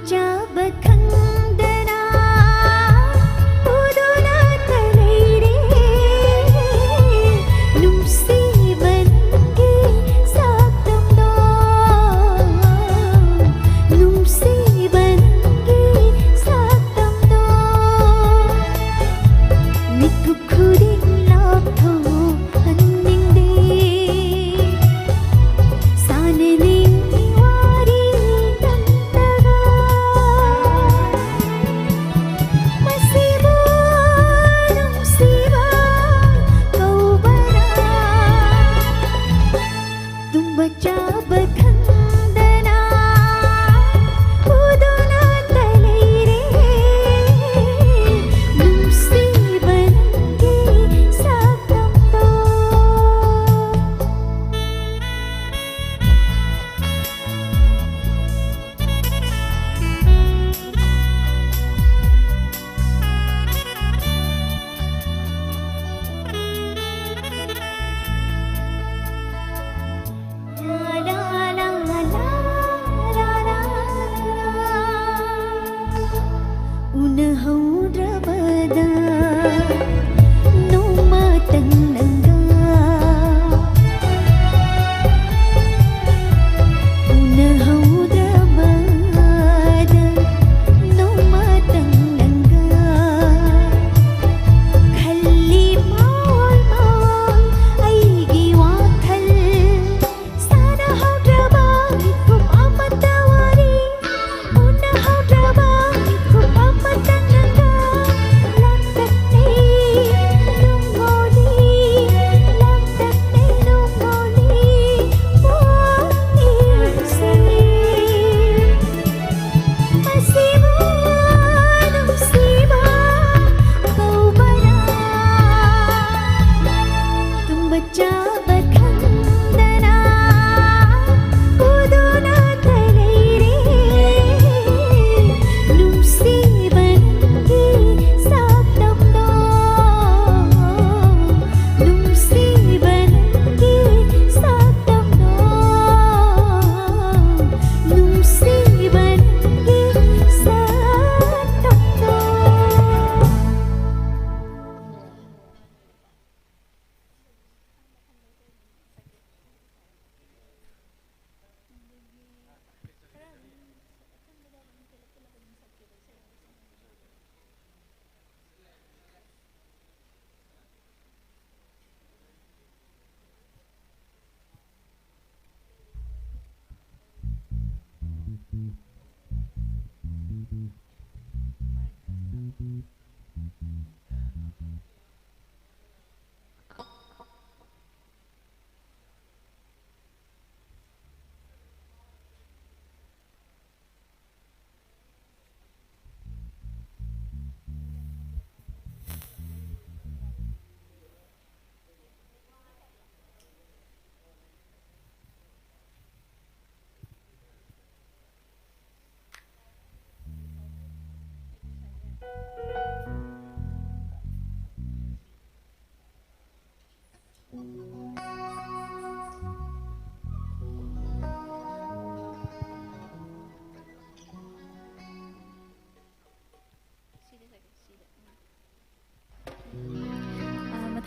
ꯆꯥꯕ ꯈꯪꯗꯅ ꯎꯗꯨꯅꯇ ꯂꯩꯔꯦ꯫ ꯅꯨꯡꯁꯤꯕ ꯅꯪꯒꯤ ꯁꯛꯇꯝꯗꯣ, ꯅꯨꯡꯁꯤꯕ ꯅꯪꯒꯤ ꯁꯛꯇꯝꯗꯣ, ꯃꯤꯀꯨꯞ ꯈꯨꯗꯤꯡ ꯂꯥꯞꯊꯣꯛꯍꯟꯅꯤꯡꯗꯦ꯫ ꯁꯥꯟꯅꯅꯤꯡꯉꯤ ꯋꯥꯔꯤ ꯅꯪꯇꯒ꯫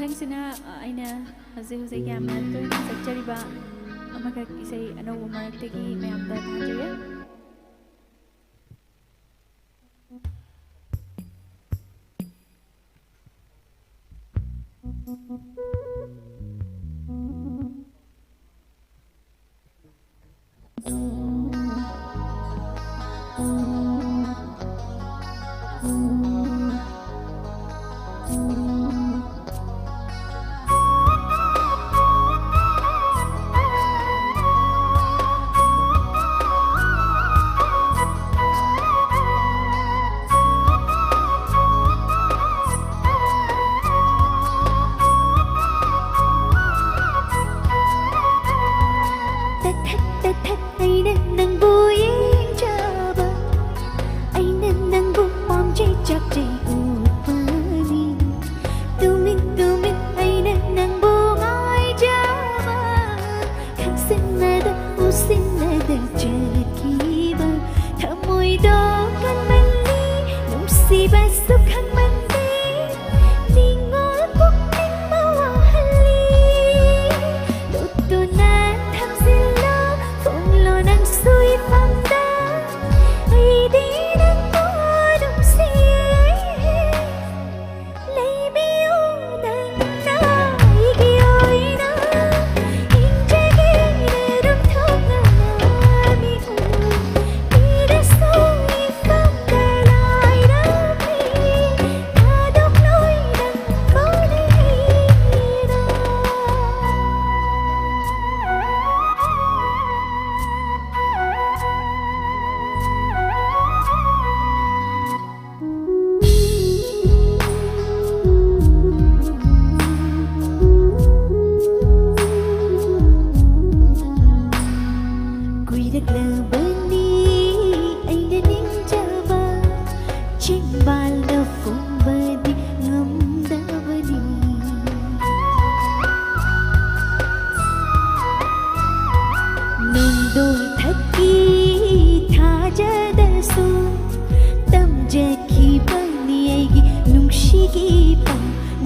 ꯃꯊꯪꯁꯤꯅ, ꯑ, ꯑꯩꯅ ꯍꯧꯖꯤꯛ ꯍꯧꯖꯤꯛ ꯌꯥꯝꯅ ꯇꯣꯏꯅ ꯁꯛꯆꯔꯤꯕ ꯑꯃꯈꯛ ꯏꯁꯩ ꯑꯅꯧꯕ ꯃꯔꯛꯇꯒꯤ ꯃꯌꯥꯝꯗ ꯊꯥꯖꯒꯦ꯫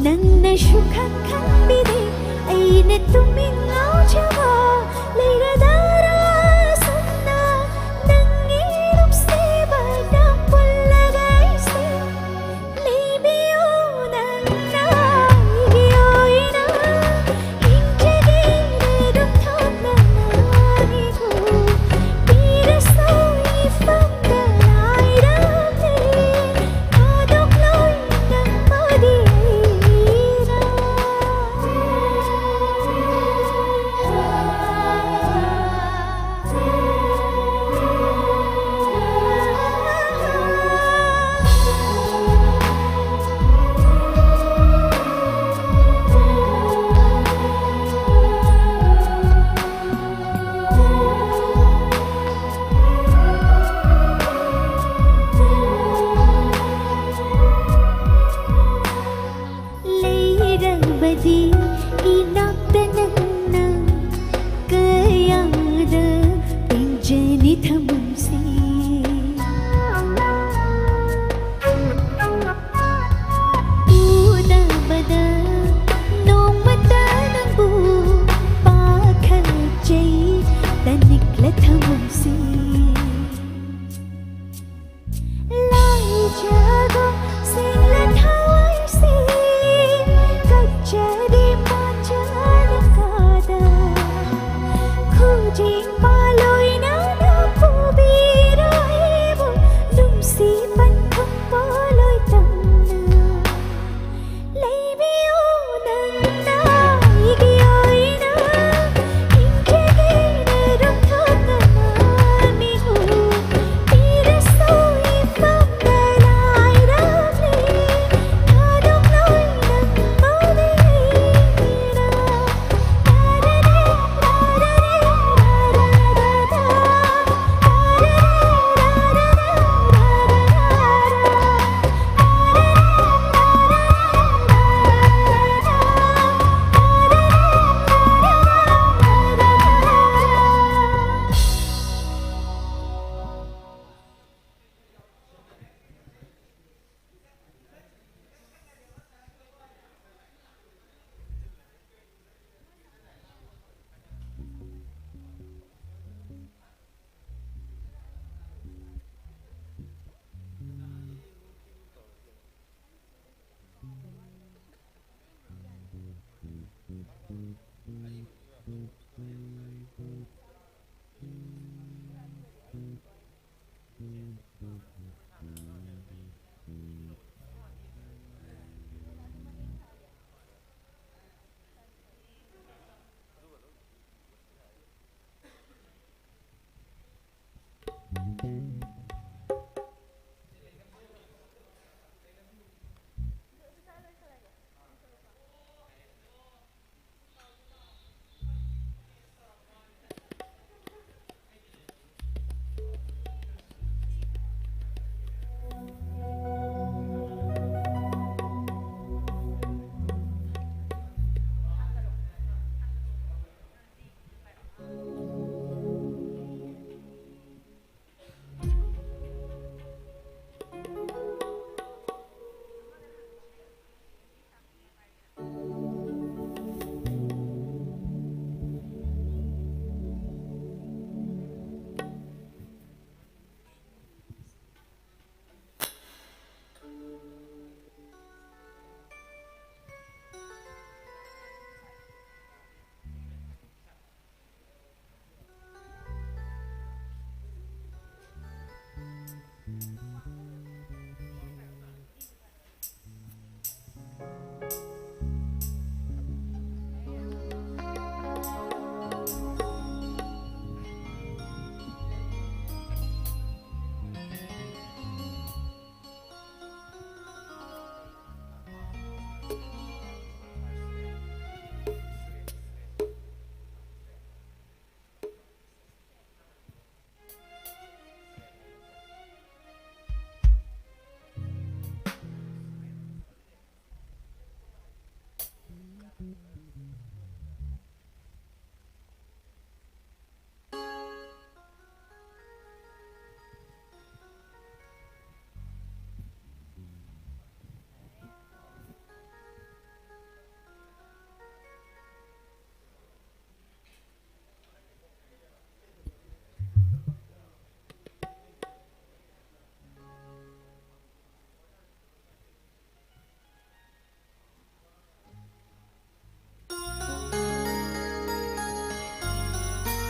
ꯅꯪꯅꯁꯨ ꯈꯪ ꯈꯪꯕꯤꯗꯦ ꯑꯩꯅ ꯇꯨꯃꯤꯟ ꯉꯥꯎꯖꯕ ꯂꯩꯔꯗꯔꯥ ꯁꯨꯝꯅ ꯅꯪꯒꯤ ꯅꯨꯡꯁꯤꯕꯗ ꯄꯨꯜꯂꯒ ꯑꯩꯁꯦ ꯂꯩꯕꯤꯌꯨ ꯅꯪꯅ ꯑꯩꯒꯤ ꯑꯣꯏꯅ ꯍꯤꯡꯖꯒꯦ ꯑꯗꯨꯝ ꯊꯥꯞꯅ ꯅꯪꯒꯤꯕꯨ ꯄꯤꯔꯁꯨ ꯏꯐꯝꯗ ꯂꯥꯏꯔꯝꯂꯦ ꯊꯥꯗꯣꯛꯂꯣꯏ ꯅꯪꯕꯨꯗꯤ ꯑꯩꯅ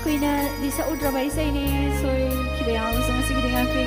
ꯀꯨꯏꯅꯗꯤ ꯁꯛꯎꯗ꯭ꯔꯕ ꯏꯁꯩꯅꯤ, ꯁꯣꯏꯈꯤꯕ ꯌꯥꯎꯔꯁꯨ ꯉꯁꯤꯒꯤꯗꯤ ꯉꯥꯛꯄꯤꯌꯨ꯫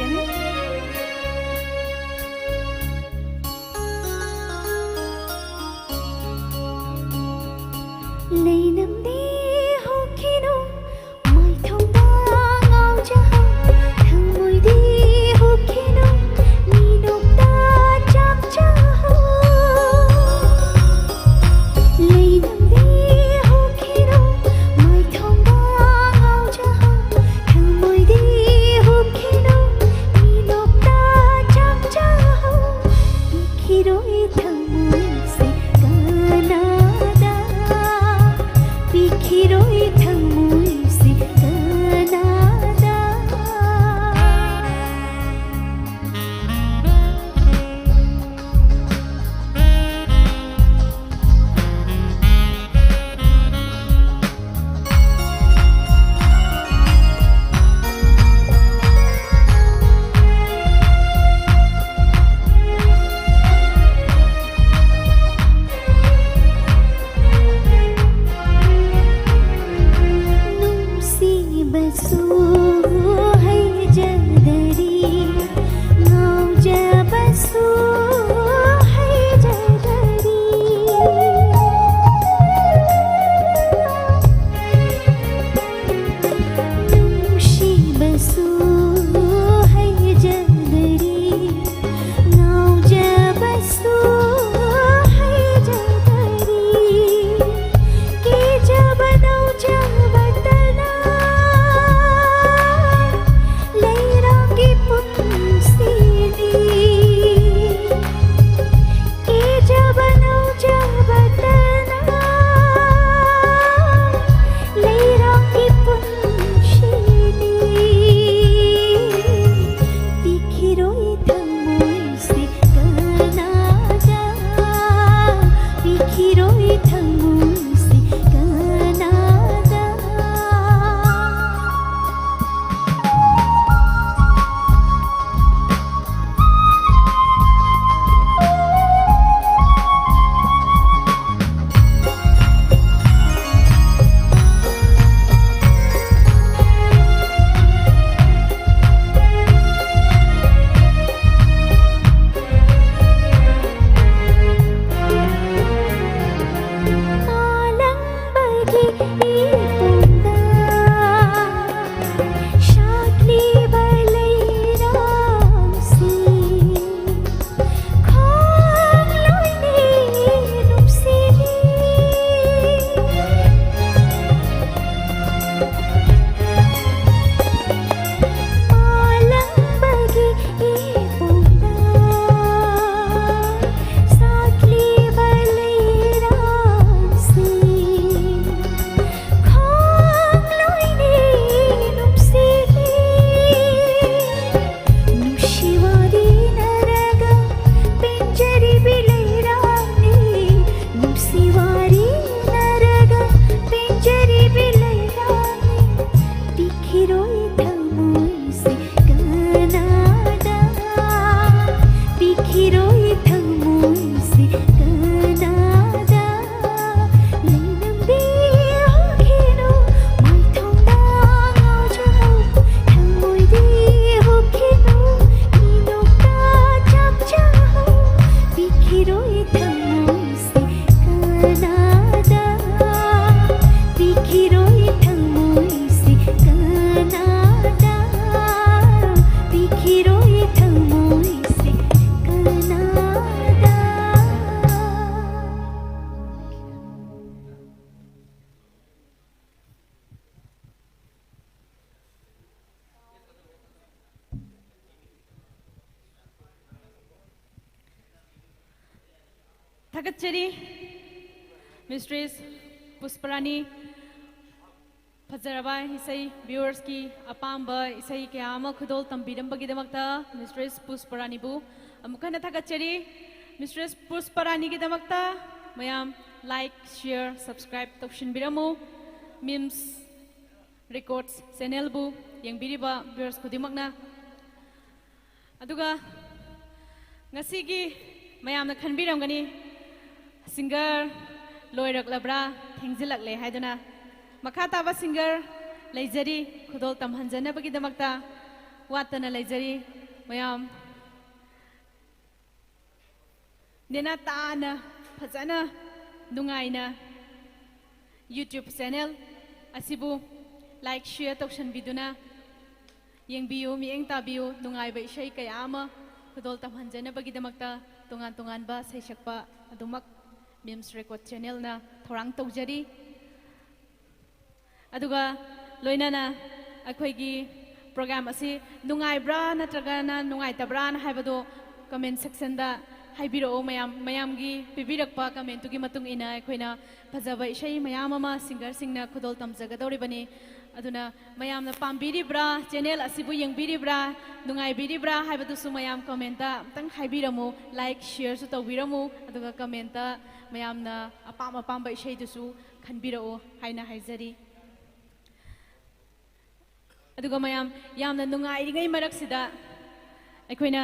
ꯊꯥꯒꯠꯆꯔꯤ ꯃꯤꯁꯇ꯭ꯔꯦꯁ ꯄꯨꯁꯄꯔꯥꯅꯤ꯫ ꯐꯖꯔꯕ ꯏꯁꯩ, ꯚ꯭ꯌꯨꯋꯔꯁꯀꯤ ꯑꯄꯥꯝꯕ ꯏꯁꯩ ꯀꯌꯥ ꯑꯃ ꯈꯨꯗꯣꯜ ꯇꯝꯕꯤꯔꯝꯕꯒꯤꯗꯃꯛꯇ ꯃꯤꯁꯇ꯭ꯔꯦꯁ ꯄꯨꯁꯄꯔꯥꯅꯤꯕꯨ ꯑꯃꯨꯛ ꯍꯟꯅ ꯊꯥꯒꯠꯆꯔꯤ꯫ ꯃꯤꯁꯇ꯭ꯔꯦꯁ ꯄꯨꯁꯄꯔꯥꯅꯤꯒꯤꯗꯃꯛꯇ ꯃꯌꯥꯝ ꯂꯥꯏꯛ, ꯁꯤꯌꯔ, ꯁꯕꯁꯀ꯭ꯔꯥꯏꯕ ꯇꯧꯁꯤꯟꯕꯤꯔꯝꯃꯨ꯫ ꯃꯤꯝꯁ ꯔꯦꯀꯣꯔꯗꯁ ꯆꯦꯅꯦꯜꯕꯨ ꯌꯦꯡꯕꯤꯔꯤꯕ ꯚ꯭ꯌꯨꯋꯔꯁ ꯈꯨꯗꯤꯡꯃꯛꯅ꯫ ꯑꯗꯨꯒ ꯉꯁꯤꯒꯤ ꯃꯌꯥꯝꯅ ꯈꯟꯕꯤꯔꯝꯒꯅꯤ, ꯁꯤꯡꯒꯔ ꯂꯣꯏꯔꯛꯂꯕ꯭ꯔꯥ, ꯊꯦꯡꯖꯤꯜꯂꯛꯂꯦ ꯍꯥꯏꯗꯨꯅ꯫ ꯃꯈꯥ ꯇꯥꯕ ꯁꯤꯡꯒꯔ ꯂꯩꯖꯔꯤ, ꯈꯨꯗꯣꯜ ꯇꯝꯍꯟꯖꯅꯕꯒꯤꯗꯃꯛꯇ ꯋꯥꯠꯇꯅ ꯂꯩꯖꯔꯤ꯫ ꯃꯌꯥꯝ ꯅꯦꯅꯥ ꯇꯥꯅ, ꯐꯖꯅ, ꯅꯨꯡꯉꯥꯏꯅ YouTube ꯆꯦꯅꯦꯜ ꯑꯁꯤꯕꯨ ꯂꯥꯏꯛ, ꯁꯤꯌꯔ ꯇꯧꯁꯟꯕꯤꯗꯨꯅ ꯌꯦꯡꯕꯤꯌꯨ, ꯃꯤꯠꯌꯦꯡ ꯇꯥꯕꯤꯌꯨ꯫ ꯅꯨꯡꯉꯥꯏꯕ ꯏꯁꯩ ꯀꯌꯥ ꯑꯃ ꯈꯨꯗꯣꯜ ꯇꯝꯍꯟꯖꯅꯕꯒꯤꯗꯃꯛꯇ ꯇꯣꯉꯥꯟ ꯇꯣꯉꯥꯟꯕ ꯁꯩꯁꯛꯄ ꯑꯗꯨꯃꯛ ꯃꯤꯝꯁ ꯔꯦꯀꯣꯔꯗ ꯆꯦꯅꯦꯜꯅ ꯊꯧꯔꯥꯡ ꯇꯧꯖꯔꯤ꯫ ꯑꯗꯨꯒ ꯂꯣꯏꯅꯅ ꯑꯩꯈꯣꯏꯒꯤ ꯄ꯭ꯔꯣꯒ꯭ꯔꯥꯝ ꯑꯁꯤ ꯅꯨꯡꯉꯥꯏꯕ꯭ꯔꯥ ꯅꯠꯇ꯭ꯔꯒꯅ ꯅꯨꯡꯉꯥꯏꯇꯕ꯭ꯔꯥꯅ ꯍꯥꯏꯕꯗꯣ ꯀꯃꯦꯟ ꯁꯦꯛꯁꯟꯗ ꯍꯥꯏꯕꯤꯔꯛꯑꯣ꯫ ꯃꯌꯥꯝ, ꯃꯌꯥꯝꯒꯤ ꯄꯤꯕꯤꯔꯛꯄ ꯀꯃꯦꯟꯇꯨꯒꯤ ꯃꯇꯨꯡ ꯏꯟꯅ ꯑꯩꯈꯣꯏꯅ ꯐꯖꯕ ꯏꯁꯩ ꯃꯌꯥꯝ ꯑꯃ ꯁꯤꯡꯒꯔꯁꯤꯡꯅ ꯈꯨꯗꯣꯜ ꯇꯝꯖꯒꯗꯧꯔꯤꯕꯅꯤ꯫ ꯑꯗꯨꯅ ꯃꯌꯥꯝꯅ ꯄꯥꯝꯕꯤꯔꯤꯕ꯭ꯔꯥ, ꯆꯦꯅꯦꯜ ꯑꯁꯤꯕꯨ ꯌꯦꯡꯕꯤꯔꯤꯕ꯭ꯔꯥ, ꯅꯨꯡꯉꯥꯏꯕꯤꯔꯤꯕ꯭ꯔꯥ ꯍꯥꯏꯕꯗꯨꯁꯨ ꯃꯌꯥꯝ ꯀꯃꯦꯟꯇ ꯑꯝꯇꯪ ꯍꯥꯏꯕꯤꯔꯝꯃꯨ꯫ ꯂꯥꯏꯛ, ꯁꯤꯌꯔꯁꯨ ꯇꯧꯕꯤꯔꯝꯃꯨ꯫ ꯑꯗꯨꯒ ꯀꯃꯦꯟꯇ ꯃꯌꯥꯝꯅ ꯑꯄꯥꯝ ꯑꯄꯥꯝꯕ ꯏꯁꯩꯗꯨꯁꯨ ꯈꯟꯕꯤꯔꯛꯑꯣ ꯍꯥꯏꯅ ꯍꯥꯏꯖꯔꯤ꯫ ꯑꯗꯨꯒ ꯃꯌꯥꯝ ꯌꯥꯝꯅ ꯅꯨꯡꯉꯥꯏꯔꯤꯉꯩ ꯃꯔꯛꯁꯤꯗ ꯑꯩꯈꯣꯏꯅ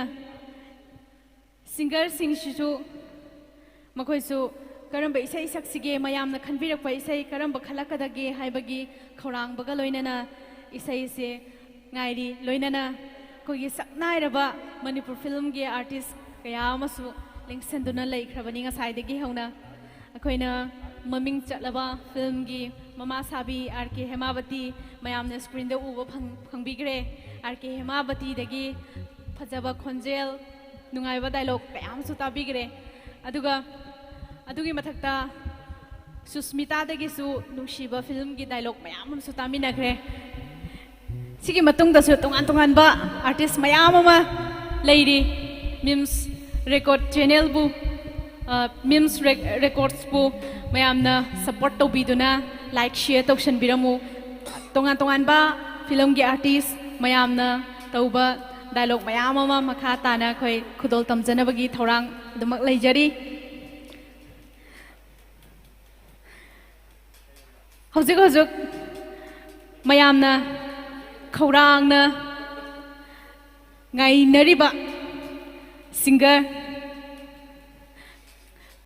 ꯁꯤꯡꯒꯔꯁꯤꯡꯁꯤꯁꯨ ꯃꯈꯣꯏꯁꯨ ꯀꯔꯝꯕ ꯏꯁꯩ ꯁꯛꯁꯤꯒꯦ, ꯃꯌꯥꯝꯅ ꯈꯟꯕꯤꯔꯛꯄ ꯏꯁꯩ ꯀꯔꯝꯕ ꯈꯜꯂꯛꯀꯗꯒꯦ ꯍꯥꯏꯕꯒꯤ ꯈꯧꯔꯥꯡꯕꯒ ꯂꯣꯏꯅꯅ ꯏꯁꯩꯁꯦ ꯉꯥꯏꯔꯤ꯫ ꯂꯣꯏꯅꯅ ꯑꯩꯈꯣꯏꯒꯤ ꯁꯛꯅꯥꯏꯔꯕ ꯃꯅꯤꯄꯨꯔ ꯐꯤꯂꯝꯒꯤ ꯑꯥꯔꯇꯤꯁ ꯀꯌꯥ ꯑꯃꯁꯨ ꯂꯦꯡꯁꯤꯟꯗꯨꯅ ꯂꯩꯈ꯭ꯔꯕꯅꯤ ꯉꯁꯥꯏꯗꯒꯤ ꯍꯧꯅ꯫ ꯑꯩꯈꯣꯏꯅ ꯃꯃꯤꯡ ꯆꯠꯂꯕ ꯐꯤꯂꯝꯒꯤ ꯃꯃꯥ ꯁꯥꯕꯤ ꯑꯥꯔ ꯀꯦ ꯍꯦꯃꯥꯕꯇꯤ ꯃꯌꯥꯝꯅ ꯁ꯭ꯀ꯭ꯔꯤꯟꯗ ꯎꯕ ꯐꯪ-, ꯐꯪꯕꯤꯈ꯭ꯔꯦ꯫ ꯑꯥꯔ ꯀꯦ ꯍꯦꯃꯥꯕꯇꯤꯗꯒꯤ ꯐꯖꯕ ꯈꯣꯟꯖꯦꯜ, ꯅꯨꯡꯉꯥꯏꯕ ꯗꯥꯏꯂꯣꯛ ꯀꯌꯥ ꯑꯃꯁꯨ ꯇꯥꯕꯤꯈ꯭ꯔꯦ꯫ ꯑꯗꯨꯒ ꯑꯗꯨꯒꯤ ꯃꯊꯛꯇ ꯁꯨꯁꯃꯤꯇꯥꯗꯒꯤꯁꯨ ꯅꯨꯡꯁꯤꯕ ꯐꯤꯂꯝꯒꯤ ꯗꯥꯏꯂꯣꯛ ꯃꯌꯥꯝ ꯑꯃꯁꯨ ꯇꯥꯃꯤꯟꯅꯈ꯭ꯔꯦ꯫ ꯁꯤꯒꯤ ꯃꯇꯨꯡꯗꯁꯨ ꯇꯣꯉꯥꯟ ꯇꯣꯉꯥꯟꯕ ꯑꯥꯔꯇꯤꯁ ꯃꯌꯥꯝ ꯑꯃ ꯂꯩꯔꯤ꯫ ꯃꯤꯝꯁ ꯔꯦꯀꯣꯔꯗ ꯆꯦꯅꯦꯜꯕꯨ ꯃꯤꯝꯁ ꯔꯦꯀꯣꯔꯠꯁꯄꯨ ꯃꯌꯥꯝꯅ ꯁꯞꯄꯣꯔꯠ ꯇꯧꯕꯤꯗꯨꯅ ꯂꯥꯏꯛ ꯁꯤꯌꯔ ꯇꯧꯁꯟꯕꯤꯔꯝꯃꯨ꯫ ꯇꯣꯉꯥꯟ ꯇꯣꯉꯥꯟꯕ ꯐꯤꯂꯝꯒꯤ ꯑꯥꯔꯇꯤꯁ ꯃꯌꯥꯝꯅ ꯇꯧꯕ ꯗꯥꯏꯂꯣꯛ ꯃꯌꯥꯝ ꯑꯃ ꯃꯈꯥ ꯇꯥꯅ ꯑꯩꯈꯣꯏ ꯈꯨꯗꯣꯜ ꯇꯝꯖꯅꯕꯒꯤ ꯊꯧꯔꯥꯡ ꯑꯗꯨꯃꯛ ꯂꯩꯖꯔꯤ꯫ ꯍꯧꯖꯤꯛ ꯍꯧꯖꯤꯛ ꯃꯌꯥꯝꯅ ꯈꯧꯔꯥꯡꯅ ꯉꯥꯏꯅꯔꯤꯕ ꯁꯤꯡꯒꯔ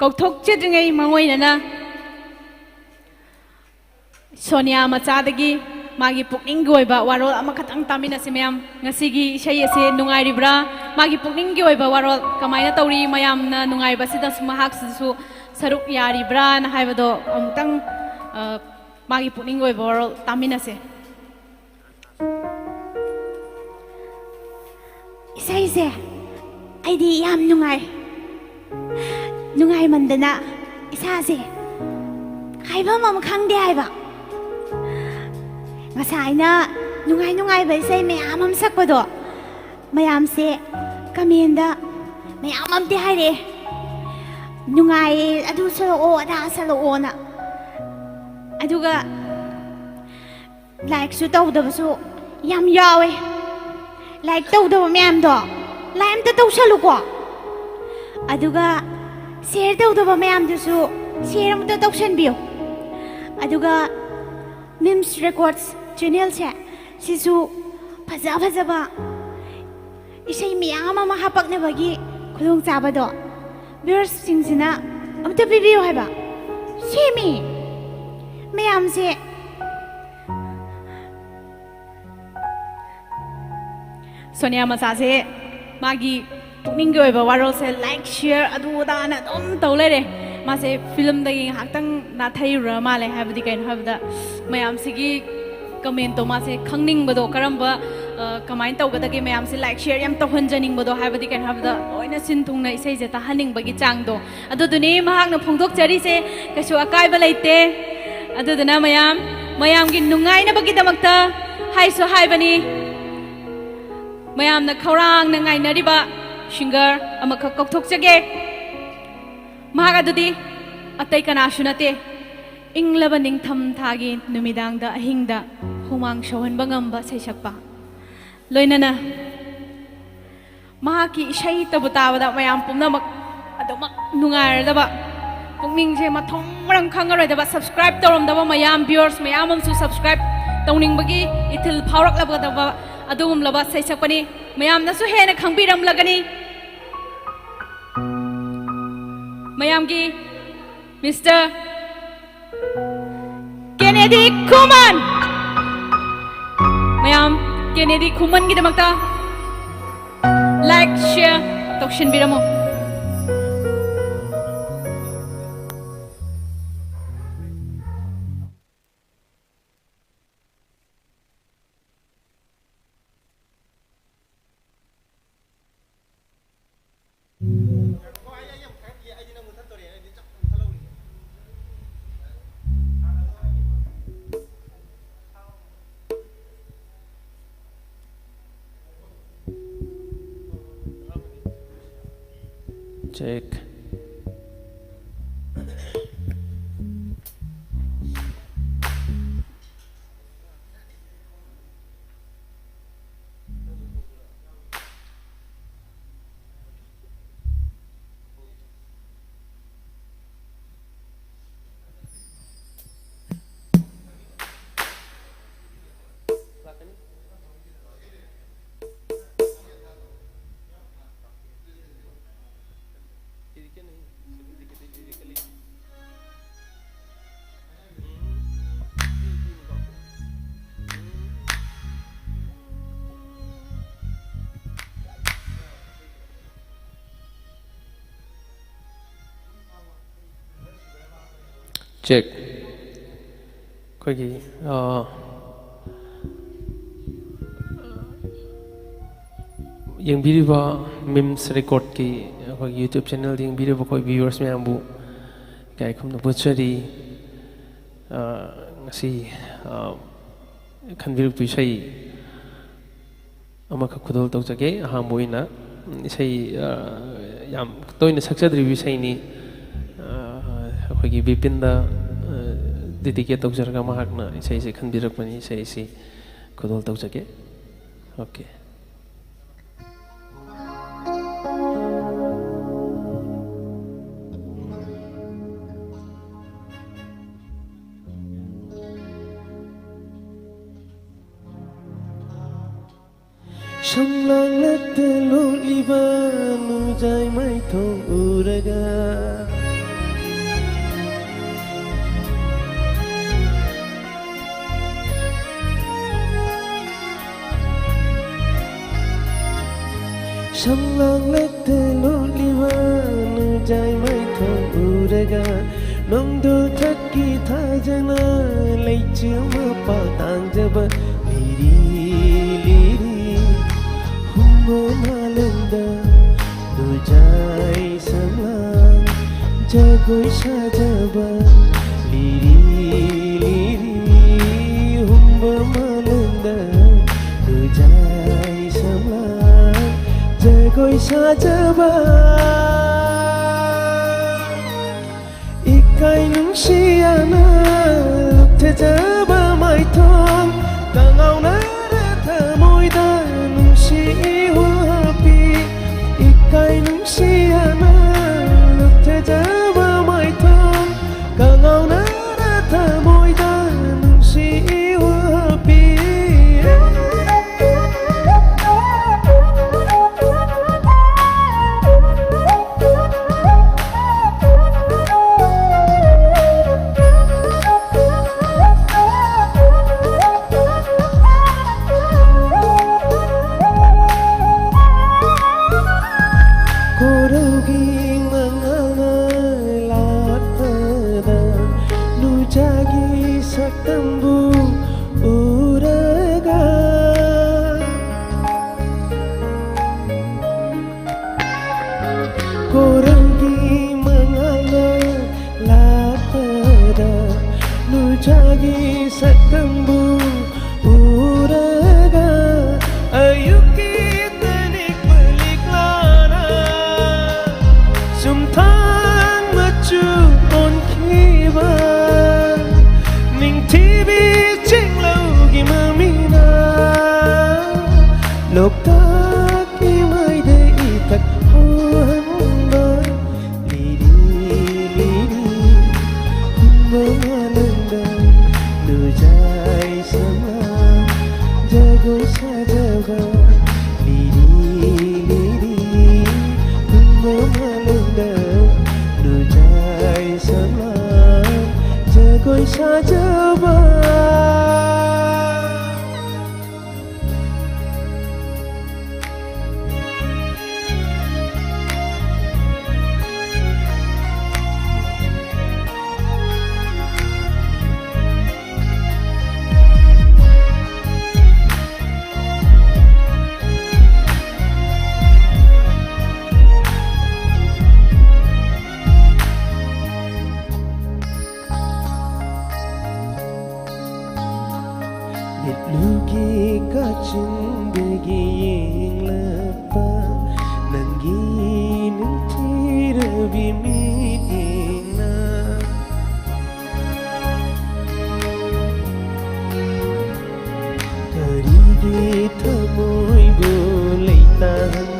ꯀꯧꯊꯣꯛꯆꯗ꯭ꯔꯤꯉꯩ ꯃꯥꯡꯑꯣꯏꯅꯅ ꯁꯣꯅꯤꯌꯥ ꯃꯆꯥꯗꯒꯤ ꯃꯥꯒꯤ ꯄꯨꯛꯅꯤꯡꯒꯤ ꯑꯣꯏꯕ ꯋꯥꯔꯣꯜ ꯑꯃꯈꯛꯇꯪ ꯇꯥꯃꯤꯟꯅꯁꯤ ꯃꯌꯥꯝ꯫ ꯉꯁꯤꯒꯤ ꯏꯁꯩ ꯑꯁꯤ ꯅꯨꯡꯉꯥꯏꯔꯤꯕ꯭ꯔꯥ? ꯃꯥꯒꯤ ꯄꯨꯛꯅꯤꯡꯒꯤ ꯑꯣꯏꯕ ꯋꯥꯔꯣꯜ ꯀꯃꯥꯏꯅ ꯇꯧꯔꯤ? ꯃꯌꯥꯝꯅ ꯅꯨꯡꯉꯥꯏꯕꯁꯤꯗꯁꯨ ꯃꯍꯥꯛꯁꯤꯁꯨ ꯁꯔꯨꯛ ꯌꯥꯔꯤꯕ꯭ꯔꯥꯅ ꯍꯥꯏꯕꯗꯣ ꯑꯃꯨꯛꯇꯪ, ꯑ, ꯃꯥꯒꯤ ꯄꯨꯛꯅꯤꯡꯒꯤ ꯑꯣꯏꯕ ꯋꯥꯔꯣꯜ ꯇꯥꯃꯤꯟꯅꯁꯦ꯫ ꯏꯁꯩꯁꯦ ꯑꯩꯗꯤ ꯌꯥꯝ ꯅꯨꯡꯉꯥꯏ꯫ ꯅꯨꯡꯉꯥꯏꯃꯟꯗꯅ ꯏꯁꯥꯁꯦ ꯍꯥꯏꯐꯝ ꯑꯃ ꯈꯪꯗꯦ ꯍꯥꯏꯕ꯫ ꯉꯁꯥꯏꯅ ꯅꯨꯡꯉꯥꯏ ꯅꯨꯡꯉꯥꯏꯕ ꯏꯁꯩ ꯃꯌꯥꯝ ꯑꯃ ꯁꯛꯄꯗꯣ, ꯃꯌꯥꯝꯁꯦ ꯀꯃꯦꯟꯗ ꯃꯌꯥꯝ ꯑꯃꯗꯤ ꯍꯥꯏꯔꯛꯑꯦ, "ꯅꯨꯡꯉꯥꯏꯌꯦ, ꯑꯗꯨ ꯁꯛꯂꯛꯑꯣ, ꯑꯗꯥ ꯁꯛꯂꯛꯑꯣꯅ"꯫ ꯑꯗꯨꯒ ꯂꯥꯏꯛꯁꯨ ꯇꯧꯗꯕꯁꯨ ꯌꯥꯝ ꯌꯥꯎꯋꯦ꯫ ꯂꯥꯏꯛ ꯇꯧꯗꯕ ꯃꯌꯥꯝꯗꯣ ꯂꯥꯏꯛ ꯑꯝꯇ ꯇꯧꯁꯜꯂꯨꯀꯣ꯫ ꯑꯗꯨꯒ ꯁꯤꯌꯔ ꯇꯧꯗꯕ ꯃꯌꯥꯝꯗꯨꯁꯨ ꯁꯤꯌꯔ ꯑꯃꯨꯛꯇ ꯇꯧꯁꯟꯕꯤꯌꯨ꯫ ꯑꯗꯨꯒ ꯃꯤꯝꯁ ꯔꯦꯀꯣꯔꯠꯁ ꯆꯦꯅꯦꯜꯁꯦ ꯁꯤꯁꯨ ꯐꯖ ꯐꯖꯕ ꯏꯁꯩ ꯃꯌꯥꯝ ꯑꯃ ꯍꯥꯄꯛꯅꯕꯒꯤ ꯈꯨꯗꯣꯡꯆꯥꯕꯗꯣ ꯚ꯭ꯌꯨꯋꯔꯁꯁꯤꯡꯁꯤꯅ ꯑꯝꯇ ꯄꯤꯕꯤꯌꯨ ꯍꯥꯏꯕ꯫ ꯁꯤꯃꯤ ꯃꯌꯥꯝꯁꯦ꯫ ꯁꯣꯅꯤꯌꯥ ꯃꯆꯥꯁꯦ ꯃꯥꯒꯤ ꯄꯨꯛꯅꯤꯡꯒꯤ ꯑꯣꯏꯕ ꯋꯥꯔꯣꯜꯁꯦ ꯂꯥꯏꯛ, ꯁꯤꯌꯔ, ꯑꯗꯨ ꯑꯗꯥꯅ ꯑꯗꯨꯝ ꯇꯧ ꯂꯩꯔꯦ꯫ ꯃꯥꯁꯦ ꯐꯤꯂꯝꯗꯒꯤ ꯉꯥꯏꯍꯥꯛꯇꯪ ꯅꯥꯊꯩꯔꯨꯔ ꯃꯥꯜꯂꯦ꯫ ꯍꯥꯏꯕꯗꯤ ꯀꯩꯅꯣ ꯍꯥꯏꯕꯗ, ꯃꯌꯥꯝꯁꯤꯒꯤ ꯀꯃꯦꯟꯇꯣ ꯃꯥꯁꯦ ꯈꯪꯅꯤꯡꯕꯗꯣ, ꯀꯔꯝꯕ, ꯑ, ꯀꯃꯥꯏꯅ ꯇꯧꯒꯗꯒꯦ, ꯃꯌꯥꯝꯁꯦ ꯂꯥꯏꯛ, ꯁꯤꯌꯔ ꯌꯥꯝ ꯇꯧꯍꯟꯖꯅꯤꯡꯕꯗꯣ, ꯍꯥꯏꯕꯗꯤ ꯀꯩꯅꯣ ꯍꯥꯏꯕꯗ, ꯂꯣꯏꯅ ꯁꯤꯟ ꯊꯨꯡꯅ ꯏꯁꯩꯁꯦ ꯇꯥꯍꯟꯅꯤꯡꯕꯒꯤ ꯆꯥꯡꯗꯣ꯫ ꯑꯗꯨꯗꯨꯅꯤ ꯃꯍꯥꯛꯅ ꯐꯣꯡꯗꯣꯛꯆꯔꯤꯁꯦ, ꯀꯩꯁꯨ ꯑꯀꯥꯏꯕ ꯂꯩꯇꯦ꯫ ꯑꯗꯨꯗꯨꯅ ꯃꯌꯥꯝ, ꯃꯌꯥꯝꯒꯤ ꯅꯨꯡꯉꯥꯏꯅꯕꯒꯤꯗꯃꯛꯇ ꯍꯥꯏꯁꯨ ꯍꯥꯏꯕꯅꯤ꯫ ꯃꯌꯥꯝꯅ ꯈꯧꯔꯥꯡꯅ ꯉꯥꯏꯅꯔꯤꯕ ꯁꯤꯡꯒꯔ ꯑꯃꯈꯛ ꯀꯧꯊꯣꯛꯆꯒꯦ꯫ ꯃꯍꯥꯛ ꯑꯗꯨꯗꯤ ꯑꯇꯩ ꯀꯅꯥꯁꯨ ꯅꯠꯇꯦ, ꯏꯪꯂꯕ ꯅꯤꯡꯊꯝ ꯊꯥꯒꯤ ꯅꯨꯃꯤꯗꯥꯡꯗ ꯑꯍꯤꯡꯗ ꯍꯨꯃꯥꯡ ꯁꯧꯍꯟꯕ ꯉꯝꯕ ꯁꯩꯁꯛꯄ, ꯂꯣꯏꯅꯅ ꯃꯍꯥꯛꯀꯤ ꯏꯁꯩꯇꯕꯨ ꯇꯥꯕꯗ ꯃꯌꯥꯝ ꯄꯨꯝꯅꯃꯛ ꯑꯗꯨꯃꯛ ꯅꯨꯡꯉꯥꯏꯔꯗꯕ, ꯄꯨꯛꯅꯤꯡꯁꯦ ꯃꯊꯣꯡ ꯃꯔꯝ ꯈꯪꯉꯔꯣꯏꯗꯕ, subscribe ꯇꯧꯔꯝꯗꯕ ꯃꯌꯥꯝ, viewers ꯃꯌꯥꯝ ꯑꯃꯁꯨ subscribe ꯇꯧꯅꯤꯡꯕꯒꯤ ꯏꯊꯤꯜ ꯐꯥꯎꯔꯛꯂꯒꯗꯕ ꯑꯗꯨꯒꯨꯝꯂꯕ ꯁꯩꯁꯛꯄꯅꯤ꯫ ꯃꯌꯥꯝꯅꯁꯨ ꯍꯦꯟꯅ ꯈꯪꯕꯤꯔꯝꯂꯒꯅꯤ꯫ ꯃꯌꯥꯝꯒꯤ Mister ꯀꯦꯅꯦꯗꯤ ꯈꯨꯃꯟ꯫ ꯃꯌꯥꯝ, ꯀꯦꯅꯦꯗꯤ ꯈꯨꯃꯟꯒꯤꯗꯃꯛꯇ like, share ꯇꯧꯁꯤꯟꯕꯤꯔꯝꯃꯨ꯫ Check. Check. ꯑꯩꯈꯣꯏꯒꯤ, ꯑ, ꯌꯦꯡꯕꯤꯔꯤꯕ Memes Record ꯀꯤ ꯑꯩꯈꯣꯏꯒꯤ YouTube channel ꯗ ꯌꯦꯡꯕꯤꯔꯤꯕ ꯑꯩꯈꯣꯏ viewers ꯃꯌꯥꯝꯕꯨ ꯏꯀꯥꯏ ꯈꯨꯝꯅꯕ ꯎꯠꯆꯔꯤ꯫ ꯑ, ꯉꯁꯤ, ꯑ, ꯈꯟꯕꯤꯔꯛꯄ ꯏꯁꯩ ꯑꯃꯈꯛ ꯈꯨꯗꯣꯜ ꯇꯧꯖꯒꯦ꯫ ꯑꯍꯥꯟꯕ ꯑꯣꯏꯅ, ꯎꯝ, ꯏꯁꯩ, ꯑ, ꯌꯥꯝ ꯇꯣꯏꯅ ꯁꯛꯆꯗ꯭ꯔꯤꯕ ꯏꯁꯩꯅꯤ꯫ ꯑꯩꯈꯣꯏꯒꯤ ꯕꯤꯄꯤꯟꯗ ꯗꯦꯗꯤꯀꯦꯠ ꯇꯧꯖꯔꯒ ꯃꯍꯥꯛꯅ ꯏꯁꯩꯁꯦ ꯈꯟꯕꯤꯔꯛꯄꯅꯤ꯫ ꯏꯁꯩꯁꯤ ꯈꯨꯗꯣꯜ ꯇꯧꯖꯒꯦ꯫ ꯑꯣꯀꯦ꯫ ꯁꯨꯝꯂꯥꯡꯂꯛꯇ ꯂꯣꯠꯂꯤꯕ ꯅꯨꯡꯖꯥꯏ ꯃꯥꯏꯊꯣꯡ ꯎꯔꯒ, ꯁꯨꯝꯂꯥꯡꯂꯛꯇ ꯂꯣꯠꯂꯤꯕ ꯅꯨꯡꯖꯥꯏ ꯃꯥꯏꯊꯣꯡ ꯎꯔꯒ, ꯅꯣꯡꯗꯣꯜ ꯊꯛꯀꯤ ꯊꯥꯖꯅ ꯂꯩꯆꯤꯜ ꯃꯄꯥ ꯇꯥꯡꯖꯕ ꯂꯤꯔꯤ ꯂꯤꯔꯤ ꯍꯨꯝꯕ ꯃꯥꯂꯪꯗ ꯅꯨꯡꯖꯥꯏ ꯁꯝꯂꯥꯡ ꯖꯒꯣꯏ ꯁꯥꯖꯕ ꯂꯤꯔꯤ ꯂꯤꯔꯤ ꯍꯨꯝꯕ ꯃꯥꯂꯪꯗ ꯅꯨꯡꯖꯥꯏ ꯁꯝꯂꯥꯡ ꯖꯒꯣꯏ ꯁꯥꯖꯕ꯫ ꯏꯀꯥꯏ ꯅꯨꯡꯁꯤꯌꯥꯅ ꯂꯨꯞꯊꯖꯕ ꯃꯥꯏꯊꯣꯡ, ꯀꯉꯥꯎꯅꯔ ꯊꯃꯣꯏꯗ ꯅꯨꯡꯁꯤ ꯏꯍꯨꯜ ꯍꯥꯞꯄꯤ꯫ ꯏꯀꯥꯏ ꯅꯨꯡꯁꯤꯌꯥꯅ ꯂꯨꯞꯊꯖꯕ ꯃꯥꯏꯊꯣꯡ, ꯀꯉꯥꯎꯅꯔ ꯊꯃꯣꯏꯗ ꯅꯨꯡꯁꯤ ꯏꯍꯨꯜ ꯍꯥꯞꯄꯤ꯫ ꯀꯣꯔꯧꯒꯤ ꯃꯉꯥꯜꯅ ꯂꯥꯛꯄꯗ ꯅꯨꯡꯖꯥꯒꯤ ꯁꯛꯇꯝꯕꯨ ꯎꯔꯒ, ꯀꯣꯔꯧꯒꯤ ꯃꯉꯥꯜꯅ ꯂꯥꯛꯄꯗ ꯅꯨꯡꯖꯥꯒꯤ ꯁꯛꯇꯝꯕꯨ ꯎꯔꯒ, ꯑꯌꯨꯛꯀꯤ ꯇꯅꯤꯛ ꯄꯂꯤꯛꯂꯥꯅ ꯆꯨꯝꯊꯥꯡ ꯃꯆꯨ ꯑꯣꯟꯈꯤ꯫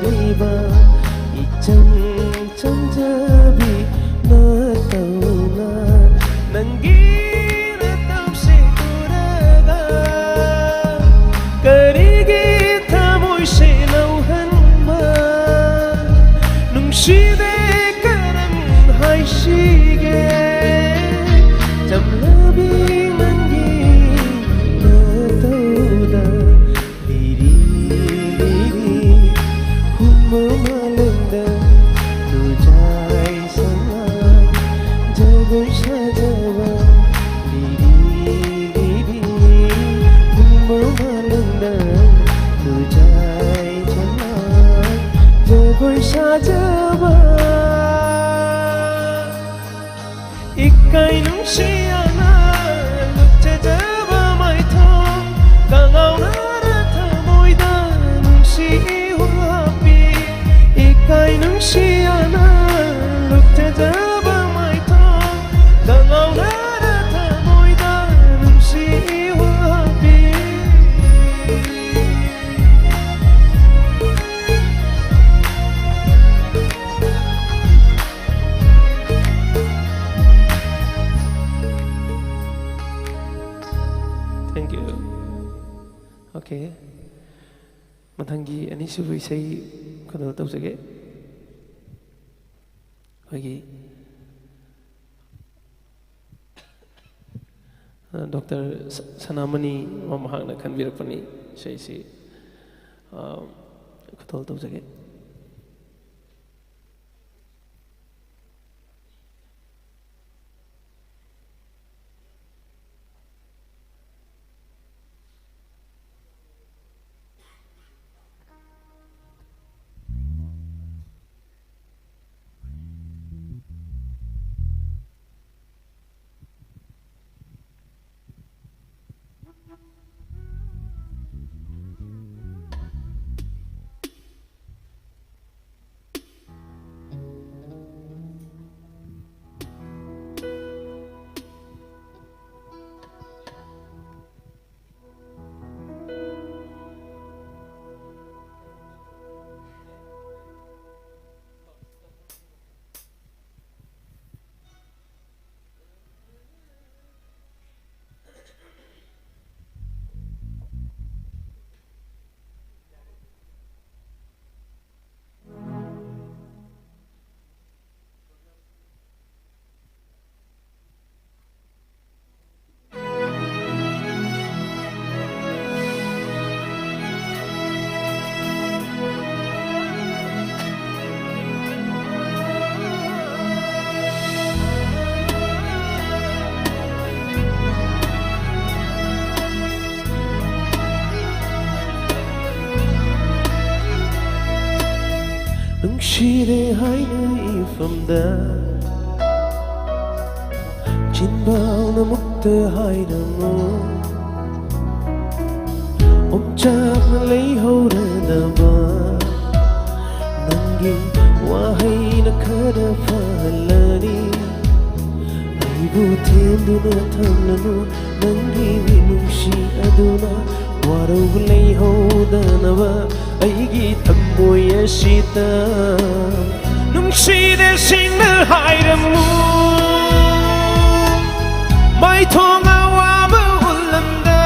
ꯂꯩꯕ ꯏꯆꯝ ꯆꯝꯖꯕꯤ ꯅꯇꯧꯅ ꯅꯪꯒꯤ ꯅꯇꯧꯁꯦ ꯎꯔꯒ ꯀꯔꯤꯒꯤ ꯊꯃꯣꯏꯁꯦ ꯂꯧꯍꯟꯕ ꯅꯨꯡꯁꯤꯗꯦ ꯀꯔꯝ ꯍꯥꯏꯁꯤꯒꯦ ꯆꯝꯂꯕꯤ ꯅꯪꯒꯤ ꯅꯇꯧꯗ ꯂꯤꯔꯤ ꯂꯤꯔꯤ ꯍꯨꯝꯕ ꯃꯥꯂꯪꯗ ꯂꯨꯖꯥꯏ ꯁꯅꯥ ꯖꯒꯣꯏ ꯁꯥꯖꯕ ꯂꯤꯔꯤ ꯂꯤꯔꯤ ꯍꯨꯝꯕ ꯃꯥꯂꯪꯗ ꯂꯨꯖꯥꯏ ꯁꯅꯥ ꯖꯒꯣꯏ ꯁꯥꯖꯕ ꯏꯀꯥꯏ ꯅꯨꯡꯁꯤꯌꯥꯅ ꯂꯨꯞꯆꯖꯕ ꯃꯥꯏꯊꯣꯡ ꯀꯉꯥꯎꯅꯔ ꯊꯃꯣꯏꯗ ꯅꯨꯡꯁꯤ ꯏꯍꯨꯜ ꯍꯥꯞꯄꯤ ꯏꯀꯥꯏ ꯅꯨꯡꯁꯤꯌꯥꯅ ꯂꯨꯞꯆꯖꯕ ꯃꯥꯏꯊꯣꯡ ꯀꯉꯥꯎꯅꯔ ꯊꯃꯣꯏꯗ ꯅꯨꯡꯁꯤ ꯏꯍꯨꯜ ꯍꯥꯞꯄꯤ Thank you. Okay. ꯃꯊꯪꯒꯤ ꯑꯅꯤꯁꯨꯕ ꯏꯁꯩ ꯈꯨꯗꯣꯜ ꯇꯧꯖꯒꯦ꯫ ꯑꯩꯈꯣꯏꯒꯤ ꯗꯣꯛꯇꯔ ꯁꯅꯥꯃꯅꯤ ꯃꯍꯥꯛꯅ ꯈꯟꯕꯤꯔꯛꯄꯅꯤ꯫ ꯏꯁꯩꯁꯤ ꯈꯨꯗꯣꯜ ꯇꯧꯖꯒꯦ꯫ ꯅꯨꯡꯁꯤꯔꯦ ꯍꯥꯏꯅ ꯏꯐꯝꯗ ꯆꯤꯟꯕꯥꯎꯅ ꯃꯨꯛꯇ ꯍꯥꯏꯔꯝꯃꯨ꯫ ꯑꯣꯝꯆꯥꯛꯅ ꯂꯩꯍꯧꯔꯗꯕ ꯅꯪꯒꯤ ꯋꯥꯍꯩꯅ ꯈꯔ ꯐꯍꯜꯂꯅꯤ꯫ ꯑꯩꯕꯨ ꯊꯦꯝꯗꯨꯅ ꯊꯝꯂꯅꯨ, ꯅꯪꯒꯤ ꯃꯤꯅꯨꯡꯁꯤ ꯑꯗꯨꯅ ꯋꯥꯔꯧ ꯂꯩꯍꯧꯗꯅꯕ ꯑꯩꯒꯤ ꯊꯃꯣꯏ ꯑꯁꯤꯗ꯫ ꯅꯨꯡꯁꯤꯔꯦ ꯁꯦꯡꯅ ꯍꯥꯏꯔꯝꯃꯨ, ꯃꯥꯏꯊꯣꯡ ꯑꯋꯥꯕ ꯎꯠꯂꯝꯗ꯫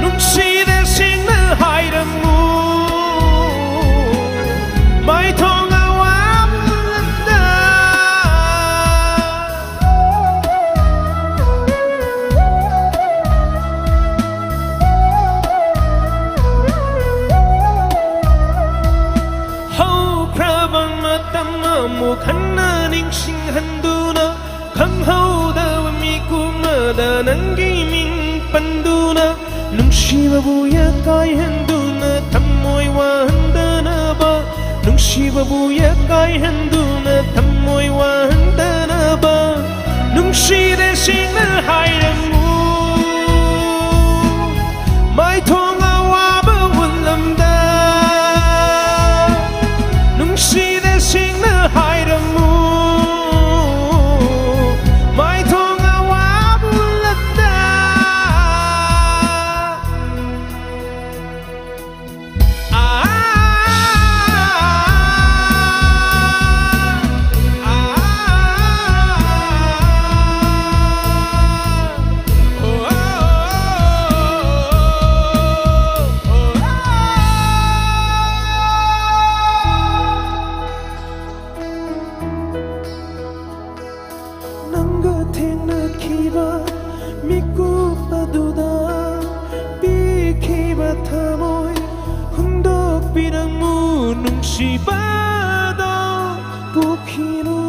ꯅꯨꯡꯁꯤꯔꯦ ꯁꯦꯡꯅ ꯍꯥꯏꯔꯝꯃꯨ, ꯃꯥꯏꯊꯣꯡ ꯑꯋꯥꯕ ꯎꯠꯂꯝꯗ꯫ ꯍꯧꯈ꯭ꯔꯕ ꯃꯇꯝ ꯑꯃꯨꯛ ꯍꯟꯅ ꯅꯤꯡꯁꯤꯡꯍꯟꯗꯨꯅ, ꯈꯪꯍꯧꯗꯕ ꯃꯤꯀꯨꯞ ꯑꯃꯗ ꯅꯪꯒꯤ ꯃꯤꯡ ꯄꯟꯗꯨꯅ, ꯅꯨꯡꯁꯤꯕꯕꯨ ꯌꯥꯀꯥꯏꯍꯟꯗꯨꯅ ꯊꯝꯃꯣꯏ ꯋꯥꯍꯟꯗꯅꯕ, ꯅꯨꯡꯁꯤꯕꯕꯨ ꯌꯥꯀꯥꯏꯍꯟꯗꯨꯅ ꯊꯝꯃꯣꯏ ꯋꯥꯍꯟꯗꯅꯕ꯫ ꯅꯨꯡꯁꯤꯔꯦ ꯁꯦꯡꯅ ꯍꯥꯏꯔꯝꯃꯨ, ꯃꯥꯏꯊꯣꯡ ꯑꯋꯥꯕ ꯎꯠꯂꯝꯗ꯫ ꯅꯨꯡꯁꯤꯔꯦ ꯁꯦꯡꯅ ꯍꯥꯏꯔꯝꯃꯨ, ꯃꯥꯏꯊꯣꯡ ꯑꯋꯥꯕ ꯎꯠꯂꯝꯗ꯫ ꯅꯪꯒ ꯊꯦꯡꯅꯈꯤꯕ ꯃꯤꯀꯨꯞ ꯑꯗꯨꯗ ꯄꯤꯈꯤꯕ ꯊꯃꯣꯏ ꯍꯨꯟꯗꯣꯛꯄꯤꯔꯝꯃꯨ, ꯅꯨꯡꯁꯤꯕꯗꯣ ꯄꯨꯈꯤꯅꯨ꯫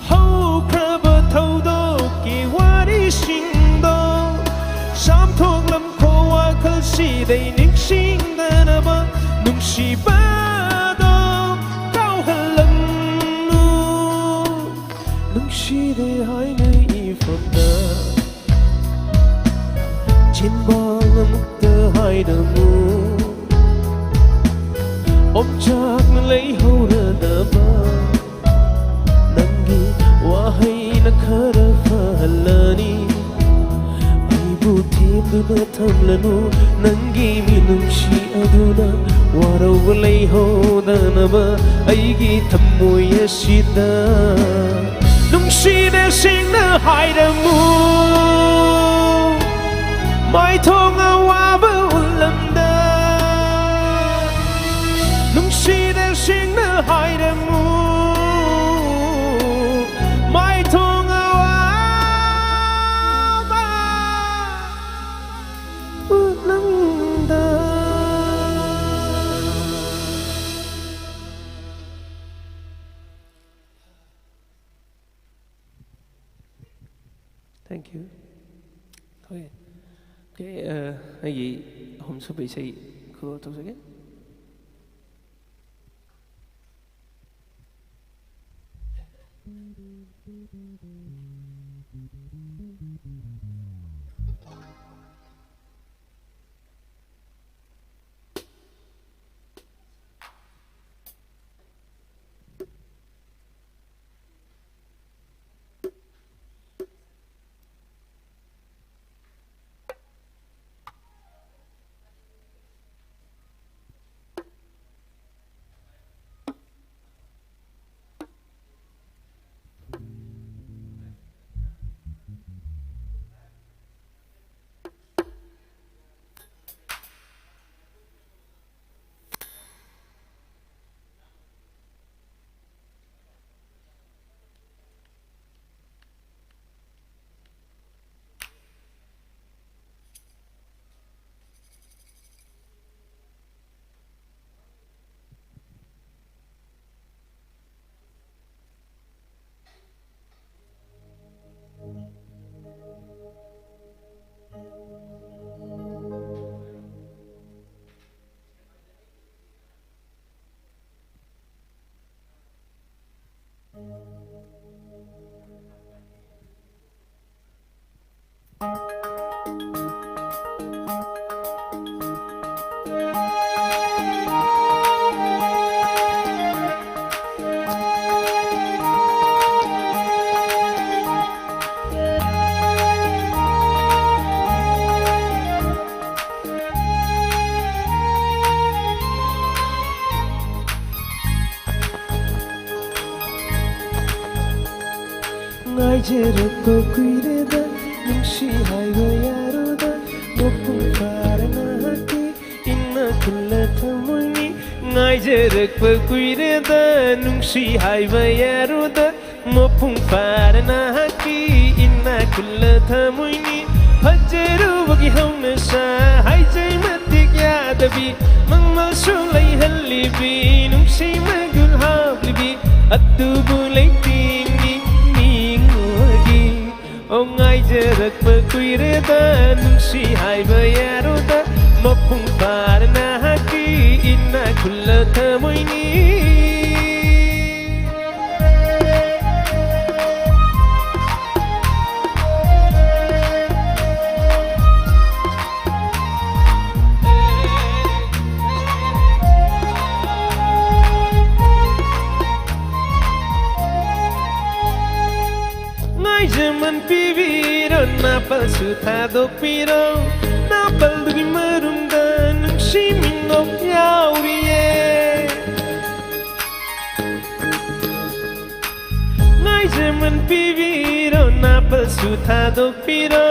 ꯍꯧꯈ꯭ꯔꯕ ꯊꯧꯗꯣꯛꯀꯤ ꯋꯥꯔꯤꯁꯤꯡꯗꯣ ꯆꯥꯝꯊꯣꯛꯂꯝꯈꯣ ꯋꯥꯈꯜꯁꯤꯗꯩ ꯅꯤꯡꯁꯤꯡꯗꯅꯕ꯫ ꯂꯩꯍꯧꯔꯗꯕ ꯅꯪꯒꯤ ꯋꯥꯍꯩꯅ ꯈꯔ ꯐꯍꯜꯂꯅꯤ꯫ ꯑꯩꯕꯨ ꯊꯦꯝꯗꯨꯅ ꯊꯝꯂꯅꯨ, ꯅꯪꯒꯤ ꯃꯤꯅꯨꯡꯁꯤ ꯑꯗꯨꯅ ꯋꯥꯔꯧꯕ ꯂꯩꯍꯧꯗꯅꯕ ꯑꯩꯒꯤ ꯊꯃꯣꯏ ꯑꯁꯤꯗ꯫ ꯅꯨꯡꯁꯤꯅ ꯁꯦꯡꯅ ꯍꯥꯏꯔꯝꯃꯨ, ꯃꯥꯏꯊꯣꯡ ꯑꯋꯥꯕ ꯎꯠꯂꯝꯗ꯫ ꯅꯨꯡꯁꯤꯅ ꯁꯦꯡꯅ ꯍꯥꯏꯔꯝꯃꯨ, ꯃꯥꯏꯊꯣꯡ ꯑꯋꯥꯕ ꯎꯠꯂꯝꯗ꯫ Thank you. Okay. Okay, ꯑ, ꯑꯩꯒꯤ ꯑꯍꯨꯝꯁꯨꯕ ꯏꯁꯩ ꯈꯨꯗꯣꯜ ꯇꯧꯖꯒꯦ꯫ ꯉꯥꯏꯖꯔꯛꯄ ꯀꯨꯏꯔꯦꯗ, ꯅꯨꯡꯁꯤ ꯍꯥꯏꯕ ꯌꯥꯔꯣꯗ, ꯃꯄꯨꯡ ꯐꯥꯔ ꯅꯍꯥꯛꯀꯤ ꯏꯅꯥꯛ ꯈꯨꯜꯂ ꯊꯝꯃꯣꯏꯅꯤ꯫ ꯉꯥꯏꯖꯔꯛꯄ ꯀꯨꯏꯔꯦꯗ, ꯅꯨꯡꯁꯤ ꯍꯥꯏꯕ ꯌꯥꯔꯣꯗ, ꯃꯄꯨꯡ ꯐꯥꯔ ꯅꯍꯥꯛꯀꯤ ꯏꯅꯥꯛ ꯈꯨꯜꯂ ꯊꯝꯃꯣꯏꯅꯤ꯫ ꯐꯖꯔꯨꯕꯒꯤ ꯍꯧꯅꯁꯥ ꯍꯥꯏꯖꯩ ꯃꯇꯤꯛ ꯌꯥꯗꯕꯤ, ꯃꯪꯃꯜꯁꯨ ꯂꯩꯍꯜꯂꯤꯕꯤ, ꯅꯨꯡꯁꯤ ꯃꯒꯨꯟ ꯍꯥꯞꯂꯤꯕꯤ, ꯑꯗꯨꯕꯨ ꯂꯩꯇꯦꯡꯅꯤ ꯅꯤꯡꯉꯨꯔꯒꯤ꯫ ꯑꯣ, ꯉꯥꯏꯖꯔꯛꯄ ꯀꯨꯏꯔꯦꯗ, ꯅꯨꯡꯁꯤ ꯍꯥꯏꯕ ꯌꯥꯔꯣꯗ, ꯃꯄꯨꯡ ꯐꯥꯔ ꯅꯍꯥꯛꯀꯤ ꯏꯅꯥꯛ ꯈꯨꯜꯂ ꯊꯝꯃꯣꯏꯅꯤ꯫ ꯉꯥꯏꯖꯃꯟ ꯄꯤꯕꯤꯔꯣ, ꯅꯥꯄꯜꯁꯨ ꯊꯥꯗꯣꯛꯄꯤꯔꯣ, ꯅꯥꯄꯜꯗꯨꯒꯤ ꯃꯔꯨꯝꯗ ꯅꯨꯡꯁꯤ ꯃꯤꯅꯣꯛ ꯌꯥꯎꯔꯤꯌꯦ꯫ ꯉꯥꯏꯖꯃꯟ ꯄꯤꯕꯤꯔꯣ, ꯅꯥꯄꯜꯁꯨ ꯊꯥꯗꯣꯛꯄꯤꯔꯣ,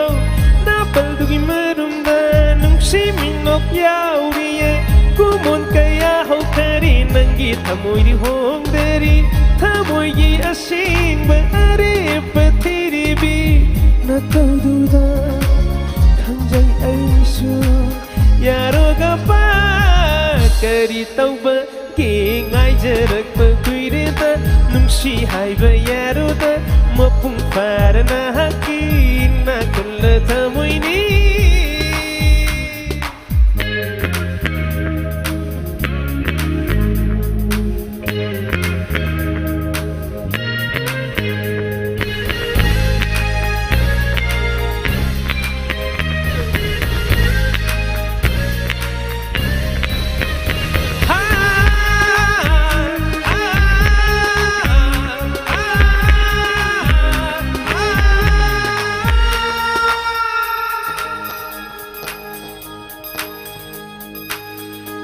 ꯅꯥꯄꯜꯗꯨꯒꯤ ꯃꯔꯨꯝꯗ ꯅꯨꯡꯁꯤ ꯃꯤꯅꯣꯛ ꯌꯥꯎꯔꯤꯌꯦ꯫ ꯀꯨꯃꯣꯟ ꯀꯌꯥ ꯍꯧꯊꯔꯤ, ꯅꯪꯒꯤ ꯊꯃꯣꯏꯗꯤ ꯍꯣꯡꯗꯔꯤ, ꯊꯃꯣꯏꯒꯤ ꯑꯁꯦꯡꯕ ꯑꯔꯦꯞꯄ ꯊꯤꯔꯤꯕꯤ ꯅꯇꯧꯗꯨꯗ ꯈꯪꯖꯩ ꯑꯩꯁꯨ꯫ ꯌꯥꯔꯣꯒ ꯄꯥ ꯀꯔꯤ ꯇꯧꯕꯒꯦ? ꯉꯥꯏꯖꯔꯛꯄ ꯀꯨꯏꯔꯦꯗ, ꯅꯨꯡꯁꯤ ꯍꯥꯏꯕ ꯌꯥꯔꯣꯗ, ꯃꯄꯨꯡ ꯐꯥꯔ ꯅꯍꯥꯛꯀꯤ ꯅꯥꯀꯜꯂ ꯊꯃꯣꯏꯅꯤ꯫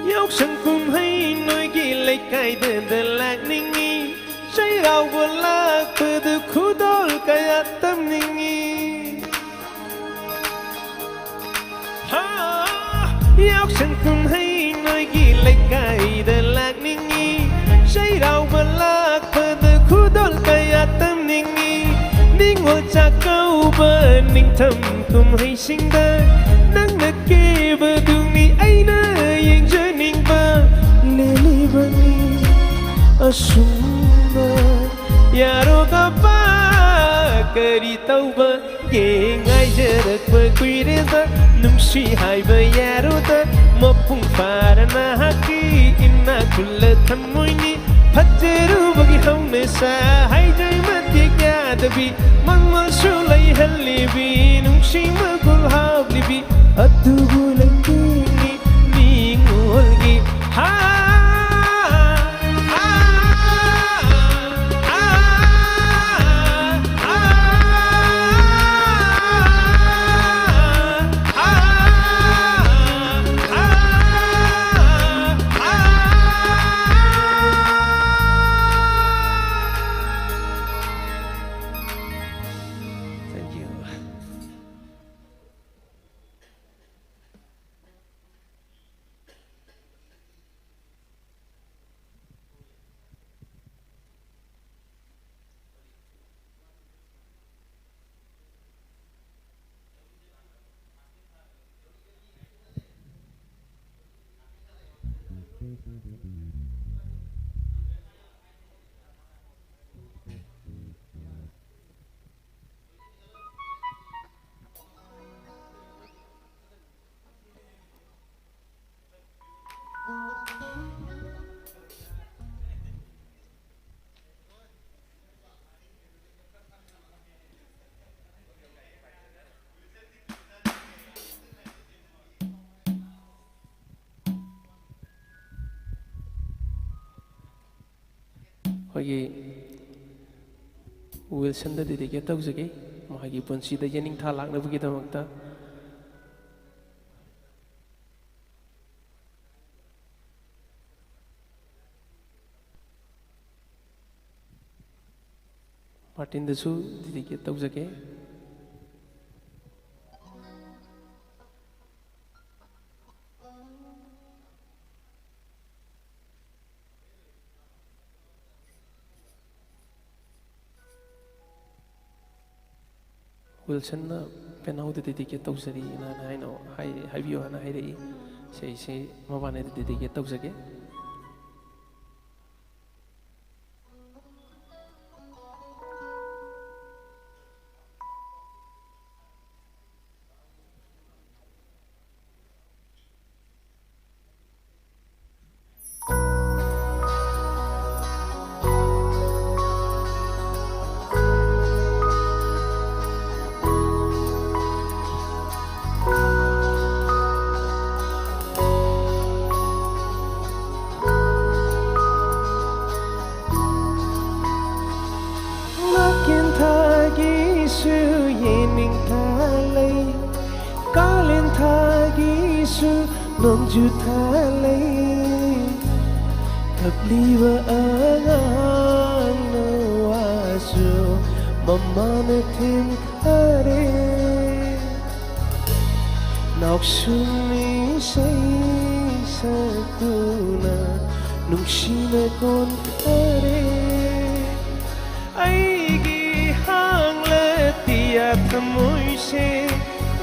ꯌꯥꯎꯁꯪ ꯀꯨꯝꯍꯩ ꯅꯣꯏꯒꯤ ꯂꯩꯀꯥꯏꯗ ꯂꯥꯛꯅꯤꯡꯉꯤ꯫ ꯆꯩꯔꯥꯎꯕ ꯂꯥꯛꯄꯗ ꯈꯨꯗꯣꯜ ꯀꯌꯥ ꯇꯝꯅꯤꯡꯏ꯫ ꯍꯥ, ꯌꯥꯎꯁꯪ ꯀꯨꯝꯍꯩ ꯅꯣꯏꯒꯤ ꯂꯩꯀꯥꯏꯗ ꯂꯥꯛꯅꯤꯡꯏ꯫ ꯆꯩꯔꯥꯎꯕ ꯂꯥꯛꯄꯗ ꯈꯨꯗꯣꯜ ꯀꯌꯥ ꯇꯝꯅꯤꯡꯏ꯫ ꯅꯤꯉꯣꯜ ꯆꯥꯛꯀꯧꯕ ꯅꯤꯡꯊꯝ ꯀꯨꯝꯍꯩꯁꯤꯡꯗ ꯅꯪꯅ ꯀꯦꯕꯗꯨꯅꯤ ꯑꯩꯅ ꯌꯦꯡꯖꯅꯤꯡꯕ꯫ ꯂꯦꯜꯂꯤꯕꯅꯤ ꯑꯁꯨꯝꯅ ꯌꯥꯔꯣꯒ ꯄꯥ ꯀꯔꯤ ꯇꯧꯕꯒꯦ? ꯉꯥꯏꯖꯔꯛꯄ ꯀꯨꯏꯔꯦꯗ ꯅꯨꯡꯁꯤ ꯍꯥꯏꯕ ꯌꯥꯔꯣꯗ꯫ ꯃꯄꯨꯡ ꯐꯥꯔ ꯅꯍꯥꯛꯀꯤ ꯏꯅꯥꯛ ꯈꯨꯜꯂ ꯊꯝꯃꯣꯏꯅꯤ꯫ ꯐꯠꯖꯔꯨꯕꯒꯤ ꯍꯧꯅꯁꯥ ꯍꯥꯏꯖꯩ ꯃꯇꯤꯛ ꯌꯥꯗꯕꯤ ꯃꯉꯣꯟꯁꯨ ꯂꯩꯍꯜꯂꯤꯕꯤ ꯅꯨꯡꯁꯤ ꯃꯒꯨꯜ ꯍꯥꯞꯂꯤꯕꯤ ꯑꯗꯨꯕꯨ ꯂꯩꯇꯦꯅꯤ ꯅꯤꯉꯣꯜꯒꯤ꯫ ꯍꯥ, ꯍꯥ, ꯍꯥ, ꯍꯥ, ꯍꯥ, ꯍꯥ, ꯍꯥ꯫ Thank you. ꯑꯩꯈꯣꯏꯒꯤ ꯋꯤꯜꯁꯟꯗ dedicate ꯇꯧꯖꯒꯦ, ꯃꯍꯥꯛꯀꯤ ꯄꯨꯟꯁꯤꯗ ꯌꯦꯅꯤꯡꯊꯥ ꯂꯥꯛꯅꯕꯒꯤꯗꯃꯛꯇ꯫ ꯃꯥꯔꯇꯤꯟꯗꯁꯨ ꯗꯦꯗꯤꯀꯦꯠ ꯇꯧꯖꯒꯦ꯫ ꯋꯤꯜꯁꯟꯅ ꯄꯦꯅꯥꯎꯗ ꯗꯦꯗꯤꯀꯦꯠ ꯇꯧꯖꯔꯤꯅ ꯍꯥꯏꯅ ꯍꯥꯏ-, ꯍꯥꯏꯕꯤꯌꯨ ꯍꯥꯏꯅ ꯍꯥꯏꯔꯛꯏ꯫ ꯏꯁꯩꯁꯤ ꯃꯕꯥꯅꯤꯗ ꯗꯦꯗꯤꯀꯦꯠ ꯇꯧꯖꯒꯦ꯫ ꯅꯥꯀꯦꯟ ꯊꯥꯒꯤꯁꯨ ꯌꯦꯅꯤꯡ ꯊꯥ ꯂꯩ, ꯀꯥꯂꯦꯟ ꯊꯥꯒꯤꯁꯨ ꯅꯣꯡꯖꯨ ꯊꯥ ꯂꯩ꯫ ꯀꯞꯂꯤꯕ ꯑꯉꯥꯡꯅ ꯋꯥꯁꯨ ꯃꯃꯥꯅ ꯊꯦꯝꯈꯔꯦ꯫ ꯅꯥꯎꯁꯨꯝ ꯏꯁꯩ ꯁꯛꯇꯨꯅ ꯅꯨꯡꯁꯤꯅ ꯀꯣꯟꯈꯔꯦ꯫ ꯑꯩꯒꯤ ꯍꯥꯡꯂ ꯇꯤꯌꯥ ꯊꯃꯣꯏꯁꯦ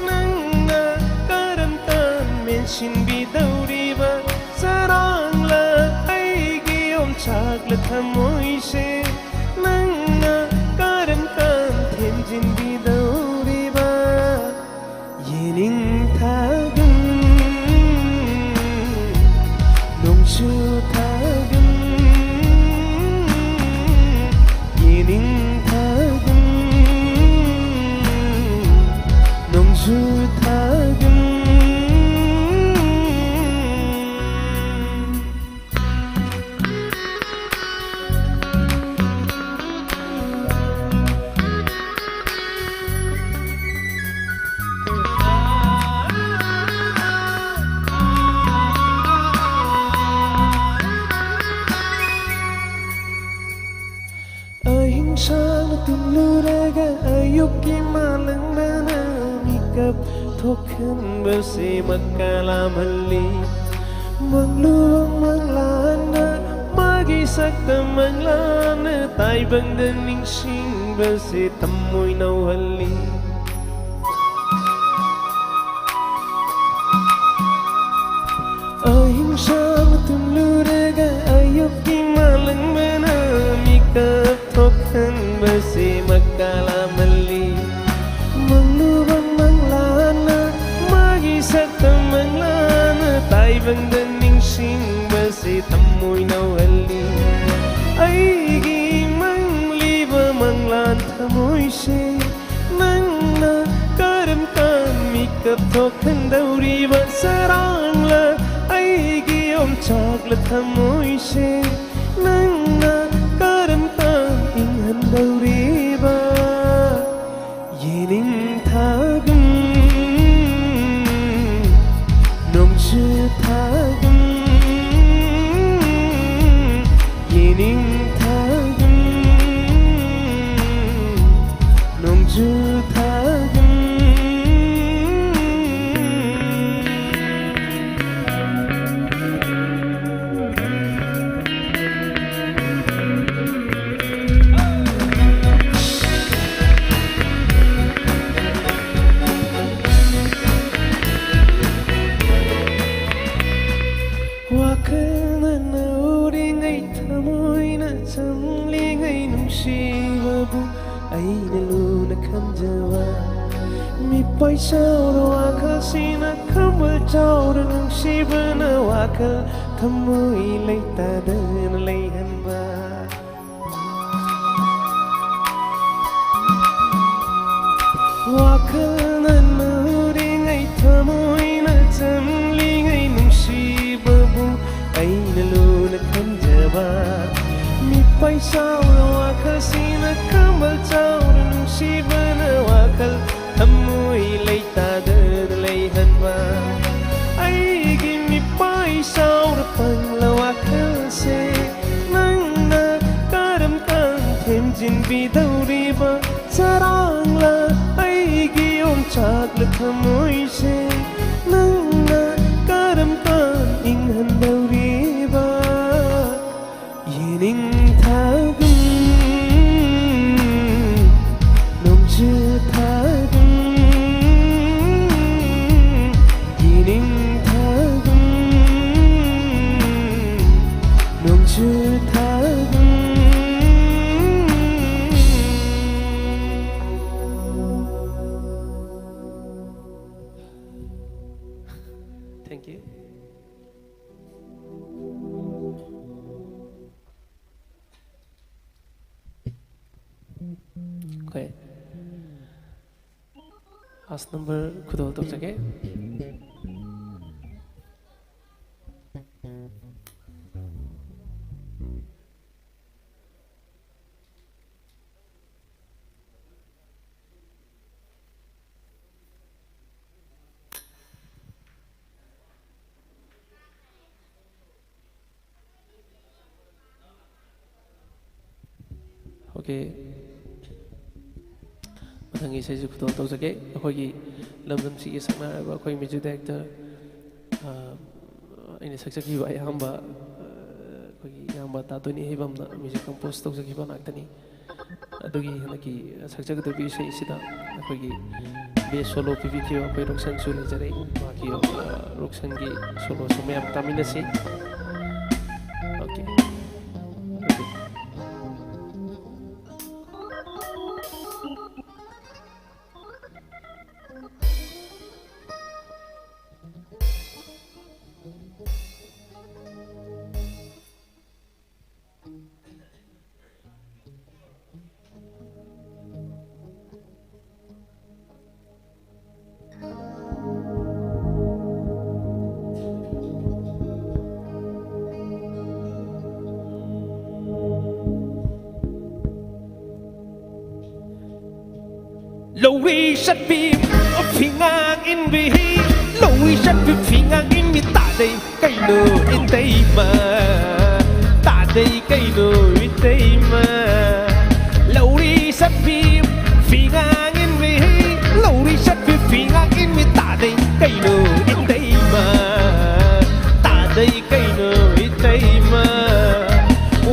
ꯅꯪꯅ ꯀꯔꯝ ꯀꯥꯟ ꯃꯦꯟꯁꯤꯟꯕꯤꯗꯧꯔꯤꯕ? ꯆꯔꯥꯡꯂ ꯑꯩꯒꯤ ꯌꯣꯡꯆꯥꯛꯂ ꯊꯃꯣꯏꯁꯦ ꯅꯪꯅ ꯀꯔꯝ ꯀꯥꯟ ꯊꯦꯝꯖꯤꯟꯕꯤꯗꯧꯔꯤꯕ? ꯌꯦꯅꯤꯡ ꯊꯥꯒꯨꯝ, ꯅꯣꯡꯖꯨ ꯊꯥꯒꯨꯝ, ꯌꯦꯅꯤꯡ ꯊꯥꯒꯨꯝ, ꯅꯣꯡꯖꯨ ꯊꯥꯒꯨꯝ꯫ ꯊꯣꯛꯍꯟꯕꯁꯦ ꯃꯀꯥ ꯂꯥꯝꯍꯜꯂꯤ꯫ ꯃꯪꯂꯨꯕ ꯃꯪꯂꯥꯟꯅ ꯃꯥꯒꯤ ꯁꯛꯇꯝ ꯃꯪꯂꯥꯟꯅ ꯇꯥꯏꯕꯪꯗ ꯅꯤꯡꯁꯤꯡꯕꯁꯦ ꯊꯃꯣꯏ ꯅꯧꯍꯜꯂꯤ꯫ ꯑꯍꯤꯡꯁꯥ ꯃꯇꯝ ꯂꯨꯔꯒ ꯑꯌꯨꯛꯀꯤ ꯃꯥꯂꯪꯕꯅ ꯃꯤꯀꯞ ꯊꯣꯛꯍꯟꯕꯁꯦ ꯃꯀꯥ ꯂꯥꯝꯍꯜꯂꯤ꯫ ꯃꯪꯂꯨꯕ ꯃꯪꯂꯥꯟꯅ ꯃꯥꯒꯤ ꯁꯛꯇꯝ ꯃꯪꯂꯥꯟꯅ ꯇꯥꯏꯕꯪꯗ ꯅꯤꯡꯁꯤꯡꯕꯁꯦ ꯊꯃꯣꯏ ꯅꯧꯍꯜꯂꯤ꯫ ꯑꯩꯒꯤ ꯃꯪꯂꯤꯕ ꯃꯪꯂꯥꯟ ꯊꯃꯣꯏꯁꯦ ꯅꯪꯅ ꯀꯔꯝ ꯀꯥꯟ ꯃꯤꯀꯞ ꯊꯣꯛꯍꯟꯗꯧꯔꯤꯕ? ꯆꯔꯥꯡꯂ ꯑꯩꯒꯤ ꯌꯣꯡꯆꯥꯛꯂ ꯊꯃꯣꯏꯁꯦ ꯅꯪꯅ ꯀꯔꯝ ꯀꯥꯟ ꯏꯪꯍꯟꯗꯧꯔꯤꯕ? ꯌꯦꯅꯤꯡꯊꯥꯒꯨꯝ ꯅꯣꯡꯖꯨ ꯊꯥꯒꯨꯝ ꯌꯦꯅꯤꯡꯊꯥꯒꯨꯝ ꯅꯣꯡꯖꯨ ꯊꯥꯒꯨꯝ꯫ ꯋꯥꯈꯜꯅ ꯅꯧꯔꯤꯉꯩ ꯊꯃꯣꯏꯅ ꯆꯝꯂꯤꯉꯩ ꯅꯨꯡꯁꯤꯕꯕꯨ ꯑꯩꯅ ꯂꯨꯅ ꯈꯟꯖꯕ꯫ ꯃꯤꯄꯥꯏ ꯆꯥꯎꯔ ꯋꯥꯈꯜꯁꯤꯅ ꯈꯝꯕꯜ ꯆꯥꯎꯔ ꯅꯨꯡꯁꯤꯕꯅ ꯋꯥꯈꯜ ꯊꯃꯣꯏ ꯂꯩꯇꯥꯗꯅ ꯂꯩꯍꯟꯕ꯫ ꯋꯥꯈꯜꯅ ꯅꯧꯔꯤꯉꯩ ꯊꯃꯣꯏꯅ ꯆꯝꯂꯤꯉꯩ ꯅꯨꯡꯁꯤꯕꯕꯨ ꯑꯩꯅ ꯂꯨꯅ ꯈꯟꯖꯕ꯫ ꯃꯤꯄꯥꯏ ꯆꯥꯎꯔ ꯋꯥꯈꯜꯁꯤꯅ ꯈꯝꯕꯜ ꯆꯥꯎꯔ ꯅꯨꯡꯁꯤꯕꯅ ꯋꯥꯈꯜ ꯊꯃꯣꯏ ꯂꯩꯇꯥꯗꯅ ꯂꯩꯍꯟꯕ꯫ ꯑꯩꯒꯤ ꯃꯤꯄꯥꯏ ꯆꯥꯎꯔ ꯄꯪꯂ ꯋꯥꯈꯜꯁꯦ ꯅꯪꯅ ꯀꯔꯝ ꯀꯥꯟ ꯊꯦꯝꯖꯤꯟꯕꯤꯗꯧꯔꯤꯕ? ꯆꯔꯥꯡꯂ ꯑꯩꯒꯤ ꯌꯣꯡꯆꯥꯛ ꯇꯥꯛꯂ ꯊꯃꯣꯏꯁꯦ ꯅꯪꯅ ꯀꯔꯝ ꯀꯥꯟ ꯏꯪꯍꯟꯗꯧꯔꯤꯕ? ꯌꯦꯅꯤꯡꯊꯥꯒꯨꯝ, ꯅꯣꯡꯖꯨ ꯊꯥꯒꯨꯝ, ꯌꯦꯅꯤꯡꯊꯥꯒꯨꯝ, ꯅꯣꯡꯖꯨ ꯊꯥꯒꯨꯝ꯫ Thank you. Okay. Last number ꯈꯨꯗꯣꯜ ꯇꯧꯖꯒꯦ꯫ Okay. ꯃꯊꯪꯒꯤ ꯏꯁꯩꯁꯨ ꯈꯨꯗꯣꯜ ꯇꯧꯖꯒꯦ꯫ ꯑꯩꯈꯣꯏꯒꯤ ꯂꯝꯗꯝꯁꯤꯒꯤ ꯁꯛꯅꯥꯏꯔꯕ ꯑꯩꯈꯣꯏ music director, ꯑ, ꯑꯩꯅ ꯁꯛꯆꯈꯤꯕ ꯑꯌꯥꯝꯕ, ꯑ, ꯑꯩꯈꯣꯏꯒꯤ ꯏꯌꯥꯝꯕ ꯇꯥꯇꯣꯟ ꯏꯍꯩꯕꯝꯅ music compose ꯇꯧꯖꯈꯤꯕ ꯉꯥꯛꯇꯅꯤ꯫ ꯑꯗꯨꯒꯤ ꯍꯟꯗꯛꯀꯤ ꯁꯛꯆꯒꯗꯧꯔꯤꯕ ꯏꯁꯩ ꯑꯁꯤꯗ ꯑꯩꯈꯣꯏꯒꯤ bass solo ꯄꯤꯕꯤꯈꯤꯕ ꯑꯩꯈꯣꯏ ꯔꯣꯛꯁꯟꯁꯨ ꯂꯩꯖꯔꯦ꯫ ꯃꯍꯥꯛꯀꯤ, ꯑ, ꯔꯣꯛꯁꯟꯒꯤ soloꯁꯨ ꯃꯌꯥꯝ ꯇꯥꯃꯤꯟꯅꯁꯤ꯫ Okay. ꯂꯧꯔꯤ ꯆꯠꯄꯤ ꯐꯤꯉꯥꯡ ꯏꯟꯕꯤ, ꯂꯧꯔꯤ ꯆꯠꯄꯤ ꯐꯤꯉꯥꯡ ꯏꯟꯕꯤ ꯇꯥꯗꯩ ꯀꯩꯅꯣ ꯏꯇꯩꯃ, ꯇꯥꯗꯩ ꯀꯩꯅꯣ ꯏꯇꯩꯃ꯫ ꯂꯧꯔꯤ ꯆꯠꯄꯤ ꯐꯤꯉꯥꯡ ꯏꯟꯕꯤ, ꯂꯧꯔꯤ ꯆꯠꯄꯤ ꯀꯩꯅꯣ ꯏꯇꯩꯃ, ꯇꯥꯗꯩ ꯀꯩꯅꯣ ꯏꯇꯩꯃ?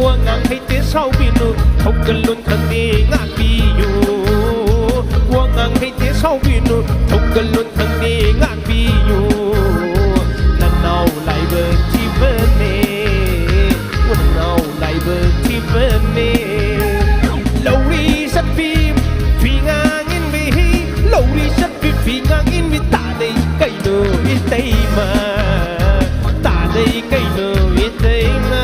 ꯋꯥ ꯉꯥꯡ ꯍꯩꯇꯦ ꯁꯥꯎꯕꯤꯅꯨ, ꯊꯧꯒꯜꯂꯣꯟ ꯈꯪꯗꯦ ꯉꯥꯛꯄꯤꯌꯨ꯫ ꯋꯥ ꯉꯥꯡ ꯍꯩꯇꯦ ꯁꯥꯎꯕꯤꯅꯨ, ꯊꯧꯒꯜꯂꯣꯟ ꯈꯪꯗꯦ ꯉꯥꯛꯄꯤꯌꯨ꯫ ꯅꯅꯥꯎ ꯂꯥꯏꯕꯛ ꯊꯤꯕꯅꯦ, ꯅꯅꯥꯎ ꯂꯥꯏꯕꯛ ꯊꯤꯕꯅꯦ꯫ ꯂꯧꯔꯤ ꯆꯠꯄꯤ ꯐꯤꯉꯥꯡ ꯏꯟꯕꯤ, ꯂꯧꯔꯤ ꯆꯠꯄꯤ ꯐꯤꯉꯥꯡ ꯏꯟꯕꯤ ꯇꯥꯗꯩ ꯀꯩꯅꯣ ꯏꯇꯩꯃ, ꯇꯥꯗꯩ ꯀꯩꯅꯣ ꯏꯇꯩꯃ꯫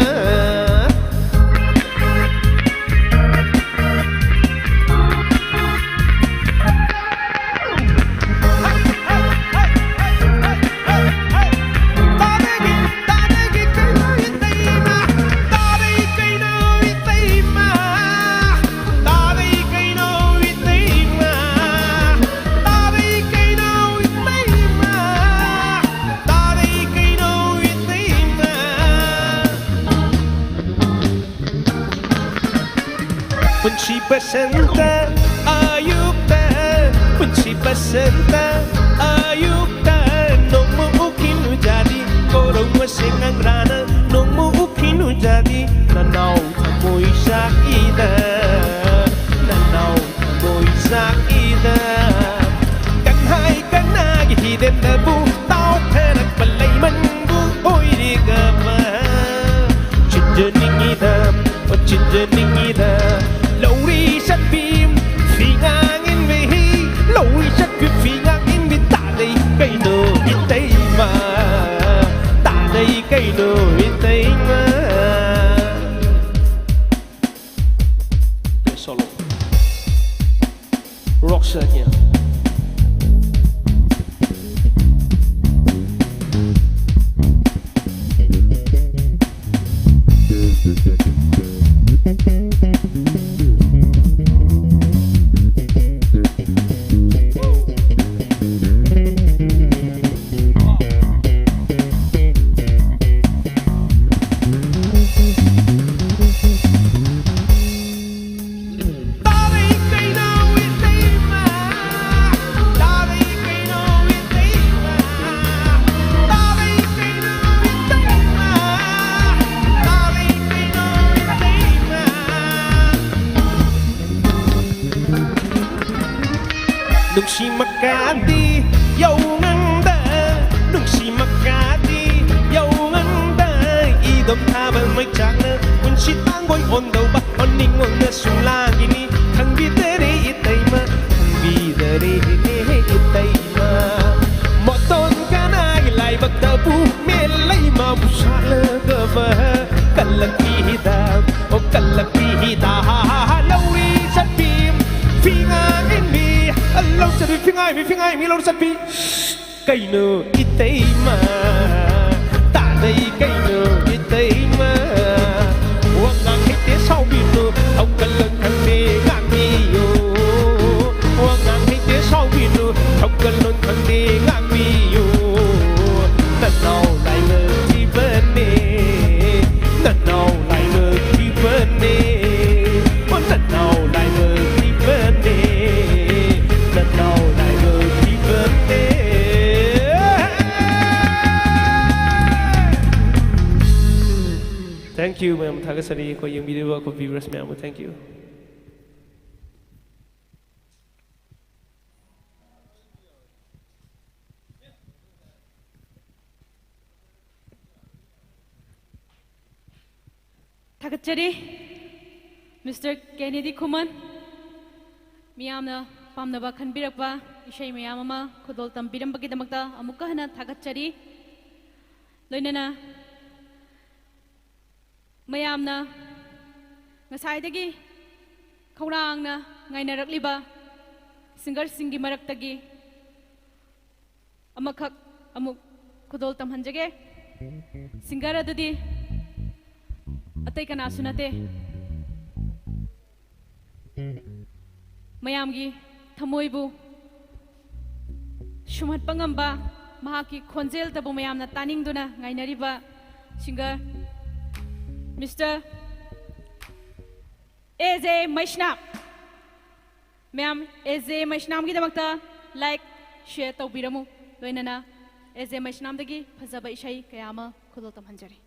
ꯄꯨꯟꯁꯤ ꯕꯁꯟꯇ ꯑꯌꯨꯛꯇ, ꯄꯨꯟꯁꯤ ꯕꯁꯟꯇ ꯑꯌꯨꯛꯇ, ꯅꯣꯡꯃ ꯎꯈꯤꯅꯨ ꯖꯥꯗꯤ, ꯀꯣꯔꯧ ꯃꯁꯦ ꯉꯪꯔꯥꯅ ꯅꯣꯡꯃ ꯎꯈꯤꯅꯨ ꯖꯥꯗꯤ, ꯅꯅꯥꯎ ꯊꯃꯣꯏ ꯆꯥꯛꯏꯗ, ꯅꯅꯥꯎ ꯊꯃꯣꯏ ꯆꯥꯛꯏꯗ꯫ ꯀꯟꯍꯥꯏ ꯀꯅꯥꯒꯤ ꯍꯤꯔꯦꯟꯗꯕꯨ ꯇꯥꯎꯊꯔꯛꯄ ꯂꯩꯃꯟꯕꯨ ꯑꯣꯏꯔꯤꯒꯕ꯫ ꯆꯤꯟꯖꯅꯤꯡꯉꯤꯗ, ꯑꯣ ꯆꯤꯟꯖꯅꯤꯡꯉꯤꯗ꯫ ꯂꯧꯔꯤ ꯆꯠꯄꯤ ꯐꯤꯉꯥꯡ ꯏꯟꯕꯤ, ꯂꯧꯔꯤ ꯆꯠꯄꯤ ꯐꯤꯉꯥꯡ ꯏꯟꯕꯤ ꯇꯥꯗꯩ ꯀꯩꯅꯣ ꯏꯇꯩꯃ, ꯇꯥꯗꯩ ꯀꯩꯅꯣ ꯏꯇꯩꯃ꯫ Solo. Rock set again. ꯀꯥꯗꯤ ꯌꯧꯉꯪꯗ ꯅꯨꯡꯁꯤ ꯃꯀꯥꯗꯤ ꯌꯧꯉꯪꯗ ꯏꯗꯣꯝ ꯊꯥꯕ ꯃꯩꯆꯥꯛꯅ ꯄꯨꯟꯁꯤ ꯇꯥꯡꯒꯣꯏ ꯑꯣꯟꯗꯧꯕ ꯑꯣꯟꯅꯤꯡ ꯑꯣꯟꯅ ꯁꯨꯝ ꯂꯥꯡꯒꯤꯅꯤ ꯈꯪꯕꯤꯗꯔꯦ ꯏꯇꯩꯃ ꯈꯪꯕꯤꯗꯔꯦ ꯏꯇꯩꯃ ꯃꯇꯣꯟ ꯀꯅꯥꯒꯤ ꯂꯥꯏꯕꯛꯇꯕꯨ ꯃꯦꯜꯂꯩ ꯃꯥꯕꯨ ꯁꯥꯠꯂꯒꯕ ꯀꯜꯂꯛꯄꯤꯗ ꯑꯣ ꯀꯜꯂꯛꯄꯤꯗ ꯂꯧꯔꯤ ꯆꯠꯄꯤ ꯐꯤꯉꯥꯏ ꯃꯤ ꯂꯧ ꯆꯠꯄꯤ ꯐꯤꯉꯥꯏ ꯃꯤ ꯐꯤꯉꯥꯏ ꯃꯤ ꯂꯧ ꯆꯠꯄꯤ ꯀꯩꯅꯣ ꯏꯇꯩꯃ ꯇꯥꯗꯩ ꯀꯩꯅꯣ ꯏꯇꯩꯃ ꯋꯥꯉꯥꯡ ꯍꯩꯇꯦ ꯁꯥꯎꯕꯤꯅꯨ ꯍꯧꯒꯠꯂꯣꯟ ꯈꯪꯗꯦ ꯉꯥꯡꯕꯤꯌꯨ ꯋꯥꯉꯥꯡ ꯍꯩꯇꯦ ꯁꯥꯎꯕꯤꯅꯨ ꯍꯧꯒꯠꯂꯣꯟ ꯈꯪꯗꯦ ꯉꯥꯡꯕꯤꯌꯨ ꯅꯅꯥꯎ ꯂꯥꯏꯕꯛ ꯊꯤꯕꯅꯦ ꯅꯅꯥꯎ ꯂꯥꯏꯕꯛ ꯊꯤꯕꯅꯦ ꯑꯣ ꯅꯅꯥꯎ ꯂꯥꯏꯕꯛ ꯊꯤꯕꯅꯦ ꯅꯅꯥꯎ ꯂꯥꯏꯕꯛ ꯊꯤꯕꯅꯦ Thank you ꯃꯌꯥꯝ ꯊꯥꯒꯠꯆꯔꯤ ꯑꯩꯈꯣꯏ ꯌꯦꯡꯕꯤꯔꯤꯕ ꯑꯩꯈꯣꯏ viewers ꯃꯌꯥꯝꯕꯨ thank you ꯊꯥꯒꯠꯆꯔꯤ ꯃꯤꯁꯇꯔ ꯀꯦꯅꯦꯗꯤ ꯈꯨꯃꯟ ꯃꯤꯌꯥꯝꯅ ꯄꯥꯝꯅꯕ ꯈꯟꯕꯤꯔꯛꯄ ꯏꯁꯩ ꯃꯌꯥꯝ ꯑꯃ ꯈꯨꯗꯣꯜ ꯇꯝꯕꯤꯔꯝꯕꯒꯤꯗꯃꯛꯇ ꯑꯃꯨꯛꯀ ꯍꯟꯅ ꯊꯥꯒꯠꯆꯔꯤ ꯂꯣꯏꯅꯅ ꯃꯌꯥꯝꯅ ꯉꯁꯥꯏꯗꯒꯤ ꯈꯧꯔꯥꯡꯅ ꯉꯥꯏꯅꯔꯛꯂꯤꯕ ꯁꯤꯡꯒꯔꯁꯤꯡꯒꯤ ꯃꯔꯛꯇꯒꯤ ꯑꯃꯈꯛ ꯑꯃꯨꯛ ꯈꯨꯗꯣꯜ ꯇꯝꯍꯟꯖꯒꯦ ꯁꯤꯡꯒꯔ ꯑꯗꯨꯗꯤ ꯑꯇꯩ ꯀꯅꯥꯁꯨ ꯅꯠꯇꯦ ꯃꯌꯥꯝꯒꯤ ꯊꯃꯣꯏꯕꯨ ꯁꯨꯝꯍꯠꯄ ꯉꯝꯕ ꯃꯍꯥꯛꯀꯤ ꯈꯣꯟꯖꯦꯜꯗꯕꯨ ꯃꯌꯥꯝꯅ ꯇꯥꯅꯤꯡꯗꯨꯅ ꯉꯥꯏꯅꯔꯤꯕ ꯁꯤꯡꯒꯔ ꯃꯤꯁꯇꯔ ꯑꯦ ꯖꯦ ꯃꯩꯁꯅꯥꯝ ꯃꯌꯥꯝ ꯑꯦ ꯖꯦ ꯃꯩꯁꯅꯥꯝꯒꯤꯗꯃꯛꯇ ꯂꯥꯏꯛ ꯁꯤꯌꯔ ꯇꯧꯕꯤꯔꯝꯃꯨ ꯂꯣꯏꯅꯅ ꯑꯦ ꯖꯦ ꯃꯩꯁꯅꯥꯝꯗꯒꯤ ꯐꯖꯕ ꯏꯁꯩ ꯀꯌꯥ ꯑꯃ ꯈꯨꯗꯣꯜ ꯇꯝꯍꯟꯖꯔꯤ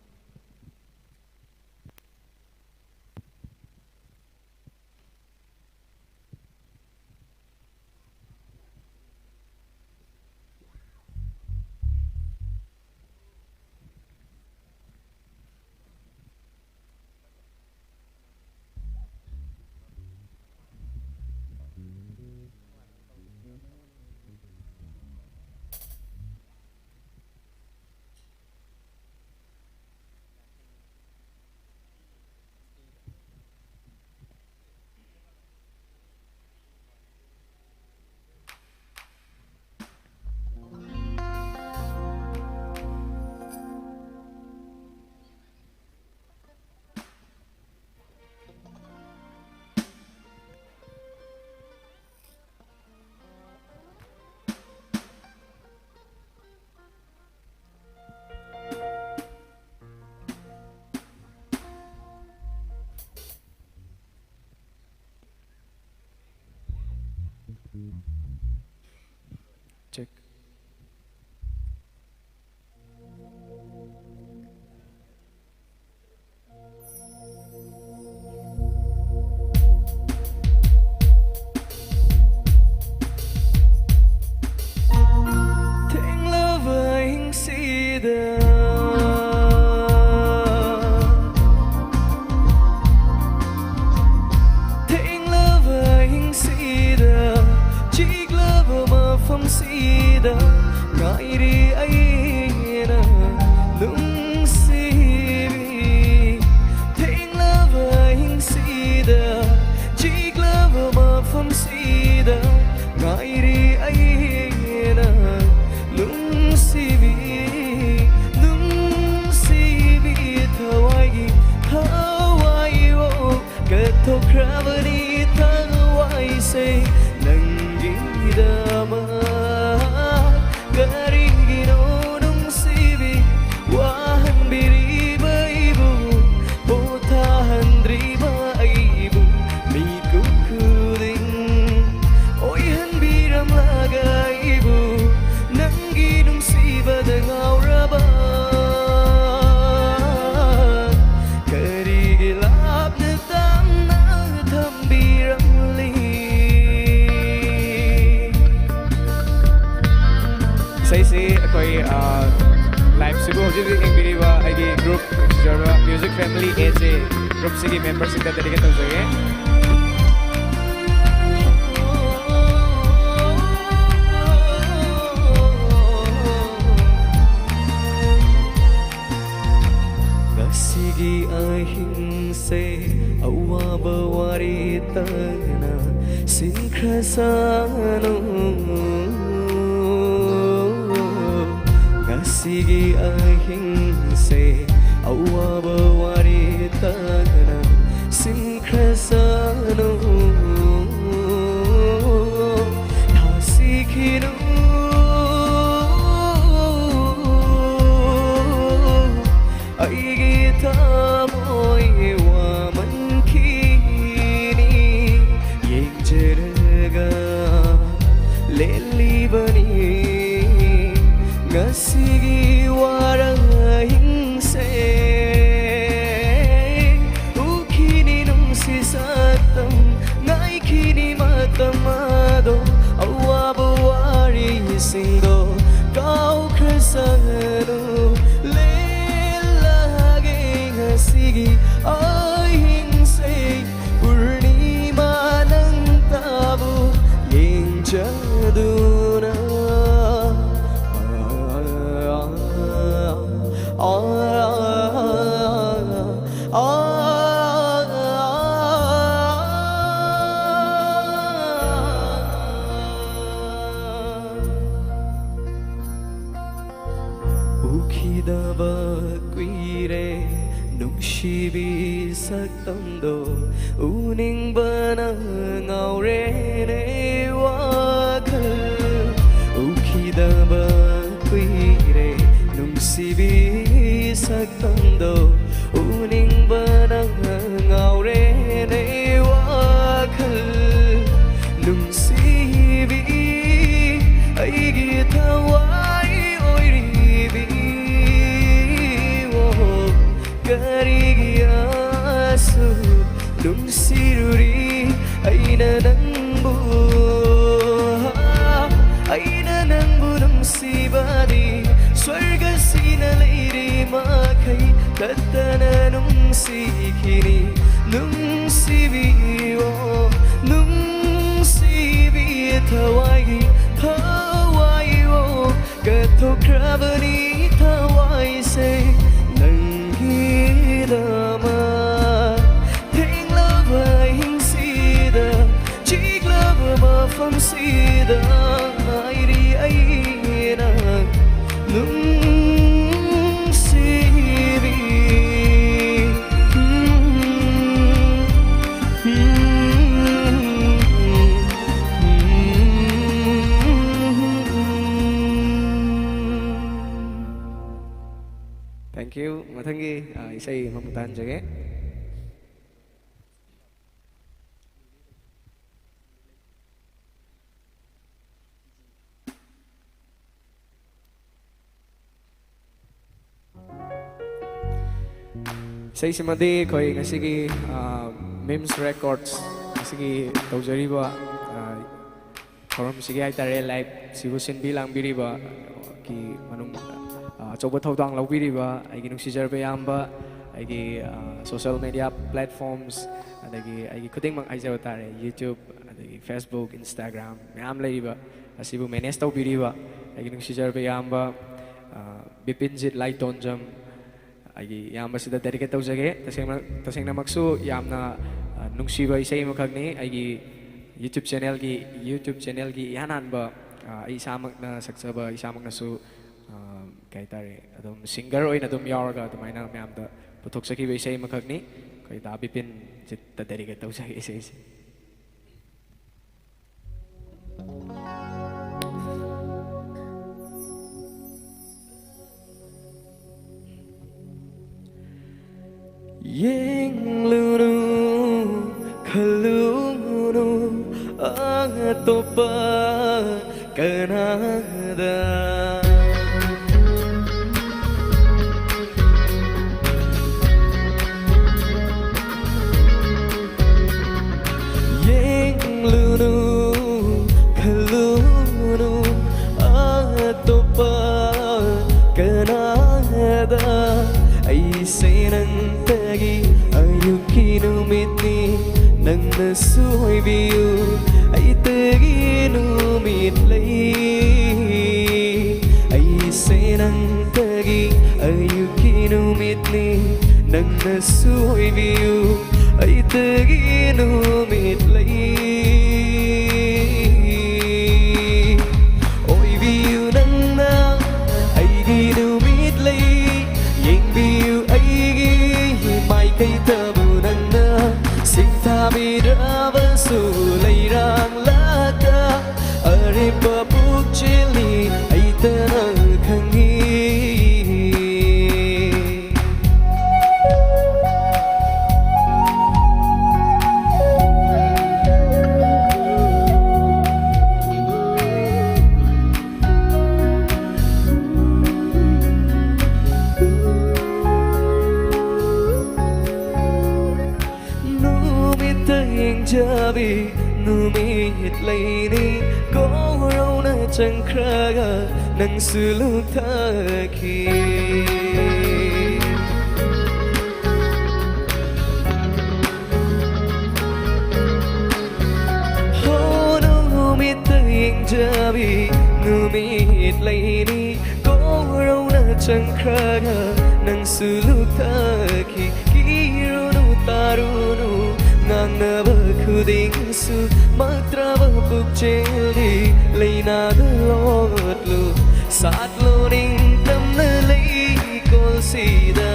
ꯑꯩꯒꯤ group ꯁꯤꯖꯔꯕ Music Family A J groupꯁꯤꯒꯤ memberꯁꯤꯡꯗ dedicate ꯇꯧꯖꯒꯦ꯫ ꯉꯁꯤꯒꯤ ꯑꯍꯤꯡꯁꯦ ꯑꯋꯥꯕ ꯋꯥꯔꯤ ꯇꯅ ꯁꯤꯟꯈ꯭ꯔꯁꯅꯨ꯫ ꯉꯁꯤꯒꯤ ꯑꯍꯤꯡꯁꯦ ꯑꯋꯥꯕ ꯋꯥꯔꯤ ꯇꯅ ꯁꯤꯟꯈ꯭ꯔꯁꯅꯨ꯫ ꯊꯥꯁꯤꯈꯤꯅꯨ꯫ ꯑꯩꯒꯤ ꯊꯃꯣꯏ ꯋꯥꯃꯟꯈꯤꯅꯤ꯫ ꯌꯦꯡꯖꯔꯒ ꯂꯦꯜꯂꯤꯕꯅꯤ ꯉꯁꯤꯒꯤ ꯋꯥꯔꯍꯤꯡꯁꯦ꯫ ꯎꯈꯤꯅꯤ ꯅꯨꯡꯁꯤ ꯁꯛꯇꯝ, ꯉꯥꯏꯈꯤꯅꯤ ꯃꯇꯝ ꯑꯗꯣ꯫ ꯑꯋꯥꯕ ꯋꯥꯔꯤꯁꯤꯡꯗꯣ ꯀꯥꯎꯈ꯭ꯔꯁꯅꯨ꯫ ꯂꯦꯜꯂꯒꯦ ꯉꯁꯤꯒꯤ ꯑꯍꯤꯡꯁꯦ ꯄꯨꯔꯅꯤꯃꯥ ꯅꯪ ꯇꯥꯕꯨ ꯌꯦꯡꯖꯗꯨꯅ꯫ ꯎꯈꯤꯗꯕ ꯀꯨꯏꯔꯦ ꯅꯨꯡꯁꯤꯕꯤ ꯁꯛꯇꯝꯗꯣ, ꯎꯅꯤꯡꯕꯅ ꯉꯥꯎꯔꯦꯅꯦ ꯋꯥꯈꯜ꯫ ꯎꯈꯤꯗꯕ ꯀꯨꯏꯔꯦ ꯅꯨꯡꯁꯤꯕꯤ ꯁꯛꯇꯝꯗꯣ, ꯎꯅꯤꯡꯕꯅ ꯉꯥꯎꯔꯦꯅꯦ ꯋꯥꯈꯜ꯫ ꯅꯨꯡꯁꯤꯕꯤ ꯑꯩꯒꯤ ꯊꯋꯥꯏ ꯑꯣꯏꯔꯤꯕꯤ, ꯑꯣ, ꯀꯔꯤꯒꯤ ꯑꯁꯨꯛ ꯅꯨꯡꯁꯤꯔꯨꯔꯤ ꯑꯩꯅ ꯅꯪꯕꯨ? ꯑꯩꯅ ꯅꯪꯕꯨ ꯅꯨꯡꯁꯤꯕꯗꯤ ꯁ꯭ꯋꯔꯒꯁꯤꯅ ꯂꯩꯔꯤ ꯃꯈꯩ ꯇꯠꯇꯅ ꯅꯨꯡꯁꯤꯈꯤꯅꯤ꯫ ꯅꯨꯡꯁꯤꯕꯤꯌꯣ, ꯅꯨꯡꯁꯤꯕꯤ, ꯊꯋꯥꯏꯒꯤ, ꯊꯋꯥꯏꯌꯣ꯫ ꯀꯠꯊꯣꯛꯈ꯭ꯔꯕꯅꯤ ꯊꯋꯥꯏꯁꯦ ꯅꯪꯒꯤꯗꯃꯛ꯫ ꯊꯦꯡꯂꯕ ꯑꯍꯤꯡꯁꯤꯗ, ꯆꯤꯛꯂꯕ ꯃꯐꯝꯁꯤꯗ ꯉꯥꯏꯔꯤ ꯑꯩꯅ ꯅꯨꯡꯁꯤꯕꯤ꯫ Thank you. ꯃꯊꯪꯒꯤ, ꯑ, ꯏꯁꯩ ꯑꯃꯃꯨꯛ ꯇꯥꯍꯟꯖꯒꯦ꯫ ꯏꯁꯩꯁꯤꯃꯗꯤ ꯑꯩꯈꯣꯏ ꯉꯁꯤꯒꯤ, ꯑ, ꯃꯤꯝꯁ ꯔꯦꯀꯣꯔꯠꯁ ꯉꯁꯤꯒꯤ ꯇꯧꯖꯔꯤꯕ, ꯑ, ꯊꯧꯔꯝꯁꯤꯒꯤ ꯍꯥꯏꯇꯥꯔꯦ, ꯂꯥꯏꯞꯁꯤꯕꯨ ꯁꯤꯟꯕꯤ ꯂꯥꯡꯕꯤꯔꯤꯕ ꯀꯤ ꯃꯅꯨꯡ, ꯑ, ꯑꯆꯧꯕ ꯊꯧꯗꯥꯡ ꯂꯧꯕꯤꯔꯤꯕ ꯑꯩꯒꯤ ꯅꯨꯡꯁꯤꯖꯔꯕ ꯏꯌꯥꯝꯕ, ꯑꯩꯒꯤ, ꯑ, social media platforms, ꯑꯗꯒꯤ ꯑꯩꯒꯤ ꯈꯨꯗꯤꯡꯃꯛ ꯍꯥꯏꯖꯕ ꯇꯥꯔꯦ, YouTube, ꯑꯗꯒꯤ Facebook, Instagram ꯃꯌꯥꯝ ꯂꯩꯔꯤꯕ, ꯑꯁꯤꯕꯨ manage ꯇꯧꯕꯤꯔꯤꯕ ꯑꯩꯒꯤ ꯅꯨꯡꯁꯤꯖꯔꯕ ꯏꯌꯥꯝꯕ, ꯑ, ꯕꯤꯄꯤꯟꯖꯤꯠ ꯂꯥꯏꯇꯣꯟꯖꯝ, ꯑꯩꯒꯤ ꯏꯌꯥꯝꯕꯁꯤꯗ dedicate ꯇꯧꯖꯒꯦ꯫ ꯇꯁꯦꯡꯅ, ꯇꯁꯦꯡꯅꯃꯛꯁꯨ ꯌꯥꯝꯅ, ꯑ, ꯅꯨꯡꯁꯤꯕ ꯏꯁꯩ ꯑꯃꯈꯛꯅꯤ꯫ ꯑꯩꯒꯤ YouTube channelꯒꯤ, YouTube channelꯒꯤ ꯏꯍꯥꯟ ꯍꯥꯟꯕ, ꯑ, ꯑꯩ ꯏꯁꯥꯃꯛꯅ ꯁꯛꯆꯕ, ꯏꯁꯥꯃꯛꯅꯁꯨ, ꯑ, ꯀꯩ ꯍꯥꯏꯇꯥꯔꯦ, ꯑꯗꯨꯝ singer ꯑꯣꯏꯅ ꯑꯗꯨꯝ ꯌꯥꯎꯔꯒ ꯑꯗꯨꯃꯥꯏꯅ ꯃꯌꯥꯝꯗ ꯄꯨꯊꯣꯛꯆꯈꯤꯕ ꯏꯁꯩ ꯑꯃꯈꯛꯅꯤ꯫ ꯑꯩꯈꯣꯏ ꯗꯥ ꯕꯤꯄꯤꯟꯖꯤꯠꯇ dedicate ꯇꯧꯖꯒꯦ ꯏꯁꯩꯁꯦ꯫ ꯌꯦꯡꯂꯨꯅꯨ, ꯈꯜꯂꯨꯅꯨ ꯑꯇꯣꯞꯄ ꯀꯅꯥꯗ꯫ ꯌꯦꯡꯂꯨꯅꯨ, ꯈꯜꯂꯨꯅꯨ ꯑꯇꯣꯞꯄ ꯀꯅꯥꯗ꯫ ꯑꯩꯁꯦ ꯅꯪꯇꯒꯤ ꯑꯌꯨꯛꯀꯤ ꯅꯨꯃꯤꯠꯅꯤ, ꯅꯪꯅꯁꯨ ꯑꯣꯏꯕꯤꯌꯨ꯫ ꯑꯩꯇꯒꯤ ꯅꯨꯃꯤꯠ ꯂꯩ, ꯑꯩꯁꯦ ꯅꯪꯇꯒꯤ ꯑꯌꯨꯛꯀꯤ ꯅꯨꯃꯤꯠꯅꯤ, ꯅꯪꯅꯁꯨ ꯑꯣꯏꯕꯤꯌꯨ꯫ ꯑꯩꯇꯒꯤ ꯅꯨꯃꯤꯠ ꯂꯩ, ꯑꯣꯏꯕꯤꯌꯨ ꯅꯪꯅ ꯑꯩꯒꯤ ꯅꯨꯃꯤꯠ ꯂꯩ꯫ ꯌꯦꯡꯕꯤꯌꯨ ꯑꯩꯒꯤ ꯃꯥꯏꯀꯩꯗꯕꯨ ꯅꯪꯅ ꯁꯤꯡꯊꯥꯕꯤꯔꯕꯁꯨ ꯂꯩꯔꯥꯡꯂꯛꯇ ꯑꯔꯦꯝꯕ ꯄꯨꯛꯆꯦꯜꯅꯤ ꯑꯩꯇꯅ ꯈꯪꯏ꯫ ꯅꯨꯃꯤꯠꯇ ꯌꯦꯡꯖꯕꯤ ꯅꯨꯃꯤꯠ ꯂꯩꯅꯤ, ꯀꯣꯔꯧꯅ ꯆꯪꯈ꯭ꯔꯒ ꯅꯪꯁꯨ ꯂꯨꯞꯊꯈꯤ꯫ ꯍꯣ, ꯅꯨꯃꯤꯠꯇ ꯌꯦꯡꯖꯕꯤ ꯅꯨꯃꯤꯠ ꯂꯩꯅꯤ, ꯀꯣꯔꯧꯅ ꯆꯪꯈ꯭ꯔꯒ ꯅꯪꯁꯨ ꯂꯨꯞꯊꯈꯤ꯫ ꯀꯤꯔꯨꯅꯨ, ꯇꯥꯔꯨꯅꯨ, ꯉꯥꯡꯅꯕ ꯈꯨꯗꯤꯡꯁꯨ ꯃꯛꯇ꯭ꯔꯕ ꯄꯨꯛꯆꯦꯜꯗꯤ ꯂꯩꯅꯥꯗ ꯂꯣꯠꯂꯨ꯫ ꯁꯥꯠꯂꯣ ꯅꯤꯡꯇꯝꯅ ꯂꯩꯀꯣꯜꯁꯤꯗ,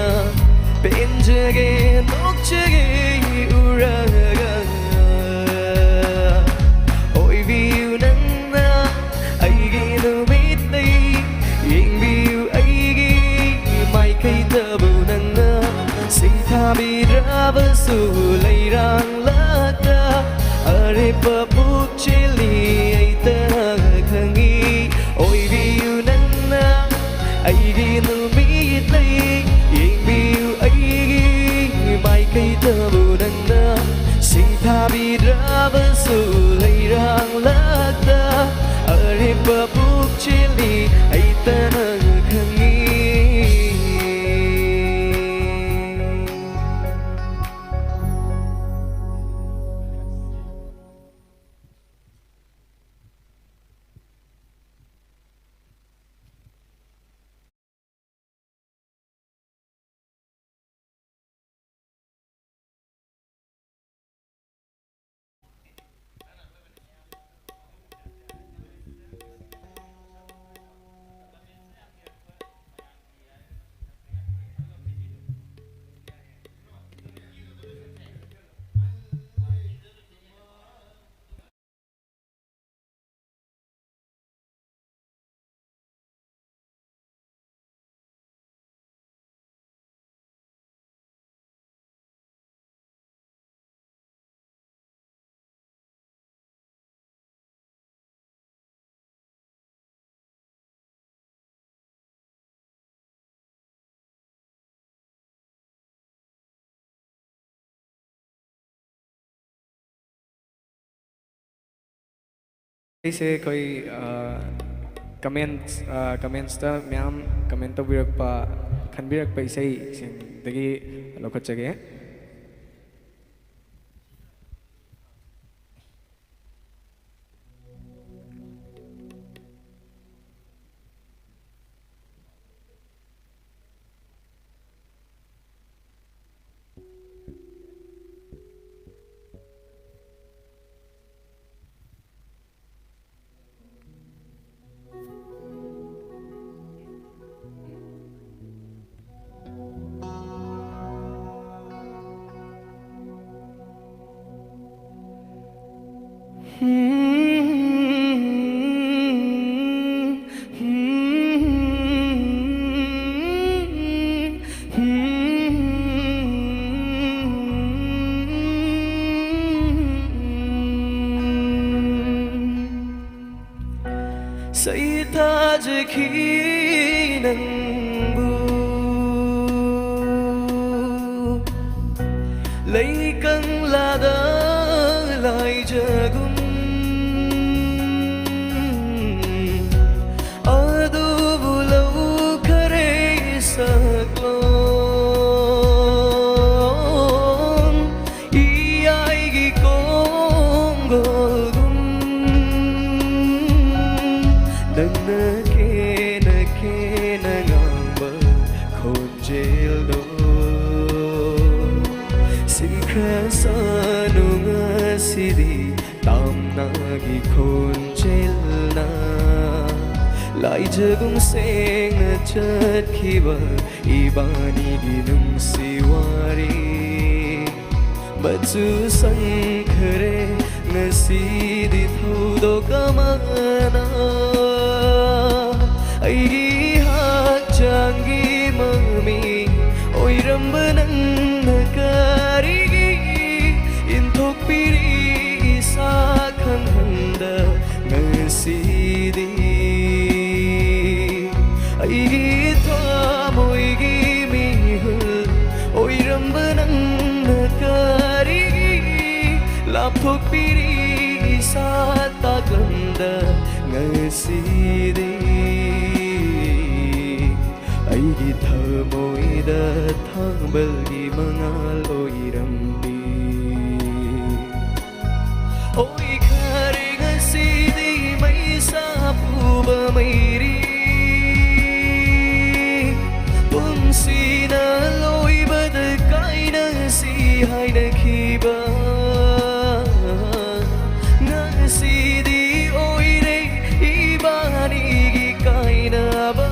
ꯄꯦꯟꯖꯒꯦ, ꯅꯣꯛꯆꯒꯦ ꯎꯔꯒ꯫ ꯑꯣꯏꯕꯤꯌꯨ ꯅꯪꯅ ꯑꯩꯒꯤ ꯅꯨꯃꯤꯠ ꯂꯩ, ꯌꯦꯡꯕꯤꯌꯨ ꯑꯩꯒꯤ ꯃꯥꯏꯀꯩꯗꯕꯨ ꯅꯪꯅ ꯁꯤꯡꯊꯥꯕꯤꯔꯕꯁꯨ ꯂꯩꯔꯥꯡꯂꯛꯇ ꯑꯔꯦꯞꯄ ꯄꯨꯛꯆꯦꯜꯂꯤ ꯑꯩꯇ ꯈꯪꯏ꯫ ꯑꯣꯏꯕꯤꯌꯨ ꯅꯪꯅ ꯑꯩꯒꯤ ꯅꯨꯃꯤꯠ ꯂꯩ, ꯌꯦꯡꯕꯤꯌꯨ ꯑꯩꯒꯤ ꯃꯥꯏꯀꯩꯗꯕꯨ ꯅꯪꯅ ꯁꯤꯡꯊꯥꯕꯤꯔꯕꯁꯨ ꯂꯩꯔꯥꯡꯂꯛꯇ ꯑꯔꯦꯞꯄ ꯄꯨꯛꯆꯦꯜꯂꯤ ꯑꯩꯇꯅ ꯈꯪꯏ꯫ ꯏꯁꯩꯁꯦ ꯑꯩꯈꯣꯏ, ꯑ, comments, ꯑ, commentsꯇ ꯃꯌꯥꯝ comment ꯇꯧꯕꯤꯔꯛꯄ, ꯈꯟꯕꯤꯔꯛꯄ ꯏꯁꯩꯁꯤꯡꯗꯒꯤ ꯂꯧꯈꯠꯆꯒꯦ꯫ ꯁꯩꯊꯥꯖꯈꯤ ꯅꯪꯕꯨ ꯂꯩꯀꯪꯂꯥꯗ ꯂꯥꯏꯖꯒꯨꯝ, ꯑꯗꯨꯕꯨ ꯂꯧꯈꯔꯦ ꯁꯛꯂꯣꯟ ꯏꯌꯥꯏꯒꯤ ꯈꯣꯡꯒꯨꯜꯒꯨꯝ꯫ ꯅꯪꯅ ꯀꯦꯅ ꯀꯦꯅ ꯉꯥꯡꯕ ꯈꯣꯟꯖꯦꯜꯗꯣ ꯁꯤꯟꯈ꯭ꯔꯁꯅꯨ ꯉꯁꯤꯗꯤ ꯇꯝꯅꯥꯒꯤ ꯈꯣꯟꯖꯦꯜꯅ ꯂꯥꯏꯖꯒꯨꯝ ꯁꯦꯡꯅ ꯆꯠꯈꯤꯕ ꯏꯕꯥꯅꯤꯒꯤ ꯅꯨꯡꯁꯤ ꯋꯥꯔꯤ ꯃꯆꯨ ꯁꯪꯈꯔꯦ ꯉꯁꯤꯗꯤ ꯊꯧꯗꯣꯛ ꯑꯃꯅ꯫ ꯑꯩꯒꯤ ꯍꯛꯆꯥꯡꯒꯤ ꯃꯃꯤ ꯑꯣꯏꯔꯝꯕ ꯅꯪꯅ ꯀꯔꯤꯒꯤ ꯏꯟꯊꯣꯛꯄꯤꯔꯤ ꯏꯁꯥ ꯈꯪꯍꯟꯗ ꯉꯁꯤꯗꯤ? ꯑꯩꯒꯤ ꯊꯃꯣꯏꯒꯤ ꯃꯤꯍꯨꯜ ꯑꯣꯏꯔꯝꯕ ꯅꯪꯅ ꯀꯔꯤꯒꯤ ꯂꯥꯞꯊꯣꯛꯄꯤꯔꯤ ꯏꯁꯥ ꯇꯥꯛꯂꯝꯗ? ꯉꯁꯤꯗꯤ ꯑꯩꯒꯤ ꯊꯃꯣꯏꯗ ꯊꯥꯡꯕꯜꯒꯤ ꯃꯉꯥꯜ ꯑꯣꯏꯔꯝꯃꯤ꯫ ꯑꯣꯏꯈꯔꯦ ꯉꯁꯤꯗꯤ ꯃꯩꯁꯥ ꯄꯨꯕ ꯃꯩꯔꯤ꯫ ꯄꯨꯟꯁꯤꯅ ꯂꯣꯏꯕꯗ ꯀꯥꯏꯅꯁꯤ ꯍꯥꯏꯅꯈꯤꯕ꯫ ꯉꯁꯤꯗꯤ ꯑꯣꯏꯔꯦ ꯏꯕꯥꯅꯤꯒꯤ ꯀꯥꯏꯅꯕ꯫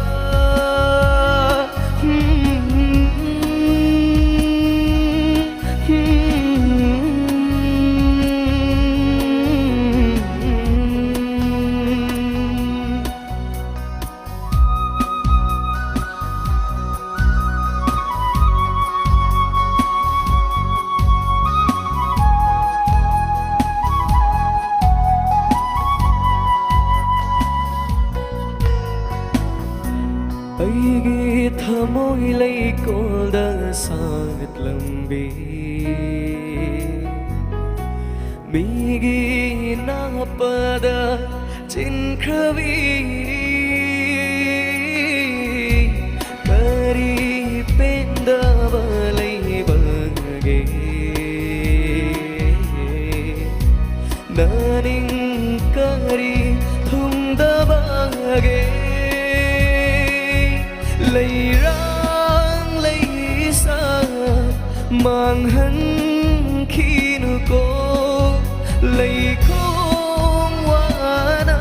ꯑꯩꯒꯤ ꯊꯃꯣꯏ ꯂꯩꯀꯣꯜꯗ ꯁꯥꯠꯂꯝꯕꯤ ꯃꯤꯒꯤ ꯅꯥꯞꯄꯗ ꯆꯤꯟꯈ꯭ꯔꯕꯤ ꯀꯔꯤ ꯄꯦꯟꯗꯕ ꯂꯩꯕꯒꯦ? ꯅꯅꯤꯡ ꯀꯔꯤ ꯊꯨꯡꯗꯕꯒꯦ? ꯂꯩꯔꯥꯡ ꯂꯩꯁꯥ ꯃꯥꯡꯍꯟꯈꯤꯅꯨꯀꯣ꯫ ꯂꯩꯈꯣꯡ ꯋꯥꯅ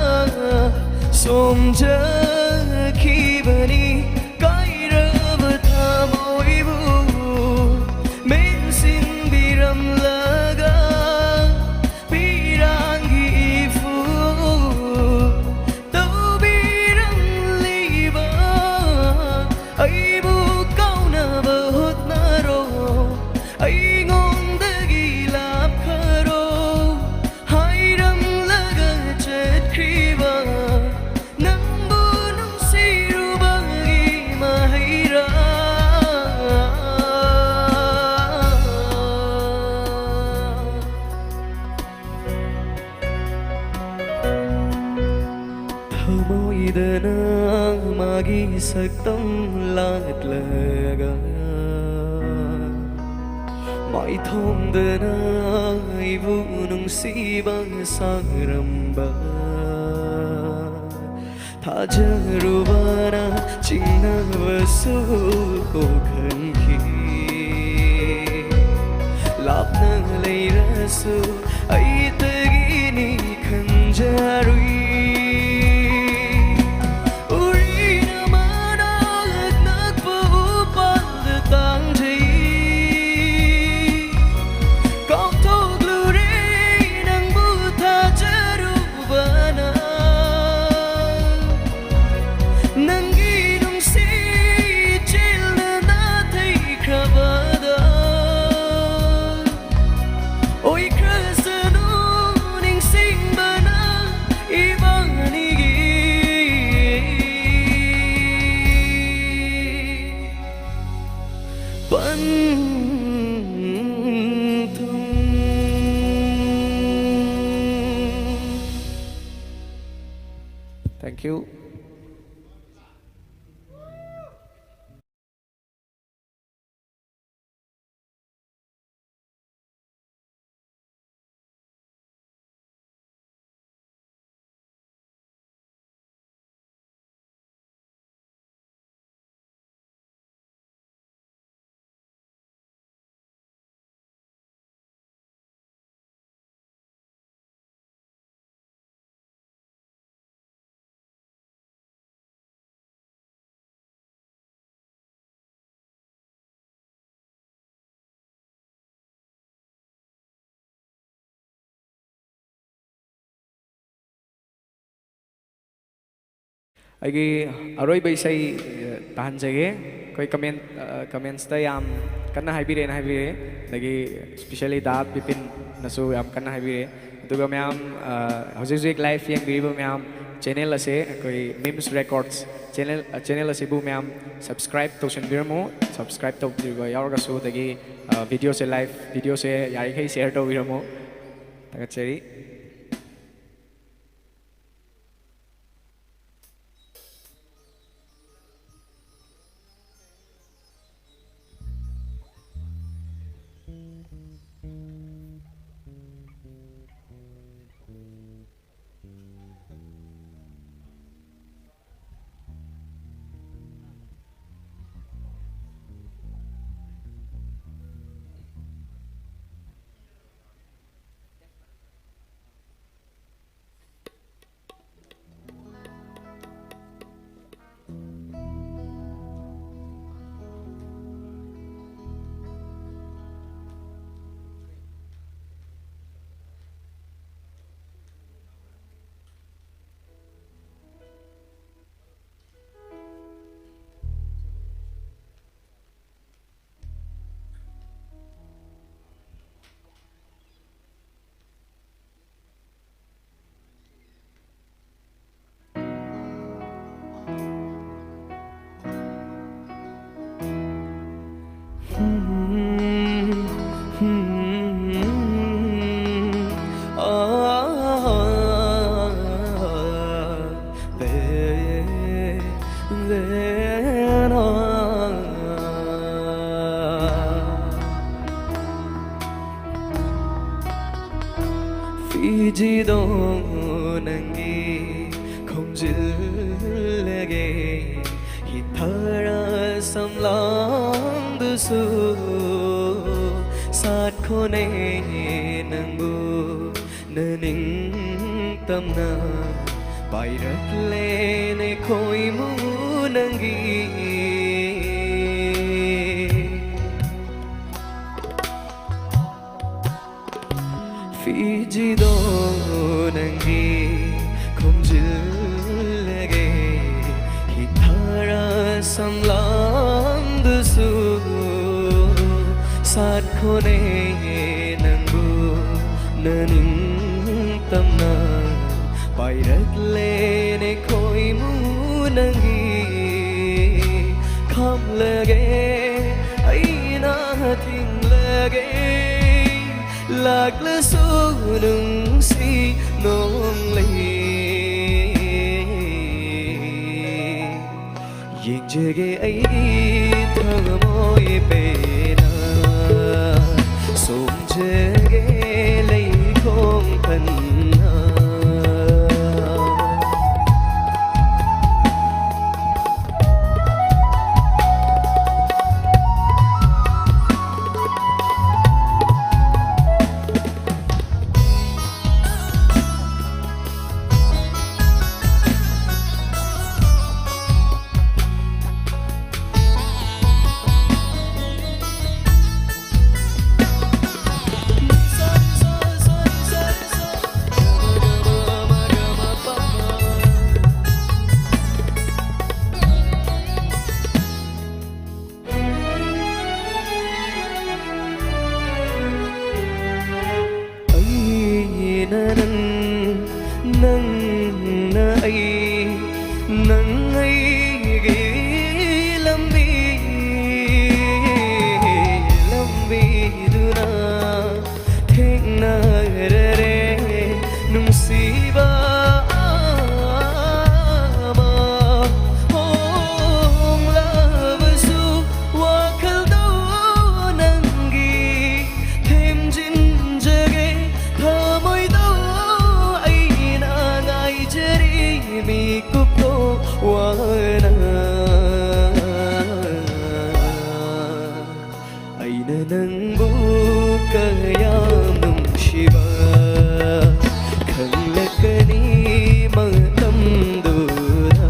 ꯁꯣꯝꯖꯈꯤꯕꯅꯤ ꯀꯥꯏꯔꯕ ꯊꯃꯣꯏꯕꯨ ꯃꯦꯟꯁꯤꯟꯕꯤꯔꯝꯂꯒ꯫ ꯄꯤꯔꯥꯡꯒꯤ ꯏꯐꯨ ꯇꯧꯕꯤꯔꯝꯂꯤꯕ ꯑꯩꯕꯨ ꯀꯥꯎꯅꯕ ꯍꯣꯠꯅꯔꯣ꯫ ꯑꯩꯉꯣꯟꯗꯒꯤ ꯂꯥꯞꯈꯔꯣ ꯍꯥꯏꯔꯝꯂꯒ ꯆꯠꯈ꯭ꯔꯤꯕ ꯅꯪꯕꯨ ꯁꯛꯇꯝ ꯂꯥꯠꯂꯒ, ꯃꯥꯏꯊꯣꯡꯗꯅ ꯑꯩꯕꯨ ꯅꯨꯡꯁꯤꯕ ꯁꯥꯔꯝꯕ, ꯊꯥꯖꯔꯨꯕꯅ ꯆꯤꯡꯅꯕꯁꯨ ꯀꯣꯛꯍꯟꯈꯤ꯫ ꯂꯥꯞꯅ ꯂꯩꯔꯁꯨ ꯑꯩꯇꯒꯤꯅꯤ ꯈꯟꯖꯔꯨꯏ꯫ ꯎꯔꯤꯅ ꯃꯅꯥꯛ ꯅꯛꯄ ꯎꯄꯥꯜꯗ ꯇꯥꯡꯖꯩ꯫ ꯀꯥꯎꯊꯣꯛꯂꯨꯔꯦ ꯅꯪꯕꯨ ꯊꯥꯖꯔꯨꯕꯅ꯫ ꯅꯪꯒꯤ ꯅꯨꯡꯁꯤ ꯏꯆꯦꯜꯅ ꯅꯥꯊꯩꯈ꯭ꯔꯕꯗ ꯑꯣꯏꯈ꯭ꯔꯁꯅꯨ ꯅꯤꯡꯁꯤꯡꯕꯅ ꯏꯕꯥꯅꯤꯒꯤ ꯄꯟꯊꯨꯡ꯫ Thank you. ꯑꯩꯒꯤ ꯑꯔꯣꯏꯕ ꯏꯁꯩ, ꯑ, ꯇꯥꯍꯟꯖꯒꯦ꯫ ꯑꯩꯈꯣꯏ comment, ꯑ, commentsꯇ ꯌꯥꯝ ꯀꯟꯅ ꯍꯥꯏꯕꯤꯔꯦꯅ ꯍꯥꯏꯕꯤꯔꯦ, ꯑꯗꯒꯤ especially ꯗꯥ ꯕꯤꯄꯤꯟꯅꯁꯨ ꯌꯥꯝ ꯀꯟꯅ ꯍꯥꯏꯕꯤꯔꯦ꯫ ꯑꯗꯨꯒ ꯃꯌꯥꯝ, ꯑ, ꯍꯧꯖꯤꯛ ꯍꯧꯖꯤꯛ live ꯌꯦꯡꯕꯤꯔꯤꯕ ꯃꯌꯥꯝ, channel ꯑꯁꯦ ꯑꯩꯈꯣꯏ Memes Records channel, ꯑ, channel ꯑꯁꯤꯕꯨ ꯃꯌꯥꯝ subscribe ꯇꯧꯁꯤꯟꯕꯤꯔꯝꯃꯨ꯫ Subscribe ꯇꯧꯕꯤꯕ ꯌꯥꯎꯔꯒꯁꯨ, ꯑꯗꯒꯤ, ꯑ, videoꯁꯦ, live videoꯁꯦ ꯌꯥꯔꯤꯈꯩ share ꯇꯧꯕꯤꯔꯝꯃꯨ꯫ ꯊꯥꯒꯠꯆꯔꯤ꯫ ꯐꯤꯖꯤꯗꯣ ꯅꯪꯒꯤ ꯈꯣꯝꯖꯤꯜꯂꯒꯦ, ꯍꯤꯊꯥꯔ ꯁꯝꯂꯥꯡꯗꯨꯁꯨ ꯁꯥꯠꯈꯣꯅꯦ, ꯅꯪꯕꯨ ꯅꯅꯤꯡꯇꯝꯅ ꯄꯥꯏꯔꯛꯂꯦꯅꯦ ꯈꯣꯏꯃꯨ ꯅꯪꯒꯤ꯫ ꯐꯤꯖꯤꯗꯣ ꯅꯪꯒꯤ ꯈꯣꯝꯖꯤꯜꯂꯒꯦ, ꯍꯤꯊꯥꯔ ꯁꯝꯂꯥꯡꯗꯨꯁꯨ ꯁꯥꯠꯈꯣꯅꯦ, ꯅꯪꯕꯨ ꯅꯅꯤꯡꯇꯝꯅ ꯄꯥꯏꯔꯛꯂꯦꯅꯦ ꯈꯣꯏꯃꯨ ꯅꯪꯒꯤ꯫ ꯈꯥꯝꯂꯒꯦ ꯑꯩꯅ ꯊꯤꯡꯂꯒꯦ, ꯂꯥꯛꯂꯁꯨ ꯅꯨꯡꯁꯤ ꯅꯣꯡꯂꯩ꯫ ꯌꯦꯡꯖꯒꯦ ꯑꯩꯒꯤ ꯊꯃꯣꯏ ꯄꯦꯟꯅ, ꯁꯣꯝꯖ ꯑꯩꯅ ꯅꯪꯕꯨ ꯀꯌꯥꯝ ꯅꯨꯡꯁꯤꯕ ꯈꯪꯂꯛꯀꯅꯤ ꯃꯇꯝꯗꯨꯗ꯫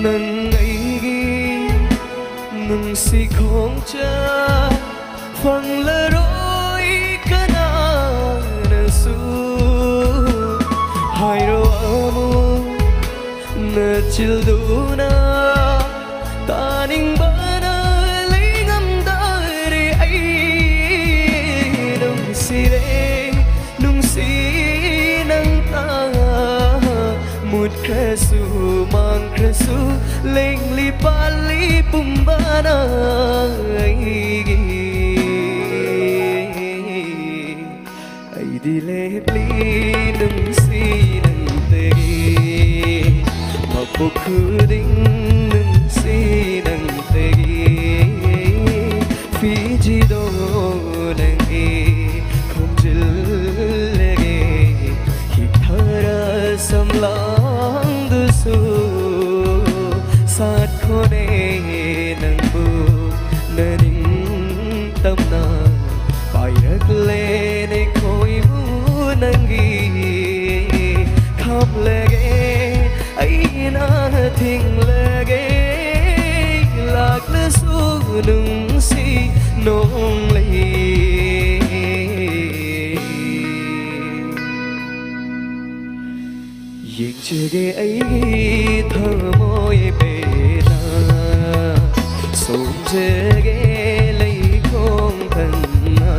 ꯅꯪ ꯑꯩꯒꯤ ꯅꯨꯡꯁꯤ ꯈꯣꯡꯆꯠ ꯐꯪꯂꯔꯣꯏ ꯀꯅꯥꯅꯁꯨ꯫ ꯍꯥꯏꯔꯣ ꯑꯃꯨꯛ ꯅꯆꯤꯜꯗꯨꯅ ꯇꯥꯅꯤꯡꯕꯅ ꯂꯩꯉꯝꯗꯔꯦ꯫ ꯑꯩ ꯅꯨꯡꯁꯤꯔꯦ ꯅꯨꯡꯁꯤ ꯅꯪꯇ꯫ ꯃꯨꯠꯈ꯭ꯔꯁꯨ ꯃꯥꯡꯈ꯭ꯔꯁꯨ ꯂꯦꯡꯂꯤ ꯄꯥꯜꯂꯤ ꯄꯨꯝꯕꯅ ꯑꯩꯒꯤ꯫ ꯑꯩꯗꯤ ꯂꯦꯞꯂꯤ ꯅꯨꯡꯁꯤ ꯅꯪꯇꯒꯤ꯫ ꯃꯄꯣꯛ ꯈꯨꯗꯤꯡ ꯅꯨꯡꯁꯤ ꯅꯪꯇꯒꯤ꯫ ꯐꯤꯖꯤꯗꯣ ꯅꯪꯒꯤ ꯈꯣꯝꯖꯤꯜꯂꯒꯦ꯫ ꯍꯤꯛꯊꯔ ꯁꯝꯂꯥꯡꯗꯨꯁꯨ ꯁꯥꯠꯈꯣꯅꯦ ꯅꯪꯕꯨ ꯅꯅꯤꯡꯇꯝꯅ꯫ ꯄꯥꯏꯔꯛꯂꯦꯅꯦ ꯈꯣꯏꯃꯨ ꯅꯪꯒꯤ꯫ ꯈꯥꯝꯂꯒꯦ ꯑꯩꯅ ꯊꯤꯡꯂꯒꯦ ꯂꯥꯛꯂꯁꯨ ꯅꯨꯡꯁꯤ ꯅꯣꯡꯂꯩ꯫ ꯌꯦꯡꯖꯒꯦ ꯑꯩꯒꯤ ꯊꯃꯣꯏ ꯄꯦꯟꯅ, ꯁꯣꯝꯖꯒꯦ ꯂꯩꯈꯣꯡ ꯊꯟꯅ꯫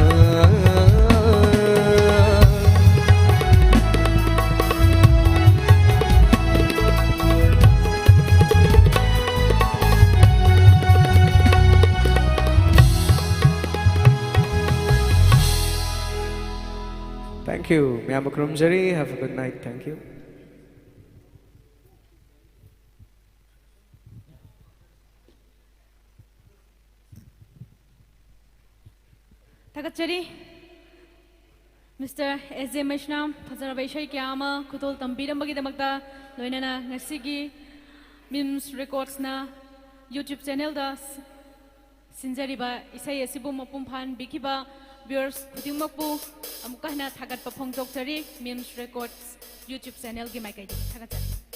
Thank you. ꯃꯌꯥꯝꯕ ꯈꯨꯔꯨꯝꯖꯔꯤ꯫ Have a good night. Thank you. ꯊꯥꯒꯠꯆꯔꯤ꯫ ꯃꯤꯁꯇꯔ ꯑꯦꯁ ꯖꯦ ꯃꯩꯁꯅꯥꯝ, ꯐꯖꯔꯕ ꯏꯁꯩ ꯀꯌꯥ ꯑꯃ ꯈꯨꯗꯣꯜ ꯇꯝꯕꯤꯔꯝꯕꯒꯤꯗꯃꯛꯇ, ꯂꯣꯏꯅꯅ ꯉꯁꯤꯒꯤ ꯃꯤꯝꯁ ꯔꯦꯀꯣꯔꯠꯁꯅ YouTube ꯆꯦꯅꯦꯜꯗ ꯁꯤꯟꯖꯔꯤꯕ ꯏꯁꯩ ꯑꯁꯤꯕꯨ ꯃꯄꯨꯡ ꯐꯥꯍꯟꯕꯤꯈꯤꯕ viewers ꯈꯨꯗꯤꯡꯃꯛꯄꯨ ꯑꯃꯨꯛꯀ ꯍꯟꯅ ꯊꯥꯒꯠꯄ ꯐꯣꯡꯗꯣꯛꯆꯔꯤ꯫ ꯃꯤꯝꯁ ꯔꯦꯀꯣꯔꯠꯁ YouTube ꯆꯦꯅꯦꯜꯒꯤ ꯃꯥꯏꯀꯩꯗꯒꯤ ꯊꯥꯒꯠꯆꯔꯤ꯫